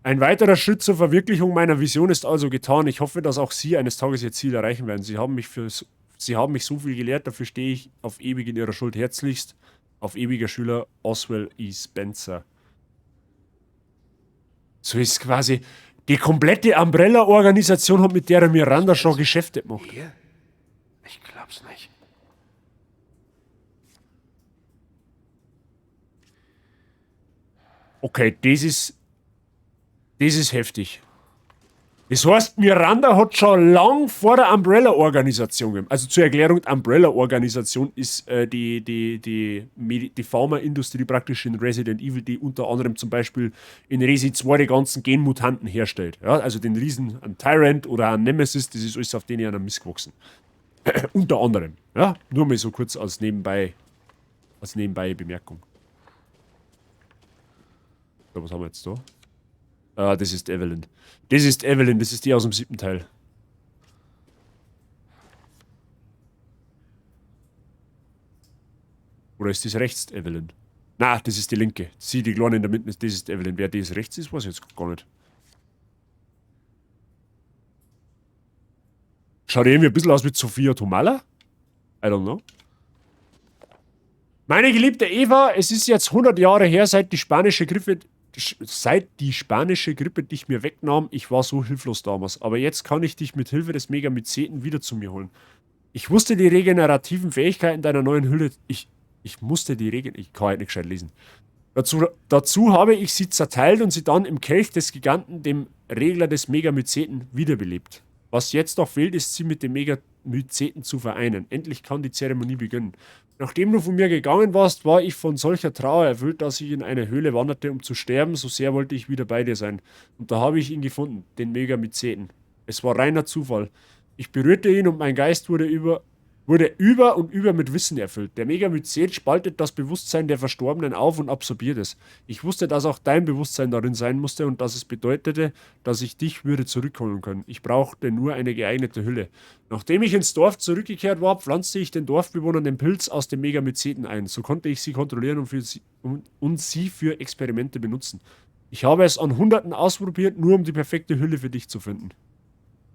Ein weiterer Schritt zur Verwirklichung meiner Vision ist also getan. Ich hoffe, dass auch Sie eines Tages Ihr Ziel erreichen werden. Sie haben mich so viel gelehrt, dafür stehe ich auf ewig in Ihrer Schuld. Herzlichst, auf ewiger Schüler Oswell E. Spencer. So ist quasi die komplette Umbrella-Organisation hat mit der Miranda schon Geschäfte gemacht. Hier? Ich glaub's nicht. Okay, das ist heftig. Das heißt, Miranda hat schon lang vor der Umbrella-Organisation gegeben. Also zur Erklärung, die Umbrella-Organisation ist die Pharmaindustrie praktisch in Resident Evil, die unter anderem zum Beispiel in Resi 2 die ganzen Genmutanten herstellt. Ja, also den Riesen, einen Tyrant oder einen Nemesis, das ist alles auf denen einer Mist gewachsen. Unter anderem. Ja, nur mal so kurz als nebenbei Bemerkung. So, was haben wir jetzt da? Ah, das ist Evelyn. Das ist Evelyn, das ist die aus dem 7. Teil. Oder ist das rechts Evelyn? Na, das ist die linke. Sie, die Kleine in der Mitte, das ist Evelyn. Wer das rechts ist, weiß ich jetzt gar nicht. Schaut irgendwie ein bisschen aus wie Sophia Tomala? I don't know. Meine geliebte Eva, es ist jetzt 100 Jahre her, seit die spanische Grippe dich mir wegnahm. Ich war so hilflos damals. Aber jetzt kann ich dich mit Hilfe des Megamyceten wieder zu mir holen. Ich wusste die regenerativen Fähigkeiten deiner neuen Hülle... Ich musste die Regen... Ich kann halt nicht gescheit lesen. Dazu habe ich sie zerteilt und sie dann im Kelch des Giganten, dem Regler des Megamyceten, wiederbelebt. Was jetzt noch fehlt, ist, sie mit dem Megamyceten zu vereinen. Endlich kann die Zeremonie beginnen. Nachdem du von mir gegangen warst, war ich von solcher Trauer erfüllt, dass ich in eine Höhle wanderte, um zu sterben. So sehr wollte ich wieder bei dir sein. Und da habe ich ihn gefunden, den Megamyceten. Es war reiner Zufall. Ich berührte ihn und mein Geist wurde über und über mit Wissen erfüllt. Der Megamycet spaltet das Bewusstsein der Verstorbenen auf und absorbiert es. Ich wusste, dass auch dein Bewusstsein darin sein musste und dass es bedeutete, dass ich dich würde zurückholen können. Ich brauchte nur eine geeignete Hülle. Nachdem ich ins Dorf zurückgekehrt war, pflanzte ich den Dorfbewohnern den Pilz aus dem Megamyceten ein. So konnte ich sie kontrollieren und sie für Experimente benutzen. Ich habe es an Hunderten ausprobiert, nur um die perfekte Hülle für dich zu finden.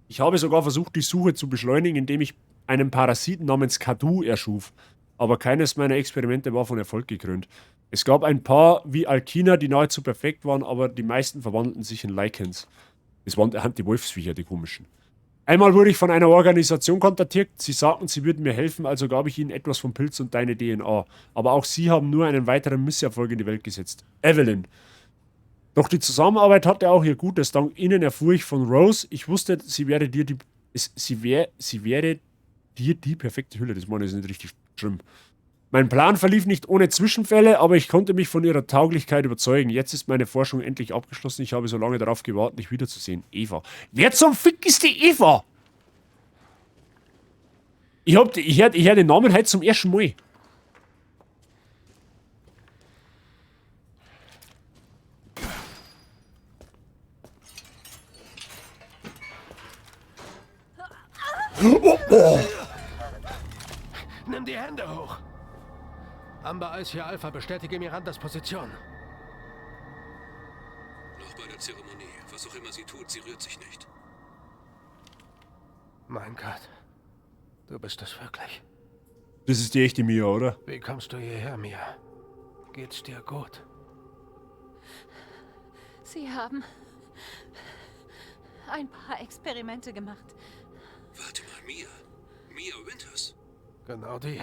Ich habe sogar versucht, die Suche zu beschleunigen, indem ich einen Parasiten namens Kadu erschuf. Aber keines meiner Experimente war von Erfolg gekrönt. Es gab ein paar wie Alkina, die nahezu perfekt waren, aber die meisten verwandelten sich in Lycans. Das waren die Wolfsviecher, die komischen. Einmal wurde ich von einer Organisation kontaktiert. Sie sagten, sie würden mir helfen, also gab ich ihnen etwas vom Pilz und deine DNA. Aber auch sie haben nur einen weiteren Misserfolg in die Welt gesetzt. Evelyn. Doch die Zusammenarbeit hatte auch ihr Gutes. Dank ihnen erfuhr ich von Rose. Ich wusste, sie wäre dir die, sie wäre dir die perfekte Hülle. Das meine ich nicht richtig schlimm. Mein Plan verlief nicht ohne Zwischenfälle, aber ich konnte mich von ihrer Tauglichkeit überzeugen. Jetzt ist meine Forschung endlich abgeschlossen. Ich habe so lange darauf gewartet, dich wiederzusehen. Eva. Wer zum Fick ist die Eva? Ich hör den Namen heute zum ersten Mal. Oh, oh. Nimm die Hände hoch. Amber Ice hier Alpha, bestätige Mirandas Position. Noch bei der Zeremonie. Was auch immer sie tut, sie rührt sich nicht. Mein Gott. Du bist es wirklich. Das ist die echte Mia, oder? Wie kommst du hierher, Mia? Geht's dir gut? Sie haben ein paar Experimente gemacht. Warte mal, Mia. Mia Winters. Genau die.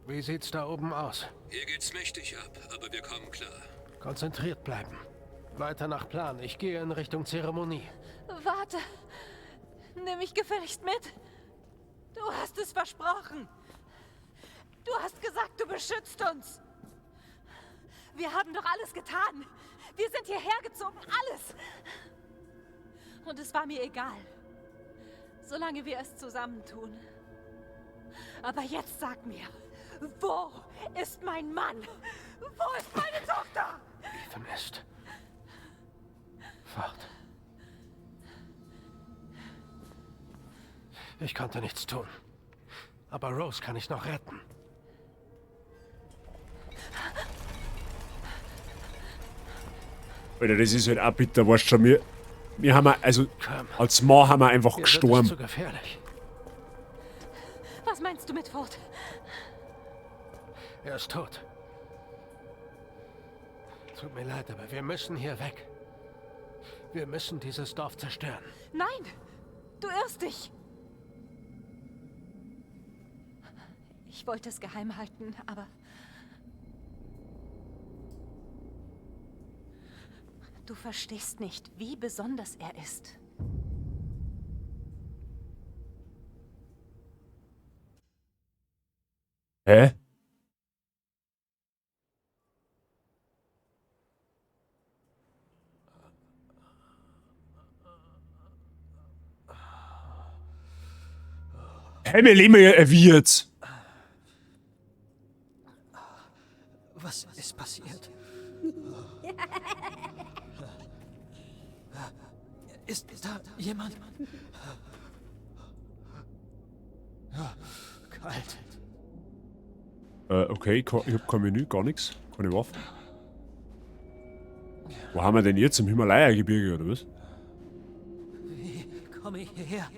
Wie sieht's da oben aus? Hier geht's mächtig ab, aber wir kommen klar. Konzentriert bleiben. Weiter nach Plan. Ich gehe in Richtung Zeremonie. Warte. Nimm mich gefälligst mit. Du hast es versprochen. Du hast gesagt, du beschützt uns. Wir haben doch alles getan. Wir sind hierher gezogen, alles. Und es war mir egal. Solange wir es zusammen tun. Aber jetzt sag mir, wo ist mein Mann? Wo ist meine Tochter? Ethan ist fort. Ich konnte nichts tun. Aber Rose kann ich noch retten. Alter, das ist halt auch bitter, weißt du schon, wir haben, also, als Mann haben wir einfach gestorben. Zu gefährlich. Was meinst du mit fort? Er ist tot. Tut mir leid, aber wir müssen hier weg. Wir müssen dieses Dorf zerstören. Nein! Du irrst dich! Ich wollte es geheim halten, aber... Du verstehst nicht, wie besonders er ist. Hä? Hä, wir leben ja, wie jetzt? Was ist passiert? Ist da jemand? Kalt. Okay, ich hab kein Menü, gar nichts. Keine Waffe. Wo haben wir denn jetzt? Im Himalaya-Gebirge, oder was? Wie komme ich hierher?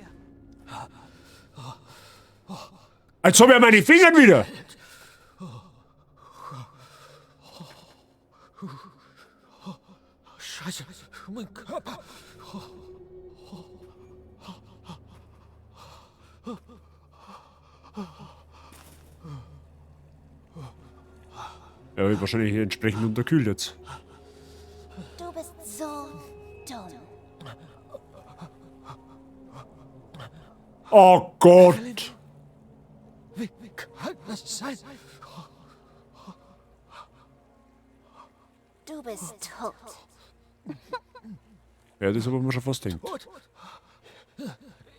Jetzt hab ich ja meine Finger wieder! Scheiße, mein Körper. Ja, wahrscheinlich entsprechend unterkühlt jetzt. Du bist so dumm. Oh Gott! Wie kann das sein? Du bist tot. Ja, das habe ich mir schon fast gedacht. Tot?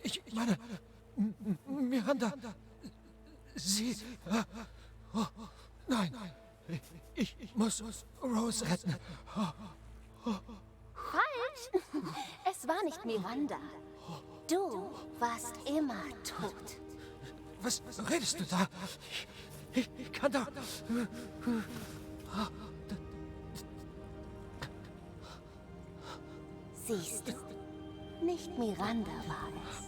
Ich meine, Miranda, sie... Oh, nein, ich muss Rose retten. Falsch! Es war nicht Miranda. Du warst immer tot. Was redest du da? Ich kann doch... Siehst du, nicht Miranda war es.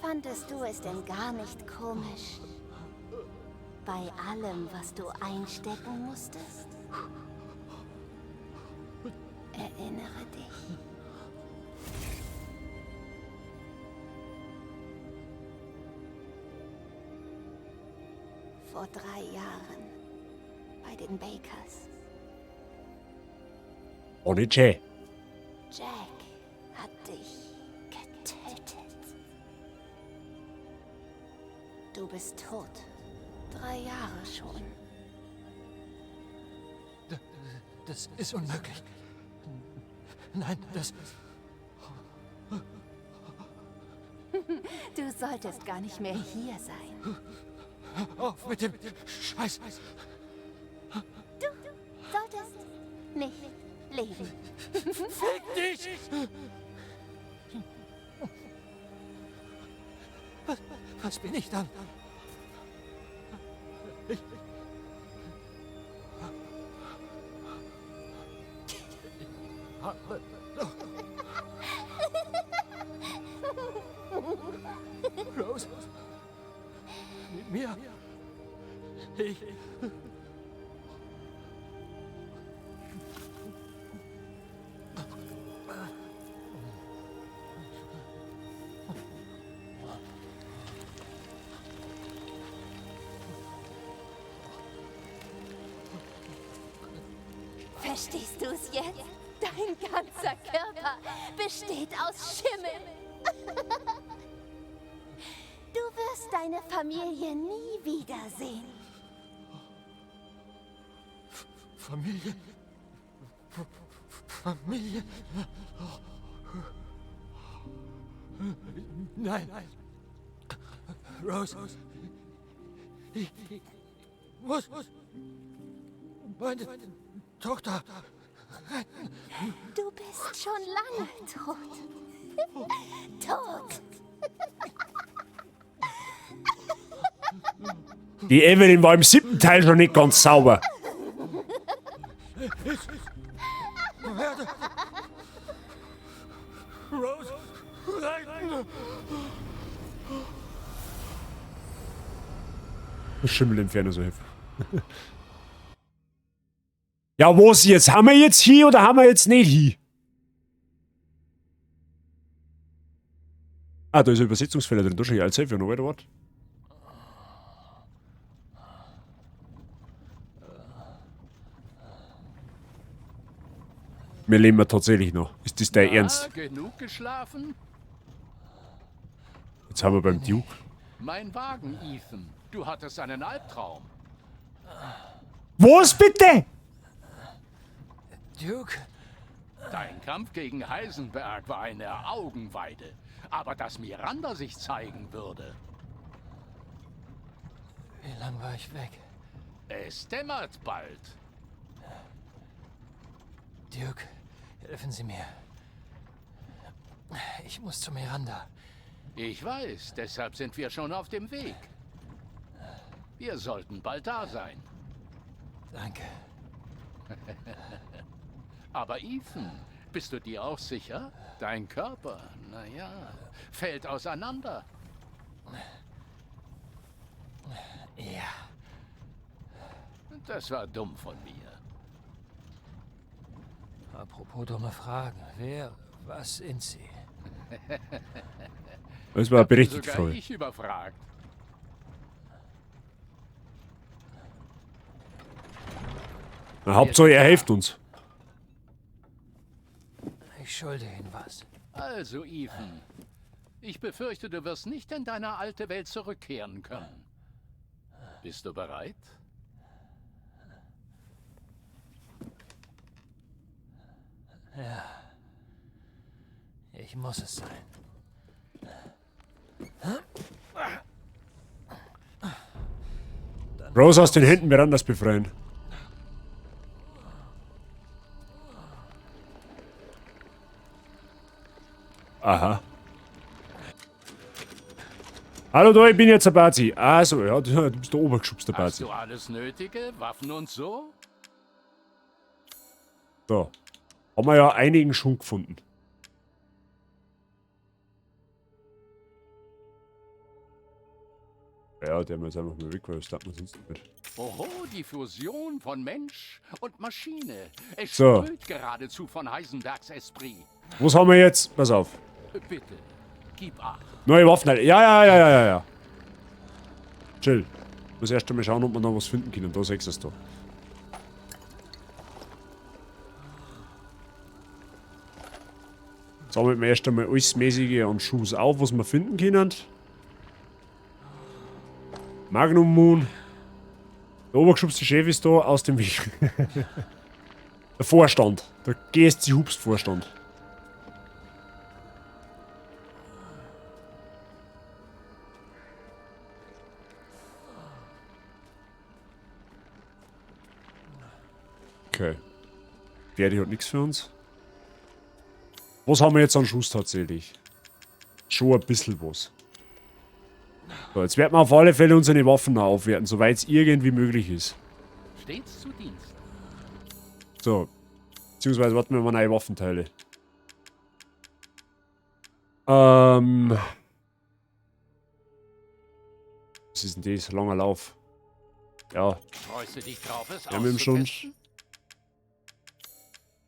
Fandest du es denn gar nicht komisch? Bei allem, was du einstecken musstest? Erinnere dich. Vor 3 Jahren bei den Bakers. Ohne Jay. Jack hat dich getötet. Du bist tot. 3 Jahre schon. Das ist unmöglich. Nein, das... Du solltest gar nicht mehr hier sein. Auf mit dem Scheiß! Du solltest nicht leben. Fick dich! Was bin ich dann? Ich... Rose? Mit mir? Ich... Verstehst du es jetzt? Dein ganzer Körper besteht aus Schimmel. Du wirst deine Familie nie wiedersehen. Familie? Familie? Nein. Rose. Ich muss meine Tochter retten. Du bist schon lange tot. Tot. Die Evelyn war im 7. Teil schon nicht ganz sauber. Ich werde Rose retten. Das Schimmelinferno so heftig. Ja, wo ist sie jetzt? Haben wir jetzt hier oder haben wir jetzt nicht hier? Ah, da ist ein Übersetzungsfehler drin. Da steht ja noch weiter Wort. Wir leben ja tatsächlich noch. Ist das dein Ernst? Genug geschlafen? Jetzt haben wir beim Duke. Mein Wagen, Ethan. Du hattest einen Albtraum. Was bitte? Duke? Dein Kampf gegen Heisenberg war eine Augenweide. Aber dass Miranda sich zeigen würde. Wie lang war ich weg? Es dämmert bald. Duke, helfen Sie mir. Ich muss zu Miranda. Ich weiß, deshalb sind wir schon auf dem Weg. Wir sollten bald da sein. Danke. Aber Ethan, bist du dir auch sicher? Dein Körper, naja, fällt auseinander. Ja. Das war dumm von mir. Apropos dumme Fragen. Wer, was sind Sie? Das war eine berechtigte Sogar Frage. ich überfragt. Na, Hauptsache, er hilft uns. Ich schulde Ihnen was. Also, Ethan, ich befürchte, du wirst nicht in deine alte Welt zurückkehren können. Bist du bereit? Ja. Ich muss es sein. Rose aus den Händen Mirandas befreien. Aha. Hallo da, ich bin jetzt der Bazi. Also, ja, du bist der obergeschubste Hast Bazi. du alles Nötige? Waffen und so? So. Haben wir ja einigen schon gefunden. Ja, der muss einfach mal weg, weil das darf man sonst nicht. Oho, die Fusion von Mensch und Maschine. Es So. sprüht geradezu von Heisenbergs Esprit. Was haben wir jetzt? Pass auf. Bitte, gib acht. Neue Waffen. halt. Ja, ja, ja, ja, ja, ja. Chill. Muss erst einmal schauen, ob wir noch was finden können. Da sechs es da. Sammeln wir erst einmal alles Mäßige an Schuss auf, was wir finden können. Magnum Moon. Der obergeschubste Chef ist da aus dem Weg. Der Vorstand. Der GSC Hubst Vorstand. Okay. Ferdi hat nichts für uns. Was haben wir jetzt an Schuss tatsächlich? Schon ein bisschen was. So, jetzt werden wir auf alle Fälle unsere Waffen noch aufwerten, soweit es irgendwie möglich ist. Stets zu Dienst. So. Beziehungsweise warten wir mal neue Waffenteile. Was ist denn das? Langer Lauf. Ja. Freust du dich drauf, es Ja, mit dem schon. auszutesten?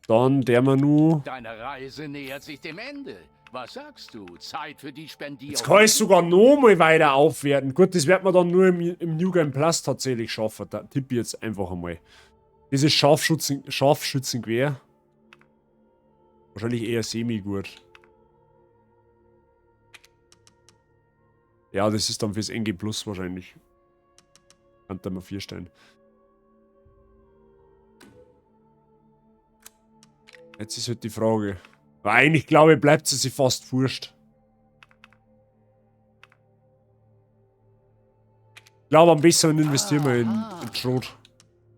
Dann der Manu. Deine Reise nähert sich dem Ende. Was sagst du? Zeit für die Spendierung. Jetzt kann ich sogar noch mal weiter aufwerten. Gut, das wird man dann nur im New Game Plus tatsächlich schaffen. Da tippe ich jetzt einfach einmal. Dieses Scharfschützengewehr. Wahrscheinlich eher semi-gut. Ja, das ist dann fürs NG Plus wahrscheinlich. Kann da mal 4 stellen. Jetzt ist halt die Frage. Aber eigentlich glaube ich, bleibt es sich fast wurscht. Ich glaube, am besten investieren wir in Schrot.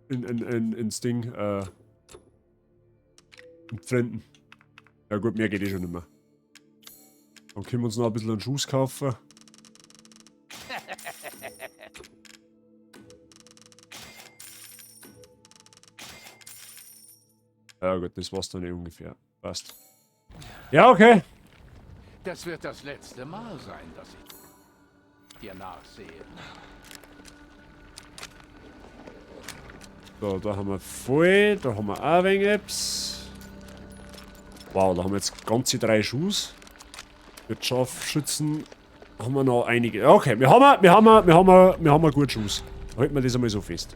Ins Ding. In Pfrenden. Ja gut, mehr geht eh schon nicht mehr. Dann können wir uns noch ein bisschen einen Schuss kaufen. Ja gut, das war's dann eh ungefähr. Passt. Ja, okay. Das wird das letzte Mal sein, dass ich dir nachsehe. So, da haben wir voll, da haben wir auch ein wenig Apps. Wow, da haben wir jetzt ganze 3 Schuss. Mit Scharfschützen haben wir noch einige. Okay, wir haben einen guten Schuss. Halten wir das einmal so fest.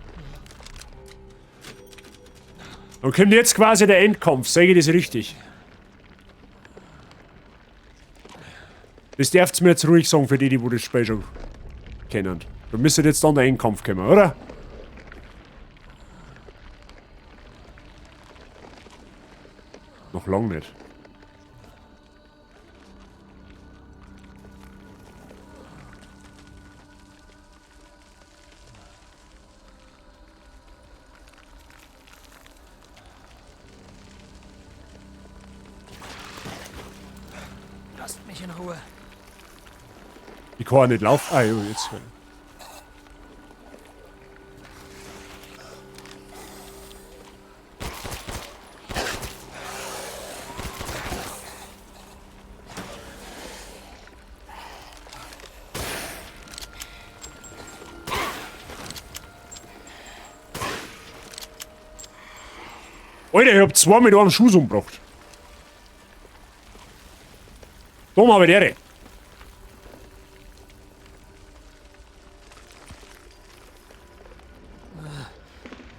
Dann kommt jetzt quasi der Endkampf, sage ich das richtig? Das dürft's mir jetzt ruhig sagen, für die, die wo das Spiel schon können. Da müsste jetzt dann der Endkampf kommen, oder? Noch lang nicht. Lasst mich in Ruhe. Ich kann auch nicht laufen. Ah, ja, jetzt. Alter, ich hab zwei mit einem Schuss umgebracht. Dumm habe ich die Ehre.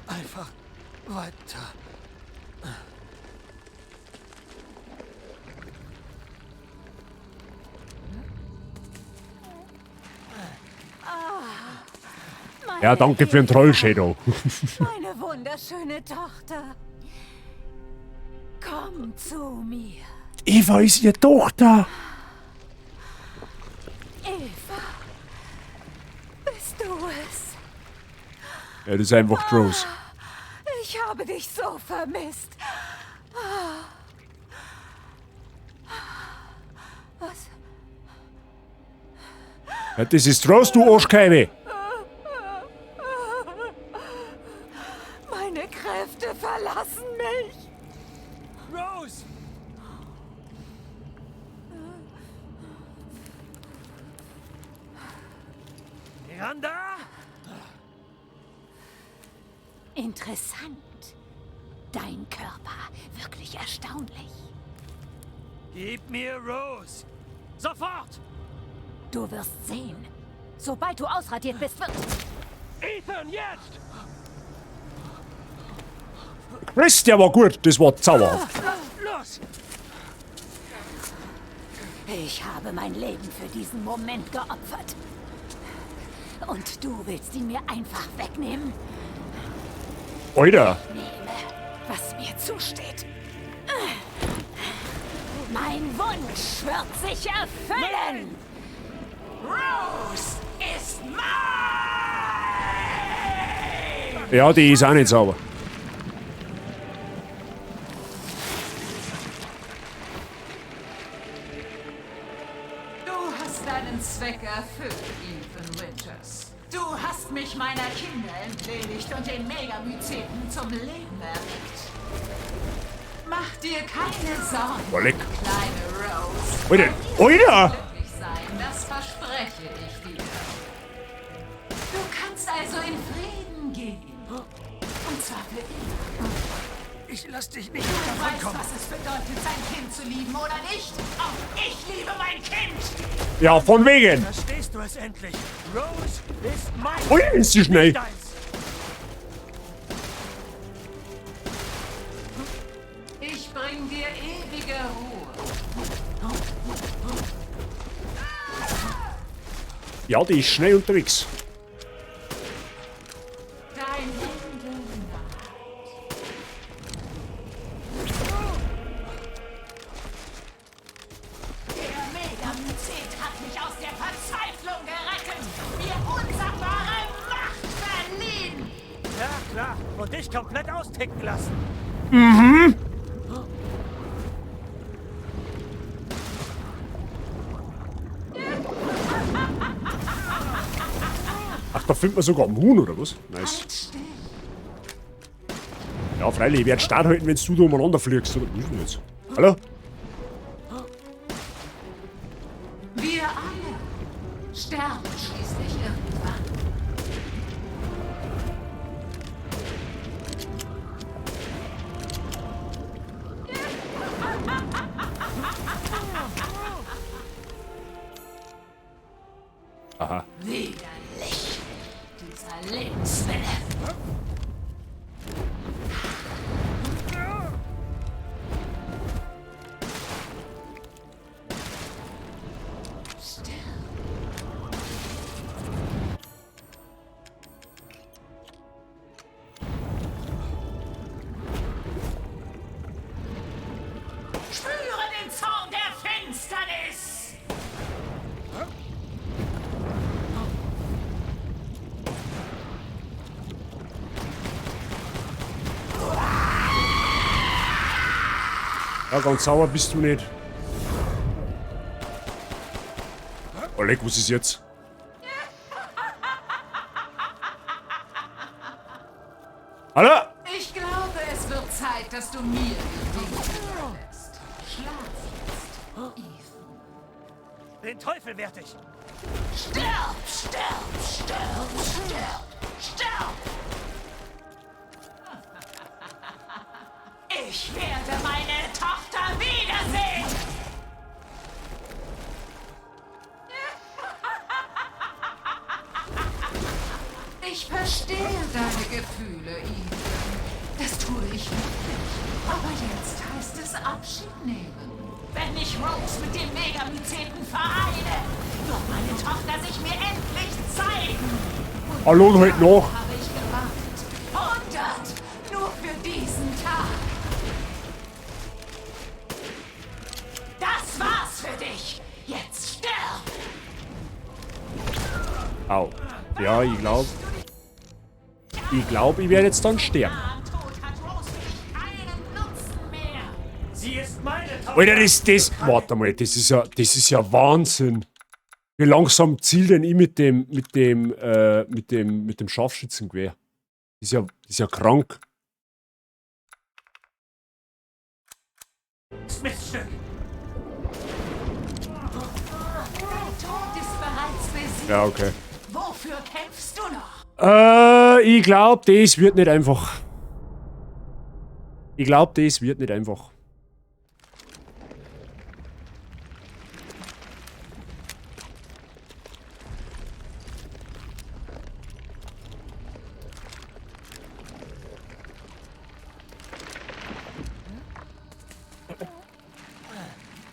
Einfach weiter. Ja, danke für den Troll, Shadow. Meine wunderschöne Tochter. Komm zu mir. Eva ist ihre Tochter. Eva. Bist du es? Ja, das ist einfach Rose. Ich habe dich so vermisst. Was? Ja, das ist Rose, du Arschkeime. Meine Kräfte verlassen mich. Rose! Miranda? Interessant. Dein Körper, wirklich erstaunlich. Gib mir Rose! Sofort! Du wirst sehen. Sobald du ausradiert bist, wird... Ethan, jetzt! Chris, der war gut. Das war zauberhaft. Los! Ich habe mein Leben für diesen Moment geopfert. Und du willst ihn mir einfach wegnehmen? Alter. Ich nehme, was mir zusteht. Mein Wunsch wird sich erfüllen! Rose ist mein! Ja, die ist auch nicht sauber. Du hast deinen Zweck erfüllt, Ethan Winters. Du hast mich meiner Kinder entledigt und den Megamyceten zum Leben erweckt. Mach dir keine Sorgen, Boah, leck. kleine Rose. Alter, Alter! Glücklich sein, das verspreche ich dir. Du kannst also in Frieden gehen. Und zwar für immer. Ich lass dich nicht Du weißt, davonkommen. was es bedeutet, sein Kind zu lieben, oder nicht? Auch ich liebe mein Kind! Ja, von wegen. Verstehst du es endlich? Rose ist mein. Ui, ist sie schnell. Nicht deins. Ich bring dir ewige Ruhe. Ja, die ist schnell unterwegs. Dein Ende naht. Der Megamycet hat mich aus der Verzweiflung gerettet, mir unsagbare Macht verliehen! Ja, klar. Und dich komplett austicken lassen. Mhm. Ach, da findet man sogar einen Huhn, oder was? Nice. Ja, freilich, ich werde Start halten, wenn du da umeinander fliegst. Oder? Wo ist denn jetzt? Hallo? Wir alle sterben schließlich irgendwann. Aha. Widerlich, dieser Lebenswille. Still. Ja, ganz sauer bist du nicht. Oh, leck, was ist jetzt? Hallo? Ich glaube, es wird Zeit, dass du mir die Dinge überlässt. Schlaf jetzt, Ethan. Den Teufel werd ich! Stirb, stirb, stirb, stirb, stirb! Ich werde meine Tochter wiedersehen! Ich verstehe deine Gefühle, Ethan. Das tue ich wirklich. Aber jetzt heißt es Abschied nehmen. Wenn ich Rose mit dem Megamyceten vereine, wird meine Tochter sich mir endlich zeigen. Hallo, halt noch. Habe ich gewartet. 100! Nur für diesen Tag. Das war's für dich. Jetzt stirb! Au. Ja, ich glaube. Ich glaube, ich werde jetzt dann sterben. Sie ist meine Tochter! Alter, das. Warte mal, das ist ja Wahnsinn. Wie langsam zielt denn ich mit dem Scharfschützengewehr? Das ist ja krank. Miststück! Dein Tod ist bereits besiegt. Ja, okay. Wofür kämpfst du noch? Ich glaube, das wird nicht einfach. Ich glaube, das wird nicht einfach.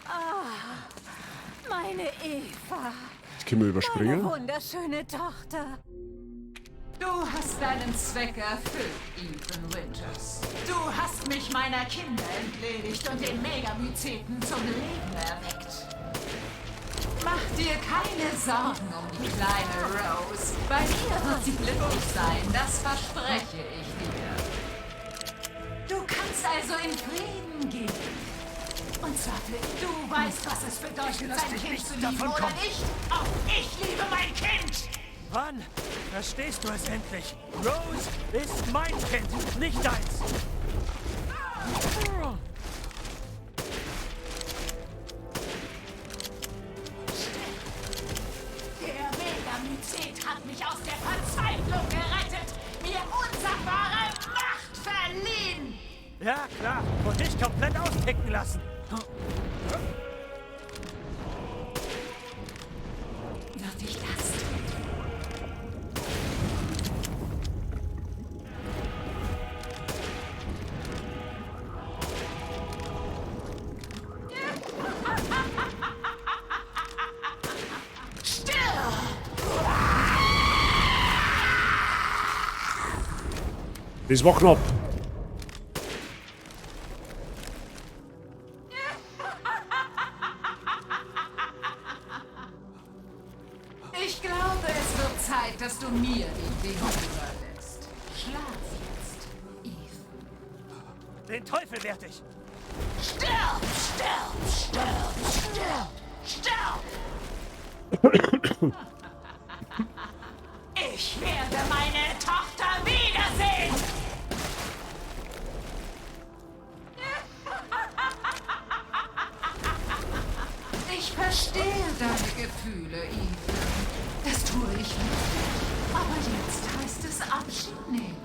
Ah, meine Eva. Das können wir überspringen. Meine wunderschöne Tochter. Du hast deinen Zweck erfüllt, Ethan Winters. Du hast mich meiner Kinder entledigt und den Megamyceten zum Leben erweckt. Mach dir keine Sorgen um die kleine Rose. Bei mir wird sie glücklich sein, das verspreche ich dir. Du kannst also in Frieden gehen. Und zwar für du weißt, was es bedeutet, sein Kind zu lieben oder nicht. Auch ich liebe mein Kind! Wann verstehst du es endlich? Rose ist mein Kind, nicht deins! Der Megamycet hat mich aus der Verzweiflung gerettet, mir unsagbare Macht verliehen! Ja, klar. Und dich komplett austicken lassen. Wird dich das töten? Das war knapp. Ich glaube, es wird Zeit, dass du mir die Dinge überlässt. Schlaf jetzt, Ethan. Den Teufel werd ich! Stirb, stirb, stirb, stirb, stirb! Ich werde meine Tochter wiedersehen! Ich verstehe deine Gefühle, Ethan. Das tue ich wirklich. Aber jetzt heißt es Abschied nehmen.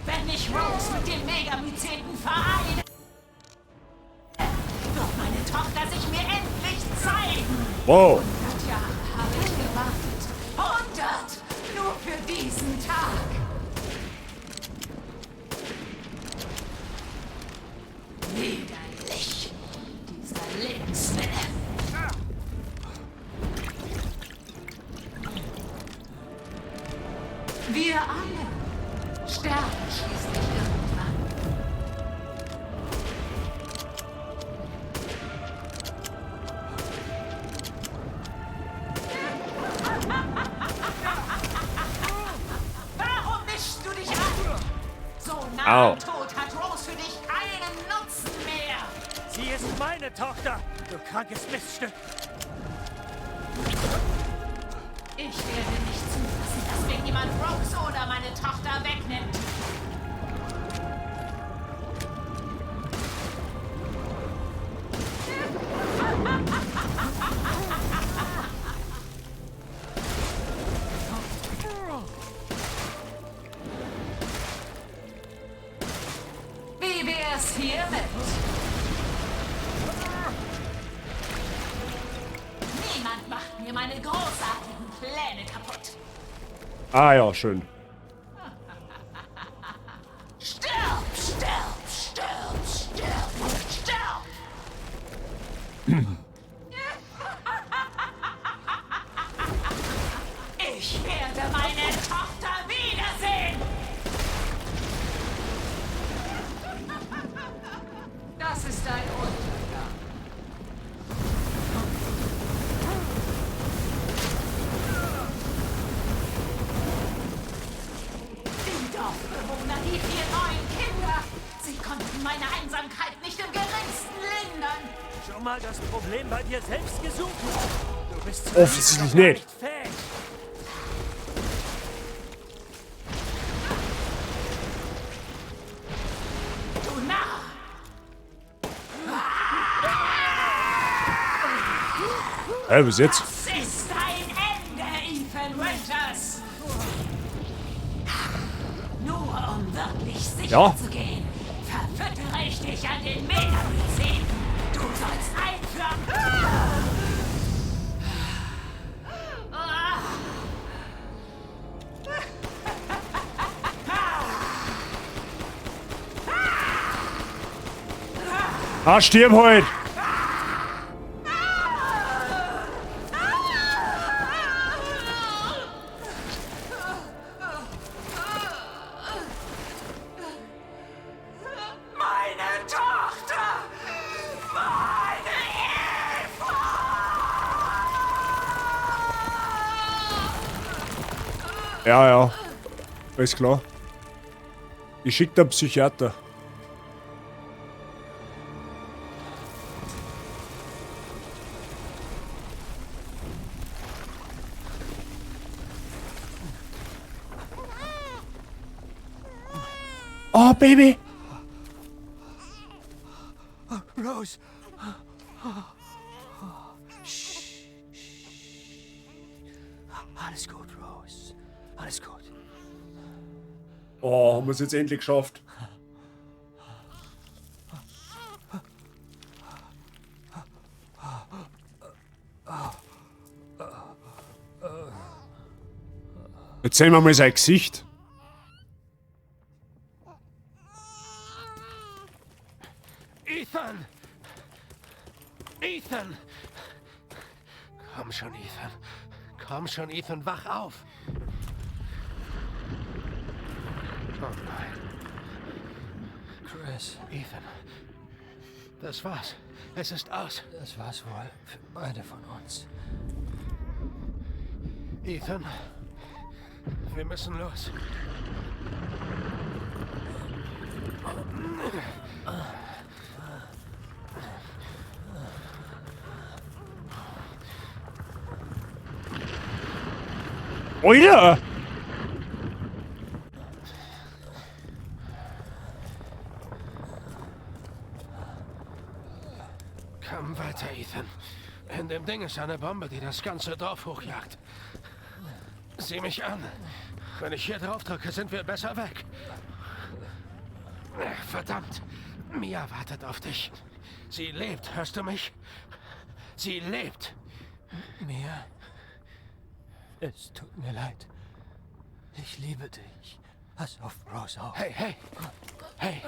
Wenn ich Rose mit dem Megamyceten vereine, wird meine Tochter sich mir endlich zeigen. Wow. 100 Jahre habe ich gewartet. 100! Nur für diesen Tag. Widerlich. Dieser Lebenswille. Wir alle sterben schließlich irgendwann. Warum mischst du dich an? So nah am Tod hat Rose für dich keinen Nutzen mehr. Sie ist meine Tochter, du krankes Miststück. Ich werde nicht zulassen, dass mir jemand Rose oder meine Tochter wegnimmt. Wie wär's hiermit? Niemand macht mir meine großartigen Pläne kaputt. Ah ja, schön. Stirb, stirb, stirb, stirb, stirb! Ich werde meine Tochter wiedersehen! Das ist dein Untergang. Die Dorfbewohner, die vier neuen Kinder, sie konnten meine Einsamkeit nicht im geringsten lindern. Schon mal das Problem bei dir selbst gesucht? Du bist zu Offensichtlich nicht. fähig. Du Narr! Hä, bis jetzt? Das ist dein Ende, Ethan Winters! Nur um wirklich sicher Ja. zu gehen, verfüttere ich dich an den Megamyceten. Du sollst einflacken. Ah, stirb halt! Meine Tochter! Meine Eva! Ja, ja. Alles klar. Ich schick da einen Psychiater. Oh, Baby! Rose. Alles gut, Rose. Alles gut. Oh, haben wir es jetzt endlich geschafft. Jetzt sehen wir mal sein Gesicht. Ethan! Ethan! Komm schon, Ethan. Komm schon, Ethan, wach auf! Oh nein. Chris. Ethan. Das war's. Es ist aus. Das war's wohl für beide von uns. Ethan, wir müssen los. Alter! Komm weiter, Ethan. In dem Ding ist eine Bombe, die das ganze Dorf hochjagt. Sieh mich an. Wenn ich hier drauf drücke, sind wir besser weg. Verdammt. Mia wartet auf dich. Sie lebt, hörst du mich? Sie lebt. Mia, es tut mir leid. Ich liebe dich. Pass auf Rose auf. Hey, hey. Hey.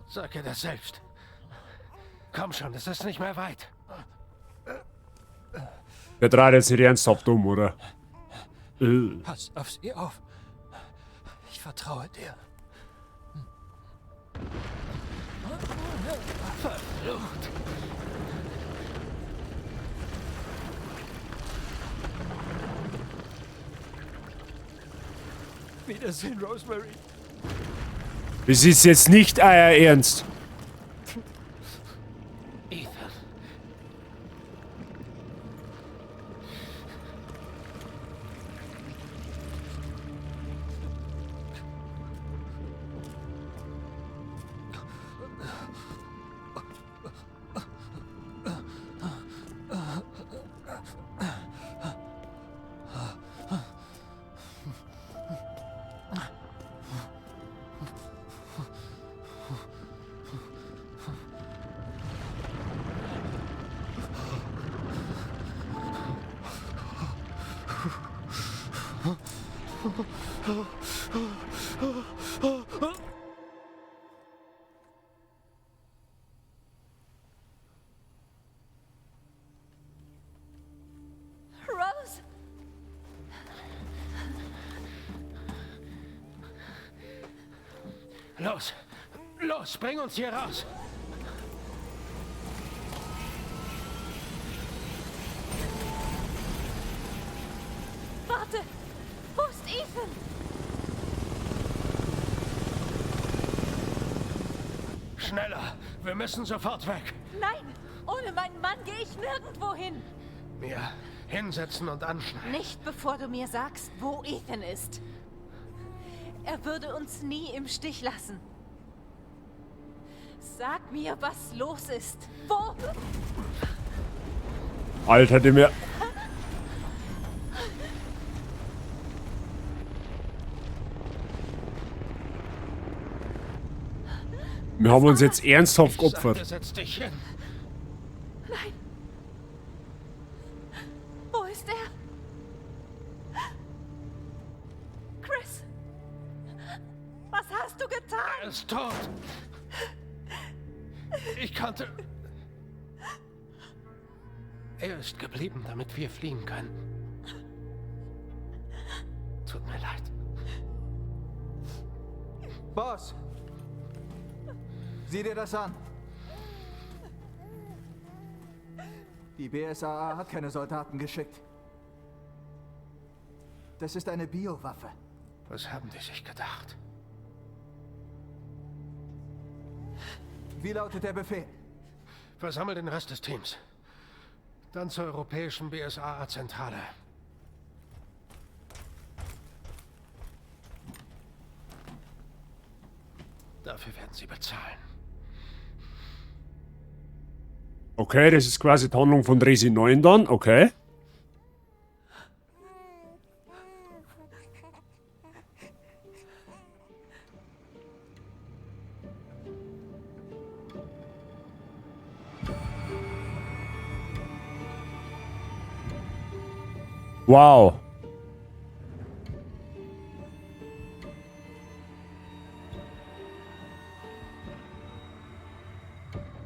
Sag ihr das selbst. Komm schon, es ist nicht mehr weit. Der dreht jetzt nicht ernsthaft um, oder? Pass auf sie auf. Ich vertraue dir. Verflucht. Wiedersehen, Rosemary. Das ist jetzt nicht euer Ernst. Ethan. Rose! Los! Los, bring uns hier raus! Warte! Wo ist Ethan? Schneller! Wir müssen sofort weg! Nein! Ohne meinen Mann gehe ich nirgendwo hin! Mir hinsetzen und anschnallen. Nicht bevor du mir sagst, wo Ethan ist. Er würde uns nie im Stich lassen. Sag mir, was los ist. Wo? Alter, der mir. Wir haben uns jetzt ernsthaft geopfert. Sagte, setz dich hin. Nein. Wo ist er? Chris! Was hast du getan? Er ist tot. Ich konnte. Er ist geblieben, damit wir fliehen können. Tut mir leid. Boss! Sieh dir das an. Die BSAA hat keine Soldaten geschickt. Das ist eine Biowaffe. Was haben die sich gedacht? Wie lautet der Befehl? Versammel den Rest des Teams. Dann zur europäischen BSAA-Zentrale. Dafür werden sie bezahlen. Okay, das ist quasi die Handlung von Resi 9 dann, okay. Wow.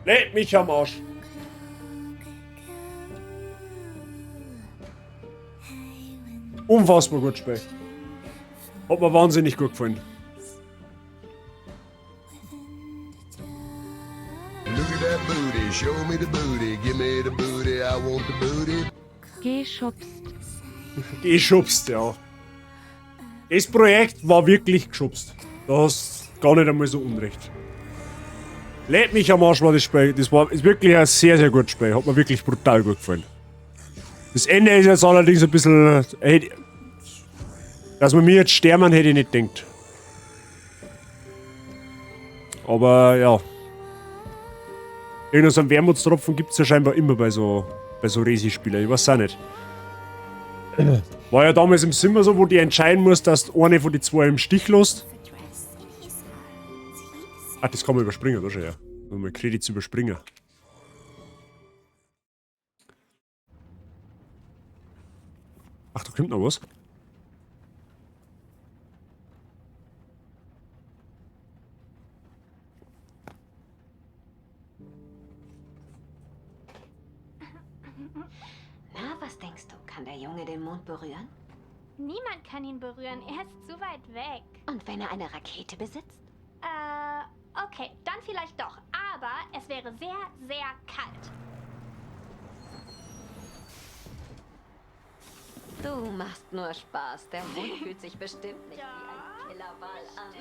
Leck mich am Arsch. Unfassbar gut Spiel. Hat mir wahnsinnig gut gefallen. Look at that booty, show me the booty, give me the booty, I want the booty. Geschubst. Geschubst, ja. Das Projekt war wirklich geschubst. Da hast du gar nicht einmal so unrecht. Leck mich am Arsch war das Spiel. Das war ist wirklich ein sehr, sehr gutes Spiel. Hat mir wirklich brutal gut gefallen. Das Ende ist jetzt allerdings ein bisschen. Dass man mir jetzt sterben, hätte ich nicht gedacht. Aber ja. Irgendeinen so einen Wermutstropfen gibt es ja scheinbar immer bei so Resi-Spielern. Ich weiß auch nicht. War ja damals im Zimmer so, wo die entscheiden muss, dass du eine von den zwei im Stich lässt. Ach, das kann man überspringen, das schon, ja. Mal Credits überspringen. Ach, da kommt noch was. Na, was denkst du? Kann der Junge den Mond berühren? Niemand kann ihn berühren. Er ist zu weit weg. Und wenn er eine Rakete besitzt? Okay, dann vielleicht doch. Aber es wäre sehr, sehr kalt. Du machst nur Spaß. Der Mond fühlt sich bestimmt nicht wie ein... Laval an.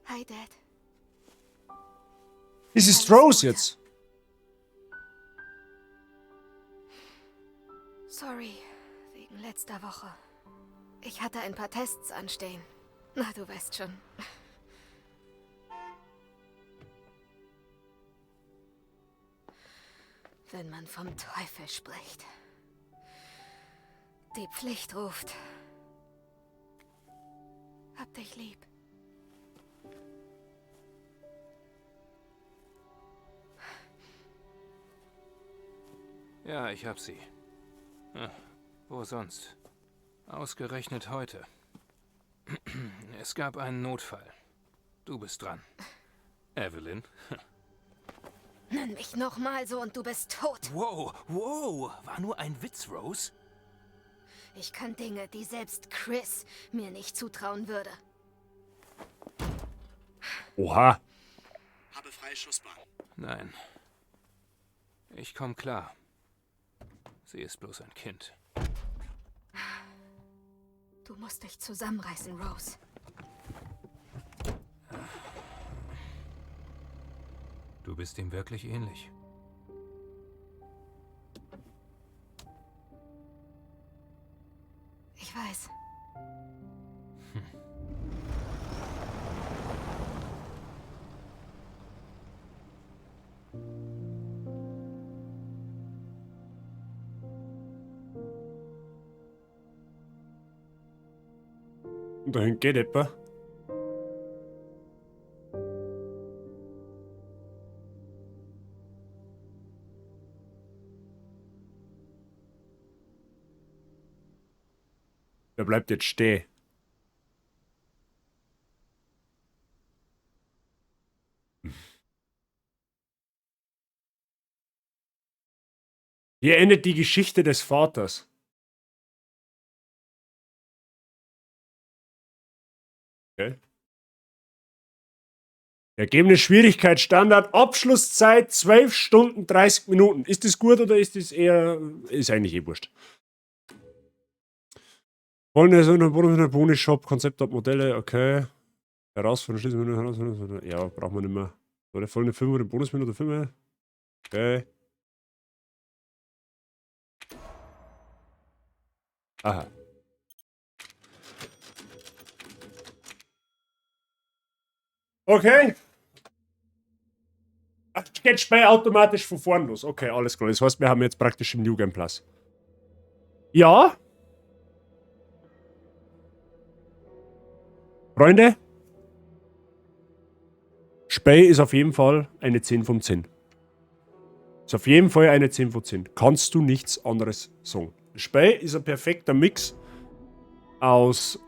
Hi, Dad. Es ist Rose jetzt. Sorry, wegen letzter Woche. Ich hatte ein paar Tests anstehen. Na, du weißt schon. Wenn man vom Teufel spricht. Die Pflicht ruft. Hab dich lieb. Ja, ich hab sie. Wo sonst? Ausgerechnet heute. Es gab einen Notfall. Du bist dran. Evelyn. Nenn mich nochmal so und du bist tot. Wow, wow. War nur ein Witz, Rose. Ich kann Dinge, die selbst Chris mir nicht zutrauen würde. Oha. Habe freie Schussbahn. Nein. Ich komm klar. Sie ist bloß ein Kind. Du musst dich zusammenreißen, Rose. Du bist ihm wirklich ähnlich. Ich weiß. Und dahin geht etwa. Der bleibt jetzt stehen. Hier endet die Geschichte des Vaters. Okay. Ergebnis Schwierigkeit Standard, Abschlusszeit 12 Stunden 30 Minuten. Ist das gut oder ist das eher. Ist eigentlich eh wurscht. Folgende Bonus-Shop, Konzept Modelle, okay. Herausforderung, schließen herausforderung. Ja, braucht man nicht mehr. Oder folgende 500 Bonusminute 5. Okay. Aha. Okay. Ach, geht Spiel automatisch von vorn los. Okay, alles klar. Das heißt, wir haben jetzt praktisch im New Game Plus. Ja. Freunde. Spiel ist auf jeden Fall eine 10 von 10. Ist auf jeden Fall eine 10 von 10. Kannst du nichts anderes sagen. Spiel ist ein perfekter Mix aus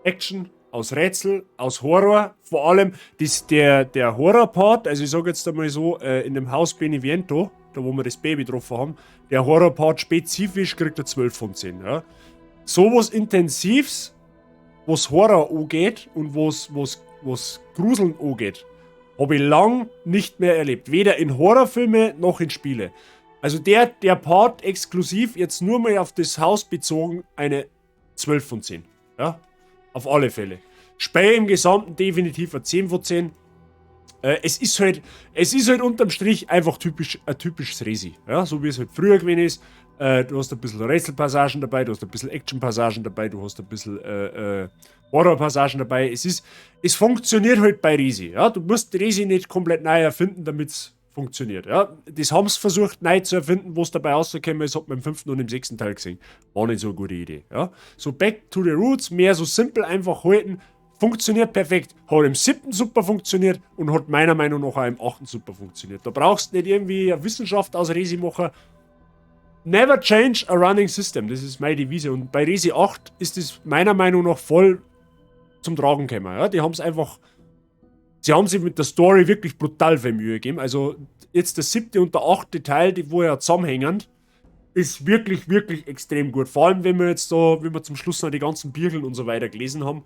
Action, aus Rätsel, aus Horror. Vor allem das, der Horror-Part, also ich sag jetzt einmal so, in dem Haus Beneviento, da wo wir das Baby getroffen haben, der Horror-Part spezifisch kriegt er 12 von 10. Ja. So was Intensivs, wo's Horror angeht und wo's Gruseln angeht, habe ich lang nicht mehr erlebt. Weder in Horrorfilme noch in Spiele. Also der Part exklusiv, jetzt nur mal auf das Haus bezogen, eine 12 von 10. Ja, auf alle Fälle. Spiel im Gesamten definitiv eine 10 von 10. Es ist halt unterm Strich einfach typisch, ein typisches Resi. Ja, so wie es halt früher gewesen ist. Du hast ein bisschen Rätselpassagen dabei, du hast ein bisschen Actionpassagen dabei, du hast ein bisschen Horrorpassagen dabei. Es funktioniert halt bei Resi. Ja? Du musst Resi nicht komplett neu erfinden, damit es funktioniert. Ja? Das haben sie versucht neu zu erfinden, wo es dabei rausgekommen ist, hat man im 5. und im 6. Teil gesehen. War nicht so eine gute Idee. Ja? So back to the roots, mehr so simpel einfach halten. Funktioniert perfekt. Hat im 7. super funktioniert und hat meiner Meinung nach auch im 8. super funktioniert. Da brauchst du nicht irgendwie eine Wissenschaft aus Resi machen. Never change a running system. Das ist meine Devise. Und bei Resi 8 ist das meiner Meinung nach voll zum Tragen gekommen. Ja? Die haben es einfach Sie haben sich mit der Story wirklich brutal viel Mühe gegeben. Also jetzt der siebte und der achte Teil, die wo ja zusammenhängen, ist wirklich, wirklich extrem gut. Vor allem, wenn wir jetzt da, wenn wir zum Schluss noch die ganzen Birkeln und so weiter gelesen haben,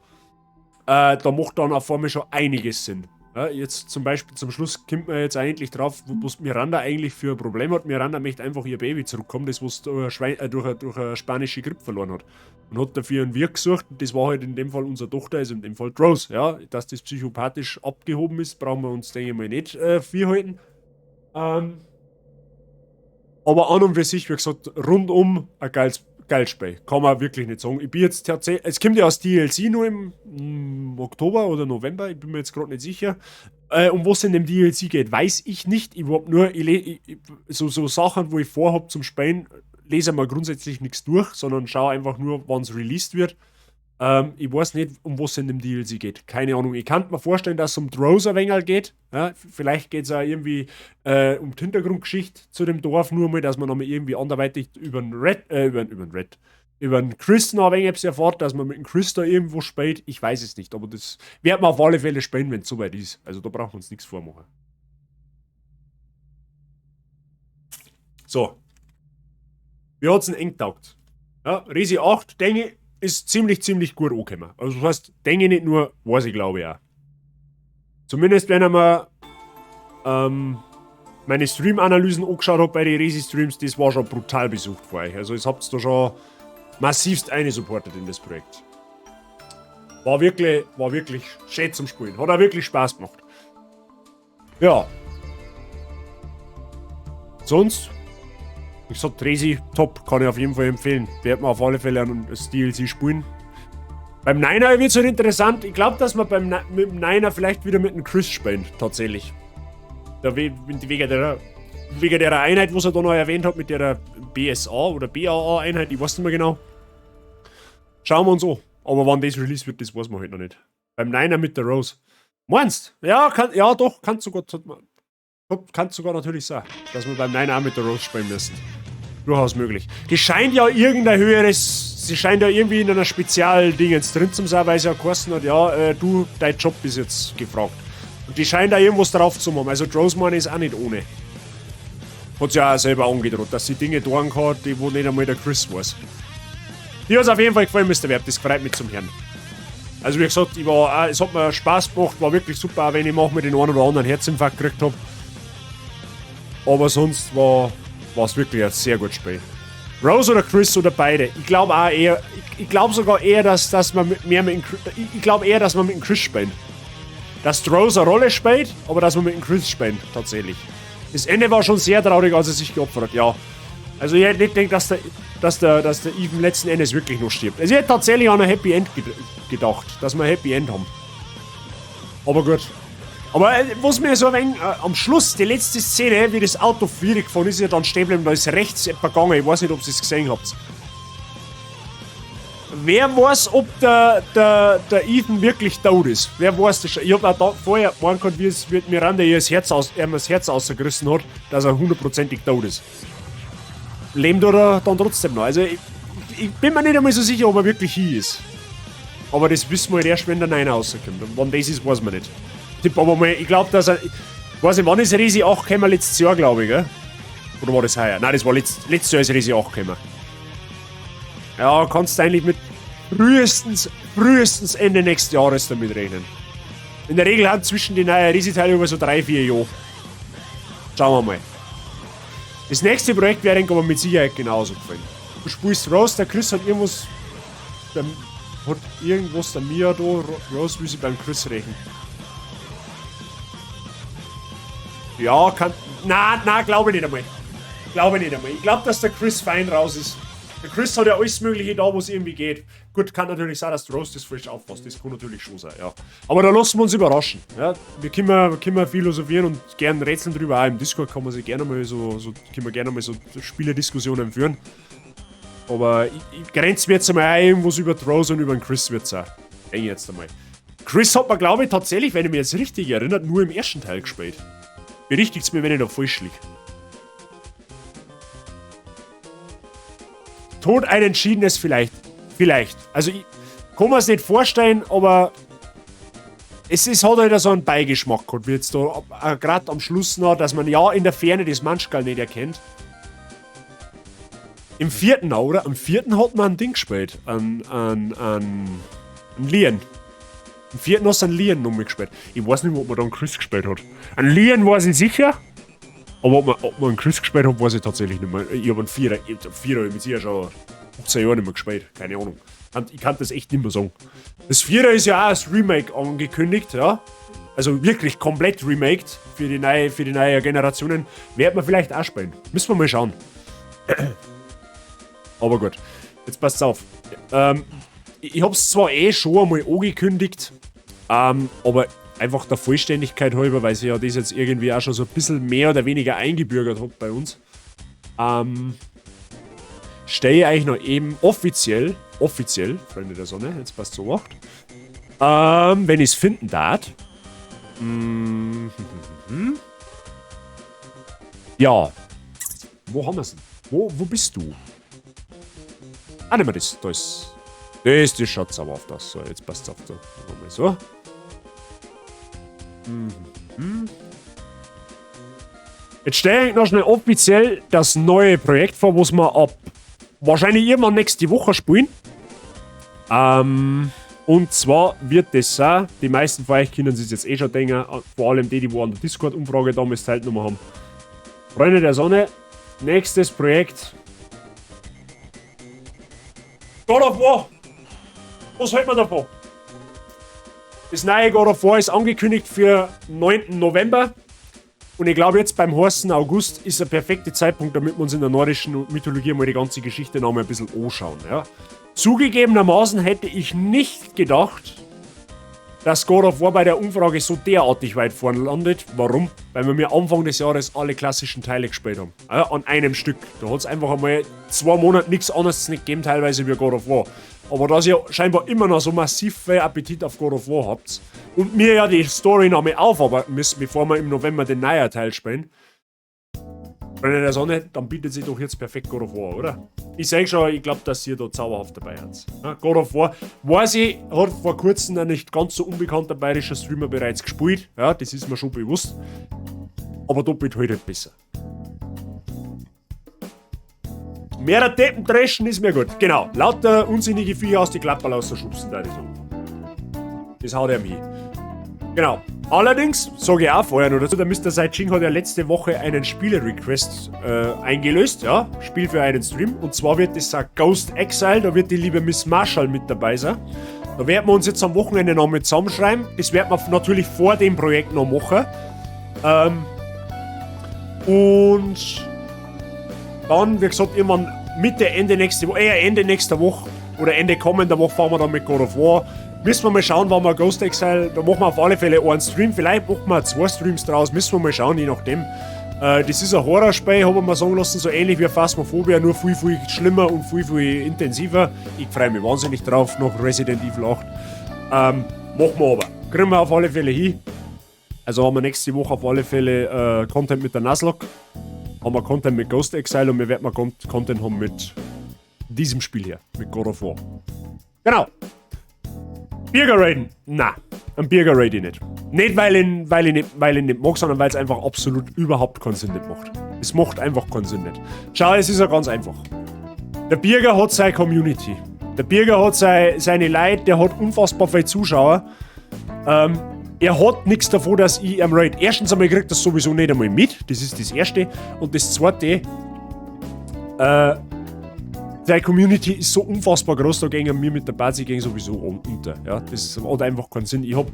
da macht dann auf einmal schon einiges Sinn. Ja, jetzt zum Beispiel zum Schluss kommt man jetzt eigentlich drauf, was Miranda eigentlich für ein Problem hat. Miranda möchte einfach ihr Baby zurückkommen, das was durch eine spanische Grippe verloren hat. Und hat dafür einen Wirt gesucht und das war halt in dem Fall unsere Tochter, also in dem Fall Rose. Ja, dass das psychopathisch abgehoben ist, brauchen wir uns, denke ich mal, nicht vorhalten. Aber an und für sich, wie gesagt, rundum ein geiles Spiel. Kann man wirklich nicht sagen. Ich bin jetzt tatsächlich. Es kommt ja aus DLC nur im Oktober oder November, ich bin mir jetzt gerade nicht sicher. Um was in dem DLC geht, weiß ich nicht. Ich hab nur so Sachen, wo ich vorhab zum Spielen, lese mal grundsätzlich nichts durch, sondern schaue einfach nur, wann es released wird. Ich weiß nicht, um was es in dem DLC geht. Keine Ahnung. Ich kann mir vorstellen, dass es um Rose ein wenig geht. Ja, vielleicht geht es auch irgendwie um die Hintergrundgeschichte zu dem Dorf, nur mal, dass man nochmal irgendwie anderweitig über den Red, über den Chris noch ein wenig etwas erfährt, dass man mit dem Chris da irgendwo spielt. Ich weiß es nicht, aber das wird man auf alle Fälle spielen, wenn es soweit ist. Also da brauchen wir uns nichts vormachen. So. Wie hat's denn eng getaugt? Ja, Resi 8, denke ich, ist ziemlich, ziemlich gut angekommen. Also das heißt, denke ich nicht nur, weiß ich glaube ich auch. Zumindest wenn ich mir meine Stream-Analysen angeschaut habe bei den Resi-Streams, das war schon brutal besucht vor euch. Also ihr habt da schon massivst einsupportet in das Projekt. War wirklich schön zum Spielen. Hat auch wirklich Spaß gemacht. Ja. Sonst, ich sag, Resi, top, kann ich auf jeden Fall empfehlen. Werd man auf alle Fälle das DLC spielen. Beim Niner wird es halt interessant. Ich glaube, dass wir mit dem Niner vielleicht wieder mit dem Chris spielen, tatsächlich. Da wegen der Einheit, was er da noch erwähnt hat, mit der BSA oder BAA-Einheit, ich weiß nicht mehr genau. Schauen wir uns an. Aber wann das Release wird, das weiß man halt noch nicht. Beim Niner mit der Rose. Meinst? Ja, ja doch, kann sogar, kann sogar natürlich sein, dass wir beim Niner auch mit der Rose spielen müssen. Durchaus möglich. Die scheint ja irgendein höheres. Sie scheint ja irgendwie in einer Spezialdingens drin zu sein, weil sie ja geheißen hat, ja, du, dein Job ist jetzt gefragt. Und die scheint da irgendwas drauf zu machen. Also Rose meine ist auch nicht ohne. Hat sie ja auch selber angedroht, dass sie Dinge tun kann, die wo nicht einmal der Chris weiß. Dir hat es auf jeden Fall gefallen, Mr. Werb, das freut mich zum Herrn. Also wie gesagt, es hat mir Spaß gemacht, war wirklich super, auch wenn ich manchmal den einen oder anderen Herzinfarkt gekriegt habe. Aber sonst war es wirklich ein sehr gutes Spiel. Rose oder Chris oder beide. Ich glaube auch eher, ich glaube sogar eher, dass man mehr mit dem, ich glaube eher, dass man mit dem Chris spielt. Dass Rose eine Rolle spielt, aber dass man mit dem Chris spielt, tatsächlich. Das Ende war schon sehr traurig, als er sich geopfert hat, ja. Also ich hätte nicht gedacht, dass der Ethan letzten Endes wirklich noch stirbt. Also ich hätte tatsächlich an ein Happy End gedacht, dass wir ein Happy End haben. Aber gut. Aber was mir so ein wenig, am Schluss, die letzte Szene, wie das Auto gefahren ist, ja dann stehen geblieben, da ist rechts etwas gegangen. Ich weiß nicht, ob ihr es gesehen habt. Wer weiß, ob der Ethan wirklich tot ist? Wer weiß das schon? Ich hab auch da vorher gemeint, wie es wird Miranda ihr das Herz das Herz ausgerissen hat, dass er hundertprozentig tot ist. Lebt oder dann trotzdem noch? Also ich bin mir nicht einmal so sicher, ob er wirklich hier ist. Aber das wissen wir halt erst, wenn der Niner rauskommt. Und wann das ist, weiß man nicht. Tipp aber mal, ich glaube, dass er. Ich weiß nicht, wann ist Resi 8 gekommen? Letztes Jahr, glaube ich, gell? Oder war das heuer? Nein, das war letztes Jahr ist Resi 8 gekommen. Ja, kannst du eigentlich mit frühestens Ende nächsten Jahres damit rechnen. In der Regel hat zwischen den neuen Resi-Teilen über so 3-4 Jahre. Schauen wir mal. Das nächste Projekt wäre aber mit Sicherheit genauso gefallen. Du spielst Rose, der Chris hat irgendwas. Der, hat irgendwas der Mia da. Rose will sie beim Chris rächen. Ja, kann. Na, glaube ich nicht einmal. Glaube ich nicht einmal. Ich glaube, dass der Chris fein raus ist. Der Chris hat ja alles Mögliche da, wo es irgendwie geht. Gut, kann natürlich sein, dass der Rose das falsch auffasst. Das kann natürlich schon sein, ja. Aber da lassen wir uns überraschen. Ja? Wir können philosophieren und gern rätseln drüber. Auch im Discord kann man sich gerne mal so können wir gerne mal so Spielediskussionen führen. Aber ich grenze mir jetzt einmal auch irgendwas über die Rose und über den Chris wird's auch. Eng jetzt einmal. Chris hat man, glaube ich, tatsächlich, wenn ich mich jetzt richtig erinnere, nur im ersten Teil gespielt. Berichtigt's mir, wenn ich da falsch liege. Tod ein entschiedenes vielleicht. Vielleicht. Also ich kann mir es nicht vorstellen, aber Es ist, hat halt so einen Beigeschmack gehabt, wie jetzt da gerade am Schluss noch, dass man ja in der Ferne das Manschgal nicht erkennt. Im vierten, oder? Am vierten hat man ein Ding gespielt. Ein Leon. Im vierten hast du einen Leon noch gespielt. Ich weiß nicht, ob man da einen Chris gespielt hat. Ein Leon weiß ich sicher. Aber ob man einen Chris gespielt hat, weiß ich tatsächlich nicht mehr. Ich habe einen Vierer, ich hab Vierer hab ich mit sicher schon 15 Jahre nicht mehr gespielt. Keine Ahnung. Ich kann das echt nicht mehr sagen. Das Vierer ist ja auch als Remake angekündigt, ja. Also wirklich komplett remaked für die neue Generationen. Wird man vielleicht auch spielen. Müssen wir mal schauen. Aber gut, jetzt passt's auf. Ich hab's zwar eh schon einmal angekündigt, aber einfach der Vollständigkeit halber, weil sich ja das jetzt irgendwie auch schon so ein bisschen mehr oder weniger eingebürgert hat bei uns, stelle ich euch noch eben offiziell, offiziell, Freunde der Sonne, jetzt passt so acht, wenn ich es finden darf. Ja. Wo haben wir's denn? Wo bist du? Ah, nehmen wir das. Da ist. Das schaut sauber auf das. So, jetzt passt's auf. Da. Machen wir so. Jetzt stelle ich noch schnell offiziell das neue Projekt vor, was wir ab wahrscheinlich irgendwann nächste Woche spielen. Und zwar wird das sein, die meisten von euch können sich jetzt eh schon denken, vor allem die, die wo an der Discord-Umfrage damals teilgenommen haben. Freunde der Sonne, nächstes Projekt. God of War! Was hält man davon? Das neue God of War ist angekündigt für 9. November. Und ich glaube, jetzt beim heißen August ist der perfekte Zeitpunkt, damit wir uns in der nordischen Mythologie mal die ganze Geschichte noch mal ein bisschen anschauen. Ja. Zugegebenermaßen hätte ich nicht gedacht, dass God of War bei der Umfrage so derartig weit vorne landet. Warum? Weil wir mir Anfang des Jahres alle klassischen Teile gespielt haben. Ja, an einem Stück. Da hat es einfach einmal 2 Monate nichts anderes nicht gegeben, teilweise wie God of War. Aber dass ihr scheinbar immer noch so massiv viel Appetit auf God of War habt und mir ja die Story noch mal aufarbeiten müssen, bevor wir im November den neuen Teil spielen, Freunde der Sonne, dann bietet sich doch jetzt perfekt God of War, oder? Ich sag schon, ich glaube, dass ihr da zauberhaft dabei seid. Ja, God of War, weiß ich, hat vor kurzem ein nicht ganz so unbekannter bayerischer Streamer bereits gespielt. Ja, das ist mir schon bewusst. Aber doppelt halt halt besser. Mehrer Deppen dreschen ist mir gut. Genau, lauter unsinnige Viecher aus die Klapperl rausschubsen, da ich sagen. Das haut er hin. Genau. Allerdings, sage ich auch vorher noch dazu, der Mr. Saijing hat ja letzte Woche einen Spiele-Request eingelöst, ja, Spiel für einen Stream. Und zwar wird das ein Ghost Exile, da wird die liebe Miss Marshall mit dabei sein. Da werden wir uns jetzt am Wochenende noch mit zusammenschreiben. Das werden wir natürlich vor dem Projekt noch machen. Und dann, wie gesagt, irgendwann Mitte, Ende nächste Woche, eher Ende nächster Woche oder Ende kommender Woche fahren wir dann mit God of War. Müssen wir mal schauen, wann wir Ghost Exile, da machen wir auf alle Fälle einen Stream, vielleicht machen wir zwei Streams draus, müssen wir mal schauen, je nachdem. Das ist ein Horrorspiel, habe ich mir sagen lassen, so ähnlich wie Phasmophobia, nur viel, viel schlimmer und viel, viel intensiver. Ich freue mich wahnsinnig drauf, nach Resident Evil 8. Machen wir aber. Kriegen wir auf alle Fälle hin. Also haben wir nächste Woche auf alle Fälle Content mit der Nuzlocke, haben wir Content mit Ghost Exile und wir werden mal Content haben mit diesem Spiel hier, mit God of War. Genau. Birger raiden? Na, ein Birger raid ich nicht. Nicht, weil ich nicht mag, sondern weil es einfach absolut überhaupt keinen Sinn nicht macht. Es macht einfach keinen Sinn nicht. Schau, es ist ja ganz einfach. Der Birger hat seine Community. Der Birger hat seine Leute, der hat unfassbar viele Zuschauer. Er hat nichts davon, dass ich ihm raid. Erstens einmal kriegt das sowieso nicht einmal mit. Das ist das Erste. Und das Zweite, seine Community ist so unfassbar groß, da gehen wir mit der Bazi gehen sowieso unter. Ja, das hat einfach keinen Sinn. Ich hab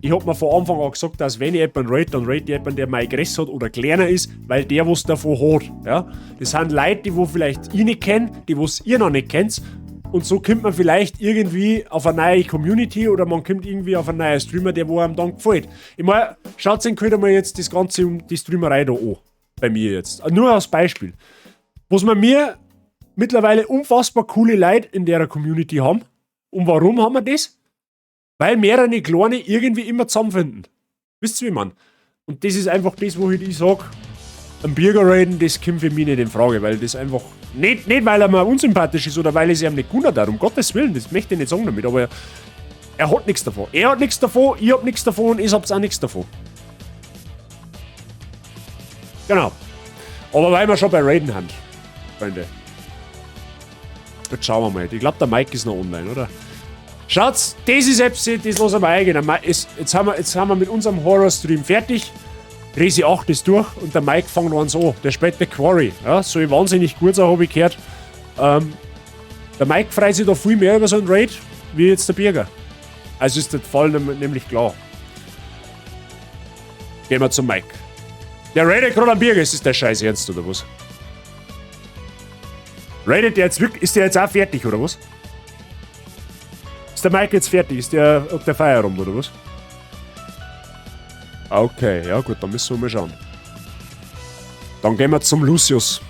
mir von Anfang an gesagt, dass wenn ich jemanden raid, dann raid ich jemanden, der meine Größe hat oder kleiner ist, weil der was davon hat. Ja? Das sind Leute, die wo vielleicht ich nicht kenne, die was ihr noch nicht kennt. Und so kommt man vielleicht irgendwie auf eine neue Community oder man kommt irgendwie auf einen neuen Streamer, der wo einem dann gefällt. Ich meine, schaut euch mal jetzt das Ganze um die Streamerei da an. Bei mir jetzt. Nur als Beispiel. Was man mir mittlerweile unfassbar coole Leute in der Community haben. Und warum haben wir das? Weil mehrere Kleine irgendwie immer zusammenfinden. Wisst ihr, wie man? Und das ist einfach das, wo ich sag, ein Birger raiden, das kommt für mich nicht in Frage, weil das einfach. Nicht weil er mir unsympathisch ist oder weil ich es ihm nicht gönne, um Gottes Willen, das möchte ich nicht sagen damit, aber Er hat nichts davon. Er hat nichts davon, ich hab nichts davon und ihr habt auch nichts davon. Genau. Aber weil wir schon bei Raiden haben, Freunde. Jetzt schauen wir mal. Ich glaube, der Mike ist noch online, oder? Schaut's, das ist FC, das lassen wir eingehen. Jetzt haben wir mit unserem Horror-Stream fertig. Resi 8 ist durch und der Mike fängt an so. Der spielt The Quarry. Ja, soll wahnsinnig gut sein, habe ich gehört. Der Mike freut sich da viel mehr über so einen Raid, wie jetzt der Birger. Also ist der Fall nämlich klar. Gehen wir zum Mike. Der raidet gerade am Birger, ist das der Scheiß ernst, oder was? Raidet der jetzt wirklich, ist der jetzt auch fertig, oder was? Ist der Mike jetzt fertig? Ist der auf der Feierabend, oder was? Okay, ja gut, dann müssen wir mal schauen. Dann gehen wir zum Lucius.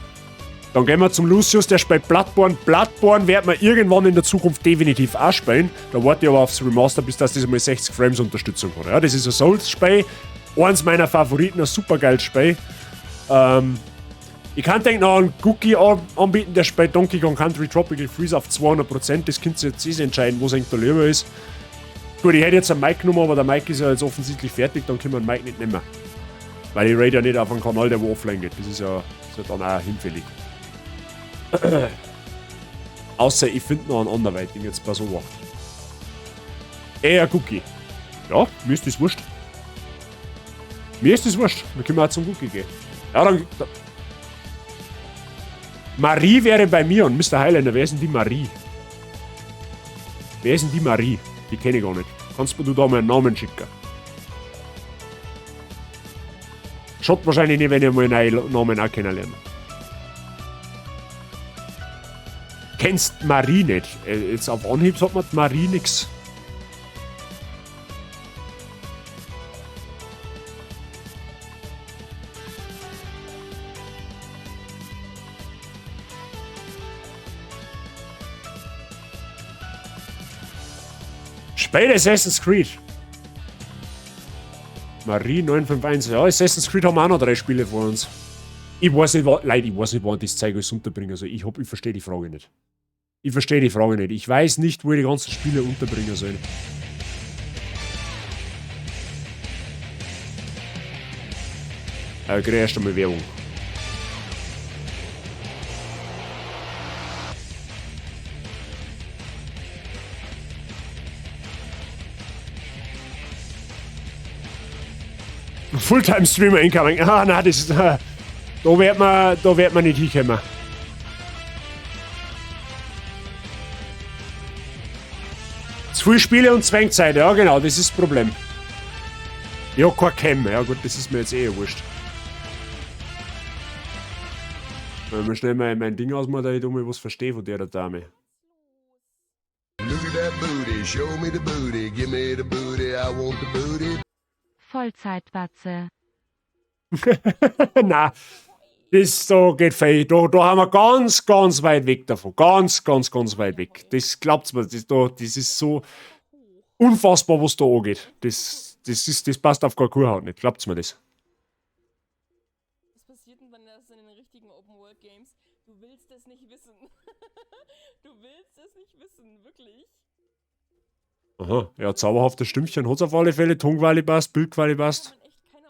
Dann gehen wir zum Lucius, der spielt Bloodborne. Bloodborne wird man irgendwann in der Zukunft definitiv auch spielen. Da warte ich aber aufs Remaster, bis das mal 60 Frames Unterstützung hat. Ja, das ist ein Souls-Spiel. Eins meiner Favoriten, ein super geiles Spiel. Ich kann denke noch einen Cookie anbieten, der spielt Donkey Kong Country Tropical Freeze auf 200%. Das könnt ihr jetzt eh entscheiden, wo es eigentlich da lieber ist. Gut, ich hätte jetzt einen Mike genommen, aber der Mike ist ja jetzt offensichtlich fertig, dann können wir den Mike nicht nehmen. Weil ich raid ja nicht auf einen Kanal, der wo offline geht. Das ist ja dann auch hinfällig. Außer ich finde noch einen anderweitigen, jetzt bei so Eher Cookie. Ja, mir ist das wurscht. Mir ist das wurscht. Dann können wir auch zum Cookie gehen. Ja, dann. Da. Marie wäre bei mir und Mr. Highlander, wer ist denn die Marie? Wer ist denn die Marie? Die kenne ich gar nicht. Kannst mir du da mal einen Namen schicken? Schaut wahrscheinlich nicht, wenn ich mal einen neuen Namen auch kennenlerne. Kennst Marie nicht? Jetzt auf Anhieb sagt man Marie nix. Spiel Assassin's Creed. Marie 951. Ja, Assassin's Creed haben wir auch noch 3 Spiele vor uns. Ich weiß nicht, Leute, ich weiß nicht, wann das Zeug alles unterbringen soll. Ich verstehe die Frage nicht. Ich verstehe die Frage nicht. Ich weiß nicht, wo ich die ganzen Spiele unterbringen soll. Ich kriege erst einmal Werbung. Fulltime-Streamer incoming. Ah, nein, das ist. Da wird man nicht hinkommen. Zu viele Spiele und Zwangzeit, ja genau, das ist das Problem. Ich hab kein Cam, ja gut, das ist mir jetzt eh wurscht. Wenn wir schnell mal mein Ding ausmachen, da ich da mal was verstehe von der Dame. Look at that booty, show me the booty, give me the booty, I want the booty. Vollzeitbatze. Na, das da geht feil. Da haben wir ganz, ganz weit weg davon. Ganz, ganz, ganz weit weg. Das glaubt's mir. Das ist so unfassbar, was da angeht. Das passt auf gar keine Haut nicht. Glaubt's mir das? Was passiert denn, wenn das in den richtigen Open World Games? Du willst es nicht wissen. Du willst es nicht wissen, wirklich. Aha, ja, zauberhaftes Stimmchen hat's auf alle Fälle. Tonquali passt, Bildquali passt.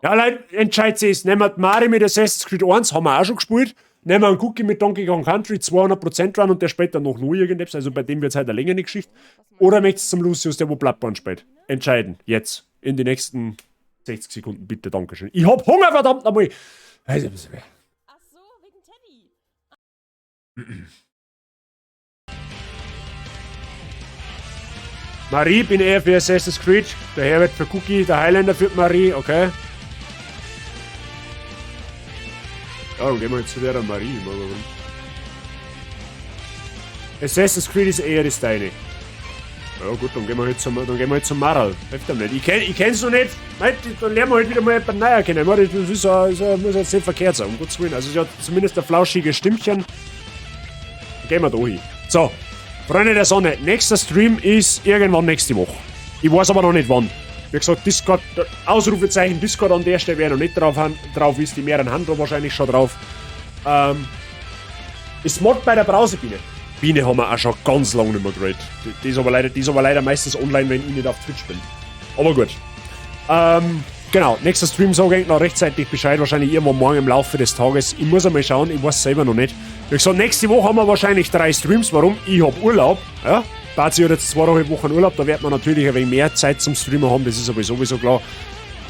Ja, Leute, entscheidet es. Nehmen wir die Mari mit Assassin's Creed 1, haben wir auch schon gespielt. Nehmen wir einen Cookie mit Donkey Kong Country, 200% Run und der spielt dann noch irgendetwas. Also bei dem wird's halt eine längere Geschichte. Oder möchtest du zum Lucius, der wo Bloodborne spielt? Entscheiden. Jetzt. In die nächsten 60 Sekunden, bitte. Dankeschön. Ich hab Hunger, verdammt nochmal! Ach so, wegen Teddy. Marie bin eher für Assassin's Creed, der Herbert für Cookie, der Highlander für Marie, okay. Ja, dann gehen wir jetzt zu der Marie. Assassin's Creed ist eher das Deine. Ja gut, dann gehen wir halt zum, Maral. Hilft ihm nicht. Ich kenn's noch nicht. Mei, dann lernen wir halt wieder mal jemanden neuer kennen. Das ist ja, muss jetzt nicht verkehrt sein, um Gottes Willen. Also es ist ja zumindest ein flauschiges Stimmchen. Dann gehen wir da hin. So. Freunde der Sonne, nächster Stream ist irgendwann nächste Woche. Ich weiß aber noch nicht wann. Wie gesagt, Discord, Ausrufezeichen Discord an der Stelle, wer noch nicht drauf ist, die mehreren haben da wahrscheinlich schon drauf. Ist Mod bei der Brausebiene. Biene haben wir auch schon ganz lange nicht mehr geraidet. Die ist aber leider meistens online, wenn ich nicht auf Twitch bin. Aber gut. Genau, nächster Stream sage ich noch rechtzeitig Bescheid, wahrscheinlich irgendwann morgen im Laufe des Tages. Ich muss einmal schauen, ich weiß selber noch nicht. Wie gesagt, nächste Woche haben wir wahrscheinlich 3 Streams. Warum? Ich hab Urlaub. Ja? Bazi hat jetzt 2 Wochen Urlaub, da wird man natürlich ein wenig mehr Zeit zum Streamen haben, das ist aber sowieso klar.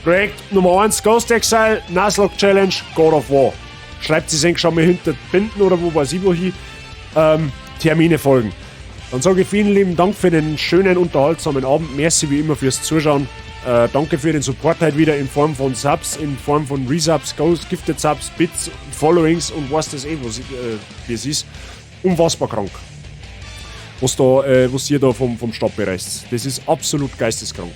Projekt Nummer 1, Ghost Exile, Nuzlocke Challenge, God of War. Schreibt sie sich schon mal hinter Binden oder wo weiß ich wo hin. Termine folgen. Dann sage ich vielen lieben Dank für den schönen, unterhaltsamen Abend. Merci wie immer fürs Zuschauen. Danke für den Support heute wieder in Form von Subs, in Form von Resubs, Ghost, Gifted Subs, Bits, Followings und was das eh, was, wie es ist. Unfassbar krank. Was ihr da vom Stapel reißt. Das ist absolut geisteskrank.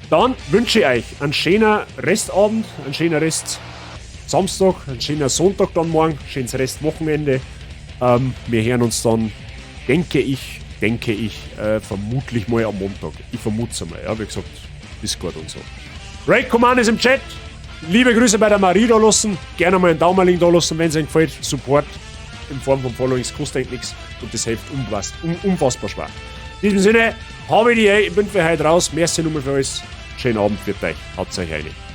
Dann wünsche ich euch einen schönen Restabend, einen schönen Rest Samstag, einen schönen Sonntag dann morgen, schönes Restwochenende. Wir hören uns dann, denke ich, vermutlich mal am Montag. Ich vermute es einmal, ja, wie gesagt, Discord und so. Raid Command ist im Chat. Liebe Grüße bei der Marie da lassen. Gerne mal einen Daumenling da lassen, wenn es euch gefällt. Support in Form von Followings kostet eigentlich nichts und das hilft unfassbar schwer. In diesem Sinne, habe ich die, ich bin für heute raus. Merci nochmal für alles. Schönen Abend für euch. Haut euch rein.